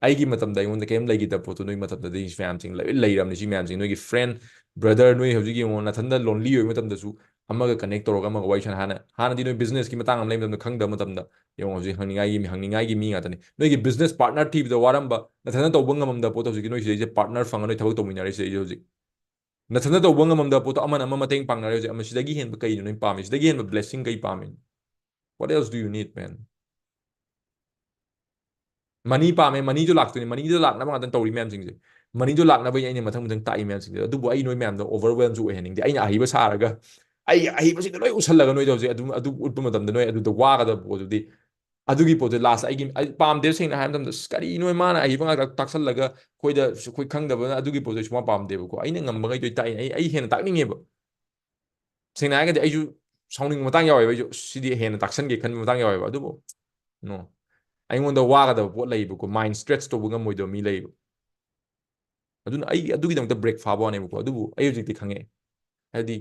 ꯑꯩꯒꯤ ꯃꯇꯝꯗ ꯑꯩꯉꯣꯟꯗ ꯀꯔꯤꯝ ꯂꯩꯈꯤꯗꯕ ꯄꯣꯠꯇꯣ ꯅꯣꯏ ꯃꯇꯝꯗꯗꯤ ꯁꯤ ꯃꯌꯥꯝꯁꯤꯡ ꯂꯣꯏ ꯂꯩꯔꯕꯅꯤ꯫ ꯁꯤ ꯃꯌꯥꯝꯁꯤꯡ ꯅꯣꯏꯒꯤ friend, brother, ꯅꯣꯏ ꯍꯧꯖꯤꯛ ꯌꯦꯡꯉꯣ, ꯅꯊꯟꯗ lonely ꯑꯣꯏꯕ ꯃꯇꯝꯗꯁꯨ ꯑꯃꯒ connect ꯇꯧꯔꯒ ꯑꯃꯒ ꯋꯥꯔꯤ ꯁꯥꯟꯅ-, ꯍꯥꯟꯅ, ꯍꯥꯟꯅꯗꯤ ꯅꯣꯏ business ꯀꯤ ꯃꯇꯥꯡ ꯑꯃ ꯂꯩꯕ ꯃꯇꯝꯗ ꯈꯪꯗꯕ ꯃꯇꯝꯗ, ꯌꯦꯡꯉꯣ, ꯍꯧꯖꯤꯛ ꯍꯪꯅꯤꯡꯉꯥꯏꯒꯤ ꯃꯤ, ꯍꯪꯅꯤꯡꯉꯥꯏꯒꯤ ꯃꯤ ꯉꯥꯛꯇꯅꯤ꯫ ꯅꯣꯏꯒꯤ business partner ꯊꯤꯕꯗ ꯋꯥꯔꯝꯕ, ꯅꯊꯟꯗ ꯇꯧꯕ ꯉꯝꯃꯝꯗꯕ ꯄꯣꯠꯇꯣ ꯍꯧꯖꯤꯛꯀꯤ ꯅꯣꯏ ꯁꯤꯗꯩꯁꯤꯗ partner ꯐꯪꯉ ꯅꯣꯏ ꯊꯕꯛ ꯇꯧꯃꯤꯟꯅꯔꯤ ꯁꯤꯗꯩꯁꯤꯗ ꯍꯧꯖꯤꯛ꯫ ꯅꯊꯟꯗ ꯇꯧꯕ ꯉꯝꯃꯝꯗꯕ ꯄꯣꯠꯇꯣ ꯑꯃꯅ ꯑꯃ ꯃꯇꯦꯡ ꯄꯥꯡꯅꯔꯦ ꯍꯧꯖꯤꯛ꯫ ꯑꯃ ꯁꯤꯗꯒꯤ ꯍꯦꯟꯕ ꯀꯩꯅꯣ ꯅꯣꯏ ꯄꯥꯝꯃꯤ? ꯁꯤꯗꯒꯤ ꯍꯦꯟꯕ blessing ꯀꯩ ꯄꯥꯝꯃꯤ? What else do you need, man? Money ꯄꯥꯝꯃꯦ, money ꯗꯣ ꯂꯥꯛꯇꯣꯏꯅꯤ, money ꯗꯣ ꯂꯥꯛꯅꯕ ꯉꯥꯛꯇ ꯇꯧꯔꯤ ꯃꯌꯥꯝꯁꯤꯡꯁꯦ꯫ Money ꯗꯣ ꯂꯥꯛꯅꯕꯒꯤ ꯑꯩꯅ ꯃꯊꯪ ꯃꯊꯪ ꯇꯥꯛꯏ ꯃꯌꯥꯝꯁꯤꯡꯁꯦ꯫ ꯑꯗꯨꯕꯨ ꯑꯩ ꯅꯣꯏ ꯃꯌꯥꯝꯗ overwhelm ꯁꯨ ꯑꯣꯏꯍꯟꯅꯤꯡꯗꯦ꯫ ꯑꯩꯅ ꯑꯍꯩꯕ ꯁꯥꯔꯒ, ꯑꯩ ꯑꯍꯩꯕꯁꯤꯡꯗꯣ ꯂꯣꯏ ꯎꯁꯜꯂꯒ ꯅꯣꯏꯗ ꯍꯧꯖꯤꯛ ꯑꯗꯨꯝ, ꯑꯗꯨ ꯎꯠꯄ ꯃꯇꯝꯗ ꯅꯣꯏ ꯑꯗꯨꯗ ꯋꯥꯒꯗꯕ ꯄꯣꯠꯇꯨꯗꯤ, ꯑꯗꯨꯒꯤ ꯄꯣꯠꯇꯨ last ꯑꯩꯒꯤ, ꯑꯩ ꯄꯥꯝꯗꯦꯕ꯫ ꯁꯦꯡꯅ ꯍꯥꯏꯕ ꯃꯇꯝꯗ, "ꯑꯁ, ꯀꯔꯤꯅꯣ ꯃꯥꯅ ꯑꯍꯩꯕ ꯉꯥꯛꯇ ꯇꯥꯛꯁꯜꯂꯒ ꯑꯩꯈꯣꯏꯗ ꯑꯩꯈꯣꯏ ꯈꯪꯗꯕꯅ?" ꯑꯗꯨꯒꯤ ꯄꯣꯠꯇꯨ ꯑꯩ ꯁꯨꯡꯄꯥꯝ ꯄꯥꯝꯗꯦꯕꯀꯣ꯫ ꯑꯩꯅ ꯉꯝꯕꯉꯩꯗꯣ ꯑꯩ ꯇꯥꯛꯏ, ꯑꯩ, ꯑꯩ ꯍꯦꯟꯅ ꯇꯥꯛꯅꯤꯡꯉꯦꯕ꯫ ꯁꯦꯡꯅ ꯍꯥꯏꯔꯒꯗꯤ ꯑꯩꯁꯨ ꯁꯥꯎꯅꯤꯡꯕ ꯃꯇꯥꯡ ꯌꯥꯎꯋꯦꯕ, ꯑꯩꯁꯨ ꯁꯤꯗꯤ ꯍꯦꯟꯅ ꯇꯥꯛꯁꯟꯒꯦ ꯈꯟꯕ ꯃꯇꯥꯡ ꯌꯥꯎꯋꯦꯕ꯫ ꯑꯗꯨꯕꯨ, no, ꯑꯩꯉꯣꯟꯗ ꯋꯥꯒꯗꯕ ꯄꯣꯠ ꯂꯩꯌꯦꯕꯀꯣ, mind stretch ꯇꯧꯕ ꯉꯝꯃꯣꯏꯗꯕ ꯃꯤ ꯂꯩꯌꯦꯕ꯫ ꯑꯗꯨꯅ ꯑꯩ ꯑꯗꯨꯒꯤꯗꯃꯛꯇ break ꯐꯥꯕ ꯋꯥꯅꯦꯕꯀꯣ꯫ ꯑꯗꯨꯕꯨ ꯑꯩ ꯍꯧꯖꯤꯛꯇꯤ ꯈꯪꯉꯛꯑꯦ, ꯍꯥꯏꯗꯤ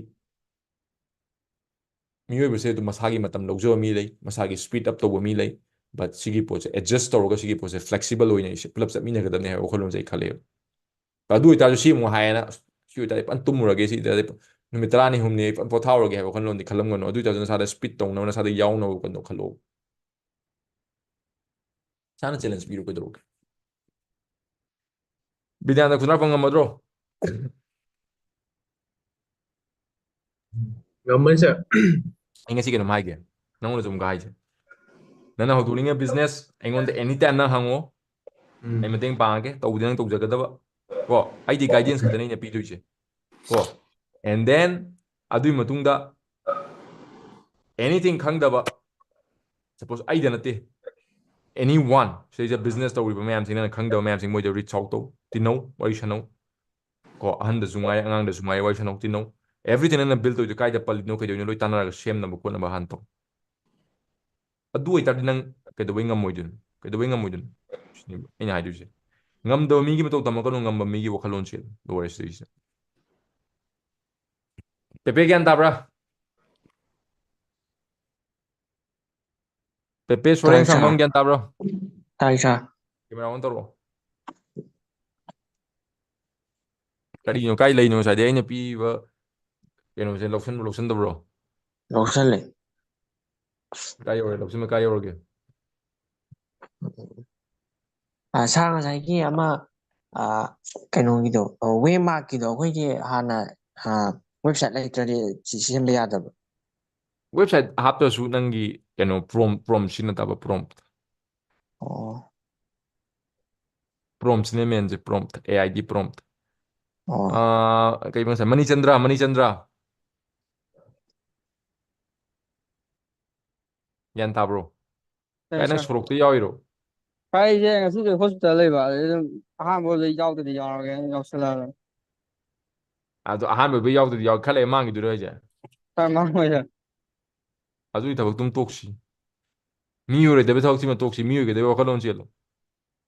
ꯃꯤꯑꯣꯏꯕꯁꯦ ꯑꯗꯨꯝ ꯃꯁꯥꯒꯤ ꯃꯇꯝ ꯂꯧꯖꯕ ꯃꯤ ꯂꯩ, ꯃꯁꯥꯒꯤ speed up ꯇꯧꯕ ꯃꯤ ꯂꯩ꯫ But ꯁꯤꯒꯤ ꯄꯣꯠꯁꯦ adjust ꯇꯧꯔꯒ ꯁꯤꯒꯤ ꯄꯣꯠꯁꯦ flexible ꯑꯣꯏꯅ ꯑꯩꯁꯦ ꯄꯨꯂꯞ ꯆꯠꯃꯤꯟꯅꯒꯗꯕꯅꯦ ꯍꯥꯏꯕ ꯋꯥꯈꯜꯂꯣꯟꯁꯦ ꯑꯩ ꯈꯜꯂꯦꯕ꯫ ꯑꯗꯨ ꯑꯣꯏꯇꯥꯔꯁꯨ ꯁꯤ ꯑꯃꯨꯛ ꯍꯥꯏꯌꯦꯅ, "ꯑꯁ, ꯁꯤ ꯑꯣꯏꯇꯥꯔꯗꯤ ꯐꯖꯅ ꯇꯨꯝꯃꯨꯔꯒꯦ, ꯁꯤ ꯑꯣꯏꯇꯥꯔꯗꯤ ꯅꯨꯃꯤꯠ ꯇꯔꯥꯅꯤ ꯍꯨꯝꯅꯤ ꯑꯩ ꯐꯖꯅ ꯄꯣꯊꯥꯍꯧꯔꯒꯦ" ꯍꯥꯏꯕ ꯋꯥꯈꯜꯂꯣꯟꯗꯤ ꯈꯜꯂꯝꯒꯅꯨ꯫ ꯑꯗꯨ ꯑꯣꯏꯇꯥꯔꯁꯨ ꯅꯁꯥꯗ speed ꯇꯧꯅꯕ, ꯅꯁꯥꯗ ꯌꯥꯎꯅꯕ ꯀꯩꯅꯣ ꯈꯜꯂꯛꯑꯣ꯫ ꯏꯁꯥꯅ challenge ꯄꯤꯔꯣ, ꯀꯩꯗꯧꯔꯒꯦ? ꯕꯤꯗ꯭ꯌꯥꯅꯟꯗ ꯈꯨꯟꯗ꯭ꯔꯥꯛꯄꯝ ꯉꯝꯃꯗ꯭ꯔꯣ? ꯉꯝꯃꯅꯤ, sir꯫ ꯑꯩ ꯉꯁꯤ ꯀꯩꯅꯣꯝ ꯍꯥꯏꯒꯦ, ꯅꯪꯉꯣꯟꯗꯁꯨ ꯑꯃꯨꯛꯀ ꯍꯥꯏꯁꯦ꯫ ꯅꯪꯅ ꯍꯧꯗꯣꯛꯅꯤꯡꯉ business ꯑꯩꯉꯣꯟꯗ anytime ꯅꯪ ꯍꯪꯉꯣ, ꯎꯝ꯫ ꯑꯩ ꯃꯇꯦꯡ ꯄꯥꯡꯉꯒꯦ꯫ ꯇꯧꯕꯗꯤ ꯅꯪ ꯇꯧꯖꯒꯗꯕ, ꯀꯣ꯫ ꯑꯩꯗꯤ guidance ꯈꯛꯇꯅꯦ ꯑꯩꯅ ꯄꯤꯗꯣꯏꯁꯦ, ꯀꯣ꯫ And then ꯑꯗꯨꯒꯤ ꯃꯇꯨꯡꯗ anything ꯈꯪꯗꯕ, suppose ꯑꯩꯗ ꯅꯠꯇꯦ, anyone, ꯁꯤꯗꯩꯁꯤꯗ business ꯇꯧꯔꯤꯕ ꯃꯌꯥꯝꯁꯤꯡ, ꯅꯪꯅ ꯈꯪꯗꯕ ꯃꯌꯥꯝꯁꯤꯡ, ꯃꯣꯏꯗ reach out ꯇꯧ, ꯇꯤꯟꯅꯧ, ꯋꯥꯔꯤ ꯁꯥꯟꯅꯧ, ꯀꯣ꯫ ꯑꯍꯟꯗꯁꯨ ꯉꯥꯏ, ꯑꯉꯥꯡꯗꯁꯨ ꯉꯥꯏ, ꯋꯥꯔꯤ ꯁꯥꯟꯅꯧ, ꯇꯤꯟꯅꯧ꯫ Everything ꯅꯪꯅ build ꯇꯧꯔꯤꯗꯣ ꯀꯥꯏꯗ ꯄꯜꯂꯤꯅꯣ, ꯀꯩꯗꯧꯔꯤꯅꯣ, ꯂꯣꯏ ꯇꯥꯟꯅꯔꯒ ꯁꯦꯝꯅꯕ ꯈꯣꯠꯅꯕ ꯍꯥꯟꯅ ꯇꯧ꯫ ꯑꯗꯨ ꯑꯣꯏꯇꯥꯔꯗꯤ ꯅꯪ ꯀꯩꯗꯧꯕꯩ ꯉꯝꯃꯣꯏꯗꯣꯏꯅꯣ? ꯀꯩꯗꯧꯕꯩ ꯉꯝꯃꯣꯏꯗꯣꯏꯅꯣ? ꯁꯤꯅꯦꯕ ꯑꯩꯅ ꯍꯥꯏꯗꯣꯏꯁꯦ꯫ ꯉꯝꯗꯕ ꯃꯤꯒꯤ ꯃꯇꯧ ꯇꯝꯃꯛꯀꯅꯨ, ꯉꯝꯕ ꯃꯤꯒꯤ ꯋꯥꯈꯜꯂꯣꯟ ꯆꯦꯜꯂꯨ꯫ ꯂꯣꯏꯔꯦ ꯁꯤꯗꯩꯁꯤꯗ꯫ ꯄꯦꯄꯦ ꯒ꯭ꯌꯥꯟ ꯇꯥꯕ꯭ꯔꯥ? ꯄꯦꯄꯦ ꯁꯣꯔꯦꯟ ꯇꯥꯏ, ꯁꯥꯡꯕꯝ sir꯫ ꯒ꯭ꯌꯥꯟ ꯇꯥꯕ꯭ꯔꯣ? ꯇꯥꯏ, sir꯫ Camera on ꯇꯧꯔꯛꯑꯣ꯫ ꯀꯔꯤꯅꯣ, ꯀꯥꯏ ꯂꯩꯅꯣ? ꯉꯁꯥꯏꯗꯩ ꯑꯩꯅ ꯄꯤꯔꯤꯕ ꯀꯩꯅꯣꯁꯦ ꯂꯧꯁꯟꯕ꯭ꯔꯣ, ꯂꯧꯁꯟꯗꯕ꯭ꯔꯣ? ꯂꯧꯁꯜꯂꯦ꯫ ꯀꯥꯏ ꯌꯧꯔꯦ? ꯂꯧꯁꯤꯟꯕ ꯀꯥꯏ ꯌꯧꯔꯒꯦ? ꯑ, sir, ꯉꯁꯥꯏꯒꯤ ꯑꯃ, ꯑ, ꯀꯩꯅꯣꯒꯤꯗꯣ, ꯑ, Waymark ꯀꯤꯗꯣ ꯑꯩꯈꯣꯏꯒꯤ ꯍꯥꯟꯅ, ꯑ, website ꯂꯩꯇ꯭ꯔꯗꯤ ꯁꯤ ꯁꯦꯝꯕ ꯌꯥꯗꯕ꯭ꯔꯣ? Website ꯍꯥꯞꯇ꯭ꯔꯁꯨ ꯅꯪꯒꯤ ꯀꯩꯅꯣ prompt, prompt ꯁꯤꯖꯤꯟꯅꯗꯕ, prompt꯫ ꯑꯣ꯫ Prompt ꯁꯤꯅꯦ main say, prompt, A I ꯒꯤ prompt꯫ ꯑꯣ꯫ ꯑ, ꯀꯩ ꯉꯁꯥꯏ? ꯃꯅꯤꯆꯟꯗ꯭ꯔ, ꯃꯅꯤꯆꯟꯗ꯭ꯔ꯫ ꯒ꯭ꯌꯥꯟ ꯇꯥꯕ꯭ꯔꯣ? ꯀꯥꯏ, ꯅꯪ sir꯫ ꯁꯣꯔꯣꯛꯇ ꯌꯥꯎꯔꯤꯔꯣ? ꯑꯩꯁꯦ ꯉꯁꯤꯗꯤ hospital ꯂꯩꯕ, ꯑꯗꯨꯗꯩ ꯑꯗꯨꯝ ꯑꯍꯥꯟꯕ ꯑꯣꯏꯕꯗ ꯌꯥꯎꯗꯗꯤ ꯌꯥꯎꯔꯒꯦ, ꯌꯥꯎꯁꯜꯂꯛꯑꯒꯦ꯫ ꯑꯗꯣ ꯑꯍꯥꯟꯕ ꯑꯣꯏꯕ ꯌꯥꯎꯗꯗꯤ ꯌꯥꯎ-, ꯈꯔ ꯂꯩꯔ ꯃꯥꯡꯈꯤꯗꯣꯏꯔꯣ ꯍꯥꯏꯁꯦ? Sir, ꯃꯥꯡꯉꯣꯏ, sir꯫ ꯑꯗꯨꯒꯤ ꯊꯕꯛꯇꯨꯝ ꯇꯣꯛꯁꯤ꯫ ꯃꯤ ꯑꯣꯏꯔꯣꯏꯗꯕ ꯊꯕꯛꯁꯤꯃ ꯇꯣꯛꯁꯤ, ꯃꯤ ꯑꯣꯏꯒꯗꯕ ꯋꯥꯈꯜꯂꯣꯟ ꯆꯦꯜꯂꯣ꯫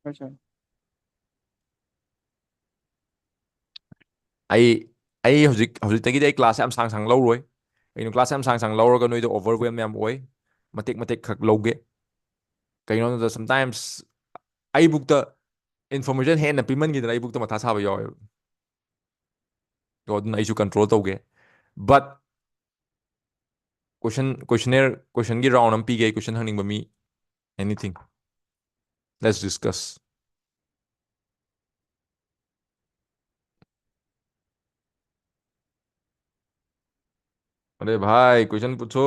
ꯍꯣꯏ ꯁꯥꯔ꯫ ꯑꯩ ꯑꯩ ꯍꯧꯖꯤꯛ ꯍꯧꯖꯤꯛꯇꯒꯤꯗꯤ ꯑꯩ ꯀ꯭ꯂꯥꯁ ꯌꯥꯝ ꯁꯥꯡ ꯁꯥꯡ ꯂꯧꯔꯣꯏ꯫ ꯀꯩꯅꯣ, ꯀ꯭ꯂꯥꯁ ꯌꯥꯝ ꯁꯥꯡ ꯁꯥꯡ ꯂꯧꯔꯒ ꯅꯣꯏꯗ ꯑꯣꯚꯔꯋꯦꯜ ꯌꯥꯝ ꯑꯣꯏ꯫ ꯃꯇꯦꯛ ꯃꯇꯦꯛ ꯈꯛ ꯂꯧꯒꯦ꯫ ꯀꯩꯅꯣꯗ ꯁꯝꯇꯥꯏꯝꯁ ꯑꯩꯕꯨꯛꯇ ꯏꯟꯐꯣꯔꯃꯦꯁꯟ ꯍꯦꯟꯅ ꯄꯤꯃꯟꯈꯤꯗꯅ ꯑꯩꯕꯨꯛꯇ ꯃꯊꯥ ꯁꯥꯕ ꯌꯥꯎꯋꯦꯕ꯫ ꯑꯗꯣ ꯑꯗꯨꯅ ꯑꯩꯁꯨ ꯀꯟꯇ꯭ꯔꯣꯜ ꯇꯧꯒꯦ꯫ But question, questionnaire, questionꯒꯤ ꯔꯥꯎꯟ ꯑꯃ ꯄꯤꯒꯦ, question ꯍꯪꯅꯤꯡꯕ ꯃꯤ, anything, let's discuss. अरे भाई, question पूछो।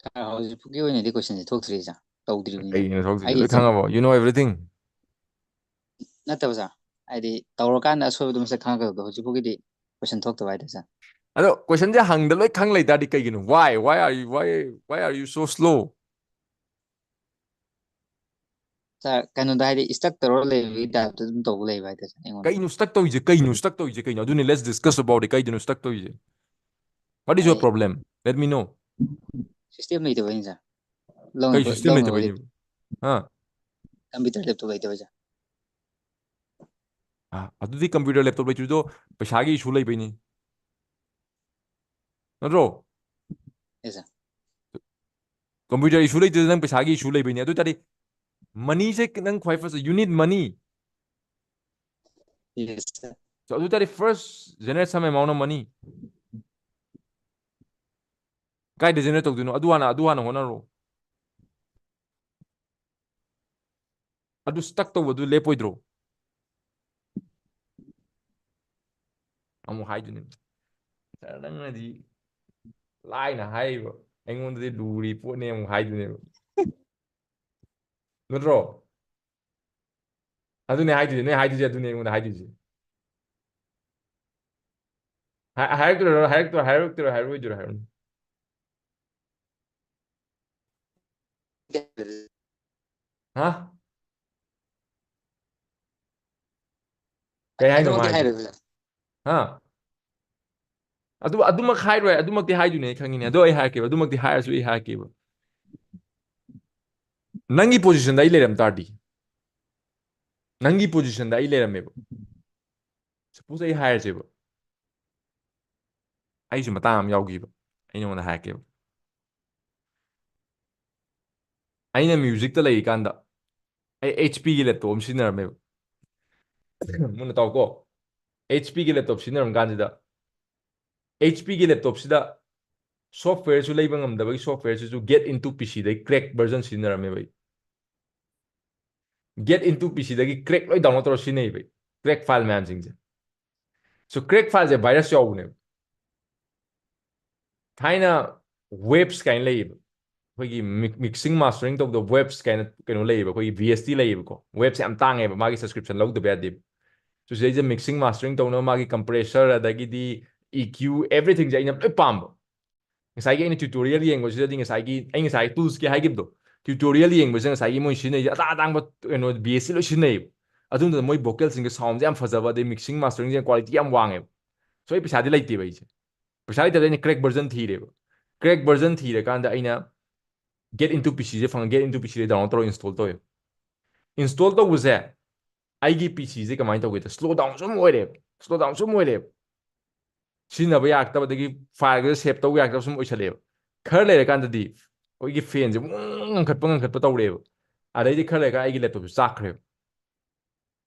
ꯁꯥꯔ, ꯍꯧꯖꯤꯛꯐꯥꯎꯒꯤ ꯑꯣꯏꯅꯗꯤ ꯀꯣꯏꯁꯟꯁꯦ ꯊꯣꯛꯇ꯭ꯔꯤ ꯁꯥꯔ꯫ ꯇꯧꯗ꯭ꯔꯤꯕꯅꯤꯅ꯫ ꯀꯩꯒꯤꯅꯣ ꯊꯣꯛꯇ꯭ꯔꯤꯁꯦ? ꯑꯩꯒꯤ ꯂꯣꯏ ꯈꯪꯉꯕꯣ? You know everything? ꯅꯠꯇꯕ ꯁꯥꯔ, ꯍꯥꯏꯗꯤ ꯇꯧꯔꯀꯥꯟꯗ ꯑꯁꯣꯏꯕꯗꯣ ꯃꯁꯛ ꯈꯪꯉꯛꯀꯗꯕꯗꯣ, ꯍꯧꯖꯤꯛꯐꯥꯎꯒꯤꯗꯤ ꯀꯣꯏꯁꯟ ꯊꯣꯛꯇꯕ ꯍꯥꯏꯇꯥꯔꯦ ꯁꯥꯔ꯫ ꯑꯗꯣ ꯀꯣꯏꯁꯟꯁꯦ ꯍꯪꯗ ꯂꯣꯏ ꯈꯪ ꯂꯩ ꯇꯥꯔꯗꯤ ꯀꯩꯒꯤꯅꯣ? Why? Why are you, why, why are you so slow? ꯁꯥꯔ, ꯀꯩꯅꯣꯗ ꯍꯥꯏꯗꯤ stuck ꯇꯧꯔ ꯂꯩꯕꯒꯤ typeꯇ ꯑꯗꯨꯝ ꯇꯧꯕ ꯂꯩꯕ ꯍꯥꯏꯇꯥꯔꯦ ꯁꯥꯔ ꯑꯩꯉꯣꯟꯗ꯫ ꯀꯩꯅꯣ stuck ꯇꯧꯔꯤꯁꯦ? ꯀꯩꯅꯣ stuck ꯇꯧꯔꯤꯁꯦ? ꯀꯩꯅꯣ? ꯑꯗꯨꯅꯦ, let's discuss about it. ꯀꯩꯗꯅꯣ stuck ꯇꯧꯔꯤꯁꯦ? What is your ꯑꯩ problem? Let me know. System ꯂꯩꯇꯕꯩꯅꯤ ꯁꯥꯔ꯫ ꯀꯩ system ꯂꯩꯇꯕꯩꯅꯦꯕ? ꯍꯥ? Computer laptop ꯂꯩꯇꯕꯩ ꯁꯥꯔ꯫ ꯑ, ꯑꯗꯨꯗꯤ computer laptop ꯂꯩꯇ꯭ꯔꯤꯗꯣ ꯄꯩꯁꯥꯒꯤ issue ꯂꯩꯕꯩꯅꯤ꯫ ꯅꯠꯇ꯭ꯔꯣ? Yes sir. Computer issue ꯂꯩꯇ꯭ꯔꯤꯗꯣ ꯅꯪ ꯄꯩꯁꯥꯒꯤ issue ꯂꯩꯕꯩꯅꯤ꯫ ꯑꯗꯨ ꯑꯣꯏ ꯇꯥꯔꯗꯤ moneyꯁꯦ ꯅꯪ ꯈ꯭ꯋꯥꯏ first, you need money. Yes sir. So, ꯑꯗꯨ ꯑꯣꯏ ꯇꯥꯔꯗꯤ first generate some amount of money. ꯀꯥꯏꯗ generate ꯇꯧꯗꯣꯏꯅꯣ? ꯑꯗꯨ ꯍꯥꯟꯅ, ꯑꯗꯨ ꯍꯥꯟꯅ ꯍꯣꯠꯅꯔꯣ꯫ ꯑꯗꯨ stuck ꯇꯧꯕꯗꯨ ꯂꯦꯞꯄꯣꯏꯗ꯭ꯔꯣ? ꯑꯃꯨꯛ ꯍꯥꯏꯗꯨꯅꯦ꯫ ꯁꯥꯔ, ꯅꯪꯅꯗꯤ ꯂꯥꯏꯅ ꯍꯥꯏꯔꯤꯕ, ꯑꯩꯉꯣꯟꯗꯗꯤ ꯂꯨꯔꯤ ꯄꯣꯠꯅꯦ ꯑꯃꯨꯛ ꯍꯥꯏꯗꯨꯅꯦꯕ꯫ ꯅꯠꯇ꯭ꯔꯣ? ꯑꯗꯨꯅꯦ ꯍꯥꯏꯗꯣꯏꯁꯦ, ꯅꯣꯏ ꯍꯥꯏꯗꯣꯏꯁꯦ ꯑꯗꯨꯅꯦ ꯑꯩꯉꯣꯟꯗ ꯍꯥꯏꯗꯣꯏꯁꯦ꯫ ꯍꯥꯏ-, ꯍꯥꯏꯔꯛꯇꯣꯏꯔꯣ, ꯍꯥꯏꯔꯛꯇꯣꯏꯔꯣ, ꯍꯥꯏꯔꯛꯇꯣꯏꯔꯣ, ꯍꯥꯏꯔꯛꯑꯣꯏꯗꯣꯏꯔꯣ ꯍꯥꯏꯔꯛꯑꯣꯅꯦ꯫ ꯍꯥ? ꯀꯩ ꯍꯥꯏꯅꯣ ꯃꯥ ꯑꯗꯨꯃꯛꯇꯤ ꯍꯥꯏꯁꯦ? ꯍꯥꯏꯔꯣꯏ ꯁꯥꯔ꯫ ꯍꯥ? ꯑꯗꯨ ꯑꯗꯨꯃꯛ ꯍꯥꯏꯔꯣꯏ, ꯑꯗꯨꯃꯛꯇꯤ ꯍꯥꯏꯗꯣꯏꯅꯦ, ꯑꯩ ꯈꯪꯉꯤꯅꯦ꯫ ꯑꯗꯣ ꯑꯩ ꯍꯥꯏꯔꯛꯀꯦꯕ, ꯑꯗꯨꯃꯛꯇꯤ ꯍꯥꯏꯔꯁꯨ ꯑꯩ ꯍꯥꯏꯔꯛꯀꯦꯕ꯫ ꯅꯪꯒꯤ positionꯗ ꯑꯩ ꯂꯩꯔꯝ ꯇꯥꯔꯗꯤ, ꯅꯪꯒꯤ positionꯗ ꯑꯩ ꯂꯩꯔꯝꯃꯦꯕ, suppose ꯑꯩ ꯍꯥꯏꯔꯁꯦꯕ, ꯑꯩꯁꯨ ꯃꯇꯥꯡ ꯑꯃ ꯌꯥꯎꯈꯤꯕ, ꯑꯩ ꯅꯉꯣꯟꯗ ꯍꯥꯏꯔꯛꯀꯦꯕ꯫ ꯑꯩꯅ musicꯇ ꯂꯩꯔꯤꯀꯥꯟꯗ ꯑꯩ HPꯒꯤ laptop ꯑꯃ ꯁꯤꯖꯤꯟꯅꯔꯝꯃꯦꯕ꯫ ꯃꯨꯟꯅ ꯇꯥꯎꯀꯣ, HPꯒꯤ laptop ꯁꯤꯖꯤꯟꯅꯔꯝ ꯀꯥꯟꯁꯤꯗ, HPꯒꯤ laptopꯁꯤꯗ softwareꯁꯨ ꯂꯩꯕ ꯉꯝꯗꯕꯒꯤ softwareꯁꯤꯁꯨ Get Into PCꯗꯒꯤ crack version ꯁꯤꯖꯤꯟꯅꯔꯝꯃꯦꯕ ꯑꯩ꯫ Get Into PCꯗꯒꯤ crack ꯂꯣꯏ download ꯇꯧꯔ ꯁꯤꯖꯤꯟꯅꯩꯕ ꯑꯩ, crack file ꯃꯌꯥꯝꯁꯤꯡꯁꯦ꯫ So crack fileꯁꯦ virus ꯌꯥꯎꯕꯅꯦꯕ꯫ ꯊꯥꯏꯅ Waves ꯀꯥꯏꯅ ꯂꯩꯌꯦꯕ, ꯑꯩꯈꯣꯏꯒꯤ mixing mastering ꯇꯧꯕꯗ Waves ꯀꯥꯏꯅ ꯀꯩꯅꯣ ꯂꯩꯌꯦꯕ, ꯑꯩꯈꯣꯏꯒꯤ VST ꯂꯩꯌꯦꯕꯀꯣ꯫ Wavesꯁꯦ ꯌꯥꯝ ꯇꯥꯡꯉꯦꯕ, ꯃꯥꯒꯤ subscription ꯂꯧꯗꯕ ꯌꯥꯗꯦꯕ꯫ So ꯁꯤꯗꯩꯁꯤꯗ mixing mastering ꯇꯧꯅꯕ ꯃꯥꯒꯤ compressor, ꯑꯗꯒꯤꯗꯤ EQ, everythingꯁꯦ ꯑꯩꯅ ꯂꯣꯏ ꯄꯥꯝꯕ꯫ ꯉꯁꯥꯏꯒꯤ ꯑꯩꯅ tutorial ꯌꯦꯡꯕꯁꯤꯗꯗꯤ ꯉꯁꯥꯏꯒꯤ ꯑꯩ ꯉꯁꯥꯏ toolsꯀꯤ ꯍꯥꯏꯈꯤꯕꯗꯣ, tutorial ꯌꯦꯡꯕꯁꯤꯗ ꯉꯁꯥꯏꯒꯤ ꯃꯣꯏ ꯁꯤꯖꯤꯟꯅꯩꯁꯦ ꯑꯇꯥꯡ ꯑꯇꯥꯡꯕ ꯀꯩꯅꯣ VST ꯂꯣꯏ ꯁꯤꯖꯤꯟꯅꯩꯌꯦꯕ꯫ ꯑꯗꯨꯅ ꯃꯣꯏ vocalꯁꯤꯡꯒꯤ soundꯁꯦ ꯌꯥꯝ ꯐꯖꯕ, ꯑꯗꯩ mixing masteringꯁꯦ quality ꯌꯥꯝ ꯋꯥꯡꯉꯦꯕ꯫ So ꯑꯩ ꯄꯩꯁꯥꯗꯤ ꯂꯩꯇꯦꯕ ꯑꯩꯁꯦ꯫ ꯄꯩꯁꯥ ꯂꯩꯇꯕꯗ ꯑꯩꯅ crack version ꯊꯤꯔꯦꯕ꯫ Crack version ꯊꯤꯔꯀꯥꯟꯗ ꯑꯩꯅ Get Into PCꯁꯦ ꯐꯪꯉ, Get Into PCꯁꯦ download ꯇꯧꯔꯒ install ꯇꯧꯋꯦꯕ꯫ Install ꯇꯧꯕꯁꯦ ꯑꯩꯒꯤ PCꯁꯦ ꯀꯃꯥꯏꯅ ꯇꯧꯒꯦꯗ, slow down ꯁꯨꯝ ꯑꯣꯏꯔꯦꯕ, slow down ꯁꯨꯝ ꯑꯣꯏꯔꯦꯕ꯫ ꯁꯤꯖꯤꯟꯅꯕ ꯌꯥꯔꯛꯇꯕꯗꯒꯤ fileꯒꯗꯣ save ꯇꯧꯕ ꯌꯥꯔꯛꯇꯕ ꯁꯨꯝ ꯑꯣꯏꯁꯜꯂꯛꯑꯦꯕ꯫ ꯈꯔ ꯂꯩꯔꯀꯥꯟꯗꯗꯤ ꯑꯩꯈꯣꯏꯒꯤ fanꯁꯦ ꯎꯪ ꯉꯪꯈꯠꯄ ꯉꯪꯈꯠꯄ ꯇꯧꯔꯛꯑꯦꯕ꯫ ꯑꯗꯩꯗꯤ ꯈꯔ ꯂꯩꯔꯀꯥꯟꯗ ꯑꯩꯒꯤ laptopꯁꯦ ꯆꯥꯛꯈ꯭ꯔꯦꯕ꯫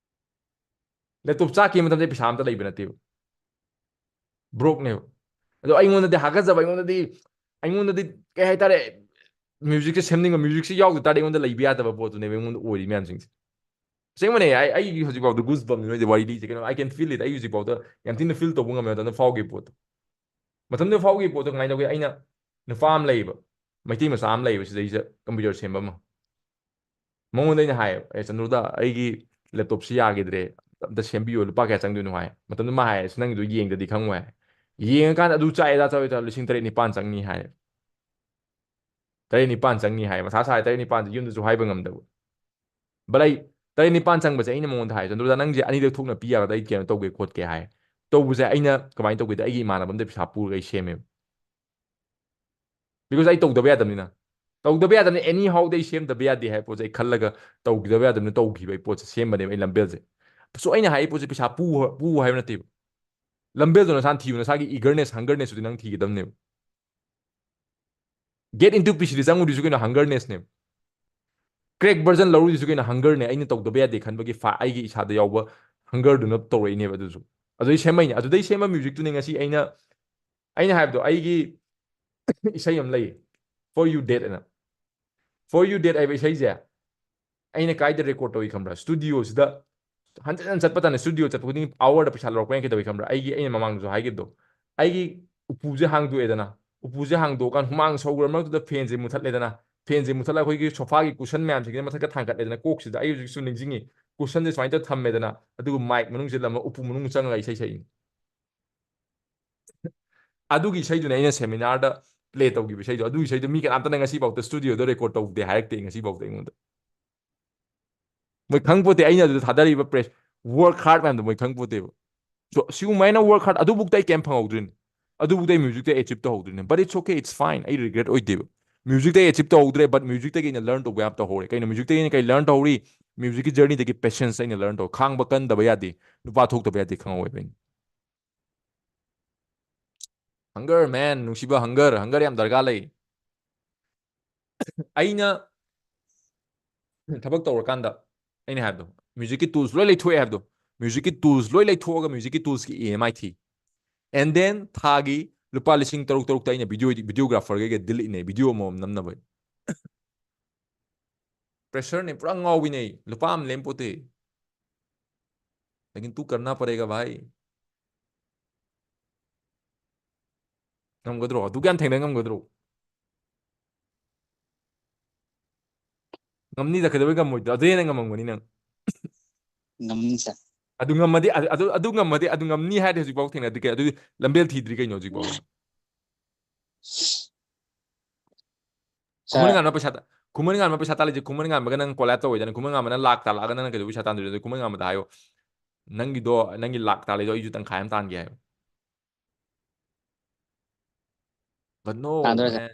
Laptop ꯆꯥꯛꯈꯤꯕ ꯃꯇꯝꯗ ꯑꯩ ꯄꯩꯁꯥ ꯑꯝꯇ ꯂꯩꯕ ꯅꯠꯇꯦꯕ, brokeꯅꯦꯕ꯫ ꯑꯗꯣ ꯑꯩꯉꯣꯟꯗꯗꯤ ꯍꯥꯒꯠꯆꯕ, ꯑꯩꯉꯣꯟꯗꯗꯤ, ꯑꯩꯉꯣꯟꯗꯗꯤ ꯀꯩ ꯍꯥꯏꯇꯥꯔꯦ, musicꯁꯦ ꯁꯦꯝꯅꯤꯡꯕ, musicꯁꯦ ꯌꯥꯎꯗ ꯇꯥꯔꯗꯤ ꯑꯩꯉꯣꯟꯗ ꯂꯩꯕ ꯌꯥꯗꯕ ꯄꯣꯠꯇꯨꯅꯦꯕ ꯑꯩꯉꯣꯟꯗ ꯑꯣꯏꯔꯤ ꯃꯌꯥꯝꯁꯤꯡꯁꯦ꯫ ꯑꯁꯦꯡꯕꯅꯦ, ꯑꯩ, ꯑꯩꯒꯤ ꯍꯧꯖꯤꯛꯐꯥꯎꯗ goosebumps ꯅꯣꯏꯗꯤ ꯋꯥꯔꯤ ꯂꯤꯁꯦ ꯀꯩꯅꯣ, I can feel it꯫ ꯑꯩ ꯍꯧꯖꯤꯛꯐꯥꯎꯗ ꯌꯥꯝ ꯊꯤꯅ feel ꯇꯧꯕ ꯉꯝꯃꯦ ꯑꯗꯨꯅ ꯐꯥꯎꯈꯤꯕ ꯄꯣꯠꯇꯣ꯫ ꯃꯇꯝꯗꯨꯗ ꯐꯥꯎꯈꯤꯕ ꯄꯣꯠꯇꯣ ꯀꯃꯥꯏꯅ ꯇꯧꯒꯦ? ꯑꯩꯅ, ꯅꯨꯄꯥ ꯑꯃ ꯂꯩꯌꯦꯕ, ꯃꯩꯇꯩ ꯃꯆꯥ ꯑꯃ ꯂꯩꯌꯦꯕ ꯁꯤꯗꯩꯁꯤꯗ computer ꯁꯦꯝꯕ ꯑꯃ꯫ ꯃꯉꯣꯟꯗ ꯑꯩꯅ ꯍꯥꯏꯌꯦꯕ, "ꯑꯦ ꯆꯟꯗ꯭ꯔꯨꯗ, ꯑꯩꯒꯤ laptopꯁꯤ ꯌꯥꯈꯤꯗ꯭ꯔꯦ, ꯑꯝꯇ ꯁꯦꯝꯕꯤꯌꯣ, ꯂꯨꯄꯥ ꯀꯌꯥ ꯆꯪꯗꯣꯏꯅꯣ?" ꯍꯥꯏ꯫ ꯃꯇꯝꯗꯨꯗ ꯃꯥ ꯍꯥꯏꯌꯦ, "ꯑꯁ ꯅꯪꯒꯤꯗꯣ ꯌꯦꯡꯗꯗꯤ ꯈꯪꯉꯣꯏ" ꯍꯥꯏ꯫ ꯌꯦꯡꯉꯀꯥꯟꯗ ꯑꯗꯨ ꯆꯥꯛꯑꯦ ꯑꯗꯥ ꯆꯥꯛꯑꯦ ꯇꯧꯔ ꯂꯤꯁꯤꯡ ꯇꯔꯦꯠ ꯅꯤꯄꯥꯟ ꯆꯪꯅꯤ ꯍꯥꯏꯌꯦ꯫ ꯇꯔꯦꯠ ꯅꯤꯄꯥꯟ ꯆꯪꯅꯤ ꯍꯥꯏ꯫ ꯃꯊꯥ ꯁꯥꯏ, ꯇꯔꯦꯠ ꯅꯤꯄꯥꯟꯁꯦ ꯌꯨꯝꯗꯁꯨ ꯍꯥꯏꯕ ꯉꯝꯗꯕ꯫ But ꯑꯩ ꯇꯔꯦꯠ ꯅꯤꯄꯥꯟ ꯆꯪꯕꯁꯦ ꯑꯩꯅ ꯃꯉꯣꯟꯗ ꯍꯥꯏ, "ꯆꯟꯗ꯭ꯔꯨꯗ, ꯅꯪꯁꯦ ꯑꯅꯤꯔꯛ ꯊꯣꯛꯅ ꯄꯤ ꯌꯥꯒꯗ꯭ꯔꯥ? ꯑꯩ ꯀꯩꯅꯣ ꯇꯧꯒꯦ ꯈꯣꯠꯀꯦ" ꯍꯥꯏ꯫ ꯇꯧꯕꯁꯦ ꯑꯩꯅ ꯀꯃꯥꯏꯅ ꯇꯧꯒꯦꯗ, ꯑꯩꯒꯤ ꯏꯃꯥꯟꯅꯕ ꯑꯝꯗ ꯄꯩꯁꯥ ꯄꯨꯔꯒ ꯑꯩ ꯁꯦꯝꯃꯦꯕ꯫ Because ꯑꯩ ꯇꯧꯗꯕ ꯌꯥꯗꯕꯅꯤꯅ꯫ ꯇꯧꯗꯕ ꯌꯥꯗꯕꯅꯤ, anyhow ꯑꯩ ꯁꯦꯝꯗꯕ ꯌꯥꯗꯦ ꯍꯥꯏꯕ ꯄꯣꯠꯁꯦ ꯑꯩ ꯈꯜꯂꯒ ꯇꯧꯈꯤꯗꯕ ꯌꯥꯗꯕꯅꯤꯅ ꯇꯧꯈꯤꯕ ꯑꯩ ꯄꯣꯠꯁꯦ ꯁꯦꯝꯕꯅꯦꯕ ꯑꯩ ꯂꯝꯕꯦꯜꯁꯦ꯫ So ꯑꯩꯅ ꯍꯥꯏ ꯄꯣꯠꯁꯦ ꯄꯩꯁꯥ ꯄꯨ ꯄꯨ ꯍꯥꯏꯕ ꯅꯠꯇꯦꯕ꯫ ꯂꯝꯕꯦꯜꯗꯣ ꯅꯁꯥꯅ ꯊꯤꯌꯨ, ꯅꯁꯥꯒꯤ eagerness, hungerness ꯇꯨꯗꯤ ꯅꯪ ꯊꯤꯒꯗꯕꯅꯦꯕ꯫ Get into ꯄꯤꯁꯤꯗꯤ ꯆꯪꯉꯨꯗꯣꯏꯁꯨ ꯀꯩꯅꯣ hungerness ꯅꯦꯕ꯫ Crack version ꯂꯧꯔꯨꯗꯣꯏꯁꯨ ꯀꯩꯅꯣ hunger ꯅꯦ꯫ ꯑꯩꯅ ꯇꯧꯗꯕ ꯌꯥꯗꯦ ꯈꯟꯕꯒꯤ ꯐ-, ꯑꯩꯒꯤ ꯏꯁꯥꯗ ꯌꯥꯎꯕ hunger ꯗꯨꯅ ꯇꯧꯔꯛꯏꯅꯦꯕ ꯑꯗꯨꯁꯨ꯫ ꯑꯗꯨꯗꯩ ꯁꯦꯝꯃꯛꯏꯅꯦ꯫ ꯑꯗꯨꯗꯩ ꯁꯦꯝꯕ music ꯇꯨꯅꯦ ꯉꯁꯤ ꯑꯩꯅ, ꯑꯩꯅ ꯍꯥꯏꯕꯗꯣ ꯑꯩꯒꯤ ꯏꯁꯩ ꯑꯃ ꯂꯩ, For You Dead ꯑꯅ꯫ For You Dead ꯍꯥꯏꯕ ꯏꯁꯩꯁꯦ ꯑꯩꯅ ꯀꯥꯏꯗ record ꯇꯧꯏ ꯈꯪꯕ꯭ꯔꯥ? Studio ꯁꯤꯗ ꯍꯟꯖꯟ ꯍꯟꯖꯟ ꯆꯠꯄ ꯇꯥꯅꯦ꯫ Studio ꯆꯠꯄ ꯈꯨꯗꯤꯡꯒꯤ hour ꯗ ꯄꯩꯁꯥ ꯂꯧꯔꯛꯄ ꯌꯥꯏ꯫ ꯀꯩꯗꯧꯏ ꯈꯪꯕ꯭ꯔꯥ? ꯑꯩꯒꯤ, ꯑꯩꯅ ꯃꯃꯥꯡꯗꯁꯨ ꯍꯥꯏꯈꯤꯕꯗꯣ, ꯑꯩꯒꯤ ꯎꯄꯨꯁꯦ ꯍꯥꯡꯗꯣꯛꯑꯦꯗꯅ, ꯎꯄꯨꯁꯦ ꯍꯥꯡꯗꯣꯛꯑꯀꯥꯟꯗ ꯍꯨꯃꯥꯡ ꯁꯧꯈ꯭ꯔ ꯃꯔꯛꯇꯨꯗ fan ꯁꯦ ꯃꯨꯊꯠꯂꯦꯗꯅ, fan ꯁꯦ ꯃꯨꯊꯠꯂꯒ ꯑꯩꯈꯣꯏꯒꯤ sofa ꯒꯤ cushion ꯃꯌꯥꯝꯁꯤꯡꯁꯤꯅ ꯃꯊꯛꯇ ꯊꯥꯡꯒꯠꯂꯦꯗꯅ, ꯀꯣꯛꯁꯤꯗ ꯑꯩ ꯍꯧꯖꯤꯛꯁꯨ ꯅꯤꯡꯁꯤꯡꯉꯤ, cushion ꯁꯦ ꯁꯨꯃꯥꯏꯅ ꯇꯧꯔ ꯊꯝꯃꯦꯗꯅ, ꯑꯗꯨꯒ mic ꯃꯅꯨꯡꯁꯤꯗ ꯑꯃ ꯎꯄꯨ ꯃꯅꯨꯡ ꯆꯪꯉꯒ ꯏꯁꯩ ꯁꯛꯏꯅꯤ꯫ ꯑꯗꯨꯒꯤ ꯏꯁꯩꯗꯨꯅꯦ ꯑꯩꯅ seminar ꯗ play ꯇꯧꯈꯤꯕ ꯏꯁꯩꯗꯣ꯫ ꯑꯗꯨꯒꯤ ꯏꯁꯩꯗꯣ ꯃꯤ ꯀꯅꯥꯝꯇꯅ ꯉꯁꯤꯐꯥꯎꯗ studio ꯗ record ꯇꯧꯗꯦ ꯍꯥꯏꯔꯛꯇꯦ ꯉꯁꯤꯐꯥꯎꯗ ꯑꯩꯉꯣꯟꯗ꯫ ꯃꯣꯏ ꯈꯪꯄꯣꯠꯇꯦ ꯑꯩꯅ ꯑꯗꯨꯗ ꯊꯥꯗꯔꯤꯕ press, work hard ꯃꯌꯥꯝꯗꯣ ꯃꯣꯏ ꯈꯪꯄꯣꯠꯇꯦꯕ꯫ So, ꯁꯤꯒꯨꯝꯕ ꯑꯩꯅ work hard, ꯑꯗꯨꯕꯨꯛꯇ ꯑꯩ ꯀꯩꯝ ꯐꯪꯍꯧꯗ꯭ꯔꯤꯅꯦ꯫ ꯑꯗꯨꯕꯨꯛꯇ ꯑꯩ music ꯇ achieve ꯇꯧꯍꯧꯗ꯭ꯔꯤꯅꯦ꯫ But it's okay, it's fine. ꯑꯩ regret ꯑꯣꯏꯗꯦꯕ꯫ Music ꯇ ꯑꯩ achieve ꯇꯧꯍꯧꯗ꯭ꯔꯦ, but music ꯇꯒꯤ ꯑꯩꯅ learn ꯇꯧꯕ ꯌꯥꯝ ꯇꯧꯍꯧꯔꯦ꯫ ꯀꯩꯅꯣ, music ꯇꯒꯤ ꯑꯩꯅ ꯀꯩ learn ꯇꯧꯍꯧꯔꯤ? Music ꯀꯤ journey ꯗꯒꯤ patience ꯑꯩꯅ learn ꯇꯧ-, ꯈꯥꯡꯕ ꯀꯟꯗꯕ ꯌꯥꯗꯦ, ꯅꯨꯄꯥ ꯊꯣꯛꯇꯕ ꯌꯥꯗꯦ ꯈꯪꯍꯧꯋꯦꯕ ꯑꯩꯅ꯫ Hunger, man, ꯅꯨꯡꯁꯤꯕ, hunger, hunger ꯌꯥꯝ ꯗꯔꯀꯥꯔ ꯂꯩ꯫ ꯑꯩꯅ ꯊꯕꯛ ꯇꯧꯔꯀꯥꯟꯗ ꯑꯩꯅ ꯍꯥꯏꯕꯗꯣ, music ꯀꯤ tools ꯂꯣꯏ ꯂꯩꯊꯣꯛꯑꯦ ꯍꯥꯏꯕꯗꯣ, music ꯀꯤ tools ꯂꯣꯏ ꯂꯩꯊꯣꯛꯑꯒ music ꯀꯤ tools ꯀꯤ E M I ꯊꯤ꯫ And then ꯊꯥꯒꯤ ꯂꯨꯄꯥ ꯂꯤꯁꯤꯡ ꯇꯔꯨꯛ ꯇꯔꯨꯛꯇ ꯑꯩꯅ video, videographer ꯒꯩꯒ ꯗꯤꯜ ꯏꯟꯅꯩ, video ꯑꯃꯃꯝ ꯅꯝꯅꯕ꯫ Pressure ꯅꯦ, ꯄꯨꯔꯥ ꯉꯥꯎꯕꯤꯅꯦ ꯑꯩ꯫ ꯂꯨꯄꯥ ꯑꯃ ꯂꯦꯝꯄꯣꯠꯇꯦ꯫ लेकिन तू करना पड़ेगा भाई. ꯉꯝꯒꯗ꯭ꯔꯣ? ꯑꯗꯨꯛ ꯌꯥꯝ ꯊꯦꯡꯅ ꯉꯝꯒꯗ꯭ꯔꯣ? ꯉꯝꯅꯤꯗ, ꯀꯩꯗꯧꯕꯩ ꯉꯝꯃꯣꯏꯗꯣꯏꯅꯣ? ꯑꯗꯨ ꯍꯦꯟꯅ ꯉꯝꯃꯝꯒꯅꯤ ꯅꯪ꯫ ꯉꯝꯅꯤ, sir. ꯑꯗꯨ ꯉꯝꯃꯗꯤ, ꯑꯗꯨ, ꯑꯗꯨ, ꯑꯗꯨ ꯉꯝꯃꯗꯤ, ꯑꯗꯨ ꯉꯝꯅꯤ ꯍꯥꯏꯔꯗꯤ ꯍꯧꯖꯤꯛꯐꯥꯎ ꯊꯦꯡꯅꯗ꯭ꯔꯤ ꯀꯩ-, ꯑꯗꯨꯗꯤ ꯂꯝꯕꯦꯜ ꯊꯤꯗ꯭ꯔꯤ ꯀꯩꯅꯣ ꯍꯧꯖꯤꯛꯐꯥꯎ? ꯈꯨꯃꯟ ꯁꯥꯔ꯫ ꯉꯥꯟꯕ ꯄꯩꯁꯥ ꯇꯥ-, ꯈꯨꯃꯟ ꯉꯥꯟꯕ ꯄꯩꯁꯥ ꯇꯥꯜꯂꯤꯁꯦ, ꯈꯨꯃꯟ ꯉꯥꯟꯕꯒ ꯅꯪ collab ꯇꯧꯋꯦꯗꯅ, ꯈꯨꯃꯟ ꯉꯥꯟꯕꯅ ꯂꯥꯛ ꯇꯥꯜꯂꯛꯑꯒ ꯅꯪꯅ ꯀꯩꯗꯧꯕꯩ ꯄꯩꯁꯥ ꯇꯥꯟꯗꯣꯏꯅꯣ? ꯑꯗꯨ ꯈꯨꯃꯟ ꯉꯥꯟꯕꯗ ꯍꯥꯏꯌꯣ꯫ ꯅꯪꯒꯤꯗꯣ, ꯅꯪꯒꯤ ꯂꯥꯛ ꯇꯥꯜꯂꯤꯗꯣ ꯑꯩꯁꯨ ꯇꯪꯈꯥꯏ ꯑꯃ ꯇꯥꯟꯒꯦ ꯍꯥꯏꯕ. But no, ꯇꯥꯟꯗꯣꯔꯦ, sir. Man.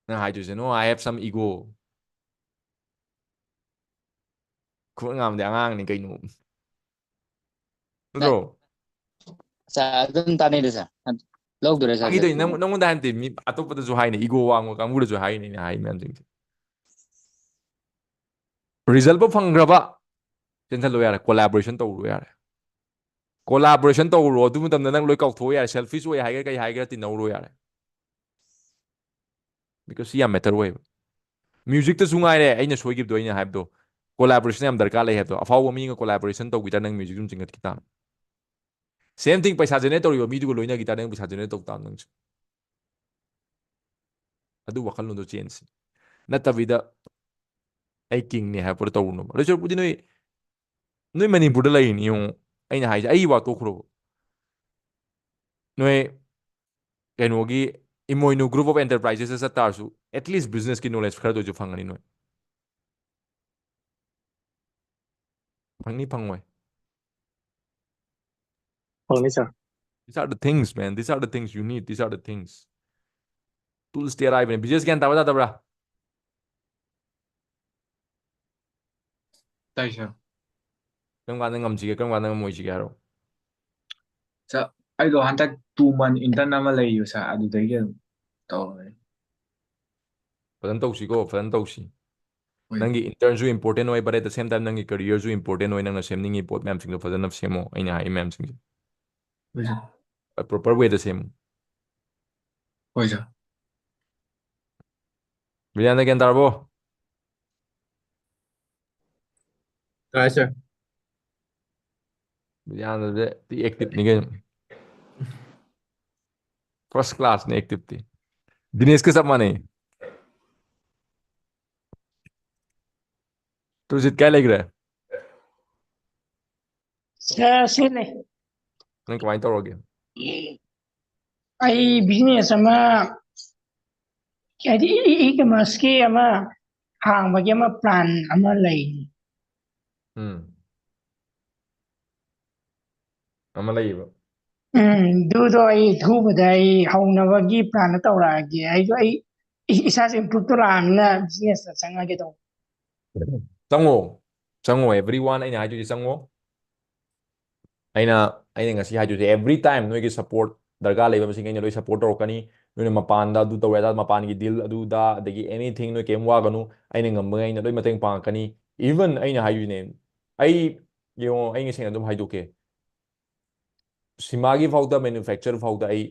ꯅꯪ ꯍꯥꯏꯗꯣꯏꯁꯦ, "No, I have some ego." ꯈꯨꯃꯟ ꯉꯥꯝꯗꯤ ꯑꯉꯥꯡꯅꯤ ꯀꯩꯅꯣ. ꯅꯠꯇ꯭ꯔꯣ? Sir, ꯑꯗꯨꯝ ꯇꯥꯟꯅꯩꯗ, sir. ꯂꯧꯗꯣꯔꯦ, sir. ꯐꯥꯒꯤ ꯇꯧꯅꯤ. ꯅꯪ-, ꯅꯪꯉꯣꯟꯗ ꯍꯥꯏ ꯅꯠꯇꯦ, ꯃꯤ ꯑꯇꯣꯞꯄꯗꯁꯨ ꯍꯥꯏꯅꯤ, ego ꯋꯥꯡꯕ ꯀꯥꯡꯕꯨꯗꯁꯨ ꯍꯥꯏꯅꯤ ꯑꯩꯅ ꯍꯥꯏ ꯃꯌꯥꯝꯁꯤꯡꯁꯦ. Resultꯄꯨ ꯐꯪꯈ꯭ꯔꯕ, ꯆꯦꯟꯁꯤꯜꯂꯣ ꯌꯥꯔꯦ, collaboration ꯇꯧꯔꯣ ꯌꯥꯔꯦ. Collaboration ꯇꯧꯔꯣ, ꯑꯗꯨ ꯃꯇꯝꯗ ꯅꯪ ꯂꯣꯏ ꯀꯥꯎꯊꯣꯛꯑꯣ ꯌꯥꯔꯦ, selfish ꯑꯣꯏ ꯍꯥꯏꯒꯦꯔꯥ ꯀꯩ ꯍꯥꯏꯒꯦꯔꯥ ꯇꯤꯟꯅꯧꯔꯣ ꯌꯥꯔꯦ. Because ꯁꯤ ꯌꯥꯝ matter ꯑꯣꯏꯌꯦꯕ. Musicꯇꯁꯨ ꯉꯥꯏꯔꯦ, ꯑꯩꯅ ꯁꯣꯏꯈꯤꯕꯗꯣ, ꯑꯩꯅ ꯍꯥꯏꯕꯗꯣ, collaboration ꯌꯥꯝ ꯗꯔꯀꯥꯔ ꯂꯩ ꯍꯥꯏꯕꯗꯣ. ꯑꯐꯥꯎꯕ ꯃꯤꯒ collaboration ꯇꯧꯈꯤ ꯇꯥꯔꯗꯤ ꯅꯪ music ꯑꯗꯨꯝ ꯆꯤꯡꯈꯠꯈꯤ ꯇꯥꯕꯅꯤ. Same thing, ꯄꯩꯁꯥ generate ꯇꯧꯔꯤꯕ ꯃꯤꯗꯨꯒ ꯂꯣꯏꯅꯈꯤ ꯇꯥꯔꯗꯤ ꯅꯪ ꯄꯩꯁꯥ generate ꯇꯧ ꯇꯥꯕꯅꯤ ꯅꯪꯁꯨ. ꯑꯗꯨ ꯋꯥꯈꯜꯂꯣꯟꯗꯣ change ꯁꯦ. ꯅꯠꯇꯕꯤꯗ ꯑꯩ kingꯅꯦ ꯍꯥꯏꯕ ꯄꯣꯠꯇꯣ ꯇꯧꯔꯨꯅꯣꯕ꯫ ꯑꯗꯨ ꯁꯔꯨꯛꯄꯨꯗꯤ ꯅꯣꯏ, ꯅꯣꯏ ꯃꯅꯤꯄꯨꯔꯗ ꯂꯩꯔꯤꯅꯤ ꯌꯦꯡꯉꯨ꯫ ꯑꯩꯅ ꯍꯥꯏꯁꯦ, ꯑꯩꯒꯤ ꯋꯥ ꯇꯣꯛꯈ꯭ꯔꯣꯕ꯫ ꯅꯣꯏ ꯀꯩꯅꯣꯒꯤ ꯏꯃꯣꯏꯅꯨ group of enterprises ꯆꯠ ꯇꯥꯔꯁꯨ, at least businessꯀꯤ knowledge ꯈꯔꯗ ꯑꯣꯏꯁꯨ ꯐꯪꯒꯅꯤ ꯅꯣꯏ꯫ ꯐꯪꯅꯤ ꯐꯪꯉꯣꯏ? ꯐꯪꯅꯤ, sir. These are the things, man. These are the things you need. These are the things. Toolsꯇꯤ ꯑꯔꯥꯏꯕꯅꯦ꯫ Bijesh ꯒ꯭ꯌꯥꯟ ꯇꯥꯕ ꯇꯥꯗꯕ꯭ꯔꯥ? ꯇꯥꯏ, sir. ꯀꯔꯝ ꯀꯥꯟꯗ ꯉꯝꯁꯤꯒꯦ, ꯀꯔꯝ ꯀꯥꯟꯗ ꯉꯝꯃꯣꯏꯁꯤꯒꯦ ꯍꯥꯏꯔꯣ? Sir, ꯑꯩꯗꯣ ꯍꯟꯗꯛ two month intern ꯑꯃ ꯂꯩꯌꯦ, sir. ꯑꯗꯨꯗꯒꯤ ꯑꯗꯨꯝ ꯇꯧꯔꯦ꯫ ꯐꯖꯅ ꯇꯧꯁꯤꯀꯣ, ꯐꯖꯅ ꯇꯧꯁꯤ꯫ ꯍꯣꯏ. ꯅꯪꯒꯤ internꯁꯨ important ꯑꯣꯏ, but at the same time ꯅꯪꯒꯤ careerꯁꯨ important ꯑꯣꯏ, ꯅꯪꯅ ꯁꯦꯝꯅꯤꯡꯉꯤ ꯄꯣꯠ ꯃꯌꯥꯝꯁꯤꯡꯗꯣ ꯐꯖꯅ ꯁꯦꯝꯃꯣ, ꯑꯩꯅ ꯍꯥꯏ ꯃꯌꯥꯝꯁꯤꯡꯁꯦ꯫ ꯍꯣꯏ, sir. Proper wayꯗ ꯁꯦꯝꯃꯣ꯫ ꯍꯣꯏ, sir. ꯕꯤꯖꯦꯟꯗ ꯒ꯭ꯌꯥꯟ ꯇꯥꯔꯕꯣ? ꯇꯥꯏ, sir. ꯕꯤꯖꯦꯟꯗꯗꯤ ꯊꯤ activeꯅꯤ ꯀꯩꯅꯣ꯫ First classꯅꯤ activeꯇꯤ꯫ ꯗꯤꯅꯦꯁꯀ ꯆꯞ ꯃꯥꯟꯅꯩ꯫ ꯇꯨꯖꯤꯠ ꯀꯥꯏ ꯂꯩꯈ꯭ꯔꯦ? Sir, ꯁꯤ ꯂꯩ꯫ ꯅꯪ ꯀꯃꯥꯏꯅ ꯇꯧꯔꯒꯦ? ꯑꯩ business ꯑꯃ, ꯍꯥꯏꯗꯤ e-commerceꯀꯤ ꯑꯃ ꯍꯥꯡꯕꯒꯤ ꯑꯃ plan ꯑꯃ ꯂꯩ꯫ ꯎꯝ꯫ ꯑꯃ ꯂꯩꯌꯦꯕ꯫ ꯎꯝ, ꯑꯗꯨꯗꯣ ꯑꯩ ꯊꯨꯕꯗ ꯑꯩ ꯍꯧꯅꯕꯒꯤ plan ꯇꯧꯔꯛꯑꯒꯦ꯫ ꯑꯩꯁꯨ ꯑꯩ ꯏ-, ꯏꯁꯥꯁꯦ improve ꯇꯧꯔꯛꯑꯕꯅꯤꯅ business ꯇ ꯆꯪꯉꯒꯦ ꯇꯧꯕ꯫ ꯆꯪꯉꯣ, ꯆꯪꯉꯣ, everyone, ꯑꯩꯅ ꯍꯥꯏꯗꯣꯏꯁꯦ ꯆꯪꯉꯣ꯫ ꯑꯩꯅ, ꯑꯩꯅ ꯉꯁꯤ ꯍꯥꯏꯗꯣꯏꯁꯦ, every time ꯅꯣꯏꯒꯤ support ꯗꯔꯀꯥꯔ ꯂꯩꯕ ꯃꯁꯤꯡ ꯑꯩꯅ ꯂꯣꯏ support ꯇꯧꯔꯛꯀꯅꯤ꯫ ꯅꯣꯏꯅ ꯃꯄꯥꯟꯗ ꯑꯗꯨ ꯇꯧꯋꯦ ꯑꯗꯥ, ꯃꯄꯥꯟꯒꯤ deal ꯑꯗꯨ ꯑꯗꯥ, ꯑꯗꯒꯤ anything ꯅꯣꯏ ꯀꯩꯝ ꯋꯥꯒꯅꯨ, ꯑꯩꯅ ꯉꯝꯕꯉꯩ ꯑꯩꯅ ꯂꯣꯏ ꯃꯇꯦꯡ ꯄꯥꯡꯉꯛꯀꯅꯤ꯫ Even ꯑꯩꯅ ꯍꯥꯏꯗꯣꯏꯅꯦ, ꯑꯩ, ꯌꯦꯡꯉꯣ, ꯑꯩ ꯉꯁꯤ ꯑꯗꯨꯝ ꯍꯥꯏꯗꯣꯛꯀꯦ, ꯁꯤꯃꯥꯒꯤ ꯐꯥꯎꯗ, manufacture ꯐꯥꯎꯗ ꯑꯩ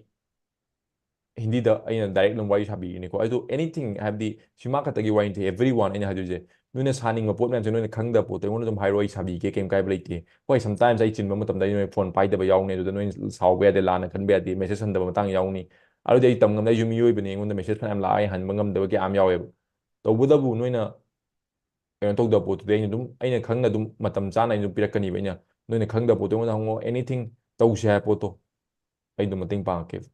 ꯍꯤꯟꯗꯤꯗ ꯑꯩꯅ direct ꯑꯗꯨꯝ ꯋꯥꯔꯤ ꯁꯥꯕꯤꯒꯅꯤꯀꯣ꯫ ꯑꯗꯨ anything ꯍꯥꯏꯕꯗꯤ ꯁꯤꯃꯥ ꯈꯛꯇꯒꯤ ꯋꯥꯔꯤ ꯅꯠꯇꯦ, everyone ꯑꯩꯅ ꯍꯥꯏꯗꯣꯏꯁꯦ, ꯅꯣꯏꯅ ꯁꯥꯅꯤꯡꯕ ꯄꯣꯠ ꯃꯌꯥꯝꯁꯦ ꯅꯣꯏꯅ ꯈꯪꯗꯕ ꯄꯣꯠꯇꯣ ꯑꯩꯉꯣꯟꯗ ꯑꯗꯨꯝ ꯍꯥꯏꯔꯣ, ꯑꯩ ꯁꯥꯕꯤꯒꯦ, ꯀꯩꯝ ꯀꯥꯏꯕ ꯂꯩꯇꯦ꯫ ꯍꯣꯏ, sometimes ꯑꯩ ꯆꯤꯟꯕ ꯃꯇꯝꯗ ꯑꯩ ꯅꯣꯏ phone ꯄꯥꯏꯗꯕ ꯌꯥꯎꯅꯤ, ꯑꯗꯨꯗ ꯅꯣꯏ ꯁꯥꯎꯕ ꯌꯥꯗꯦ, ꯂꯥꯟꯅ ꯈꯟꯕ ꯌꯥꯗꯦ, message ꯍꯟꯗꯕ ꯃꯇꯥꯡ ꯌꯥꯎꯅꯤ꯫ ꯑꯗꯨꯗꯤ ꯑꯩ ꯇꯝ ꯉꯝꯗꯦ, ꯑꯩꯁꯨ ꯃꯤꯑꯣꯏꯕꯅꯤ, ꯑꯩꯉꯣꯟꯗ message ꯐꯅꯌꯥꯝ ꯂꯥꯛꯑꯦ, ꯍꯟꯕ ꯉꯝꯗꯕ ꯀꯌꯥ ꯑꯃ ꯌꯥꯎꯋꯦꯕ꯫ ꯇꯧꯕꯇꯕꯨ ꯅꯣꯏꯅ ꯀꯩꯅꯣ ꯇꯧꯗꯕ ꯄꯣꯠꯇꯨꯗꯤ ꯑꯩꯅ ꯑꯗꯨꯝ, ꯑꯩꯅ ꯈꯪꯅ ꯑꯗꯨꯝ ꯃꯇꯝ ꯆꯥꯅ ꯑꯩ ꯑꯗꯨꯝ ꯄꯤꯔꯛꯀꯅꯤꯕ꯫ ꯑꯩꯅ, ꯅꯣꯏꯅ ꯈꯪꯗꯕ ꯄꯣꯠꯇꯣ ꯑꯩꯉꯣꯟꯗ ꯍꯪꯉꯣ, anything ꯇꯧꯁꯦ ꯍꯥꯏꯕ ꯄꯣꯠꯇꯣ ꯑꯩ ꯑꯗꯨꯝ ꯃꯇꯦꯡ ꯄꯥꯡꯉꯛꯀꯦꯕ꯫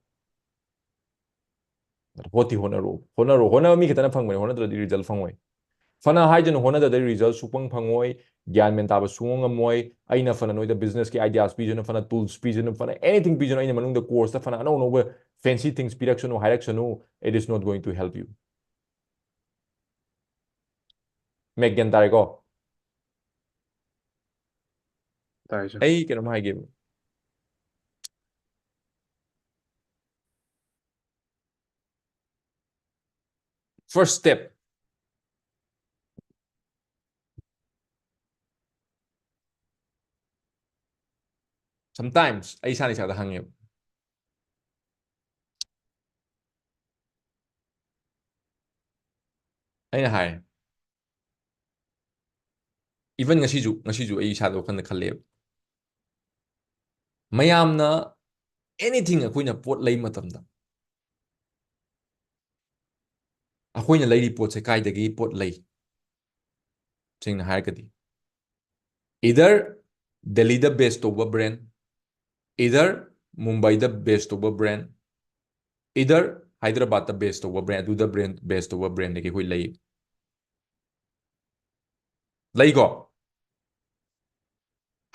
ꯍꯣꯠꯇꯤ ꯍꯣꯠꯅꯔꯣ, ꯍꯣꯠꯅꯔꯣ, ꯍꯣꯠꯅꯕ ꯃꯤ ꯈꯛꯇꯅ ꯐꯪꯕꯅꯤ, ꯍꯣꯠꯅꯗ꯭ꯔꯗꯤ result ꯐꯪꯉꯣꯏ꯫ ꯐꯅ ꯍꯥꯏꯖꯅꯨ, ꯍꯣꯠꯅꯗ꯭ꯔꯗꯤ result ꯁꯨꯛꯐꯪ ꯐꯪꯉꯣꯏ, ꯒ꯭ꯌꯥꯟ ꯃꯦꯟ ꯇꯥꯕ ꯁꯨꯡꯉꯝ ꯉꯝꯃꯣꯏ꯫ ꯑꯩꯅ ꯐꯅ ꯅꯣꯏꯗ businessꯀꯤ ideas ꯄꯤꯖꯅꯨ, ꯐꯅ tools ꯄꯤꯖꯅꯨ, ꯐꯅ anything ꯄꯤꯖꯅꯨ, ꯑꯩꯅ ꯃꯅꯨꯡꯗ courseꯇ ꯐꯅ ꯑꯅꯧ ꯑꯅꯧꯕ fancy things ꯄꯤꯔꯛꯁꯅꯨ, ꯍꯥꯏꯔꯛꯁꯅꯨ, it is not going to help you꯫ Make ꯒ꯭ꯌꯥꯟ ꯇꯥꯔꯦꯀꯣ? ꯇꯥꯏ, sir꯫ ꯑꯩ ꯀꯩꯅꯣꯝ ꯍꯥꯏꯒꯦꯕ꯫ First step꯫ Sometimes ꯑꯩ ꯏꯁꯥꯅ ꯏꯁꯥꯗ ꯍꯪꯉꯦꯕ꯫ ꯑꯩꯅ ꯍꯥꯏ, even ꯉꯁꯤꯁꯨ, ꯉꯁꯤꯁꯨ ꯑꯩ ꯏꯁꯥꯗ ꯋꯥꯈꯜꯗ ꯈꯜꯂꯦꯕ, ꯃꯌꯥꯝꯅ anything ꯑꯩꯈꯣꯏꯅ ꯄꯣꯠ ꯂꯩ ꯃꯇꯝꯗ ꯑꯩꯈꯣꯏꯅ ꯂꯩꯔꯤ ꯄꯣꯠꯁꯦ ꯀꯥꯏꯗꯒꯤ ꯄꯣꯠ ꯂꯩ? ꯁꯦꯡꯅ ꯍꯥꯏꯔꯒꯗꯤ, either ꯗꯦꯜꯂꯤꯗ base ꯇꯧꯕ brand, either ꯃꯨꯝꯕꯥꯏꯗ base ꯇꯧꯕ brand, either ꯍꯥꯏꯗ꯭ꯔꯕꯥꯗꯇ base ꯇꯧꯕ brand, ꯑꯗꯨꯗ brand, base ꯇꯧꯕ brandꯗꯒꯤ ꯑꯩꯈꯣꯏ ꯂꯩ꯫ ꯂꯩꯀꯣ?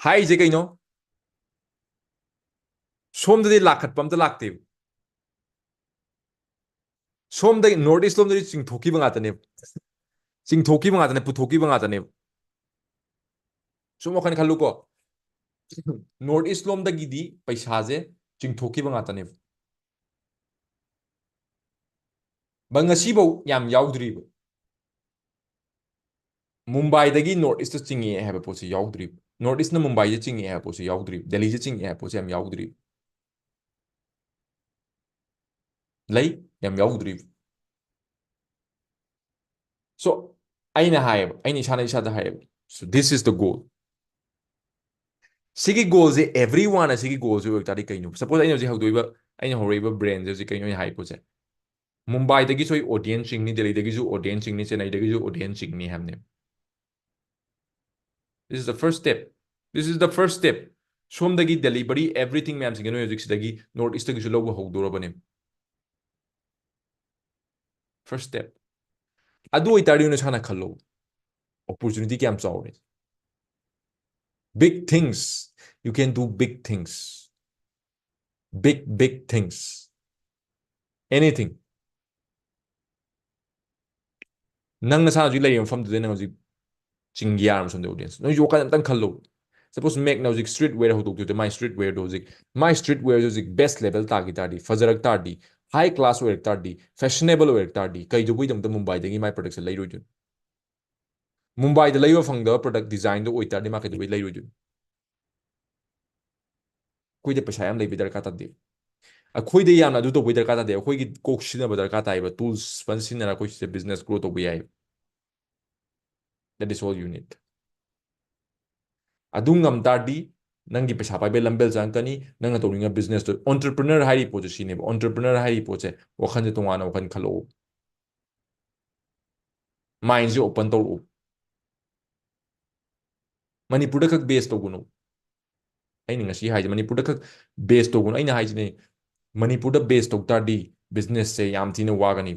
ꯍꯥꯏꯔꯤꯁꯦ ꯀꯩꯅꯣ? ꯁꯣꯝꯗꯗꯤ ꯂꯥꯛꯈꯠꯄ ꯑꯝꯇ ꯂꯥꯛꯇꯦꯕ꯫ ꯁꯣꯝꯗꯒꯤ, North East ꯂꯣꯝꯗꯗꯤ ꯆꯤꯡꯊꯣꯛꯈꯤꯕ ꯉꯥꯛꯇꯅꯦꯕ꯫ ꯆꯤꯡꯊꯣꯛꯈꯤꯕ ꯉꯥꯛꯇꯅꯦ, ꯄꯨꯊꯣꯛꯈꯤꯕ ꯉꯥꯛꯇꯅꯦꯕ꯫ ꯁꯨꯝ ꯋꯥꯈꯜ ꯈꯜꯂꯨꯀꯣ, North East ꯂꯣꯝꯗꯒꯤꯗꯤ ꯄꯩꯁꯥꯁꯦ ꯆꯤꯡꯊꯣꯛꯈꯤꯕ ꯉꯥꯛꯇꯅꯦꯕ꯫ ꯕ ꯉꯁꯤꯐꯧ ꯌꯥꯝ ꯌꯥꯎꯗ꯭ꯔꯤꯕ꯫ ꯃꯨꯝꯕꯥꯏꯗꯒꯤ North East ꯆꯤꯡꯉꯛꯑꯦ ꯍꯥꯏꯕ ꯄꯣꯠꯁꯤ ꯌꯥꯎꯗ꯭ꯔꯤꯕ꯫ North East ꯅ ꯃꯨꯝꯕꯥꯏꯁꯦ ꯆꯤꯡꯉꯛꯑꯦ ꯍꯥꯏꯕ ꯄꯣꯠꯁꯤ ꯌꯥꯎꯗ꯭ꯔꯤꯕ꯫ ꯗꯦꯜꯂꯤꯁꯦ ꯆꯤꯡꯉꯛꯑꯦ ꯍꯥꯏꯕ ꯄꯣꯠꯁꯤ ꯌꯥꯝ ꯌꯥꯎꯗ꯭ꯔꯤꯕ꯫ ꯂꯩ, ꯌꯥꯝ ꯌꯥꯎꯗ꯭ꯔꯤꯕ꯫ So, ꯑꯩꯅ ꯍꯥꯏꯌꯦꯕ, ꯑꯩꯅ ꯏꯁꯥꯅ ꯏꯁꯥꯗ ꯍꯥꯏꯌꯦꯕ, "So this is the goal." ꯁꯤꯒꯤ goal ꯁꯦ, everyone ꯑꯁꯤꯒꯤ goal ꯁꯦ ꯑꯣꯏ ꯇꯥꯔꯗꯤ ꯀꯩꯅꯣ? Suppose ꯑꯩꯅ ꯍꯧꯖꯤꯛ ꯍꯧꯗꯣꯛꯏꯕ, ꯑꯩꯅ ꯍꯧꯔꯛꯏꯕ brand ꯁꯦ ꯍꯧꯖꯤꯛ ꯀꯩꯅꯣ ꯑꯩꯅ ꯍꯥꯏ ꯄꯣꯠꯁꯦ? ꯃꯨꯝꯕꯥꯏꯗꯒꯤꯁꯨ ꯑꯩ audience ꯆꯤꯡꯅꯤ, ꯗꯦꯜꯂꯤꯗꯒꯤꯁꯨ audience ꯆꯤꯡꯅꯤ, ꯆꯦꯟꯅꯥꯏꯗꯒꯤꯁꯨ audience ꯆꯤꯡꯅꯤ ꯍꯥꯏꯕꯅꯦꯕ꯫ This is the first step. This is the first step. ꯁꯣꯝꯗꯒꯤ delivery, everything ꯃꯌꯥꯝꯁꯤꯡꯁꯦ ꯅꯣꯏ ꯍꯧꯖꯤꯛ ꯁꯤꯗꯒꯤ North East ꯇꯒꯤꯁꯨ ꯂꯧꯕ ꯍꯧꯗꯣꯔꯕꯅꯦ꯫ First step. ꯑꯗꯨ ꯑꯣꯏꯇꯥꯔꯗꯤ ꯅꯁꯥꯅ ꯈꯜꯂꯣ, opportunity ꯀꯌꯥꯝ ꯆꯥꯎꯔꯦ꯫ Big things. You can do big things. Big, big things. Anything. ꯅꯪ ꯅꯁꯥꯅ ꯍꯧꯖꯤꯛ ꯂꯩꯔꯤꯕ ꯃꯐꯝꯗꯨꯗ ꯅꯪ ꯍꯧꯖꯤꯛ ꯆꯤꯡꯒꯦ ꯌꯥꯔꯝ ꯁꯣꯝꯗ audience꯫ ꯅꯣꯏꯁꯨ ꯋꯥꯈꯜ ꯑꯝꯇꯪ ꯈꯜꯂꯣ꯫ Suppose ꯃꯦꯛꯅ ꯍꯧꯖꯤꯛ street wear ꯍꯧꯗꯣꯛꯇꯣꯏꯗ, ꯃꯥꯏ street wear ꯗꯣ ꯍꯧꯖꯤꯛ, ꯃꯥꯏ street wear ꯁꯦ ꯍꯧꯖꯤꯛ best level ꯇꯥꯈꯤ ꯇꯥꯔꯗꯤ, ꯐꯖꯔꯛ ꯇꯥꯔꯗꯤ, high class ꯑꯣꯏꯔꯛ ꯇꯥꯔꯗꯤ, fashionable ꯑꯣꯏꯔꯛ ꯇꯥꯔꯗꯤ, ꯀꯩꯗꯧꯕꯩꯗꯃꯛꯇ ꯃꯨꯝꯕꯥꯏꯗꯒꯤ ꯃꯥꯏ product ꯁꯦ ꯂꯩꯔꯣꯏꯗꯣꯏꯅꯣ? ꯃꯨꯝꯕꯥꯏꯗ ꯂꯩꯕ ꯐꯪꯗꯕ product design ꯗꯣ ꯑꯣꯏꯇꯥꯔꯗꯤ ꯃꯥ ꯀꯩꯗꯧꯕꯩ ꯂꯩꯔꯣꯏꯗꯣꯏꯅꯣ? ꯑꯩꯈꯣꯏꯗ ꯄꯩꯁꯥ ꯌꯥꯝ ꯂꯩꯕ ꯗꯔꯀꯥꯔ ꯇꯥꯗꯦ꯫ ꯑꯩꯈꯣꯏꯗ ꯌꯥꯝꯅ ꯑꯗꯨ ꯇꯧꯕꯩ ꯗꯔꯀꯥꯔ ꯇꯥꯗꯦ꯫ ꯑꯩꯈꯣꯏꯒꯤ ꯀꯣꯛ ꯁꯤꯖꯤꯟꯅꯕ ꯗꯔꯀꯥꯔ ꯇꯥꯏꯕ꯫ Tools ꯐꯖꯅ ꯁꯤꯖꯤꯟꯅꯔꯒ ꯑꯩꯈꯣꯏ ꯁꯤꯗ business grow ꯇꯧꯕ ꯌꯥꯏ꯫ That is all you need. ꯑꯗꯨ ꯉꯝ ꯇꯥꯔꯗꯤ ꯅꯪꯒꯤ ꯄꯩꯁꯥ ꯄꯥꯏꯕꯩ ꯂꯝꯕꯦꯜ ꯆꯪꯉꯛꯀꯅꯤ, ꯅꯪꯅ ꯇꯧꯅꯤꯡꯕ business ꯇꯣ꯫ Entrepreneur ꯍꯥꯏꯔꯤ ꯄꯣꯠꯁꯦ ꯁꯤꯅꯦꯕ꯫ Entrepreneur ꯍꯥꯏꯔꯤ ꯄꯣꯠꯁꯦ, ꯋꯥꯈꯜꯁꯦ ꯇꯣꯉꯥꯟꯅ ꯋꯥꯈꯜ ꯈꯜꯂꯛꯑꯣ꯫ Mind ꯁꯦ open ꯇꯧꯔꯛꯑꯣ꯫ ꯃꯅꯤꯄꯨꯔꯗ ꯈꯛ base ꯇꯧꯒꯅꯨ꯫ ꯑꯩꯅ ꯉꯁꯤ ꯍꯥꯏꯁꯦ, ꯃꯅꯤꯄꯨꯔꯗ ꯈꯛ base ꯇꯧꯒꯅꯨ꯫ ꯑꯩꯅ ꯍꯥꯏꯁꯤꯅꯦ, ꯃꯅꯤꯄꯨꯔꯗ base ꯇꯧ ꯇꯥꯔꯗꯤ business ꯁꯦ ꯌꯥꯝ ꯊꯤꯅ ꯋꯥꯒꯅꯤ꯫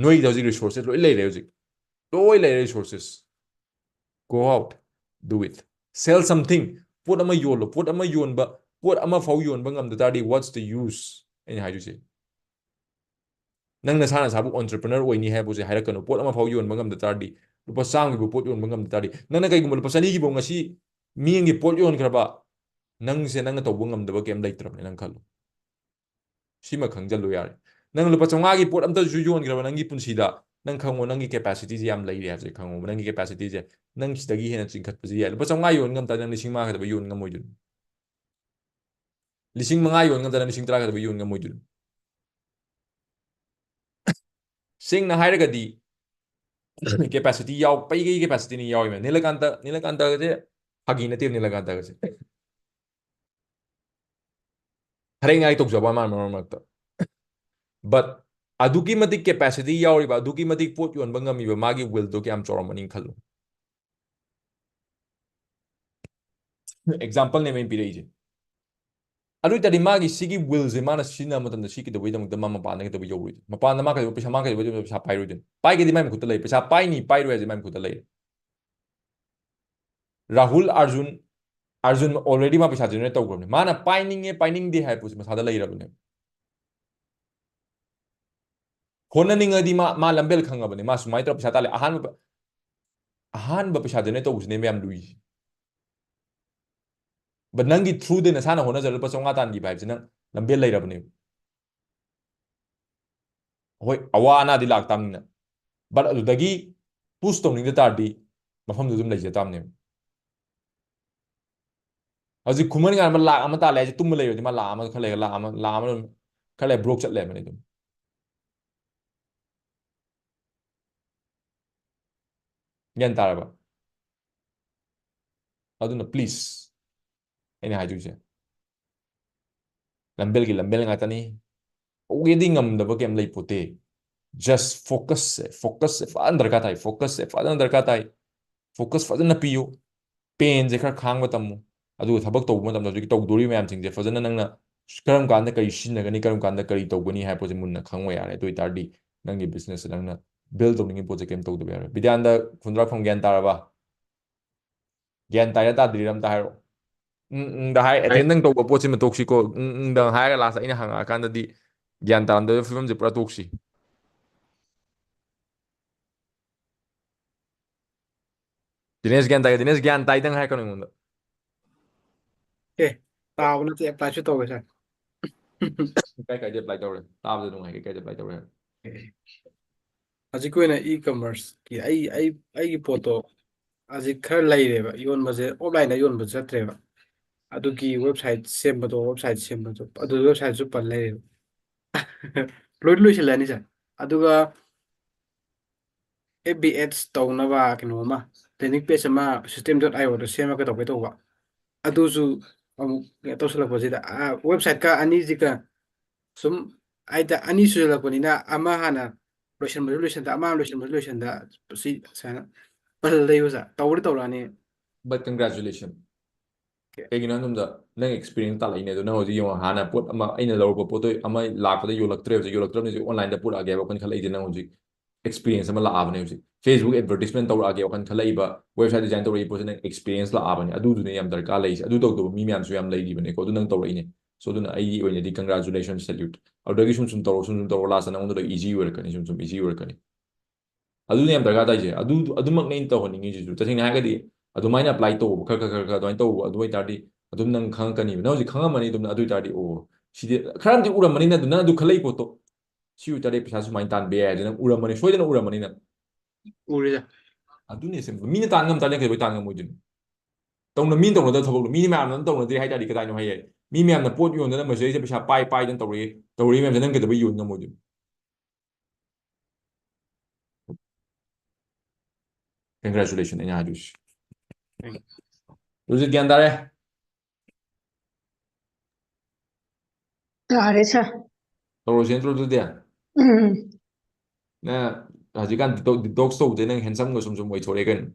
ꯅꯣꯏꯒꯤꯗ ꯍꯧꯖꯤꯛ resources ꯂꯣꯏ ꯂꯩꯔꯦ ꯍꯧꯖꯤꯛ꯫ ꯂꯣꯏ ꯂꯩꯔꯦ resources꯫ Go out, do it, sell something. ꯄꯣꯠ ꯑꯃ ꯌꯣꯜꯂꯣ꯫ ꯄꯣꯠ ꯑꯃ ꯌꯣꯟꯕ, ꯄꯣꯠ ꯑꯃ ꯐꯥꯎ ꯌꯣꯟꯕ ꯉꯝꯗ ꯇꯥꯔꯗꯤ, what's the use? ꯑꯩꯅ ꯍꯥꯏꯗꯣꯏꯁꯦ, ꯅꯪ ꯅꯁꯥ ꯅꯁꯥꯕꯨ entrepreneur ꯑꯣꯏꯅꯤ ꯍꯥꯏꯕꯁꯦ ꯍꯥꯏꯔꯛꯀꯅꯨ꯫ ꯄꯣꯠ ꯑꯃ ꯐꯥꯎ ꯌꯣꯟꯕ ꯉꯝꯗ ꯇꯥꯔꯗꯤ, ꯂꯨꯄꯥ ꯆꯥꯝꯃꯒꯤ ꯄꯣꯠ ꯌꯣꯟꯕ ꯉꯝꯗ ꯇꯥꯔꯗꯤ, ꯅꯪꯅ ꯀꯩꯒꯨꯝꯕ ꯂꯨꯄꯥ ꯆꯅꯤꯒꯤ ꯐꯥꯎ ꯉꯁꯤ ꯃꯤ ꯑꯃꯒꯤ ꯄꯣꯠ ꯌꯣꯟꯈ꯭ꯔꯕ, ꯅꯪꯁꯦ ꯅꯪꯅ ꯇꯧꯕ ꯉꯝꯗꯕ ꯀꯩꯝ ꯂꯩꯇ꯭ꯔꯕꯅꯦ, ꯅꯪ ꯈꯜꯂꯣ꯫ ꯁꯤꯃ ꯈꯪꯖꯜꯂꯨ ꯌꯥꯔꯦ꯫ ꯅꯪ ꯂꯨꯄꯥ ꯆꯥꯝꯃꯉꯥꯒꯤ ꯄꯣꯠ ꯑꯝꯇꯁꯨ ꯌꯣꯟꯈ꯭ꯔꯕ ꯅꯪꯒꯤ ꯄꯨꯟꯁꯤꯗ, ꯅꯪ ꯈꯪꯉꯣ, ꯅꯪꯒꯤ capacityꯁꯦ ꯌꯥꯝ ꯂꯩꯔꯦ ꯍꯥꯏꯕꯁꯦ ꯈꯪꯉꯣꯕ꯫ ꯅꯪꯒꯤ capacityꯁꯦ, ꯅꯪ ꯁꯤꯗꯒꯤ ꯍꯦꯟꯅ ꯆꯤꯡꯈꯠꯄꯁꯨ ꯌꯥꯏ꯫ ꯂꯨꯄꯥ ꯆꯥꯝꯃꯉꯥ ꯌꯣꯟ ꯉꯝ ꯇꯥꯔꯗꯤ, ꯅꯪ ꯂꯤꯁꯤꯡ ꯃꯉꯥ ꯈꯛꯇ ꯌꯣꯟ ꯉꯝꯃꯣꯏꯗꯣꯏꯅꯤ꯫ ꯂꯤꯁꯤꯡ ꯃꯉꯥ ꯌꯣꯟ ꯉꯝ ꯇꯥꯔꯗꯤ, ꯅꯪ ꯂꯤꯁꯤꯡ ꯇꯔꯥ ꯈꯛꯇ ꯌꯣꯟ ꯉꯝꯃꯣꯏꯗꯣꯏꯅꯤ꯫ ꯁꯦꯡꯅ ꯍꯥꯏꯔꯒꯗꯤ, capacity ꯌꯥꯎ, ꯄꯩꯒꯩ capacityꯅꯤ ꯌꯥꯎꯔꯤꯕ꯫ ꯅꯤꯂꯀꯥꯟꯇ, ꯅꯤꯂꯀꯥꯟꯇꯒꯁꯦ ꯐꯥꯒꯤ ꯅꯠꯇꯦꯕ, ꯅꯤꯂꯀꯥꯟꯇꯒꯁꯦ꯫ ꯐꯔꯦꯡ ꯉꯥꯏ ꯇꯧꯖꯕ ꯃꯥꯅ ꯃꯔꯛ ꯃꯔꯛꯇ꯫ But ꯑꯗꯨꯛꯀꯤ ꯃꯇꯤꯛ capacity ꯌꯥꯎꯔꯤꯕ, ꯑꯗꯨꯛꯀꯤ ꯃꯇꯤꯛ ꯄꯣꯠ ꯌꯣꯟꯕ ꯉꯝꯃꯤꯕ ꯃꯥꯒꯤ willꯗꯣ ꯀꯌꯥꯝ ꯆꯥꯎꯔꯝꯃꯅꯤ ꯈꯜꯂꯨ꯫ Exampleꯅꯦꯕ ꯑꯩꯅ ꯄꯤꯔꯛꯏꯁꯦ꯫ ꯑꯗꯨ ꯑꯣꯏ ꯇꯥꯔꯗꯤ ꯃꯥꯒꯤ ꯁꯤꯒꯤ willꯁꯦ ꯃꯥꯅ ꯁꯤꯖꯤꯟꯅꯕ ꯃꯇꯝꯗ ꯁꯤ ꯀꯩꯗꯧꯕꯩꯗꯃꯛꯇ ꯃꯥ ꯃꯄꯥꯟꯗ ꯀꯩꯗꯧꯕ ꯌꯧꯔꯣꯏꯗꯣꯏꯅꯣ? ꯃꯄꯥꯟꯗ ꯃꯥ ꯀꯩꯗꯧꯕ, ꯄꯩꯁꯥ, ꯃꯥ ꯀꯩꯗꯧꯕꯩꯗꯃꯛꯇ ꯄꯩꯁꯥ ꯄꯥꯏꯔꯣꯏꯗꯣꯏꯅꯣ? ꯄꯥꯏꯒꯦꯗꯤ ꯃꯥꯏ ꯃꯈꯨꯠꯇ ꯂꯩ, ꯄꯩꯁꯥ ꯄꯥꯏꯅꯤ ꯄꯥꯏꯔꯣꯏ ꯍꯥꯏꯁꯦ ꯃꯥꯏ ꯃꯈꯨꯠꯇ ꯂꯩꯔꯦ꯫ ꯔꯥꯍꯨꯜ, ꯑꯥꯔꯖꯨꯟ, ꯑꯥꯔꯖꯨꯟ already ꯃꯥ ꯄꯩꯁꯥ generate ꯇꯧꯈ꯭ꯔꯕꯅꯤ꯫ ꯃꯥꯅ ꯄꯥꯏꯅꯤꯡꯉꯦ ꯄꯥꯏꯅꯤꯡꯗꯦ ꯍꯥꯏꯕ ꯄꯣꯠꯁꯦ ꯃꯁꯥꯗ ꯂꯩꯔꯕꯅꯦ꯫ ꯍꯣꯠꯅꯅꯤꯡꯉꯗꯤ ꯃꯥ, ꯃꯥ ꯂꯝꯕꯦꯜ ꯈꯪꯉꯕꯅꯤ꯫ ꯃꯥ ꯁꯨꯃꯥꯏꯅ ꯇꯧꯔ ꯄꯩꯁꯥ ꯇꯥꯜꯂꯦ꯫ ꯑꯍꯥꯟꯕ, ꯑꯍꯥꯟꯕ ꯄꯩꯁꯥ generate ꯇꯧꯕꯁꯤꯅꯦ ꯃꯌꯥꯝ ꯂꯨꯏꯁꯦ꯫ But ꯅꯪꯒꯤ throughꯗ ꯅꯁꯥꯅ ꯍꯣꯠꯅꯖꯔ ꯂꯨꯄꯥ ꯆꯥꯝꯃꯉꯥ ꯇꯥꯟꯈꯤꯕ ꯍꯥꯏꯕꯁꯤ ꯅꯪ ꯂꯝꯕꯦꯜ ꯂꯩꯔꯕꯅꯦꯕ꯫ ꯍꯣꯏ, ꯑꯋꯥ ꯑꯅꯥꯗꯤ ꯂꯥꯛꯇꯥꯕꯅꯤꯅ, but ꯑꯗꯨꯗꯒꯤ push ꯇꯧꯅꯤꯡꯗ ꯇꯥꯔꯗꯤ ꯃꯐꯝꯗꯨ ꯑꯗꯨꯝ ꯂꯩꯖ ꯇꯥꯕꯅꯦꯕ꯫ ꯍꯧꯖꯤꯛ ꯈꯨꯃꯟ ꯉꯥꯟꯕ ꯂꯥꯛ ꯑꯃ ꯇꯥꯜꯂꯦ ꯍꯥꯏꯁꯦ ꯇꯨꯝꯕ ꯂꯩꯔꯗꯤ ꯃꯥ ꯂꯥꯛ ꯑꯃ ꯈꯔ ꯂꯩꯔꯒ, ꯂꯥꯛ ꯑꯃ, ꯂꯥꯛ ꯑꯃ ꯑꯗꯨꯝ ꯈꯔ ꯂꯩꯔ broke ꯆꯠ ꯂꯩꯔꯝꯃꯅꯤ ꯑꯗꯨꯝ꯫ ꯒ꯭ꯌꯥꯟ ꯇꯥꯔꯕ? ꯑꯗꯨꯅ please, ꯑꯩꯅ ꯍꯥꯏꯗꯣꯏꯁꯦ, ꯂꯝꯕꯦꯜꯒꯤ ꯂꯝꯕꯦꯜ ꯉꯥꯛꯇꯅꯤ꯫ ꯇꯧꯒꯦꯗꯤ ꯉꯝꯗꯕ ꯀꯩꯝ ꯂꯩꯄꯣꯠꯇꯦ꯫ Just focusꯁꯦ, focusꯁꯦ ꯐꯖꯅ ꯗꯔꯀꯥꯔ ꯇꯥꯏ, focusꯁꯦ ꯐꯖꯅ ꯗꯔꯀꯥꯔ ꯇꯥꯏ꯫ Focus ꯐꯖꯅ ꯄꯤꯌꯨ, painꯁꯦ ꯈꯔ ꯈꯥꯡꯕ ꯇꯝꯃꯨ꯫ ꯑꯗꯨꯒ ꯊꯕꯛ ꯇꯧꯕ ꯃꯇꯝꯗ ꯍꯧꯖꯤꯛ ꯇꯧꯗꯣꯔꯤꯕ ꯃꯌꯥꯝꯁꯤꯡꯁꯦ ꯐꯖꯅ ꯅꯪꯅ ꯀꯔꯝ ꯀꯥꯟꯗ ꯀꯔꯤ ꯁꯤꯖꯤꯟꯅꯒꯅꯤ, ꯀꯔꯝ ꯀꯥꯟꯗ ꯀꯔꯤ ꯇꯧꯒꯅꯤ ꯍꯥꯏꯕ ꯄꯣꯠꯁꯦ ꯃꯨꯟꯅ ꯈꯪꯕ ꯌꯥꯔꯦ꯫ ꯑꯗꯨ ꯑꯣꯏꯇꯥꯔꯗꯤ ꯅꯪꯒꯤ businessꯁꯦ ꯅꯪꯅ build ꯇꯧꯅꯤꯡꯉꯤ ꯄꯣꯠꯁꯦ ꯀꯩꯝ ꯇꯧꯗꯕ ꯌꯥꯔꯣꯏ꯫ ꯕꯤꯗ꯭ꯌꯥꯅꯟꯗ ꯈꯨꯟꯗ꯭ꯔꯥꯛꯐꯝ ꯒ꯭ꯌꯥꯟ ꯇꯥꯔꯕ? ꯒ꯭ꯌꯥꯟ ꯇꯥꯏꯔ ꯇꯥꯗ꯭ꯔꯤꯔ ꯑꯝꯇ ꯍꯥꯏꯔꯛꯑꯣ꯫ ꯎꯝ ꯎꯝꯗ ꯍꯥꯏ, ꯑꯇꯦꯟꯗꯪ ꯇꯧꯕ ꯄꯣꯠꯁꯤꯃ ꯇꯣꯛꯁꯤꯀꯣ꯫ ꯎꯝ ꯎꯝꯗꯪ ꯍꯥꯏꯔꯒ ꯂꯥꯁꯇ ꯑꯩꯅ ꯍꯪꯉꯛꯑꯀꯥꯟꯗꯗꯤ ꯒ꯭ꯌꯥꯟ ꯇꯥꯔꯝꯗꯕ ꯐꯤꯕꯝꯁꯦ ꯄꯨꯔꯥ ꯇꯣꯛꯁꯤ꯫ ꯗꯤꯅꯦꯁ ꯒ꯭ꯌꯥꯟ ꯇꯥꯏ, ꯗꯤꯅꯦꯁ ꯒ꯭ꯌꯥꯟ ꯇꯥꯏꯗꯪ ꯍꯥꯏꯔꯛꯀꯅꯨ ꯑꯩꯉꯣꯟꯗ꯫ ꯑꯦ, ꯇꯥꯕ ꯅꯠꯇꯦ, ꯑꯦꯄ꯭ꯂꯥꯏꯁꯨ ꯇꯧꯋꯦ ꯁꯥꯔ꯫ ꯀꯥꯏ ꯀꯥꯏꯗ ꯑꯦꯄ꯭ꯂꯥꯏ ꯇꯧꯔꯦ? ꯇꯥꯕꯗ ꯅꯨꯡꯉꯥꯏ, ꯀꯥꯏ ꯀꯥꯏꯗ ꯑꯦꯄ꯭ꯂꯥꯏ ꯇꯧꯔꯦ ꯍꯥꯏꯔꯣ? ꯍꯧꯖꯤꯛꯀꯤ ꯑꯣꯏꯅ ꯏ ꯀꯃꯔꯁꯀꯤ ꯑꯩ ꯑꯩ ꯑꯩꯒꯤ ꯄꯣꯠꯇꯣ ꯍꯧꯖꯤꯛ ꯈꯔ ꯂꯩꯔꯦꯕ, ꯌꯣꯟꯕꯁꯦ ꯑꯣꯐꯂꯥꯏꯟꯗ ꯌꯣꯟꯕ ꯆꯠꯇ꯭ꯔꯦꯕ꯫ ꯑꯗꯨꯒꯤ ꯋꯦꯕꯁꯥꯏꯠ ꯁꯦꯝꯕꯗꯣ, ꯋꯦꯕꯁꯥꯏꯠ ꯁꯦꯝꯕꯗꯣ, ꯑꯗꯨ ꯋꯦꯕꯁꯥꯏꯠꯁꯨ ꯄꯜ ꯂꯩꯔꯦꯕ꯫ ꯂꯣꯏ ꯂꯣꯏꯁꯤꯜꯂꯅꯤ ꯁꯥꯔ꯫ ꯑꯗꯨꯒ ꯑꯦꯐ ꯕꯤ ꯑꯦꯗꯁ ꯇꯧꯅꯕ ꯀꯩꯅꯣ ꯑꯃ, ꯂꯦꯟꯗꯤꯡ ꯄꯦꯖ ꯑꯃ system dot io ꯗ ꯁꯦꯝꯃꯒ ꯇꯧꯒꯦ ꯇꯧꯕ꯫ ꯑꯗꯨꯁꯨ ꯑꯃꯨꯛ ꯀꯩꯅꯣ ꯇꯧꯁꯜꯂꯛꯄꯁꯤꯗ, ꯋꯦꯕꯁꯥꯏꯠꯀ ꯑꯅꯤꯁꯤꯒ ꯁꯨꯝ ꯍꯥꯏꯗꯤ ꯑꯅꯤ ꯁꯨꯖꯜꯂꯛꯄꯅꯤꯅ, ꯑꯃ ꯍꯥꯟꯅ ꯂꯣꯏꯁꯟꯕꯁꯨ ꯂꯣꯏꯁꯟꯗ, ꯑꯃ ꯂꯣꯏꯁꯟꯕꯁꯨ ꯂꯣꯏꯁꯟꯗ, ꯁꯤ ꯁꯨꯃꯥꯏꯅ ꯄꯜ ꯂꯩꯕꯁꯦ ꯇꯧꯕꯗꯤ ꯇꯧꯔꯛꯑꯅꯤ꯫ But congratulation. Okay. ꯀꯩꯒꯤꯅꯣ ꯍꯥꯏꯕ ꯃꯇꯝꯗ ꯅꯪ experience ꯇꯥꯜꯂꯛꯏꯅꯦ꯫ ꯑꯗꯣ ꯅꯪ ꯍꯧꯖꯤꯛ ꯌꯦꯡꯉꯣ, ꯍꯥꯟꯅ ꯄꯣꯠ ꯑꯃ ꯑꯩꯅ ꯂꯧꯔꯛꯄ ꯄꯣꯠꯇꯣ ꯑꯃ ꯂꯥꯛꯄꯗ ꯌꯣꯜꯂꯛꯇ꯭ꯔꯦ, ꯍꯧꯖꯤꯛ ꯌꯣꯜꯂꯛꯇ꯭ꯔꯕꯅꯤ, ꯍꯧꯖꯤꯛ online ꯗ ꯄꯨꯔꯛꯑꯒꯦ ꯍꯥꯏꯕ ꯋꯥꯈꯜ ꯈꯜꯂꯛꯏꯁꯦ ꯅꯪ ꯍꯧꯖꯤꯛ experience ꯑꯃ ꯂꯥꯛꯑꯕꯅꯦ꯫ ꯍꯧꯖꯤꯛ Facebook advertisement ꯇꯧꯔꯛꯑꯒꯦ ꯋꯥꯈꯜ ꯈꯜꯂꯛꯏꯕ, website design ꯇꯧꯔꯛꯏ ꯄꯣꯠꯁꯦ ꯅꯪ experience ꯂꯥꯛꯑꯕꯅꯦ꯫ ꯑꯗꯨꯗꯨꯅꯦ ꯌꯥꯝ ꯗꯔꯀꯥꯔ ꯂꯩꯔꯤꯁꯦ꯫ ꯑꯗꯨ ꯇꯧꯗꯕ ꯃꯤ ꯃꯌꯥꯝꯁꯨ ꯌꯥꯝ ꯂꯩꯔꯤꯕꯅꯦꯀꯣ꯫ ꯑꯗꯨ ꯅꯪ ꯇꯧꯔꯛꯏꯅꯦ꯫ So ꯑꯗꯨꯅ ꯑꯩꯒꯤ ꯑꯣꯏꯅꯗꯤ congratulation, salute꯫ ꯑꯗꯨꯗꯒꯤ ꯁꯨꯝ ꯁꯨꯝ ꯇꯧꯔꯣ, ꯁꯨꯝ ꯁꯨꯝ ꯇꯧꯔꯣ, last ꯇ ꯅꯪꯉꯣꯟꯗ ꯂꯣꯏ easy ꯑꯣꯏꯔꯛꯀꯅꯤ, ꯁꯨꯝ ꯁꯨꯝ easy ꯑꯣꯏꯔꯛꯀꯅꯤ꯫ ꯑꯗꯨꯅ ꯌꯥꯝ ꯗꯔꯀꯥꯔ ꯇꯥꯏꯁꯦ꯫ ꯑꯗꯨ, ꯑꯗꯨꯃꯛꯅꯦ ꯑꯩꯅ ꯇꯧꯍꯟꯅꯤꯡꯉꯤꯁꯤꯁꯨ꯫ ꯇꯁꯦꯡꯅ ꯍꯥꯏꯔꯒꯗꯤ ꯑꯗꯨꯃꯥꯏꯅ apply ꯇꯧꯕ, ꯈꯔ, ꯈꯔ, ꯈꯔ, ꯈꯔ ꯑꯗꯨꯃꯥꯏꯅ ꯇꯧꯕ, ꯑꯗꯨ ꯑꯣꯏꯇꯥꯔꯗꯤ ꯑꯗꯨꯝ ꯅꯪ ꯈꯪꯉꯛꯀꯅꯤꯕ꯫ ꯅꯪ ꯍꯧꯖꯤꯛ ꯈꯪꯉꯝꯃꯅꯤ ꯑꯗꯨꯝ, ꯑꯗꯨ ꯑꯣꯏꯇꯥꯔꯗꯤ, ꯑꯣ, ꯁꯤꯗꯤ ꯈꯔ ꯑꯃꯗꯤ ꯎꯔꯝꯃꯅꯤꯅ, ꯑꯗꯨ ꯅꯪ ꯑꯗꯨ ꯈꯜꯂꯛꯏ ꯄꯣꯠꯇꯣ, ꯁꯤ ꯑꯣꯏꯇꯥꯔꯗꯤ ꯄꯩꯁꯥ ꯁꯨꯃꯥꯏꯅ ꯇꯥꯟꯕ ꯌꯥꯏ ꯍꯥꯏꯗꯣ ꯅꯪ ꯎꯔꯝꯃꯅꯤ, ꯁꯣꯏꯗꯅ ꯎꯔꯝꯃꯅꯤ ꯅꯪ꯫ ꯎꯔꯦꯗ꯫ ꯑꯗꯨꯅꯦ ꯁꯦ, ꯃꯤꯅ ꯇꯥꯟ ꯉꯝ ꯇꯥꯔꯗꯤ ꯀꯩꯗꯧꯕꯩ ꯇꯥꯟ ꯉꯝꯃꯣꯏꯗꯣꯏꯅꯣ? ꯇꯧꯅ, ꯃꯤꯅ ꯇꯧꯅꯗꯕ ꯊꯕꯛꯇꯣ, ꯃꯤ ꯃꯌꯥꯝꯅ ꯑꯗꯨꯝ ꯇꯧꯅꯗ꯭ꯔꯤ ꯍꯥꯏꯇꯥꯔꯗꯤ ꯀꯗꯥꯏꯅꯣ ꯍꯥꯏꯌꯦ? ꯃꯤ ꯃꯌꯥꯝꯅ ꯄꯣꯠ ꯌꯣꯟꯗꯅ ꯃꯁꯤꯗꯩꯁꯤꯗ ꯄꯩꯁꯥ ꯄꯥꯏ ꯄꯥꯏꯗꯅ ꯇꯧꯔꯤ, ꯇꯧꯔꯤ ꯃꯌꯥꯝꯁꯦ ꯅꯪ ꯀꯩꯗꯧꯕꯩ ꯌꯣꯟ ꯉꯝꯃꯣꯏꯗꯣꯏꯅꯣ? Congratulation ꯑꯩꯅ ꯍꯥꯏꯗꯣꯏꯁꯤ꯫ ꯍꯧꯖꯤꯛ ꯒ꯭ꯌꯥꯟ ꯇꯥꯔꯦ? ꯇꯥꯔꯦ ꯁꯥꯔ꯫ ꯇꯧꯔꯁꯤ ꯅꯠꯇ꯭ꯔꯣ ꯑꯗꯨꯗꯤ? ꯎꯝ꯫ ꯅꯪ ꯍꯧꯖꯤꯛꯀꯥꯟ detox, detox ꯇꯧꯕꯗꯩ ꯅꯪ handsome ꯒ ꯁꯨꯝ ꯁꯨꯝ ꯑꯣꯏꯊꯣꯔꯛꯑꯦ ꯀꯩꯅꯣ꯫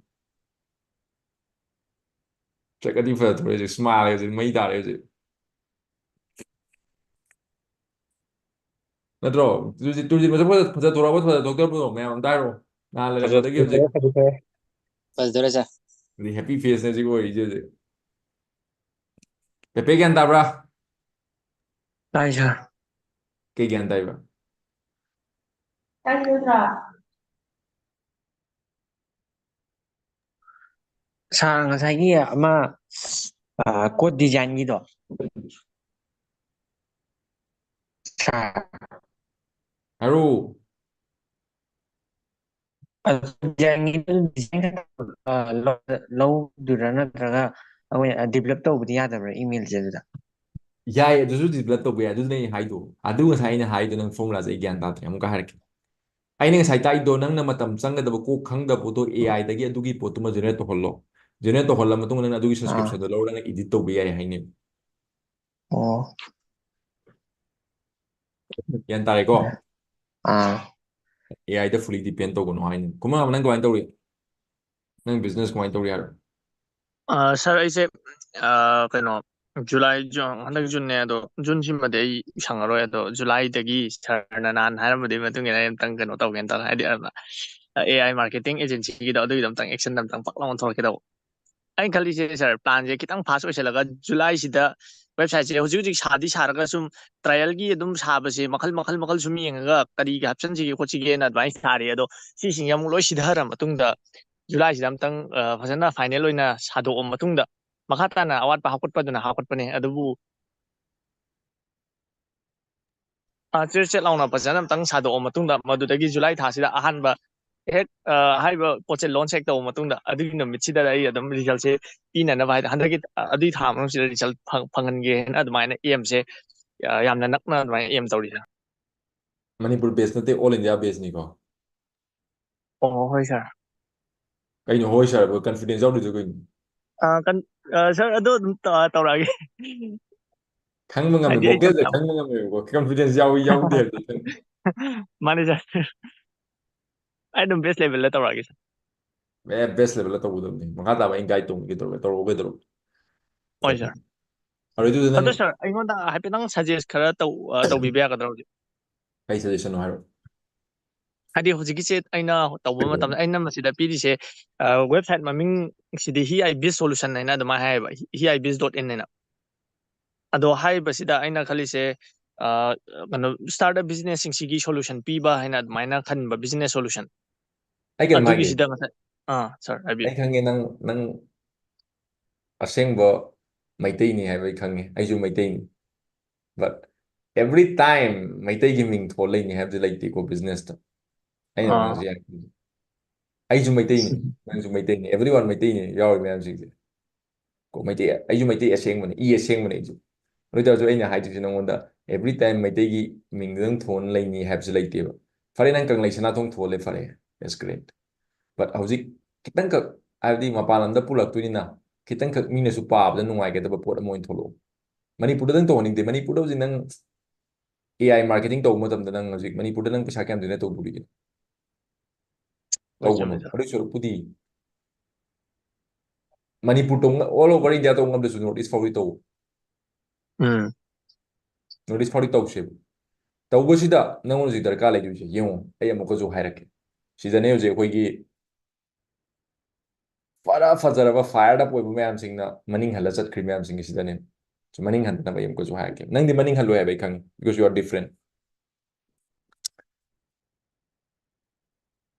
ꯁꯛꯀꯗꯤ ꯐꯖꯊꯣꯔꯛꯑꯦ ꯍꯧꯖꯤꯛ, smile ꯒꯁꯦ ꯃꯩ ꯇꯥꯔꯦ ꯍꯧꯖꯤꯛ꯫ ꯅꯠꯇ꯭ꯔꯣ? ꯇꯨꯔꯖꯤꯠ, ꯇꯨꯔꯖꯤꯠ ꯃꯁꯛ ꯐꯖ-, ꯐꯖꯊꯣꯔꯛꯑꯕ, ꯐꯖ-, doctor ꯕ꯭ꯔꯣ, ꯃꯌꯥꯝ ꯑꯝꯇ ꯍꯥꯏꯔꯛꯑꯣ꯫ ꯅꯍꯥꯟ ꯂꯩꯔꯝꯕꯗꯒꯤ ꯍꯧꯖꯤꯛ꯫ ꯐꯖꯔꯦ ꯁꯥꯔ꯫ ꯑꯗꯩ happy face ꯅꯦ ꯍꯧꯖꯤꯛ ꯑꯣꯏꯔꯤꯁꯦ ꯍꯧꯖꯤꯛ꯫ ꯄꯦꯄꯦ ꯒ꯭ꯌꯥꯟ ꯇꯥꯕ꯭ꯔꯥ? ꯇꯥꯏ, ꯁꯥꯔ꯫ ꯀꯩ ꯒ꯭ꯌꯥꯟ ꯇꯥꯏꯕ? ꯁꯥꯔ, ꯉꯁꯥꯏꯒꯤ ꯑꯃ, ꯑ, code design ꯒꯤꯗꯣ꯫ ꯁꯥꯔ꯫ ꯍꯥꯏꯔꯣ꯫ ꯑꯗꯨ design ꯒꯤꯗꯨ design ꯈꯛꯇ, ꯑ, ꯂꯧ-, ꯂꯧꯗꯣꯏꯔꯥ ꯅꯠꯇ꯭ꯔꯒ ꯑꯩꯈꯣꯏ, ꯑ, develop ꯇꯧꯕꯗꯤ ꯌꯥꯗꯕ꯭ꯔꯥ email ꯁꯦ ꯑꯗꯨꯗ? ꯌꯥꯏ, ꯑꯗꯨꯁꯨ develop ꯇꯧꯕ ꯌꯥꯏ꯫ ꯑꯗꯨꯅꯦ ꯑꯩ ꯍꯥꯏꯗꯣ꯫ ꯑꯗꯨ ꯉꯁꯥꯏ ꯑꯩꯅ ꯍꯥꯏꯗꯣ ꯅꯪ formula ꯁꯦ ꯑꯩ ꯒ꯭ꯌꯥꯟ ꯇꯥꯗ꯭ꯔꯦ꯫ ꯑꯃꯨꯛꯀ ꯍꯥꯏꯔꯛꯀꯦ꯫ ꯑꯩꯅ ꯉꯁꯥꯏ ꯇꯥꯛꯏꯗꯣ ꯅꯪꯅ ꯃꯇꯝ ꯆꯪꯒꯗꯕ ꯀꯣꯛ ꯈꯪꯗꯕ ꯄꯣꯠꯇꯣ A I ꯗꯒꯤ ꯑꯗꯨꯒꯤ ꯄꯣꯠꯇꯨꯃ generate ꯇꯧꯍꯜꯂꯣ꯫ Generate ꯇꯧꯍꯜꯂ ꯃꯇꯨꯡꯗ ꯅꯪꯅ ꯑꯗꯨꯒꯤ ꯑꯥ꯫ Subscription ꯗꯣ ꯂꯧꯔꯒ ꯅꯪ edit ꯇꯧꯕ ꯌꯥꯏ ꯍꯥꯏꯅꯦꯕ꯫ ꯑꯣ꯫ ꯒ꯭ꯌꯥꯟ ꯇꯥꯔꯦꯀꯣ? ꯑꯥ꯫ A I the fully depend ꯇꯧꯒꯅꯨ ꯍꯥꯏꯅꯤ꯫ ꯀꯨꯃꯥꯔ, ꯅꯪ ꯀꯃꯥꯏꯅ ꯇꯧꯔꯤ? ꯅꯪ business ꯀꯃꯥꯏꯅ ꯇꯧꯔꯤ ꯍꯥꯏꯔꯣ? ꯑ, ꯁꯥꯔ, ꯑꯩꯁꯦ, ꯑ, ꯀꯩꯅꯣ, ꯖꯨꯂꯥꯏ, ꯖꯨ-, ꯍꯟꯗꯛ ꯖꯨꯟꯅꯦ, ꯑꯗꯣ ꯖꯨꯟꯁꯤꯃꯗꯤ ꯑꯩ ꯁꯪꯉꯔꯣꯏ꯫ ꯑꯗꯣ ꯖꯨꯂꯥꯏꯗꯒꯤ ꯁꯥꯔꯅ ꯅꯍꯥꯟ ꯍꯥꯏꯔꯝꯕꯗꯨꯒꯤ ꯃꯇꯨꯡ ꯏꯟꯅ ꯑꯩ ꯑꯝꯇꯪ ꯀꯩꯅꯣ ꯇꯧꯒꯦꯅ ꯇꯧꯔꯦ꯫ ꯍꯥꯏꯗꯤ, ꯑ, A I marketing agency ꯒꯤꯗꯣ, ꯑꯗꯨꯒꯤꯗꯣ ꯑꯝꯇꯪ action ꯑꯝꯇꯪ ꯄꯛ ꯂꯥꯎꯅ ꯊꯣꯛꯂꯛꯀꯦ ꯇꯧꯕ꯫ ꯑꯩꯅ ꯈꯜꯂꯤꯁꯦ, ꯁꯥꯔ, plan ꯁꯦ ꯈꯤꯇꯪ fast ꯑꯣꯏꯁꯜꯂꯒ ꯖꯨꯂꯥꯏꯁꯤꯗ website ꯁꯦ ꯍꯧꯖꯤꯛ ꯍꯧꯖꯤꯛ ꯁꯥꯗꯤ ꯁꯥꯔꯒ ꯁꯨꯝ trial ꯒꯤ ꯑꯗꯨꯝ ꯁꯥꯕꯁꯦ ꯃꯈꯜ, ꯃꯈꯜ, ꯃꯈꯜ ꯁꯨꯝ ꯌꯦꯡꯉꯒ ꯀꯔꯤꯒ ꯍꯥꯞꯆꯤꯟꯁꯤꯒꯦ ꯈꯣꯠꯁꯤꯒꯦꯅ ꯑꯗꯨꯃꯥꯏꯅ ꯁꯥꯔꯤ꯫ ꯑꯗꯣ ꯁꯤꯁꯤꯡꯁꯦ ꯑꯃꯨꯛ ꯂꯣꯏ ꯁꯤꯊꯔ ꯃꯇꯨꯡꯗ ꯖꯨꯂꯥꯏꯁꯤꯗ ꯑꯝꯇꯪ, ꯑ, ꯐꯖꯅ final ꯑꯣꯏꯅ ꯁꯥꯗꯣꯛꯑ ꯃꯇꯨꯡꯗ ꯃꯈꯥ ꯇꯥꯅ ꯑꯋꯥꯠꯄ ꯍꯥꯞꯀꯠꯄꯗꯨꯅ ꯍꯥꯞꯀꯠꯄꯅꯦ꯫ ꯑꯗꯨꯕꯨ, ꯑ, ꯆꯦꯠ ꯆꯦꯠ ꯂꯥꯎꯅ ꯐꯖꯅ ꯑꯝꯇꯪ ꯁꯥꯗꯣꯛꯑ ꯃꯇꯨꯡꯗ ꯃꯗꯨꯗꯒꯤ ꯖꯨꯂꯥꯏ ꯊꯥꯁꯤꯗ ꯑꯍꯥꯟꯕ ꯍꯦꯛ, ꯑ, ꯍꯥꯏꯔꯤꯕ ꯄꯣꯠꯁꯦ launch ꯍꯦꯛ ꯇꯧꯕ ꯃꯇꯨꯡꯗ ꯑꯗꯨꯒꯤ ꯅꯨꯃꯤꯠꯁꯤꯗ ꯑꯩ ꯑꯗꯨꯝ result ꯁꯦ ꯄꯤꯅꯅꯕ ꯍꯥꯏꯗꯤ ꯍꯟꯗꯛꯀꯤ, ꯑ, ꯑꯗꯨꯒꯤ ꯊꯥ ꯃꯅꯨꯡꯁꯤꯗ result ꯐꯪ-, ꯐꯪꯍꯟꯒꯦꯅ ꯑꯗꯨꯃꯥꯏꯅ aim ꯁꯦ, ꯑ, ꯌꯥꯝꯅ ꯅꯛꯅ ꯑꯗꯨꯃꯥꯏꯅ aim ꯇꯧꯔꯤ, ꯁꯥꯔ꯫ ꯃꯅꯤꯄꯨꯔ based ꯅꯠꯇꯦ, all India based ꯅꯤꯀꯣ? ꯑꯣ, ꯍꯣꯏ, ꯁꯥꯔ꯫ ꯀꯩꯅꯣ ꯍꯣꯏ, ꯁꯥꯔ? Confidence ꯌꯥꯎꯗ꯭ꯔꯤꯗꯣ ꯀꯩꯅꯣ? ꯑ, ꯀꯟ-, ꯑ, ꯁꯥꯔ, ꯑꯗꯣ ꯑꯗꯨꯝ ꯇ-, ꯇꯧꯔꯛꯑꯒꯦ꯫ ꯈꯪꯕ ꯉꯝꯃꯦ, ꯍꯥꯏꯗꯤ ꯑꯩ vocal ꯁꯨꯝ ꯗ ꯌꯥꯝ ꯈꯪꯕ ꯉꯝꯃꯦꯕꯀꯣ, confidence ꯌꯥꯎꯏ ꯌꯥꯎꯗꯦ ꯍꯥꯏꯕꯗꯤ ꯈꯪꯉꯦ꯫ ꯃꯥꯅꯦ, ꯁꯥꯔ꯫ ꯑꯩ ꯑꯗꯨꯝ best level ꯗ ꯇꯧꯔꯛꯑꯒꯦ, ꯁꯥꯔ꯫ ꯑꯦ, best level ꯗ ꯇꯧꯒꯗꯕꯅꯤ꯫ ꯃꯈꯥ ꯇꯥꯕ ꯑꯩ guide ꯇꯧꯒꯦ ꯇꯧꯔꯒ, ꯇꯧꯔꯛꯑꯣ ꯀꯩꯗꯧꯔꯒꯦ? ꯍꯣꯏ, ꯁꯥꯔ꯫ ꯐꯔꯦ, ꯑꯗꯨꯗꯤ ꯅꯪ ꯑꯗꯣ, ꯁꯥꯔ, ꯑꯩꯉꯣꯟꯗ ꯍꯥꯏꯐꯦꯠꯇꯪ suggest ꯈꯔ ꯇꯧ-, ꯑ, ꯇꯧꯕꯤꯕ ꯌꯥꯒꯗ꯭ꯔꯥ ꯍꯧꯖꯤꯛ? ꯀꯩ suggestion ꯅꯣ ꯍꯥꯏꯔꯣ? ꯍꯥꯏꯗꯤ ꯍꯧꯖꯤꯛꯀꯤꯁꯦ ꯑꯩꯅ ꯇꯧꯕ ꯃꯇꯝꯗ ꯑꯩꯅ ꯃꯁꯤꯗ ꯄꯤꯔꯤꯁꯦ, website ꯃꯃꯤꯡꯁꯤꯗꯤ He I Biz Solution ꯍꯥꯏꯅ ꯑꯗꯨꯃꯥꯏꯅ ꯍꯥꯏꯌꯦꯕ, He I Biz dot in ꯍꯥꯏꯅ꯫ ꯑꯗꯣ ꯍꯥꯏꯔꯤꯕꯁꯤꯗ ꯑꯩꯅ ꯈꯜꯂꯤꯁꯦ, ꯑ, ꯀꯩꯅꯣ, ꯁ꯭ꯇꯥꯔꯠ ꯑꯞ ꯕꯤꯖꯤꯅꯦꯁꯁꯤꯡꯁꯤꯒꯤ ꯁꯣꯂꯨꯁꯟ ꯄꯤꯕ ꯍꯥꯏꯅ ꯑꯗꯨꯃꯥꯏꯅ ꯈꯟꯕ, ꯕꯤꯖꯤꯅꯦꯁ ꯁꯣꯂꯨꯁꯟ꯫ ꯑꯩ ꯀꯩꯅꯣ ꯍꯥꯏꯒꯦ꯫ ꯑꯗꯨꯒꯤꯁꯤꯗ ꯉꯁꯥꯏ, ꯑꯥ, ꯁꯥꯔ, ꯍꯥꯏꯕꯤꯌꯨ꯫ ꯑꯩ ꯈꯪꯉꯦ ꯅꯪ, ꯅꯪ ꯑꯁꯦꯡꯕ ꯃꯩꯇꯩꯅꯤ ꯍꯥꯏꯕ ꯑꯩ ꯈꯪꯉꯦ꯫ ꯑꯩꯁꯨ ꯃꯩꯇꯩꯅꯤ꯫ But every time ꯃꯩꯇꯩꯒꯤ ꯃꯤꯡ ꯊꯣꯜ ꯂꯩꯅꯤ ꯍꯥꯏꯕꯗꯤ ꯂꯩꯇꯦꯀꯣ ꯕꯤꯖꯤꯅꯦꯁꯇ꯫ ꯑꯩꯅ ꯑꯥ꯫ ꯉꯥꯡꯉꯤꯁꯦ ꯌꯥꯏ꯫ ꯑꯩꯁꯨ ꯃꯩꯇꯩꯅꯤ, ꯅꯪꯁꯨ ꯃꯩꯇꯩꯅꯤ, everyone ꯃꯩꯇꯩꯅꯤ ꯌꯥꯎꯔꯤ ꯃꯌꯥꯝꯁꯤꯡꯁꯦ꯫ ꯀꯣ, ꯃꯩꯇꯩ, ꯑꯩꯁꯨ ꯃꯩꯇꯩ ꯑꯁꯦꯡꯕꯅꯤ, ꯏ ꯑꯁꯦꯡꯕꯅꯤ ꯑꯩꯁꯨ꯫ ꯑꯗꯨ ꯑꯣꯏꯇꯥꯔꯁꯨ ꯑꯩꯅ ꯍꯥꯏꯗꯣꯏꯁꯦ ꯅꯉꯣꯟꯗ, every time ꯃꯩꯇꯩꯒꯤ ꯃꯤꯡꯗꯪ ꯊꯣꯟ ꯂꯩꯅꯤ ꯍꯥꯏꯕꯁꯨ ꯂꯩꯇꯦꯕ꯫ ꯐꯔꯦ, ꯅꯪ ꯀꯪꯂꯩ ꯁꯅꯥꯊꯣꯡ ꯊꯣꯜꯂꯦ, ꯐꯔꯦ, that's great꯫ But ꯍꯧꯖꯤꯛ ꯈꯤꯇꯪꯈꯛ, ꯍꯥꯏꯕꯗꯤ ꯃꯄꯥꯟ ꯂꯝꯗ ꯄꯨꯜꯂꯛꯇꯣꯏꯅꯤꯅ, ꯈꯤꯇꯪꯈꯛ ꯃꯤꯅꯁꯨ ꯄꯥꯕꯗ ꯅꯨꯡꯉꯥꯏꯒꯗꯕ ꯄꯣꯠ ꯑꯃ ꯑꯣꯏꯅ ꯊꯣꯛꯂꯛꯑꯣ꯫ ꯃꯅꯤꯄꯨꯔꯗ ꯅꯪ ꯇꯧꯍꯟꯅꯤꯡꯗꯦ꯫ ꯃꯅꯤꯄꯨꯔꯗ ꯍꯧꯖꯤꯛ ꯅꯪ A I marketing ꯇꯧꯕ ꯃꯇꯝꯗ ꯅꯪ ꯍꯧꯖꯤꯛ ꯃꯅꯤꯄꯨꯔꯗ ꯅꯪ ꯄꯩꯁꯥ ꯀꯌꯥꯝ ꯇꯣꯏꯅ ꯇꯧꯗꯣꯔꯤꯒꯦ? ꯍꯣꯏ, ꯇꯧꯒꯅꯨ꯫ ꯆꯨꯝꯃꯦ, ꯁꯥꯔ꯫ ꯑꯗꯨꯏ ꯁꯔꯨꯛꯄꯨꯗꯤ ꯃꯅꯤꯄꯨꯔ ꯇꯧ-, all over India ꯇꯧ ꯉꯝꯗ꯭ꯔꯁꯨ North East ꯐꯥꯎꯗꯤ ꯇꯧ꯫ ꯎꯝ꯫ North East ꯐꯥꯎꯗꯤ ꯇꯧꯁꯦꯕ꯫ ꯇꯧꯕꯁꯤꯗ ꯅꯪꯉꯣꯟꯗ ꯍꯧꯖꯤꯛ ꯗꯔꯀꯥꯔ ꯂꯩꯗꯣꯏꯁꯦ ꯌꯦꯡꯉꯣ, ꯑꯩ ꯑꯃꯨꯛꯀꯁꯨ ꯍꯥꯏꯔꯛꯀꯦ꯫ ꯁꯤꯗꯅꯦ ꯍꯧꯖꯤꯛ ꯑꯩꯈꯣꯏꯒꯤ ꯐꯔ ꯐꯖꯔꯕ fired up ꯑꯣꯏꯕ ꯃꯌꯥꯝꯁꯤꯡꯅ ꯃꯅꯤꯡ ꯍꯜꯂ ꯆꯠꯈ꯭ꯔꯤ ꯃꯌꯥꯝꯁꯤꯡꯒꯤ ꯁꯤꯗꯅꯦ꯫ ꯁꯤ ꯃꯅꯤꯡ ꯍꯟꯗꯅꯕ ꯑꯩ ꯑꯃꯨꯛꯀꯁꯨ ꯍꯥꯏꯔꯛꯀꯦ꯫ ꯅꯪꯗꯤ ꯃꯅꯤꯡ ꯍꯜꯂꯣꯏ ꯍꯥꯏꯕ ꯑꯩ ꯈꯪꯉꯤ, because you are different꯫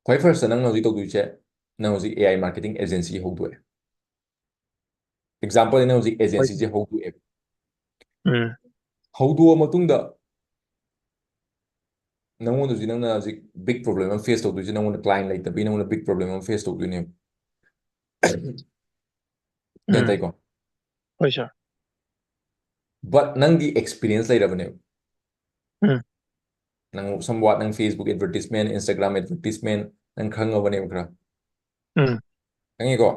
ꯈ꯭ꯋꯥꯏ first ꯅꯪꯅ ꯍꯧꯖꯤꯛ ꯇꯧꯗꯣꯏꯁꯦ, ꯅꯪ ꯍꯧꯖꯤꯛ A I marketing agency ꯍꯧꯗꯣꯛꯑꯦ꯫ Example, ꯅꯪ ꯍꯧꯖꯤꯛ ꯍꯣꯏ꯫ agencyꯁꯦ ꯍꯧꯗꯣꯛꯑꯦ꯫ ꯎꯝ꯫ ꯍꯧꯗꯣꯛꯑ ꯃꯇꯨꯡꯗ ꯅꯪꯉꯣꯟꯗ ꯍꯧꯖꯤꯛ, ꯅꯪꯅ ꯍꯧꯖꯤꯛ big problem ꯑꯃ face ꯇꯧꯗꯣꯏꯁꯦ, ꯅꯪꯉꯣꯟꯗ client ꯂꯩꯇꯕꯒꯤ ꯅꯪꯉꯣꯟꯗ big problem ꯑꯃ face ꯇꯧꯗꯣꯏꯅꯦꯕ꯫ ꯒ꯭ꯌꯥꯟ ꯎꯝ꯫ ꯇꯥꯏꯀꯣ? ꯍꯣꯏ, ꯁꯥꯔ꯫ But ꯅꯪꯗꯤ experience ꯂꯩꯔꯕꯅꯦꯕ꯫ ꯎꯝ꯫ ꯅꯪ somewhat ꯅꯪ Facebook advertisement, Instagram advertisement ꯅꯪ ꯈꯪꯉꯕꯅꯦꯕ ꯈꯔ꯫ ꯎꯝ꯫ ꯈꯪꯉꯤꯀꯣ?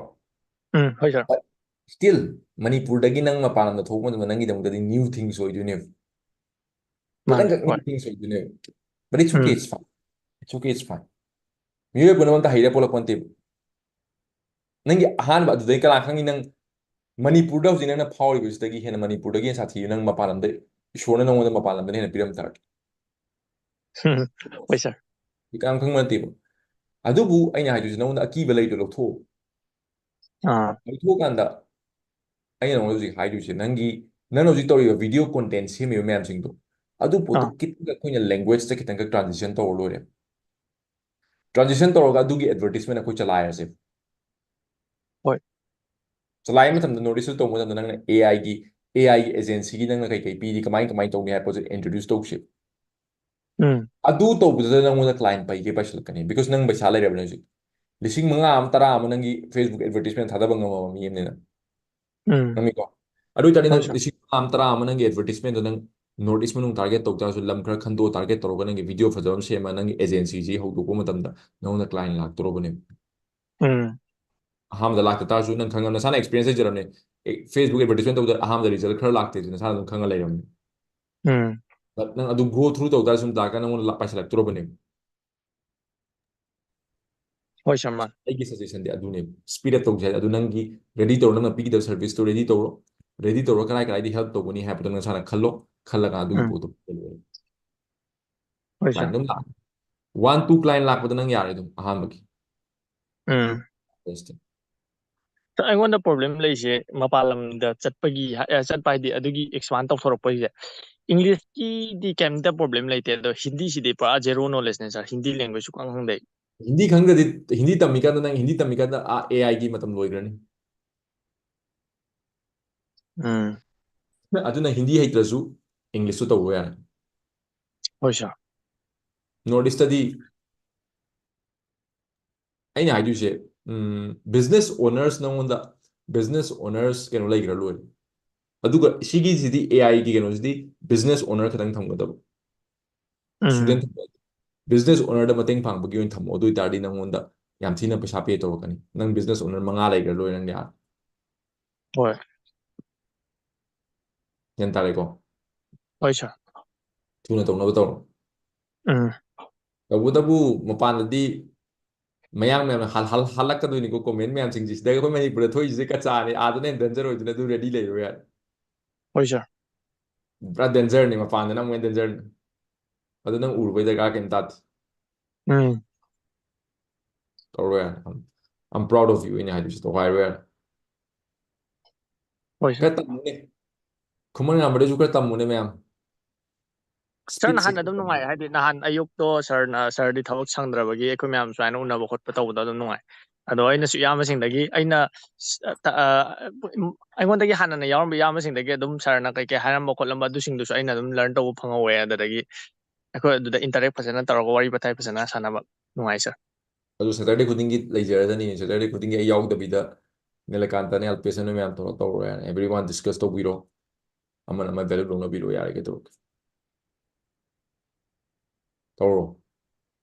ꯎꯝ, ꯍꯣꯏ, ꯁꯥꯔ꯫ But still, ꯃꯅꯤꯄꯨꯔꯗꯒꯤ ꯅꯪ ꯃꯄꯥꯟ ꯂꯝꯗ ꯊꯣꯛꯄ ꯃꯇꯝꯗ ꯅꯪꯒꯤꯗꯃꯛꯇꯗꯤ new things ꯑꯣꯏꯗꯣꯏꯅꯦꯕ꯫ ꯃꯥꯅꯦ, ꯈꯤꯇꯪꯈꯛ new ꯍꯣꯏ꯫ things ꯑꯣꯏꯗꯣꯏꯅꯦꯕ꯫ But it's okay, um. it's fine. It's okay, it's fine. ꯃꯤꯑꯣꯏꯕ ꯄꯨꯝꯅꯃꯛꯇ ꯍꯩꯔ ꯄꯣꯛꯂꯛꯄ ꯅꯠꯇꯦꯕ꯫ ꯅꯪꯒꯤ ꯑꯍꯥꯟꯕ ꯑꯗꯨꯗꯩ ꯀꯅꯥ ꯈꯪꯅꯤ ꯅꯪ ꯃꯅꯤꯄꯨꯔꯗ ꯍꯧꯖꯤꯛ ꯅꯪꯅ ꯐꯥꯎꯔꯤꯕꯁꯤꯗꯒꯤ ꯍꯦꯟꯅ ꯃꯅꯤꯄꯨꯔꯗꯒꯤ ꯍꯦꯟꯅ ꯁꯥꯊꯤꯕ ꯅꯪ ꯃꯄꯥꯟ ꯂꯝꯗ, ꯏꯁꯣꯔꯅ ꯅꯉꯣꯟꯗ ꯃꯄꯥꯟ ꯂꯝꯗꯅ ꯍꯦꯟꯅ ꯄꯤꯔꯝ ꯇꯥꯔꯒꯦ꯫ ꯍꯣꯏ, ꯁꯥꯔ꯫ ꯀꯅꯥꯝ ꯈꯪꯕ ꯅꯠꯇꯦꯕ꯫ ꯑꯗꯨꯕꯨ ꯑꯩꯅ ꯍꯥꯏꯗꯣꯏꯁꯦ, ꯅꯉꯣꯟꯗ ꯑꯀꯤꯕ ꯂꯩꯗꯣ ꯂꯧꯊꯣꯛꯑꯣ꯫ ꯑꯥ ꯂꯧꯊꯣꯛꯑꯀꯥꯟꯗ ꯑꯩꯅ ꯅꯉꯣꯟꯗ ꯍꯧꯖꯤꯛ ꯍꯥꯏꯗꯣꯏꯁꯦ, ꯅꯪꯒꯤ, ꯅꯪꯅ ꯍꯧꯖꯤꯛ ꯇꯧꯔꯤꯕ video content ꯁꯦꯝꯃꯤꯕ ꯃꯌꯥꯝꯁꯤꯡꯗꯣ, ꯑꯗꯨ ꯄꯣꯠꯇꯣ ꯑꯥ ꯈꯤꯇꯪꯒ ꯑꯩꯈꯣꯏꯅ language ꯇ ꯈꯤꯇꯪꯒ transition ꯇꯧꯔ ꯂꯣꯏꯔꯦ꯫ Transition ꯇꯧꯔꯒ ꯑꯗꯨꯒꯤ advertisement ꯑꯩꯈꯣꯏ ꯆꯂꯥꯏꯔꯁꯦ꯫ ꯍꯣꯏ ꯆꯂꯥꯏꯕ ꯃꯇꯝꯗ, North East ꯇ ꯇꯧꯕ ꯃꯇꯝꯗ, ꯅꯪꯅ AI ꯒꯤ, AI ꯒꯤ agency ꯒꯤ ꯅꯪꯅ ꯀꯩ ꯀꯩ ꯄꯤꯔꯤ, ꯀꯃꯥꯏ ꯀꯃꯥꯏ ꯇꯧꯅꯤ ꯍꯥꯏꯕ ꯄꯣꯠꯁꯦ introduce ꯇꯧꯁꯦ꯫ ꯎꯝ ꯑꯗꯨ ꯇꯧꯕꯗꯨꯗ ꯅꯪꯉꯣꯟꯗ client ꯄꯩꯒꯦ ꯄꯩꯁꯤꯜꯂꯛꯀꯅꯤ, because ꯅꯪ ꯄꯩꯁꯥ ꯂꯩꯔꯕꯅꯦ ꯍꯧꯖꯤꯛ꯫ ꯂꯤꯁꯤꯡ ꯃꯉꯥ ꯑꯃ, ꯇꯔꯥ ꯑꯃ ꯅꯪꯒꯤ Facebook advertisement ꯊꯥꯗꯕ ꯉꯝꯃꯕ ꯃꯤ ꯑꯃꯅꯤꯅ꯫ ꯎꯝ ꯈꯪꯉꯤꯀꯣ? ꯑꯗꯨ ꯑꯣꯏꯇꯥꯔꯗꯤ ꯍꯣꯏ ꯅꯪ ꯁꯥꯔ ꯂꯤꯁꯤꯡ ꯃꯉꯥ ꯑꯃ, ꯇꯔꯥ ꯑꯃ ꯅꯪꯒꯤ advertisement ꯗꯣ ꯅꯪ North East ꯃꯅꯨꯡ target ꯇꯧ ꯇꯥꯔꯁꯨ, ꯂꯝ ꯈꯔ ꯈꯟꯗꯣꯛꯑ target ꯇꯧꯔꯒ ꯅꯪꯒꯤ video ꯐꯖꯕ ꯑꯃ ꯁꯦꯝꯃ ꯅꯪꯒꯤ agency ꯁꯤ ꯍꯧꯗꯣꯛꯄ ꯃꯇꯝꯗ ꯅꯉꯣꯟꯗ client ꯂꯥꯛꯇꯣꯔꯕꯅꯦꯕ꯫ ꯎꯝ ꯑꯍꯥꯟꯕꯗ ꯂꯥꯛꯇ ꯇꯥꯔꯁꯨ ꯅꯪ ꯈꯪꯉ, ꯅꯁꯥꯅ experience ꯂꯩꯖꯔꯕꯅꯦ꯫ ꯑꯦ, Facebook advertisement ꯇꯧꯕꯗ ꯑꯍꯥꯟꯕꯗ result ꯈꯔ ꯂꯥꯛꯇꯦ, ꯅꯁꯥꯅ ꯑꯗꯨꯝ ꯈꯪꯉ ꯂꯩꯔꯕꯅꯦ꯫ ꯎꯝ But ꯅꯪ ꯑꯗꯨ go through ꯇꯧ ꯇꯥꯔꯁꯨ ꯑꯗꯨꯝ ꯂꯥꯛꯀ ꯅꯪꯉꯣꯟꯗ ꯂꯥꯛ-, ꯄꯥꯏꯁꯤꯜꯂꯛꯇꯣꯔꯕꯅꯦꯕ꯫ ꯍꯣꯏ ꯁꯥꯔ, ꯃꯥꯅꯦ꯫ ꯑꯩꯒꯤ suggestion ꯗꯤ ꯑꯗꯨꯅꯦꯕ, speed up ꯇꯧꯁꯦ ꯍꯥꯏꯗꯤ꯫ ꯑꯗꯨ ꯅꯪꯒꯤ ready ꯇꯧꯔꯣ, ꯅꯪꯅ ꯄꯤꯒꯗꯕ service ꯇꯣ ready ꯇꯧꯔꯣ, ready ꯇꯧꯔꯒ ꯀꯗꯥꯏ ꯀꯗꯥꯏꯗꯤ help ꯇꯧꯒꯅꯤ ꯍꯥꯏꯕꯗꯣ ꯅꯁꯥꯅ ꯈꯜꯂꯣ, ꯈꯜꯂꯒ ꯑꯗꯨꯒꯤ ꯎꯝ ꯄꯣꯠꯇꯣ ꯇꯧꯔꯣ꯫ ꯍꯣꯏ Client ꯁꯥꯔ꯫ ꯑꯗꯨꯝ ꯂꯥꯛꯑꯅꯤ꯫ One two client ꯂꯥꯛꯄꯗ ꯅꯪ ꯌꯥꯔꯦ ꯑꯗꯨꯝ ꯑꯍꯥꯟꯕꯒꯤ꯫ ꯎꯝ Just ꯁꯥꯔ, ꯑꯩꯉꯣꯟꯗ problem ꯂꯩꯁꯦ ꯃꯄꯥꯟ ꯂꯝꯗ ꯆꯠꯄꯒꯤ ꯍꯥ-, ꯑ, ꯆꯠꯄ ꯍꯥꯏꯗꯤ ꯑꯗꯨꯒꯤ expand ꯇꯧꯊꯣꯔꯛꯄꯒꯤꯁꯦ꯫ English ꯀꯤꯗꯤ ꯀꯩꯝꯇ problem ꯂꯩꯇꯦ, ꯑꯗꯣ ꯍꯤꯟꯗꯤꯁꯤꯗꯤ ꯄꯨꯔꯥ zero knowledge ꯅꯦ ꯁꯥꯔ, ꯍꯤꯟꯗꯤ language ꯁꯨꯈꯪ ꯈꯪꯗꯦ꯫ ꯍꯤꯟꯗꯤ ꯈꯪꯗ꯭ꯔꯗꯤ, ꯍꯤꯟꯗꯤ ꯇꯝꯃꯤꯀꯥꯟꯗ ꯅꯪ ꯍꯤꯟꯗꯤ ꯇꯝꯃꯤꯀꯥꯟꯗ ꯑꯥ AI ꯒꯤ ꯃꯇꯝ ꯂꯣꯏꯈ꯭ꯔꯅꯤ꯫ ꯎꯝ ꯑꯗꯨꯅ ꯍꯤꯟꯗꯤ ꯍꯩꯇ꯭ꯔꯁꯨ English ꯇꯣ ꯇꯧꯕ ꯌꯥꯔꯦ꯫ ꯍꯣꯏ ꯁꯥꯔ꯫ North East ꯇꯗꯤ ꯑꯩꯅ ꯍꯥꯏꯗꯣꯏꯁꯦ, ꯎꯝ, business owners, ꯅꯉꯣꯟꯗ business owners ꯀꯩꯅꯣ ꯂꯩꯈ꯭ꯔ ꯂꯣꯏꯔꯦ꯫ ꯑꯗꯨꯒ ꯁꯤꯒꯤꯁꯤꯗꯤ, AI ꯒꯤ ꯀꯩꯅꯣꯁꯤꯗꯤ business owner ꯈꯛꯇꯪ ꯊꯝꯒꯗꯕ꯫ ꯎꯝ Student, business owner ꯗ ꯃꯇꯦꯡ ꯄꯥꯡꯕꯒꯤ ꯑꯣꯏꯅ ꯊꯝꯃꯣ꯫ ꯑꯗꯨ ꯑꯣꯏꯇꯥꯔꯗꯤ ꯅꯉꯣꯟꯗ ꯌꯥꯝ ꯊꯤꯅ ꯄꯩꯁꯥ pay ꯇꯧꯔꯛꯀꯅꯤ꯫ ꯅꯪ business owner ꯃꯉꯥ ꯂꯩꯈ꯭ꯔ ꯂꯣꯏꯔꯦ ꯅꯪꯗꯤ ꯑꯥ꯫ ꯍꯣꯏ ꯒ꯭ꯌꯥꯟ ꯇꯥꯔꯦꯀꯣ? ꯍꯣꯏ ꯁꯥꯔ꯫ ꯊꯨꯅ ꯇꯧꯅꯕ ꯇꯧꯔꯣ꯫ ꯎꯝ ꯇꯧꯕꯇꯕꯨ ꯃꯄꯥꯟꯗꯗꯤ ꯃꯌꯥꯡ ꯃꯌꯥꯝꯅ ꯍꯥꯜ-, ꯍꯥꯜ-, ꯍꯥꯜꯂꯛꯀꯗꯣꯏꯅꯤꯀꯣ comment ꯃꯌꯥꯝꯁꯤꯡꯁꯦ꯫ ꯁꯤꯗ ꯑꯩꯈꯣꯏ ꯃꯅꯤꯄꯨꯔꯗ ꯊꯣꯛꯏꯁꯦ ꯀꯆꯥꯅꯤ, ꯑꯥꯗꯅ ꯍꯦꯟꯅ danger ꯑꯣꯏꯗꯣꯏꯅꯦ, ꯑꯗꯨ ready ꯂꯩꯔꯣ ꯌꯥꯔꯦ꯫ ꯍꯣꯏ ꯁꯥꯔ꯫ ꯄꯨꯔꯥ danger ꯅꯤ, ꯃꯄꯥꯟꯗꯅ ꯑꯃꯨꯛ ꯍꯦꯟꯅ danger ꯅꯤ꯫ ꯑꯗꯨ ꯅꯪ ꯎꯔꯨꯕꯩ ꯗꯔꯀꯥꯔ ꯀꯩꯝ ꯇꯥꯗꯦ꯫ ꯎꯝ ꯇꯧꯔꯣ ꯌꯥꯔꯦ꯫ I'm, I'm proud of you ꯑꯩꯅ ꯍꯥꯏꯗꯣꯏꯁꯦ꯫ ꯇꯧꯈꯥꯏꯔꯣ ꯌꯥꯔꯦ꯫ ꯍꯣꯏ ꯁꯥꯔ꯫ ꯈꯔ ꯇꯝꯃꯨꯅꯦ꯫ ꯈꯨꯃꯟ ꯉꯥꯟꯕꯗꯩꯁꯨ ꯈꯔ ꯇꯝꯃꯨꯅꯦ ꯃꯌꯥꯝ꯫ ꯁꯥꯔ, ꯅꯍꯥꯟ ꯁ꯭ꯄꯤꯠꯁꯦ ꯑꯗꯨꯝ ꯈꯔ ꯅꯨꯡꯉꯥꯏ꯫ ꯇꯝꯃꯨꯅꯦ꯫ ꯍꯥꯏꯗꯤ ꯅꯍꯥꯟ ꯑꯌꯨꯛꯇꯣ ꯁꯥꯔꯅ, ꯁꯥꯔꯗꯤ ꯊꯕꯛ ꯁꯪꯗ꯭ꯔꯕꯒꯤ ꯑꯩꯈꯣꯏ ꯃꯌꯥꯝ ꯁꯨꯃꯥꯏꯅ ꯎꯅꯕ ꯈꯣꯠꯄ ꯇꯧꯕꯗꯣ ꯑꯗꯨꯝ ꯅꯨꯡꯉꯥꯏ꯫ ꯑꯗꯣ ꯑꯩꯅꯁꯨ ꯏꯌꯥꯝꯕꯁꯤꯡꯗꯒꯤ ꯑꯩꯅ ꯁ-, ꯇ-, ꯑ, ꯑꯩꯉꯣꯟꯗꯒꯤ ꯍꯥꯟꯅꯅ ꯌꯥꯎꯔꯝꯕ ꯏꯌꯥꯝꯕꯁꯤꯡꯗꯒꯤ ꯑꯗꯨꯝ ꯁꯥꯔꯅ ꯀꯩꯀꯩ ꯍꯥꯏꯔꯝꯕ ꯈꯣꯠꯂꯝꯕ ꯑꯗꯨꯁꯤꯡꯗꯨꯁꯨ ꯑꯩꯅ ꯑꯗꯨꯝ ꯂꯔꯟ ꯇꯧꯕ ꯐꯪꯍꯧꯋꯦ꯫ ꯑꯗꯨꯗꯒꯤ ꯑꯩꯈꯣꯏ ꯑꯗꯨꯗ ꯏꯟꯇꯔꯦꯛ ꯐꯖꯅ ꯇꯧꯔꯒ ꯋꯥꯔꯤ ꯋꯥꯇꯥꯏ ꯐꯖꯅ ꯁꯥꯟꯅꯕ ꯅꯨꯡꯉꯥꯏ ꯁꯥꯔ꯫ ꯑꯗꯨ ꯁꯦꯇꯔꯗꯦ ꯈꯨꯗꯤꯡꯒꯤ ꯂꯩꯖꯔꯖꯅꯤ꯫ ꯁꯦꯇꯔꯗꯦ ꯈꯨꯗꯤꯡꯒꯤ ꯑꯩ ꯌꯥꯎꯗꯕꯤꯗ ꯅꯤꯂꯀꯥꯟꯇꯅꯦ, ꯑꯜꯄꯦꯁꯅꯦ, ꯃꯌꯥꯝ ꯇꯧꯔ ꯇꯧꯔꯣ ꯌꯥꯔꯦ꯫ Everyone discuss ꯇꯧꯕꯤꯔꯣ, ꯑꯃꯅ ꯑꯃ ꯚꯦꯂꯨ ꯂꯧꯅꯕꯤꯔꯣ ꯌꯥꯔꯦ꯫ ꯀꯩꯗꯧꯔꯒꯦ? ꯇꯧꯔꯣ꯫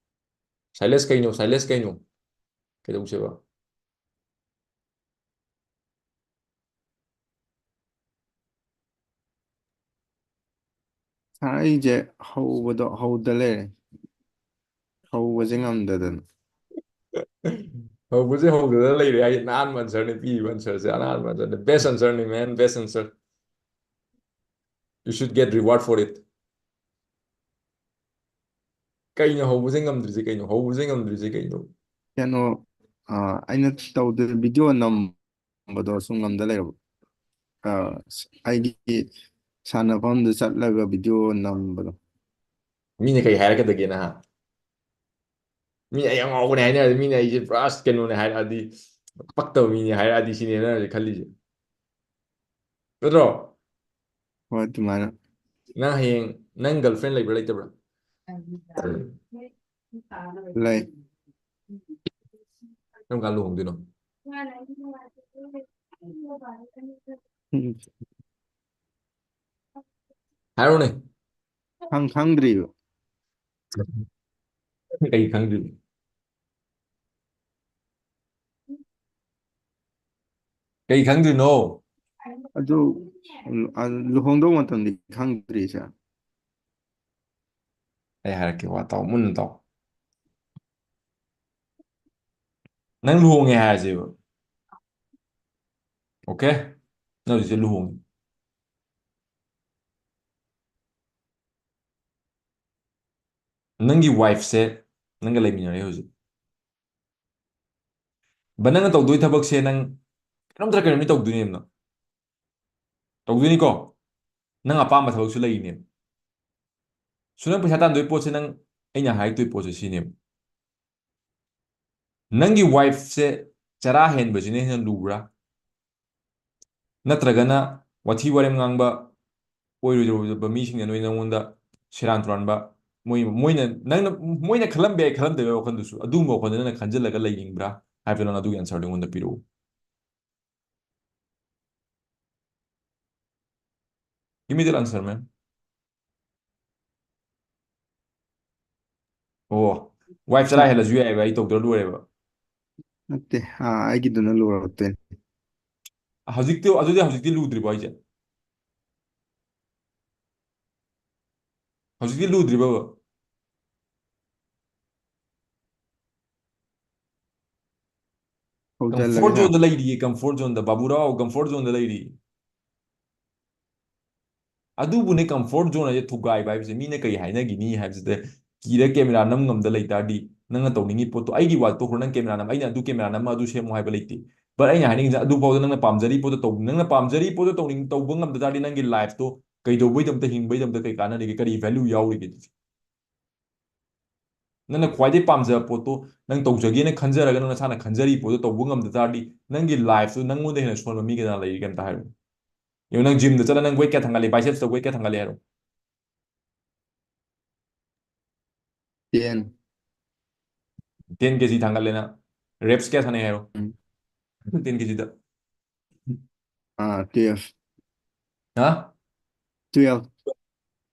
ꯁꯥꯏꯂꯦꯁ ꯀꯩꯅꯣ? ꯁꯥꯏꯂꯦꯁ ꯀꯩꯅꯣ? ꯀꯩꯗꯧꯁꯦꯕ? ꯁꯥꯔ, ꯑꯩꯁꯦ ꯍꯧꯕꯗꯣ ꯍꯧꯗ ꯂꯩꯔꯦ꯫ ꯍꯧꯕꯁꯦ ꯉꯝꯗꯗꯅ꯫ ꯍꯧꯕꯁꯦ ꯍꯧꯗꯅ ꯂꯩꯔꯦ ꯍꯥꯏ꯫ ꯑꯅꯥꯟꯕ ꯑꯟꯁꯔꯅꯤ ꯄꯤꯔꯤꯕ ꯑꯟꯁꯔꯁꯦ꯫ ꯑꯅꯥꯟꯕ ꯑꯟꯁꯔꯅꯤ꯫ Best answer ꯅꯤ, man, best answer. You should get reward for it. ꯀꯩꯅꯣ ꯍꯧꯕꯁꯦ ꯉꯝꯗ꯭ꯔꯤꯁꯦ ꯀꯩꯅꯣ? ꯍꯧꯕꯁꯦ ꯉꯝꯗ꯭ꯔꯤꯁꯦ ꯀꯩꯅꯣ? ꯀꯩꯅꯣ, ꯑ, ꯑꯩꯅ ꯇꯧꯗ ꯚꯤꯗꯤꯑꯣ ꯅꯝꯕꯗꯣ ꯁꯨꯝ ꯉꯝꯗ ꯂꯩꯔꯕ꯫ ꯑ, ꯑꯩꯒꯤ ꯁꯥꯟꯅꯐꯝꯗ ꯆꯠꯂꯒ ꯚꯤꯗꯤꯑꯣ ꯅꯝꯕꯗꯣ꯫ ꯃꯤꯅ ꯀꯩ ꯍꯥꯏꯔꯛꯀꯗꯒꯦ ꯅꯍꯥ? ꯃꯤꯅ ꯑꯩ ꯌꯥꯝ ꯉꯥꯎꯕꯅꯦ ꯍꯥꯏꯅꯔꯗꯤ, ꯃꯤꯅ ꯑꯩꯁꯦ ꯄꯨꯔꯥ ꯀꯩꯅꯣꯅꯦ ꯍꯥꯏꯔꯛꯑꯗꯤ, ꯄꯛꯇꯕ ꯃꯤꯅꯦ ꯍꯥꯏꯔꯛꯑꯗꯤ ꯁꯤꯅꯦ ꯅꯪ ꯍꯧꯖꯤꯛ ꯈꯜꯂꯤꯁꯦ꯫ ꯅꯠꯇ꯭ꯔꯣ? ꯍꯣꯏ, ꯑꯗꯨꯃꯥꯏꯅ꯫ ꯅꯪ ꯍꯌꯦꯡ ꯅꯪ ꯒꯔꯜꯐ꯭ꯔꯦꯟ ꯂꯩꯕ꯭ꯔꯥ ꯂꯩꯇꯕ꯭ꯔꯥ? ꯂꯩ꯫ ꯀꯔꯝ ꯀꯥꯟ ꯂꯨꯍꯣꯡꯗꯣꯏꯅꯣ? ꯎꯝ꯫ ꯍꯥꯏꯔꯣꯅꯦ꯫ ꯈꯪ-, ꯈꯪꯗ꯭ꯔꯤꯕ꯫ ꯀꯩ ꯈꯪꯗ꯭ꯔꯤꯅꯣ? ꯀꯩ ꯈꯪꯗ꯭ꯔꯤꯅꯣ? ꯑꯗꯨ, ꯎꯝ, ꯑ, ꯂꯨꯍꯣꯡꯗꯧ ꯃꯇꯝꯗꯤ ꯈꯪꯗ꯭ꯔꯤ ꯁꯥꯔ꯫ ꯑꯩ ꯍꯥꯏꯔꯛꯀꯦ, ꯋꯥ ꯇꯥꯎ, ꯃꯨꯟꯅ ꯇꯥꯎ꯫ ꯅꯪ ꯂꯨꯍꯣꯡꯉꯦ ꯍꯥꯏꯔꯁꯦꯕ꯫ Okay? ꯅꯪ ꯍꯧꯖꯤꯛꯁꯦ ꯂꯨꯍꯣꯡꯉꯦ꯫ ꯅꯪꯒꯤ ꯋꯥꯏꯐꯁꯦ ꯅꯪꯒ ꯂꯩꯃꯤꯟꯅꯔꯦ ꯍꯧꯖꯤꯛ꯫ ꯕ, ꯅꯪꯅ ꯇꯧꯗꯣꯏ ꯊꯕꯛꯁꯦ ꯅꯪ ꯀꯩꯅꯣꯝꯇ ꯀꯩꯅꯣꯝꯗꯤ ꯇꯧꯗꯣꯏꯅꯦꯕ ꯅꯪ꯫ ꯇꯧꯗꯣꯏꯅꯤꯀꯣ? ꯅꯪ ꯑꯄꯥꯝꯕ ꯊꯕꯛꯁꯨ ꯂꯩꯔꯤꯅꯦꯕ꯫ ꯁꯨ, ꯅꯪ ꯄꯩꯁꯥ ꯇꯥꯟꯗꯣꯏ ꯄꯣꯠꯁꯦ ꯅꯪ, ꯑꯩꯅ ꯍꯥꯏꯔꯛꯇꯣꯏ ꯄꯣꯠꯁꯦ ꯁꯤꯅꯦꯕ꯫ ꯅꯪꯒꯤ ꯋꯥꯏꯐꯁꯦ ꯆꯔꯥ ꯍꯦꯟꯕꯁꯤꯅ ꯍꯦꯟꯅ ꯂꯨꯕ꯭ꯔꯥ? ꯅꯠꯇ꯭ꯔꯒꯅ ꯋꯥꯊꯤ ꯋꯥꯔꯦꯝ ꯉꯥꯡꯕ ꯑꯣꯏꯔꯣꯏꯗꯧꯔꯤꯕ ꯃꯤꯁꯤꯡꯅ ꯅꯣꯏ ꯅꯉꯣꯟꯗ ꯁꯦꯔꯥꯟ ꯇꯨꯔꯥꯟꯕ, ꯃꯣꯏ, ꯃꯣꯏꯅ, ꯅꯪꯅ, ꯃꯣꯏꯅ ꯈꯜꯂꯝꯕ ꯌꯥꯏ, ꯈꯜꯂꯝꯗꯕ ꯌꯥꯏ ꯋꯥꯈꯜꯗꯨꯁꯨ, ꯑꯗꯨꯒꯨꯝꯕ ꯋꯥꯈꯜꯗ ꯅꯪꯅ ꯈꯟꯖꯤꯜꯂꯒ ꯂꯩꯅꯤꯡꯕ꯭ꯔꯥ ꯍꯥꯏꯕꯗꯣ ꯅꯪ ꯑꯗꯨꯒꯤ answer ꯗꯣ ꯑꯩꯉꯣꯟꯗ ꯄꯤꯔꯛꯎ꯫ Give me that answer, man. ꯑꯣ, ꯋꯥꯏꯐ ꯆꯔꯥ ꯍꯦꯜꯂꯁꯨ ꯌꯥꯏꯑꯕ, ꯑꯩ ꯇꯧꯗ꯭ꯔ ꯂꯣꯏꯔꯦꯕ꯫ ꯅꯠꯇꯦ, ꯑꯥ, ꯑꯩꯒꯤꯗꯨꯅ ꯂꯨꯔꯛꯇꯣꯏꯅꯦ꯫ ꯍꯧꯖꯤꯛꯇꯤ, ꯑꯗꯨꯗꯤ ꯍꯧꯖꯤꯛꯇꯤ ꯂꯨꯗ꯭ꯔꯤꯕꯣ ꯍꯥꯏꯁꯦ? ꯍꯧꯖꯤꯛꯇꯤ ꯂꯨꯗ꯭ꯔꯤꯕꯕ? ꯍꯧꯖꯤꯜꯂꯒꯦ ꯀꯝꯐꯣꯔꯠ ꯁꯥꯔ꯫ ꯖꯣꯟꯗ ꯂꯩꯔꯤꯌꯦ, ꯀꯝꯐꯣꯔꯠ ꯖꯣꯟꯗ꯫ ꯕꯥꯕꯨꯔꯥꯎ ꯀꯝꯐꯣꯔꯠ ꯖꯣꯟꯗ ꯂꯩꯔꯤ꯫ ꯑꯗꯨꯕꯨꯅꯦ ꯀꯝꯐꯣꯔꯠ ꯖꯣꯟ ꯍꯥꯏꯁꯦ ꯊꯨꯒꯥꯏꯕ ꯍꯥꯏꯕꯁꯦ꯫ ꯃꯤꯅ ꯀꯩ ꯍꯥꯏꯅꯈꯤꯅꯤ ꯍꯥꯏꯕꯁꯤꯗ ꯀꯤꯔ ꯀꯦꯃꯦꯔꯥ ꯅꯝ ꯉꯝꯗ ꯂꯩ ꯇꯥꯔꯗꯤ, ꯅꯪꯅ ꯇꯧꯅꯤꯡꯉꯤ ꯄꯣꯠꯇꯣ, ꯑꯩꯒꯤ ꯋꯥ ꯇꯣꯛꯈ꯭ꯔꯣ, ꯅꯪ ꯀꯦꯃꯦꯔꯥ ꯅꯝ, ꯑꯩꯅ ꯑꯗꯨ ꯀꯦꯃꯦꯔꯥ ꯅꯝꯃ ꯑꯗꯨ ꯁꯦꯝꯃꯣ ꯍꯥꯏꯕ ꯂꯩꯇꯦ꯫ But ꯑꯩꯅ ꯍꯥꯏꯅꯤꯡꯉꯤꯁꯦ, ꯑꯗꯨꯐꯥꯎꯗ ꯅꯪꯅ ꯄꯥꯝꯖꯔꯤ ꯄꯣꯠꯇꯣ ꯇꯧ-, ꯅꯪꯅ ꯄꯥꯝꯖꯔꯤ ꯄꯣꯠꯇꯣ ꯇꯧꯅꯤꯡ-, ꯇꯧꯕ ꯉꯝꯗ ꯇꯥꯔꯗꯤ, ꯅꯪꯒꯤ ꯂꯥꯏꯐꯇꯣ ꯀꯩꯗꯧꯕꯩꯗꯃꯛꯇ ꯍꯤꯡꯕꯩꯗꯃꯛꯇ ꯀꯩ ꯀꯥꯟꯅꯔꯤꯒꯦ? ꯀꯔꯤ value ꯌꯥꯎꯔꯤꯒꯦ ꯑꯗꯨꯗꯤ? ꯅꯪꯅ ꯈ꯭ꯋꯥꯏꯗꯩ ꯄꯥꯝꯖꯕ ꯄꯣꯠꯇꯣ ꯅꯪ ꯇꯧꯖꯒꯦꯅ ꯈꯟꯖꯔꯒ, ꯅꯪ ꯅꯁꯥꯅ ꯈꯟꯖꯔꯤ ꯄꯣꯠꯇꯣ ꯇꯧꯕ ꯉꯝꯗ ꯇꯥꯔꯗꯤ, ꯅꯪꯒꯤ ꯂꯥꯏꯐꯇꯨ ꯅꯪꯉꯣꯟꯗ ꯍꯦꯟꯅ ꯁꯣꯟꯕ ꯃꯤ ꯀꯅꯥ ꯂꯩꯔꯤꯒꯦ? ꯑꯝꯇ ꯍꯥꯏꯔꯣ꯫ ꯌꯦꯡꯉꯣ, ꯅꯪ ꯖꯤꯝꯗ ꯆꯠꯂ ꯅꯪ weight ꯀꯌꯥ ꯊꯥꯡꯒꯠꯂꯤ? Bicepsꯇ weight ꯀꯌꯥ ꯊꯥꯡꯒꯠꯂꯤ ꯍꯥꯏꯔꯣ? Ten꯫ Ten ꯀꯦꯖꯤ ꯊꯥꯡꯒꯠꯂꯦ ꯅꯪ꯫ Reps ꯀꯌꯥ ꯁꯥꯟꯅꯩ ꯍꯥꯏꯔꯣ? ꯎꯝ꯫ Ten ꯀꯦꯖꯤꯗ꯫ ꯑꯥ, twelve꯫ ꯍꯥ? Twelve꯫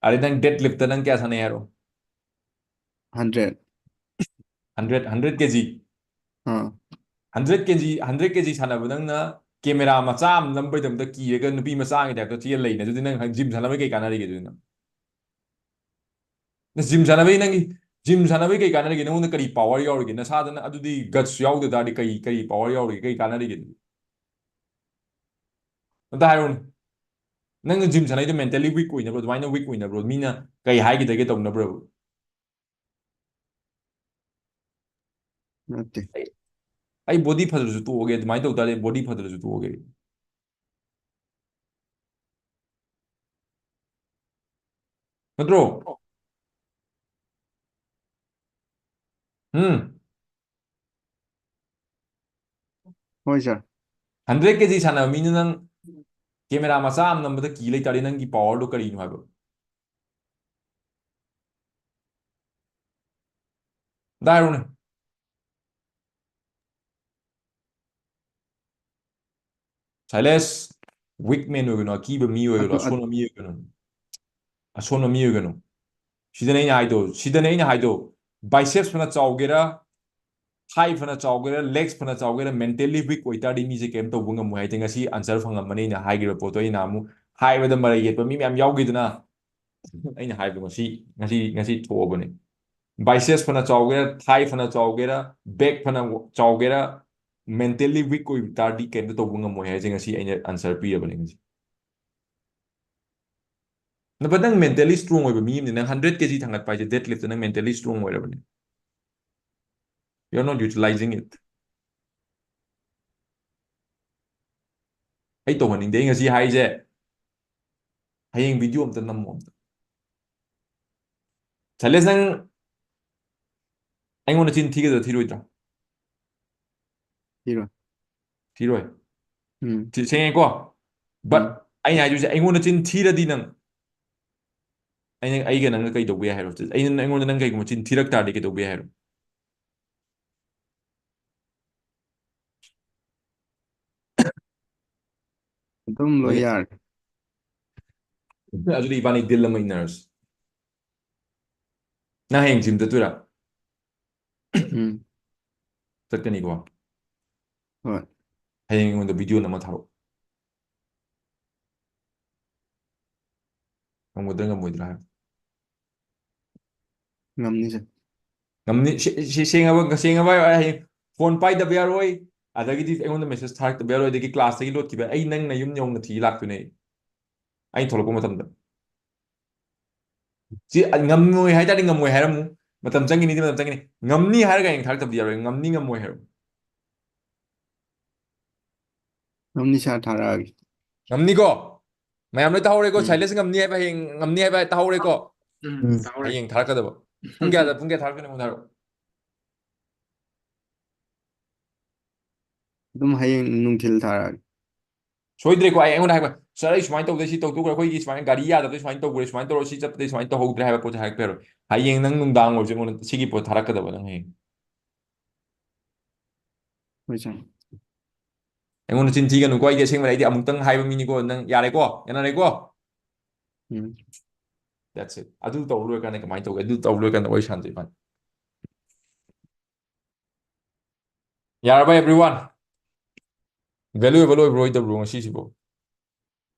ꯑꯗꯩ ꯅꯪ deadliftꯇ ꯅꯪ ꯀꯌꯥ ꯁꯥꯟꯅꯩ ꯍꯥꯏꯔꯣ? Hundred꯫ Hundred, hundred ꯀꯦꯖꯤ? ꯑꯥ꯫ Hundred ꯀꯦꯖꯤ, hundred ꯀꯦꯖꯤ ꯁꯥꯟꯅꯕ ꯅꯪꯅ ꯀꯦꯃꯦꯔꯥ ꯃꯆꯥ ꯑꯃ ꯅꯝꯕꯩꯗꯃꯛꯇ ꯀꯤꯔꯒ ꯅꯨꯄꯤ ꯃꯆꯥꯒꯤ typeꯇ ꯆꯦꯜ ꯂꯩꯅꯦ꯫ ꯑꯗꯨꯗꯤ ꯅꯪ ꯖꯤꯝ ꯁꯥꯟꯅꯕꯩ ꯀꯩ ꯀꯥꯟꯅꯔꯤꯒꯦ ꯑꯗꯨꯗꯤ ꯅꯪ? ꯅꯪ ꯖꯤꯝ ꯁꯥꯟꯅꯕꯩ, ꯅꯪꯒꯤ ꯖꯤꯝ ꯁꯥꯟꯅꯕꯩ ꯀꯩ ꯀꯥꯟꯅꯔꯤꯒꯦ? ꯅꯪꯉꯣꯟꯗ ꯀꯔꯤ power ꯌꯥꯎꯔꯤꯒꯦ? ꯅꯁꯥꯗꯅ ꯑꯗꯨꯗꯤ guts ꯌꯥꯎꯗ ꯇꯥꯔꯗꯤ ꯀꯩ, ꯀꯔꯤ power ꯌꯥꯎꯔꯤꯒꯦ? ꯀꯩ ꯀꯥꯟꯅꯔꯤꯒꯦ ꯑꯗꯨꯗꯤ? ꯑꯝꯇ ꯍꯥꯏꯔꯛꯎꯅꯦ꯫ ꯅꯪꯅ ꯖꯤꯝ ꯁꯥꯟꯅꯩꯗꯣ mentally weak ꯑꯣꯏꯅꯕ꯭ꯔꯣ? ꯑꯗꯨꯃꯥꯏꯅ weak ꯑꯣꯏꯅꯕ꯭ꯔꯣ? ꯃꯤꯅ ꯀꯩ ꯍꯥꯏꯈꯤꯗꯒꯦ ꯇꯧꯅꯕ꯭ꯔꯕ? ꯅꯠꯇꯦ꯫ ꯑꯩ ꯕꯣꯗꯤ ꯐꯖꯔꯁꯨ ꯇꯣꯛꯑꯒꯦ, ꯑꯗꯨꯃꯥꯏꯅ ꯇꯧ ꯇꯥꯔꯗꯤ ꯕꯣꯗꯤ ꯐꯖꯔꯁꯨ ꯇꯣꯛꯑꯒꯦ꯫ ꯅꯠꯇ꯭ꯔꯣ? ꯎꯝ꯫ ꯍꯣꯏ ꯁꯥꯔ꯫ ꯍꯟꯗ꯭ꯔꯦꯠ ꯀꯦ ꯖꯤ ꯁꯥꯟꯅꯕ ꯃꯤꯅ ꯅꯪ ꯀꯦꯃꯦꯔꯥ ꯃꯆꯥ ꯑꯃ ꯅꯝꯕꯗ ꯀꯤ ꯂꯩꯇꯥꯔꯗꯤ ꯅꯪꯒꯤ ꯄꯋꯥꯔꯗꯣ ꯀꯔꯤꯅꯣ ꯍꯥꯏꯕ? ꯑꯝꯇ ꯍꯥꯏꯔꯣꯅꯦ꯫ ꯁꯥꯏꯂꯦꯁ, ꯋꯤꯛ ꯃꯦꯟ ꯑꯣꯏꯒꯅꯨ, ꯑꯀꯤꯕ ꯃꯤ ꯑꯣꯏꯒꯅꯨ, ꯑꯗꯨ- ꯑꯁꯣꯟꯕ ꯃꯤ ꯑꯣꯏꯒꯅꯨ, ꯑꯁꯣꯟꯕ ꯃꯤ ꯑꯣꯏꯒꯅꯨ꯫ ꯁꯤꯗꯅꯦ ꯑꯩꯅ ꯍꯥꯏꯗꯣ, ꯁꯤꯗꯅꯦ ꯑꯩꯅ ꯍꯥꯏꯗꯣ, ꯕꯥꯏꯁꯦꯞꯁ ꯐꯅ ꯆꯥꯎꯒꯦꯔꯥ, ꯊꯥꯏ ꯐꯅ ꯆꯥꯎꯒꯦꯔꯥ, ꯂꯦꯒꯁ ꯐꯅ ꯆꯥꯎꯒꯦꯔꯥ, ꯃꯦꯟꯇꯦꯜꯂꯤ ꯋꯤꯛ ꯑꯣꯏꯇꯥꯔꯗꯤ ꯃꯤꯁꯦ ꯀꯩꯝ ꯇꯧꯕ ꯉꯝꯃꯣꯏ ꯍꯥꯏꯁꯦ ꯉꯁꯤ ꯑꯟꯁꯔ ꯐꯪꯉꯝꯃꯅꯤ꯫ ꯑꯩꯅ ꯍꯥꯏꯈꯤꯕ ꯄꯣꯠꯇꯣ ꯑꯩꯅ ꯑꯃꯨꯛ ꯍꯥꯏꯕꯗ ꯃꯔꯩ ꯌꯦꯠꯄ ꯃꯤ ꯃꯌꯥꯝ ꯌꯥꯎꯈꯤꯗꯅ, ꯑꯩꯅ ꯍꯥꯏꯕꯗꯣ ꯉꯁꯤ, ꯉꯁꯤ, ꯉꯁꯤ ꯊꯣꯛꯑꯕꯅꯦ꯫ ꯕꯥꯏꯁꯦꯞꯁ ꯐꯅ ꯆꯥꯎꯒꯦꯔꯥ, ꯊꯥꯏ ꯐꯅ ꯆꯥꯎꯒꯦꯔꯥ, ꯕꯦꯛ ꯐꯅ ꯆꯥꯎꯒꯦꯔꯥ, ꯃꯦꯟꯇꯦꯜꯂꯤ ꯋꯤꯛ ꯑꯣꯏꯕ ꯇꯥꯔꯗꯤ ꯀꯩꯝꯇ ꯇꯧꯕ ꯉꯝꯃꯣꯏ ꯍꯥꯏꯁꯦ ꯉꯁꯤ ꯑꯩꯅ ꯑꯟꯁꯔ ꯄꯤꯔꯕꯅꯦ ꯉꯁꯤ꯫ ꯅꯕ ꯅꯪ ꯃꯦꯟꯇꯦꯜꯂꯤ ꯏꯁꯇ꯭ꯔꯣꯡ ꯑꯣꯏꯕ ꯃꯤ ꯑꯃꯅꯤ꯫ ꯅꯪ ꯍꯟꯗ꯭ꯔꯦꯠ ꯀꯦ ꯖꯤ ꯊꯥꯡꯒꯠꯄ ꯍꯥꯏꯁꯦ, ꯗꯦꯠ ꯂꯤꯐꯇ ꯅꯪ ꯃꯦꯟꯇꯦꯜꯂꯤ ꯏꯁꯇ꯭ꯔꯣꯡ ꯑꯣꯏꯔꯕꯅꯦ꯫ You are not utilizing it. ꯑꯩ ꯇꯧꯍꯟꯅꯤꯡꯗꯦ꯫ ꯑꯩ ꯉꯁꯤ ꯍꯥꯏꯁꯦ, ꯍꯌꯦꯡ ꯚꯤꯗꯤꯑꯣ ꯑꯝꯇ ꯅꯝꯃꯣ ꯑꯝꯇ꯫ ꯁꯥꯏꯂꯦꯁ, ꯅꯪ ꯑꯩꯉꯣꯟꯗ ꯆꯤꯟ ꯊꯤꯒꯗ꯭ꯔꯥ ꯊꯤꯔꯣꯏꯗ꯭ꯔꯥ? ꯊꯤꯔꯣꯏ꯫ ꯊꯤꯔꯣꯏ꯫ ꯎꯝ꯫ ꯊꯤ-, ꯁꯦꯡꯉꯦꯀꯣ? But ꯎꯝ꯫ ꯑꯩꯅ ꯍꯥꯏꯗꯣꯏꯁꯦ, ꯑꯩꯉꯣꯟꯗ ꯆꯤꯟ ꯊꯤꯔꯗꯤ ꯅꯪ, ꯑꯩꯅ, ꯑꯩꯒ ꯅꯪꯒ ꯀꯩ ꯇꯧꯕ ꯌꯥꯏ ꯍꯥꯏꯔꯣ? ꯑꯩꯅ, ꯑꯩꯉꯣꯟꯗ ꯅꯪ ꯀꯩꯒꯨꯝꯕ ꯆꯤꯟ ꯊꯤꯔꯛ ꯇꯥꯔꯗꯤ ꯀꯩꯗꯧꯕ ꯌꯥꯏ ꯍꯥꯏꯔꯣ? ꯑꯗꯨꯝ ꯂꯣꯏ ꯍꯣꯏꯅꯦ꯫ ꯌꯥꯔꯦ꯫ ꯑꯗꯨꯗꯤ ꯏꯕꯥꯅꯤ ꯗꯤꯜ ꯑꯃ ꯏꯟꯅꯔꯁꯤ꯫ ꯅꯪ ꯍꯌꯦꯡ ꯖꯤꯝ ꯆꯠꯇꯣꯏꯔꯥ? ꯎꯝ꯫ ꯆꯠꯀꯅꯤꯀꯣ? ꯍꯣꯏ꯫ ꯍꯌꯦꯡ ꯑꯩꯉꯣꯟꯗ ꯚꯤꯗꯤꯑꯣ ꯅꯝꯃ ꯊꯥꯔꯛꯑꯣ꯫ ꯉꯝꯒꯗ꯭ꯔꯥ ꯉꯝꯃꯣꯏꯗ꯭ꯔꯥ ꯍꯥꯏꯕ꯫ ꯉꯝꯅꯤ ꯁꯥꯔ꯫ ꯉꯝꯅꯤ꯫ ꯁꯦ-, ꯁꯦ-, ꯁꯦꯡꯉꯕ, ꯁꯦꯡꯉꯕ ꯍꯥꯏꯌꯣ, ꯑꯩ ꯍꯌꯦꯡ ꯐꯣꯟ ꯄꯥꯏꯗꯕ ꯌꯥꯔꯣꯏ, ꯑꯗꯒꯤꯗꯤ ꯑꯩꯉꯣꯟꯗ ꯃꯦꯁꯦꯖ ꯊꯥꯔꯛꯇꯕ ꯌꯥꯔꯣꯏ, ꯑꯗꯒꯤ ꯀ꯭ꯂꯥꯁꯇꯒꯤ ꯂꯣꯠꯈꯤꯕ, ꯑꯩ ꯅꯪ ꯅꯌꯨꯝ ꯌꯧꯅ ꯊꯤ ꯂꯥꯛꯇꯣꯏꯅꯦ ꯑꯩ, ꯑꯩ ꯊꯣꯛꯂꯛꯄ ꯃꯇꯝꯗ꯫ ꯁꯤ ꯉꯝꯃꯣꯏ ꯍꯥꯏ ꯇꯥꯔꯗꯤ ꯉꯝꯃꯣꯏ ꯍꯥꯏꯔꯝꯃꯨ, ꯃꯇꯝ ꯆꯪꯒꯤꯅꯤꯗꯤ ꯃꯇꯝ ꯆꯪꯒꯤꯅꯤ꯫ ꯉꯝꯅꯤ ꯍꯥꯏꯔꯒ ꯍꯌꯦꯡ ꯊꯥꯔꯛꯇꯕꯗꯤ ꯌꯥꯔꯣꯏ꯫ ꯉꯝꯅꯤ ꯉꯝꯃꯣꯏ ꯍꯥꯏꯔꯣ꯫ ꯉꯝꯅꯤ ꯁꯥꯔ, ꯊꯥꯔꯛꯑꯒꯦ꯫ ꯉꯝꯅꯤꯀꯣ? ꯃꯌꯥꯝ ꯂꯣꯏ ꯇꯥꯍꯧꯔꯦꯀꯣ? ꯎꯝ꯫ ꯁꯥꯏꯂꯦꯁ ꯉꯝꯅꯤ ꯍꯥꯏꯕ ꯍꯌꯦꯡ ꯉꯝꯅꯤ ꯍꯥꯏꯕ ꯇꯥꯍꯧꯔꯦꯀꯣ? ꯎꯝ, ꯎꯝ꯫ ꯇꯥꯍꯧꯔꯦ꯫ ꯍꯌꯦꯡ ꯊꯥꯔꯛꯀꯗꯕ꯫ ꯄꯨꯡ ꯀꯌꯥꯗ, ꯄꯨꯡ ꯀꯌꯥ ꯊꯥꯔꯛꯀꯅꯤ ꯑꯩꯉꯣꯟꯗ ꯍꯥꯏꯔꯛꯑꯣ꯫ ꯑꯗꯨꯝ ꯍꯌꯦꯡ ꯅꯨꯡꯊꯤꯜ ꯊꯥꯔꯛꯑꯒꯦ꯫ ꯁꯣꯏꯗ꯭ꯔꯦꯀꯣ? ꯑꯩ ꯑꯩꯉꯣꯟꯗ ꯍꯥꯏꯕ, "ꯁꯥꯔ, ꯑꯩ ꯁꯨꯃꯥꯏꯅ ꯇꯧꯗꯦ, ꯁꯤ ꯇꯧꯊꯣꯛꯈ꯭ꯔꯦ, ꯑꯩꯈꯣꯏꯒꯤ ꯁꯨꯃꯥꯏꯅ ꯒꯥꯔꯤ ꯌꯥꯗꯕꯗꯩ ꯁꯨꯃꯥꯏꯅ ꯇꯧꯈ꯭ꯔꯦ, ꯁꯨꯃꯥꯏꯅ ꯇꯧꯔ ꯁꯤ ꯆꯠꯄꯗꯩ ꯁꯨꯃꯥꯏꯅ ꯇꯧꯍꯧꯗ꯭ꯔꯦ" ꯍꯥꯏꯕ ꯄꯣꯠꯁꯦ ꯍꯥꯏꯔꯛꯄ ꯌꯥꯔꯣꯏ꯫ ꯍꯌꯦꯡ ꯅꯪ ꯅꯨꯡꯗꯥꯡ ꯑꯣꯏꯔꯁꯨ ꯑꯩꯉꯣꯟꯗ ꯁꯤꯒꯤ ꯄꯣꯠ ꯊꯥꯔꯛꯀꯗꯕ ꯅꯪ ꯍꯌꯦꯡ꯫ ꯍꯣꯏ ꯁꯥꯔ꯫ ꯑꯩꯉꯣꯟꯗ ꯆꯤꯟ ꯊꯤꯒꯅꯨꯀꯣ, ꯑꯩꯗꯤ ꯑꯁꯦꯡꯕꯅꯤ, ꯑꯩꯗꯤ ꯑꯃꯨꯛꯇꯪ ꯍꯥꯏꯕ ꯃꯤꯅꯤꯀꯣ꯫ ꯅꯪ ꯌꯥꯔꯦꯀꯣ? ꯌꯥꯅꯔꯦꯀꯣ? ꯎꯝ꯫ That's it. ꯑꯗꯨ ꯇꯧ ꯂꯣꯏꯔꯀꯥꯟꯗ ꯀꯃꯥꯏꯅ ꯇꯧꯒꯦ? ꯑꯗꯨ ꯇꯧ ꯂꯣꯏꯔꯀꯥꯟꯗ ꯋꯥꯔꯤ ꯁꯥꯟꯅꯁꯦ ꯏꯕꯥꯅꯤ꯫ ꯌꯥꯔꯕ everyone? Valuable ꯑꯣꯏꯕ꯭ꯔꯣ ꯑꯣꯏꯗꯕ꯭ꯔꯣ ꯉꯁꯤꯁꯤꯕꯣ?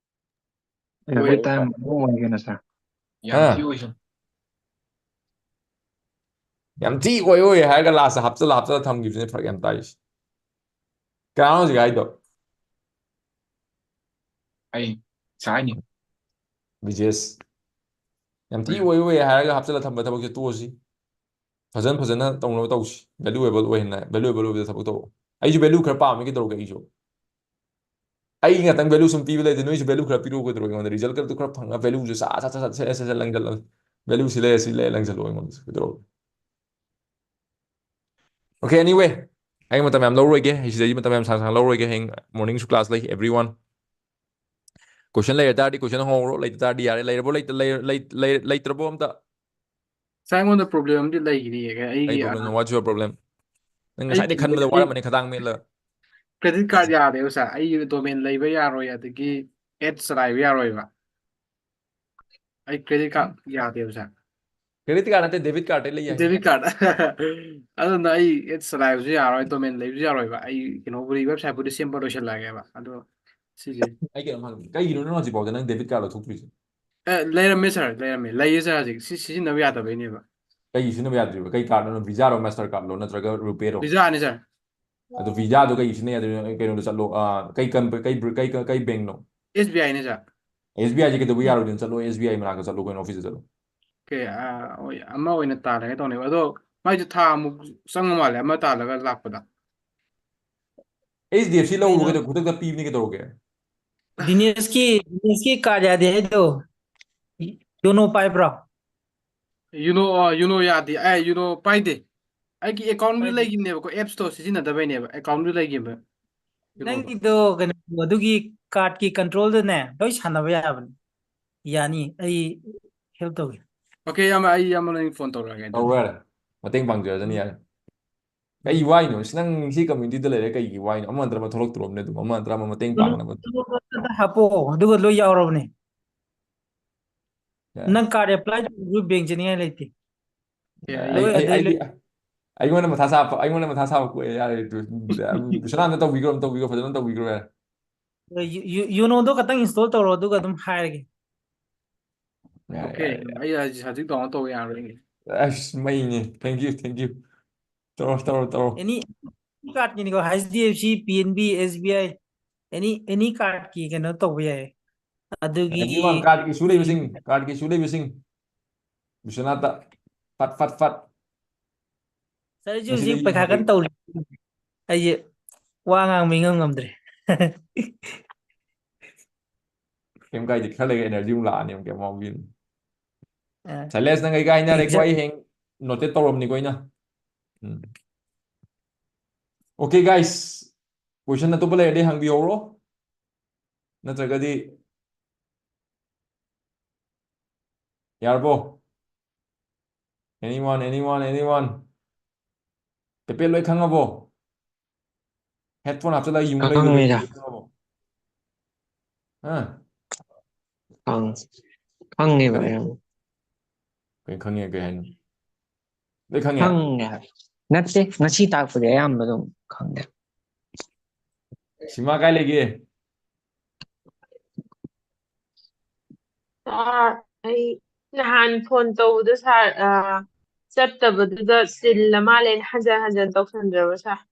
ꯑꯣꯏ, ꯇꯥꯏꯝ ꯑꯣꯏ ꯀꯩꯅꯣ ꯁꯥꯔ꯫ ꯌꯥꯝ ꯍꯥ? ꯊꯤ ꯑꯣꯏ ꯁꯥꯔ꯫ ꯌꯥꯝ ꯊꯤ ꯑꯣꯏ ꯑꯣꯏ ꯍꯥꯏꯔꯒ ꯂꯥꯁꯇ ꯍꯥꯞꯆꯜꯂ ꯍꯥꯞꯆꯜꯂ ꯊꯝꯈꯤꯕꯁꯤꯅ ꯐꯔꯛ ꯌꯥꯝ ꯇꯥꯏꯁꯦ꯫ ꯀꯅꯥꯅꯣ ꯍꯧꯖꯤꯛ ꯍꯥꯏꯗꯣ? ꯑꯩ ꯁꯥꯏꯅꯤ꯫ ꯕꯤꯖꯦꯁ꯫ ꯌꯥꯝ ꯊꯤ ꯎꯝ꯫ ꯑꯣꯏ ꯑꯣꯏ ꯍꯥꯏꯔꯒ ꯍꯥꯞꯆꯜꯂ ꯊꯝꯕ ꯊꯕꯛꯁꯦ ꯇꯣꯛꯑꯁꯤ꯫ ꯐꯖꯅ ꯐꯖꯅ ꯇꯧꯅꯕ ꯇꯧꯁꯤ꯫ Valuable ꯑꯣꯏꯍꯟꯅ, valuable ꯑꯣꯏꯕꯗ ꯊꯕꯛ ꯇꯧ꯫ ꯑꯩꯁꯨ value ꯈꯔ ꯄꯥꯝꯃꯤ, ꯀꯩꯗꯧꯔꯒꯦ ꯑꯩꯁꯨ? ꯑꯩ ꯉꯥꯛꯇꯪ value ꯁꯨꯝ ꯄꯤꯕ ꯂꯩꯇꯦ, ꯅꯣꯏꯁꯨ value ꯈꯔ ꯄꯤꯔꯛꯑꯣ ꯀꯩꯗꯧꯔꯒꯦ? ꯑꯩꯉꯣꯟꯗ result ꯈꯔ ꯐꯪꯉ value ꯁꯦ ꯁꯠ ꯁꯠ ꯁꯠ ꯁꯠ ꯁꯠ ꯁꯠ ꯂꯪꯁꯤꯜꯂꯣ꯫ Value ꯁꯤ ꯂꯩꯔꯦ, ꯁꯤ ꯂꯩꯔꯦ, ꯂꯪꯁꯤꯜꯂꯣ ꯑꯩꯉꯣꯟꯗꯁꯨ ꯀꯩꯗꯧꯔꯒꯦ? Okay, anyway, ꯑꯩ ꯃꯇꯝ ꯌꯥꯝ ꯂꯧꯔꯣꯏꯒꯦ, ꯑꯩ ꯁꯤꯗꯩ ꯃꯇꯝ ꯌꯥꯝ ꯁꯥꯡ ꯁꯥꯡ ꯂꯧꯔꯣꯏꯒꯦ꯫ ꯍꯌꯦꯡ morning ꯁꯨ class ꯂꯩ, everyone꯫ Question ꯂꯩꯔ ꯇꯥꯔꯗꯤ question ꯍꯪꯍꯧꯔꯣ, ꯂꯩꯇ ꯇꯥꯔꯗꯤ ꯌꯥꯔꯦ꯫ ꯂꯩꯔꯕꯣ? ꯂꯩꯇ-, ꯂꯩ-, ꯂꯩ-, ꯂꯩ-, ꯂꯩꯇ꯭ꯔꯕꯣ ꯑꯝꯇ? ꯁꯥꯔ, ꯑꯩꯉꯣꯟꯗ problem ꯑꯃꯗꯤ ꯂꯩꯔꯤꯌꯦ꯫ ꯀꯩ ꯑꯩꯒꯤ, problem? ꯑ, What's your problem? ꯅꯪ ꯉꯁꯥꯏꯗꯩ ꯑꯩꯒꯤ, ꯈꯟꯕꯗ ꯑꯩ ꯋꯥꯔꯝꯃꯅꯤ, ꯈꯗꯥꯡ ꯃꯦꯠꯂ꯫ Credit card ꯌꯥꯗꯦꯕ ꯁꯥꯔ꯫ ꯑꯩ domain ꯂꯩꯕ ꯌꯥꯔꯣꯏ, ꯑꯗꯒꯤ ads ꯆꯂꯥꯏꯕ ꯌꯥꯔꯣꯏꯕ꯫ ꯑꯩ credit card ꯌꯥꯗꯦꯕ ꯁꯥꯔ꯫ Credit card ꯅꯠꯇꯦ, debit card ꯇꯩ ꯂꯩ ꯌꯥꯏ꯫ Debit card꯫ ꯑꯗꯨꯅ ꯑꯩ ads ꯆꯂꯥꯏꯕꯁꯨ ꯌꯥꯔꯣꯏ, domain ꯂꯩꯕꯁꯨ ꯌꯥꯔꯣꯏꯕ꯫ ꯑꯩ ꯀꯩꯅꯣꯕꯨꯗꯤ, website ꯄꯨꯗꯤ ꯁꯦꯝꯕ ꯂꯣꯏꯁꯤꯜꯂꯛꯑꯒꯦꯕ꯫ ꯑꯗꯣ ꯁꯤꯁꯦ꯫ ꯑꯩ ꯀꯩꯅꯣꯝ ꯍꯪꯒꯦ, ꯀꯩꯒꯤꯅꯣ ꯅꯪ ꯍꯧꯖꯤꯛꯐꯥꯎꯗ ꯅꯪ debit card ꯂꯧꯊꯣꯛꯇ꯭ꯔꯤꯁꯦ? ꯑꯦ, ꯂꯩꯔꯝꯃꯦ ꯁꯥꯔ, ꯂꯩꯔꯝꯃꯦ꯫ ꯂꯩꯌꯦ ꯁꯥꯔ, ꯍꯧꯖꯤꯛ ꯁꯤ ꯁꯤꯖꯤꯟꯅꯕ ꯌꯥꯗꯕꯩꯅꯦꯕ꯫ ꯀꯩꯒꯤ ꯁꯤꯖꯤꯟꯅꯕ ꯌꯥꯗ꯭ꯔꯤꯕ? ꯀꯩ card ꯅꯣ? Visa ꯔꯣ, Master card ꯂꯣ, ꯅꯠꯇ꯭ꯔꯒ RuPay ꯔꯣ? Visa ꯅꯤ ꯁꯥꯔ꯫ ꯑꯗꯣ Visa ꯗꯣ ꯀꯩꯒꯤ ꯁꯤꯖꯤꯟꯅ ꯌꯥꯗ꯭ꯔꯤꯅꯣ? ꯀꯩꯅꯣꯗ ꯆꯠꯂꯣ, ꯑ, ꯀꯩ ꯀꯝꯄ-, ꯀꯩ ꯕ꯭ꯔ-, ꯀꯩ, ꯀꯩ, ꯀꯩ bank no? S B I ꯅꯦ ꯁꯥꯔ꯫ S B I ꯁꯦ ꯀꯩꯗꯧꯕ ꯌꯥꯔꯣꯏꯗꯣꯏꯅꯣ? ꯆꯠꯂꯣ, S B I ꯃꯅꯥꯛꯇ ꯆꯠꯂꯣ ꯀꯩꯅꯣ, office ꯇ ꯆꯠꯂꯣ꯫ ꯑꯣꯀꯦ, ꯑꯥ, ꯍꯣꯏ, ꯑꯃ ꯑꯣꯏꯅ ꯇꯥꯜꯂꯒꯦ ꯇꯧꯅꯦꯕ꯫ ꯑꯗꯣ ꯃꯥꯏꯁꯨ ꯊꯥ ꯑꯃꯨꯛ ꯆꯪꯕ ꯃꯥꯜꯂꯦ, ꯑꯃ ꯇꯥꯜꯂꯒ ꯂꯥꯛꯄꯗ꯫ ꯑꯩꯆ ꯗꯤ ꯑꯦꯐ ꯁꯤ ꯂꯧꯔꯣ, ꯑꯩꯅ ꯀꯩꯗꯧ-, ꯈꯨꯗꯛꯇ ꯄꯤꯕꯅꯤ, ꯀꯩꯗꯧꯔꯒꯦ? ꯗꯤꯅꯦꯁꯀꯤ, ꯗꯤꯅꯦꯁꯀꯤ ꯀꯥꯔꯗ ꯌꯥꯗꯦ ꯍꯥꯏꯗꯣ, ꯌꯣꯅꯣ ꯄꯥꯏꯕ꯭ꯔꯣ? ꯌꯨꯅꯣ, ꯑ, ꯌꯨꯅꯣ ꯌꯥꯗꯦ꯫ ꯑꯦ, ꯌꯨꯅꯣ ꯄꯥꯏꯗꯦ꯫ ꯑꯩꯒꯤ ꯑꯦꯀꯥꯎꯟꯕꯨꯗꯤ ꯄꯥꯏꯗꯦ꯫ ꯂꯩꯈꯤꯕꯅꯦꯕꯀꯣ, ꯑꯦꯞꯁꯇꯣ ꯁꯤꯖꯤꯟꯅꯗꯕꯩꯅꯦꯕ, ꯑꯦꯀꯥꯎꯟꯕꯨꯗꯤ ꯂꯩꯈꯤꯕ꯫ ꯌꯨꯅꯣꯗꯣ꯫ ꯅꯪꯒꯤꯗꯣ ꯀꯩꯅꯣ, ꯑꯗꯨꯒꯤ ꯀꯥꯔꯗꯀꯤ ꯀꯟꯇ꯭ꯔꯣꯜꯗꯅꯦ ꯂꯣꯏ ꯁꯥꯟꯅꯕ ꯌꯥꯕꯅꯤ꯫ ꯌꯥꯅꯤ, ꯑꯩ ꯍꯦꯜꯞ ꯇꯧꯒꯦ꯫ ꯑꯣꯀꯦ, ꯏꯌꯥꯝꯕ, ꯑꯩ ꯏꯌꯥꯝꯕ ꯅꯪ ꯐꯣꯟ ꯇꯧꯔꯛꯑꯒꯦ ꯑꯗꯨꯗꯤ꯫ ꯇꯧꯔꯣ ꯌꯥꯔꯦ꯫ ꯃꯇꯦꯡ ꯄꯥꯡꯖꯔꯖꯅꯤ ꯎꯝ꯫ ꯌꯥꯔꯦ꯫ ꯀꯩ ꯎꯝ꯫ ꯋꯥꯏꯅꯣ? ꯑꯁ, ꯅꯪ ꯁꯤ ꯀꯝꯃ꯭ꯌꯨꯅꯤꯇꯤꯗ ꯂꯩꯔꯦ, ꯀꯩꯒꯤ ꯋꯥꯏꯅꯣ? ꯑꯃ ꯅꯠꯇ꯭ꯔ ꯑꯃ ꯊꯣꯛꯂꯛꯇ꯭ꯔꯣꯕꯅꯦ ꯑꯗꯨꯝ, ꯑꯃ ꯅꯠꯇ꯭ꯔ ꯑꯃ ꯃꯇꯦꯡ ꯄꯥꯡꯅꯕ꯫ ꯍꯥꯞꯄꯣ, ꯑꯗꯨꯒ ꯂꯣꯏ ꯌꯥꯎꯔꯕꯅꯦ꯫ ꯌꯥꯔꯦ꯫ ꯅꯪ ꯀꯥꯔꯗ ꯑꯦꯄ꯭ꯂꯥꯏ ꯇꯧꯕꯁꯨ ꯕꯦꯡ ꯆꯠꯅꯤꯡꯉꯥꯏ ꯂꯩꯇꯦ꯫ ꯑꯦ, ꯑꯩ, ꯂꯣꯏ ꯑꯩ, ꯑꯗꯩ ꯑꯩꯗꯤ, ꯂꯣꯏ꯫ ꯑꯩꯉꯣꯟꯗ ꯃꯊꯥ ꯁꯥꯕ, ꯑꯩꯉꯣꯟꯗ ꯃꯊꯥ ꯁꯥꯕ ꯀꯣꯛꯑꯦ, ꯌꯥꯔꯦ꯫ ꯕꯤꯁ꯭ꯋꯥꯅꯥꯊꯅ ꯇꯧꯕꯤꯈ꯭ꯔꯣ, ꯇꯧꯕꯤꯈ꯭ꯔꯣ, ꯐꯖꯅ ꯇꯧꯕꯤꯈ꯭ꯔꯣ, ꯌꯥꯔꯦ꯫ ꯌꯨ-, ꯌꯨ-, ꯌꯨꯅꯣꯗꯣ ꯈꯛꯇꯪ ꯏꯟꯁꯇꯣꯜ ꯇꯧꯔꯣ, ꯑꯗꯨꯒ ꯑꯗꯨꯝ ꯍꯥꯏꯔꯒꯦ꯫ ꯌꯥꯔꯦ, ꯑꯣꯀꯦ, ꯌꯥꯔꯦ, ꯌꯥꯔꯦ꯫ ꯑꯩ ꯍꯧꯖꯤꯛ, ꯍꯧꯖꯤꯛ ꯗꯥꯎꯟꯂꯣꯗ ꯇꯧꯕ ꯌꯥꯔꯣꯏ꯫ ꯑꯁ, ꯃꯩꯅꯦ꯫ Thank you, thank you꯫ ꯇꯧꯔꯣ, ꯇꯧꯔꯣ, ꯇꯧꯔꯣ꯫ ꯑꯦꯅꯤ ꯀꯥꯔꯗꯀꯤꯅꯤꯀꯣ, H D F C, P N B, S B I, any, any ꯀꯥꯔꯗꯀꯤ ꯀꯩꯅꯣ ꯇꯧꯕ ꯌꯥꯏ꯫ ꯑꯗꯨꯒꯤ ꯑꯦꯅꯤ ꯋꯥꯟ ꯀꯥꯔꯗꯀꯤ ꯏꯁꯨ ꯂꯩꯕꯁꯤꯡ, ꯀꯥꯔꯗꯀꯤ ꯏꯁꯨ ꯂꯩꯕꯁꯤꯡ꯫ ꯕꯤꯁ꯭ꯋꯥꯅꯥꯊꯇ ꯐꯠ, ꯐꯠ, ꯐꯠ꯫ ꯁꯥꯔ, ꯑꯩꯁꯨ ꯉꯁꯤꯗꯤ ꯍꯧꯖꯤꯛ ꯑꯩ ꯄꯩꯈꯥ ꯍꯥꯏꯒꯦ꯫ ꯀꯟꯅ ꯇꯧꯔꯤ꯫ ꯑꯩꯁꯦ ꯋꯥ ꯉꯥꯡꯕ ꯏꯉꯝ ꯉꯝꯗ꯭ꯔꯦ꯫ ꯀꯩꯝ ꯀꯥꯏꯗꯦ, ꯈꯔ ꯂꯩꯔꯒ energy ꯑꯃꯨꯛ ꯂꯥꯛꯑꯅꯤ, ꯑꯃꯨꯛ ꯀꯩꯝ ꯋꯥꯕꯤꯒꯅꯨ꯫ ꯑ, ꯁꯥꯏꯂꯦꯁ, ꯅꯪ ꯑꯩꯒ ꯍꯥꯏꯅꯔꯦꯀꯣ, exam ꯑꯩ ꯍꯌꯦꯡ noted ꯇꯧꯔꯕꯅꯤꯀꯣ ꯑꯩꯅ꯫ ꯎꯝ꯫ Okay, guys, question ꯑꯇꯣꯞꯄ ꯂꯩꯔꯗꯤ ꯍꯪꯕꯤꯍꯧꯔꯣ꯫ ꯅꯠꯇ꯭ꯔꯒꯗꯤ ꯌꯥꯔꯕꯣ? Anyone, anyone, anyone? ꯄꯦꯄꯦ ꯂꯣꯏ ꯈꯪꯉꯕꯣ? Headphone ꯍꯥꯞꯆꯤꯜꯂꯒ ꯌꯨꯡ ꯂꯩꯗꯣ ꯂꯣꯏ ꯈꯪꯉꯤꯗ꯫ ꯈꯪꯉꯕꯣ? ꯍꯥ? ꯈꯪ-, ꯈꯪꯉꯦꯕ ꯀꯔꯤ? ꯑꯌꯥꯝꯕ꯫ ꯀꯩ ꯈꯪꯉꯦ, ꯀꯩ ꯍꯥꯏꯅꯣ? ꯂꯣꯏ ꯈꯪꯉꯦ? ꯈꯪꯉꯦ ꯍꯥꯏꯕ꯫ ꯅꯠꯇꯦ, ꯉꯁꯤ ꯇꯥꯛꯄꯗꯤ ꯑꯌꯥꯝꯕ ꯑꯗꯨꯝ ꯈꯪꯉꯦ꯫ ꯁꯤꯃꯥ ꯀꯥꯏ ꯂꯩꯒꯦ? ꯁꯥꯔ, ꯑꯩ ꯅꯍꯥꯟ ꯐꯣꯟ ꯇꯧꯕꯗ ꯁꯥꯔ, ꯑ, ꯆꯠꯇꯕꯗꯨꯗ ꯆꯤꯜꯂ ꯃꯥꯜꯂꯦꯅ ꯍꯟꯖꯟ ꯍꯟꯖꯟ ꯇꯧꯁꯟꯗ꯭ꯔꯕ ꯁꯥꯔ?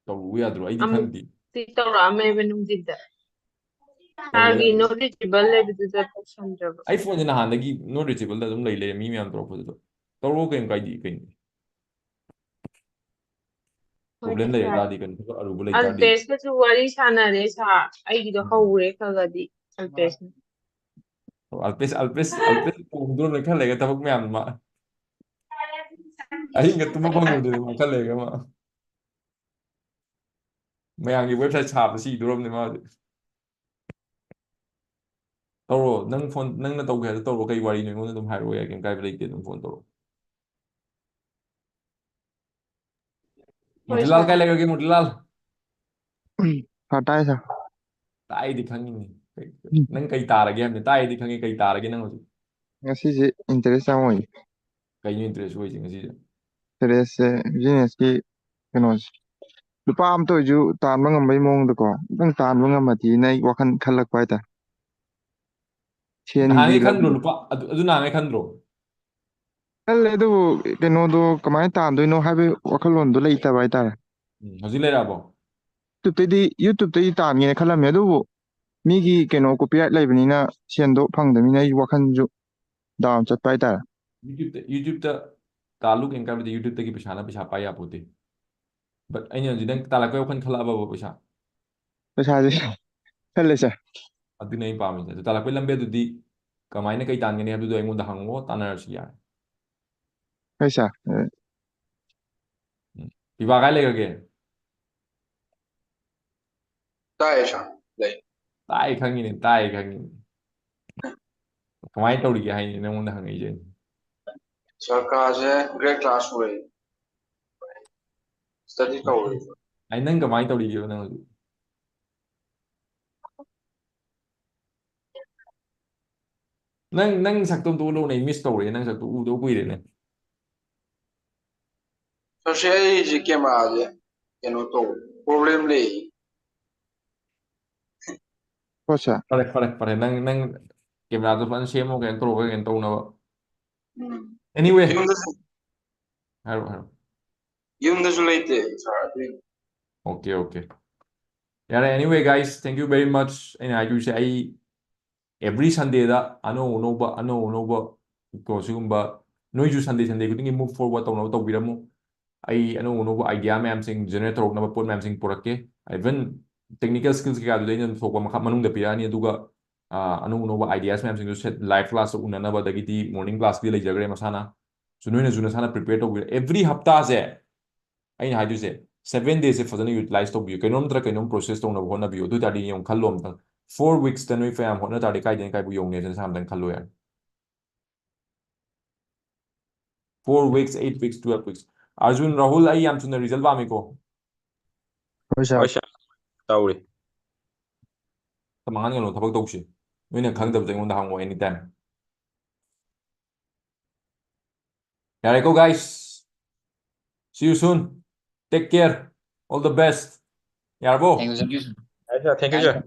ꯇꯧꯔꯨ ꯌꯥꯗ꯭ꯔꯣ? ꯑꯩꯗꯤ ꯈꯪꯗꯦ꯫ ꯑꯃꯨꯛꯇꯤ ꯇꯧꯔꯛꯑꯝꯃꯦꯕ ꯅꯨꯡꯊꯤꯟꯗ꯫ ꯁꯥꯔꯒꯤ not reachable ꯂꯩꯕꯗꯨꯗ ꯇꯧꯁꯟꯗ꯭ꯔꯕ? ꯑꯩ ꯐꯣꯟꯁꯦ ꯅꯍꯥꯟꯗꯒꯤ not reachable ꯗ ꯑꯗꯨꯝ ꯂꯩ ꯂꯩꯔꯦ, ꯃꯤ ꯃꯌꯥꯝ ꯇꯧꯔꯛꯄꯗꯨꯗ꯫ ꯇꯧꯔꯛꯑꯣ, ꯀꯩꯝ ꯀꯥꯏꯗꯦ, ꯀꯩꯅꯣ꯫ ꯍꯣꯏ, ꯄ꯭ꯔꯣꯕ꯭ꯂꯦꯝ ꯂꯩꯔ ꯁꯥꯔ꯫ ꯇꯥꯔꯗꯤ, ꯀꯩꯅꯣ, ꯊꯕꯛ ꯑꯔꯨꯕ ꯂꯩ ꯇꯥꯔꯗꯤ꯫ ꯑꯜꯄꯦꯁꯀꯁꯨ ꯋꯥꯔꯤ ꯁꯥꯟꯅꯔꯦ ꯁꯥꯔ, ꯑꯩꯒꯤꯗꯣ ꯎꯝ꯫ ꯍꯧꯔꯦ ꯈꯔ ꯈꯔꯗꯤ ꯑꯜꯄꯦꯁꯅ꯫ ꯑꯜꯄꯦꯁ, ꯑꯜꯄꯦꯁ, ꯑꯜꯄꯦꯁ ꯇꯧꯗꯣꯔꯕꯅꯤ ꯈꯔ ꯂꯩꯔꯒ ꯊꯕꯛ ꯃꯌꯥꯝ ꯃꯥ꯫ ꯑꯍꯤꯡꯒ ꯇꯨꯝꯕ ꯐꯪꯉꯣꯏꯗꯣꯏꯅꯤ ꯃꯥ ꯈꯔ ꯂꯩꯔꯒ ꯃꯥ꯫ ꯃꯌꯥꯝꯒꯤ ꯋꯦꯕꯁꯥꯏꯠ ꯁꯥꯕꯗ ꯁꯤꯗꯣꯔꯕꯅꯤ ꯃꯥ ꯍꯧꯖꯤꯛ꯫ ꯇꯧꯔꯣ, ꯅꯪ ꯐꯣꯟ, ꯅꯪꯅ ꯇꯧꯒꯦ ꯍꯥꯏꯗꯣ ꯇꯧꯔꯣ, ꯀꯩ ꯋꯥꯔꯤꯅꯣ ꯑꯩꯉꯣꯟꯗ ꯑꯗꯨꯝ ꯍꯥꯏꯔꯛꯑꯣ ꯌꯥꯏ, ꯀꯩꯝ ꯀꯥꯏꯕ ꯂꯩꯇꯦ, ꯑꯗꯨꯝ ꯐꯣꯟ ꯇꯧꯔꯣ꯫ ꯍꯣꯏ, ꯃꯣꯇꯤꯂꯥꯜ ꯁꯥꯔ꯫ ꯀꯥꯏ ꯂꯩꯈ꯭ꯔꯒꯦ, ꯃꯣꯇꯤꯂꯥꯜ? ꯎꯝ, ꯁꯥꯔ, ꯇꯥꯏ, ꯁꯥꯔ꯫ ꯇꯥꯏꯗꯤ ꯈꯪꯉꯤꯅꯦ꯫ ꯎꯝ꯫ ꯅꯪ ꯀꯩ ꯇꯥꯔꯒꯦ ꯍꯥꯏꯕꯅꯤ, ꯇꯥꯏꯗꯤ ꯈꯪꯉꯤ, ꯀꯩ ꯇꯥꯔꯒꯦ ꯅꯪ ꯍꯧꯖꯤꯛ? ꯉꯁꯤꯁꯦ interest ꯌꯥꯝ ꯑꯣꯏ꯫ ꯀꯩꯅꯣ interest ꯑꯣꯏꯁꯦ ꯉꯁꯤꯁꯦ? Interest ꯁꯦ business ꯀꯤ ꯀꯩꯅꯣꯁꯦ꯫ ꯂꯨꯄꯥ ꯑꯝꯇ ꯑꯣꯏꯁꯨ ꯇꯥꯟꯕ ꯉꯝꯕꯒꯤ ꯃꯑꯣꯡꯗꯀꯣ, ꯑꯝꯇꯪ ꯇꯥꯟꯕ ꯉꯝꯃꯗꯤꯅ ꯑꯩ ꯋꯥꯈꯜ ꯈꯜꯂꯛꯄ ꯍꯥꯏꯇꯥꯔꯦ꯫ ꯁꯦꯟꯒꯤ ꯅꯍꯥꯟꯒꯩ ꯈꯟꯗ꯭ꯔꯣ ꯂꯝꯕꯤ ꯂꯨꯄꯥ? ꯑꯗꯨ, ꯑꯗꯨ ꯅꯍꯥꯟꯒꯩ ꯈꯟꯗ꯭ꯔꯣ? ꯈꯜꯂꯦ, ꯑꯗꯨꯕꯨ ꯀꯩꯅꯣꯗꯣ ꯀꯃꯥꯏꯅ ꯇꯥꯟꯗꯣꯏꯅꯣ ꯍꯥꯏꯕꯒꯤ ꯋꯥꯈꯜꯂꯣꯟꯗꯣ ꯂꯩꯇꯕ ꯍꯥꯏꯇꯥꯔꯦ꯫ ꯎꯝ, ꯍꯧꯖꯤꯛ ꯂꯩꯔꯛꯑꯕꯣ? YouTube ꯇꯩꯗꯤ, YouTube ꯇꯩꯗꯤ ꯇꯥꯟꯒꯦꯅ ꯈꯜꯂꯝꯃꯦ, ꯑꯗꯨꯕꯨ ꯃꯤꯒꯤ ꯀꯩꯅꯣ copyright ꯂꯩꯕꯅꯤꯅ ꯁꯦꯟꯗꯣ ꯐꯪꯗꯕꯅꯤꯅ ꯑꯩ ꯋꯥꯈꯜꯁꯨ down ꯆꯠꯄ ꯍꯥꯏꯇꯥꯔꯦ꯫ YouTube ꯇ, YouTube ꯇ ꯇꯥꯜꯂꯨ ꯀꯩꯝ ꯀꯥꯏꯕꯗꯤ, YouTube ꯇꯒꯤ ꯄꯩꯁꯥꯅ ꯄꯩꯁꯥ ꯄꯥꯏ ꯌꯥꯄꯣꯠꯇꯦ꯫ But ꯑꯩꯅ ꯍꯧꯖꯤꯛ ꯅꯪ ꯇꯥꯜꯂꯛꯄꯩ ꯋꯥꯈꯜ ꯈꯜꯂꯛꯑꯕꯕ ꯄꯩꯁꯥ? ꯄꯩꯁꯥꯁꯦ ꯈꯜꯂꯦ ꯁꯥꯔ꯫ ꯑꯗꯨꯅꯦ ꯑꯩ ꯄꯥꯝꯃꯤꯁꯦ꯫ ꯑꯗꯨ ꯇꯥꯜꯂꯛꯄꯩ ꯂꯝꯕꯤ ꯑꯗꯨꯗꯤ ꯀꯃꯥꯏꯅ ꯀꯩ ꯇꯥꯟꯒꯅꯤ ꯍꯥꯏꯕꯗꯨꯗꯣ ꯑꯩꯉꯣꯟꯗ ꯍꯪꯉꯣ, ꯇꯥꯟꯅꯔꯁꯨ ꯌꯥꯔꯦ꯫ ꯍꯣꯏ ꯁꯥꯔ꯫ ꯑ, ꯎꯝ꯫ ꯄꯤꯕꯥ ꯀꯥꯏ ꯂꯩꯈ꯭ꯔꯒꯦ? ꯇꯥꯏꯌꯦ ꯁꯥꯔ, ꯂꯩ꯫ ꯇꯥꯏ ꯈꯪꯉꯤꯅꯦ, ꯇꯥꯏ ꯈꯪꯉꯤꯅꯦ꯫ ꯀꯃꯥꯏꯅ ꯇꯧꯔꯤꯒꯦ ꯍꯥꯏꯅꯤ ꯅꯪꯉꯣꯟꯗ ꯍꯪꯉꯛꯏꯁꯦ꯫ ꯁꯥꯔ, ꯀꯥꯁꯦ grade class ꯑꯣꯏ꯫ Study ꯇꯧꯔꯤ꯫ ꯑꯩ ꯅꯪ ꯀꯃꯥꯏꯅ ꯇꯧꯔꯤꯒꯦꯕ ꯅꯪ ꯍꯧꯖꯤꯛ? ꯅꯪ, ꯅꯪ ꯁꯛꯇꯣ ꯑꯝꯇ ꯎꯠꯂꯛꯎꯅꯦ, ꯑꯩ miss ꯇꯧꯔꯦ, ꯅꯪ ꯁꯛꯇꯣ ꯎꯗꯕ ꯀꯨꯏꯔꯦꯅꯦ꯫ ꯁꯥꯔ, ꯁꯤ ꯑꯩꯁꯦ camera ꯁꯦ ꯀꯩꯅꯣ ꯇꯧ, problem ꯂꯩ꯫ ꯍꯣꯏ ꯁꯥꯔ꯫ ꯐꯔꯦ, ꯐꯔꯦ, ꯐꯔꯦ, ꯅꯪ, ꯅꯪ camera ꯗꯣ ꯐꯖꯅ ꯁꯦꯝꯃꯣ, ꯀꯩꯅꯣ ꯇꯧꯔꯒ, ꯀꯩꯅꯣ ꯇꯧꯅꯕ꯫ ꯎꯝ꯫ Anyway꯫ ꯌꯨꯝꯗꯁꯨ ꯍꯥꯏꯔꯣ, ꯍꯥꯏꯔꯣ꯫ ꯌꯨꯝꯗꯁꯨ ꯂꯩꯇꯦ ꯁꯥꯔ, ꯑꯗꯨꯏꯅꯤ꯫ Okay, okay꯫ ꯌꯥꯔꯦ, anyway guys, thank you very much. ꯑꯩꯅ ꯍꯥꯏꯗꯣꯏꯁꯦ, ꯑꯩ every Sunday ꯗ ꯑꯅꯧ ꯑꯅꯧꯕ ꯑꯅꯧ ꯑꯅꯧꯕ ꯀꯣ ꯁꯤꯒꯨꯝꯕ, ꯅꯣꯏꯁꯨ Sunday Sunday ꯈꯨꯗꯤꯡꯒꯤ move forward ꯇꯧꯅꯕ ꯇꯧꯕꯤꯔꯝꯃꯨ꯫ ꯑꯩ ꯑꯅꯧ ꯑꯅꯧꯕ idea ꯃꯌꯥꯝꯁꯤꯡ generate ꯇꯧꯔꯛꯅꯕ ꯄꯣꯠ ꯃꯌꯥꯝꯁꯤꯡ ꯄꯨꯔꯛꯀꯦ꯫ Even technical skills ꯀꯩꯀꯥꯗꯨꯗꯤ ꯑꯩꯅ ꯑꯗꯨꯝ ꯊꯣꯛꯄ ꯃꯈꯥ ꯃꯅꯨꯡꯗ ꯄꯤꯔꯛꯑꯅꯤ, ꯑꯗꯨꯒ ꯑꯥ, ꯑꯅꯧ ꯑꯅꯧꯕ ideas ꯃꯌꯥꯝꯁꯤꯡꯗꯣ ꯁꯦꯠ live class ꯇ ꯎꯅꯅꯕ, ꯑꯗꯒꯤꯗꯤ morning class ꯀꯤ ꯂꯩꯖꯈ꯭ꯔꯦ ꯃꯁꯥꯅ꯫ So ꯅꯣꯏꯅꯁꯨ ꯅꯁꯥꯅ prepare ꯇꯧꯕꯤꯌꯨ꯫ Every ꯍꯞꯇꯥꯁꯦ ꯑꯩꯅ ꯍꯥꯏꯗꯣꯏꯁꯦ, seven days ꯁꯦ ꯐꯖꯅ utilize ꯇꯧꯕꯤꯌꯨ꯫ ꯀꯩꯅꯣꯝ ꯅꯠꯇ꯭ꯔ ꯀꯩꯅꯣꯝ process ꯇꯧꯅꯕ ꯍꯣꯠꯅꯕꯤꯌꯨ꯫ ꯑꯗꯨ ꯑꯣꯏ ꯇꯥꯔꯗꯤ ꯌꯦꯡꯉꯨ, ꯈꯜꯂꯣ ꯑꯝꯇꯪ, four weeks ꯇ ꯅꯣꯏ ꯐꯅꯌꯥꯝ ꯍꯣꯠꯅ ꯇꯥꯔꯗꯤ ꯀꯥꯏꯗꯩꯅ ꯀꯥꯏꯕꯨ ꯌꯧꯅꯤ ꯍꯥꯏꯗꯅ ꯅꯁꯥ ꯑꯝꯇꯪ ꯈꯜꯂꯣ ꯌꯥꯔꯦ꯫ Four weeks, eight weeks, twelve weeks. Arjun, Rahul, ꯑꯩ ꯌꯥꯝ ꯊꯨꯅ result ꯄꯥꯝꯃꯤꯀꯣ꯫ ꯍꯣꯏ ꯁꯥꯔ꯫ ꯍꯣꯏ ꯁꯥꯔ, ꯇꯧꯔꯤ꯫ ꯃꯇꯝ ꯃꯥꯡꯍꯟꯒꯅꯨ, ꯊꯕꯛ ꯇꯧꯁꯤ꯫ ꯅꯣꯏꯅ ꯈꯪꯗꯕꯁꯦ ꯑꯩꯉꯣꯟꯗ ꯍꯪꯉꯣ anytime. ꯌꯥꯔꯦꯀꯣ guys, see you soon, take care, all the best. ꯌꯥꯔꯕꯣ? Thank you, sir. ꯌꯥꯏ ꯁꯥꯔ, thank you ꯁꯥꯔ꯫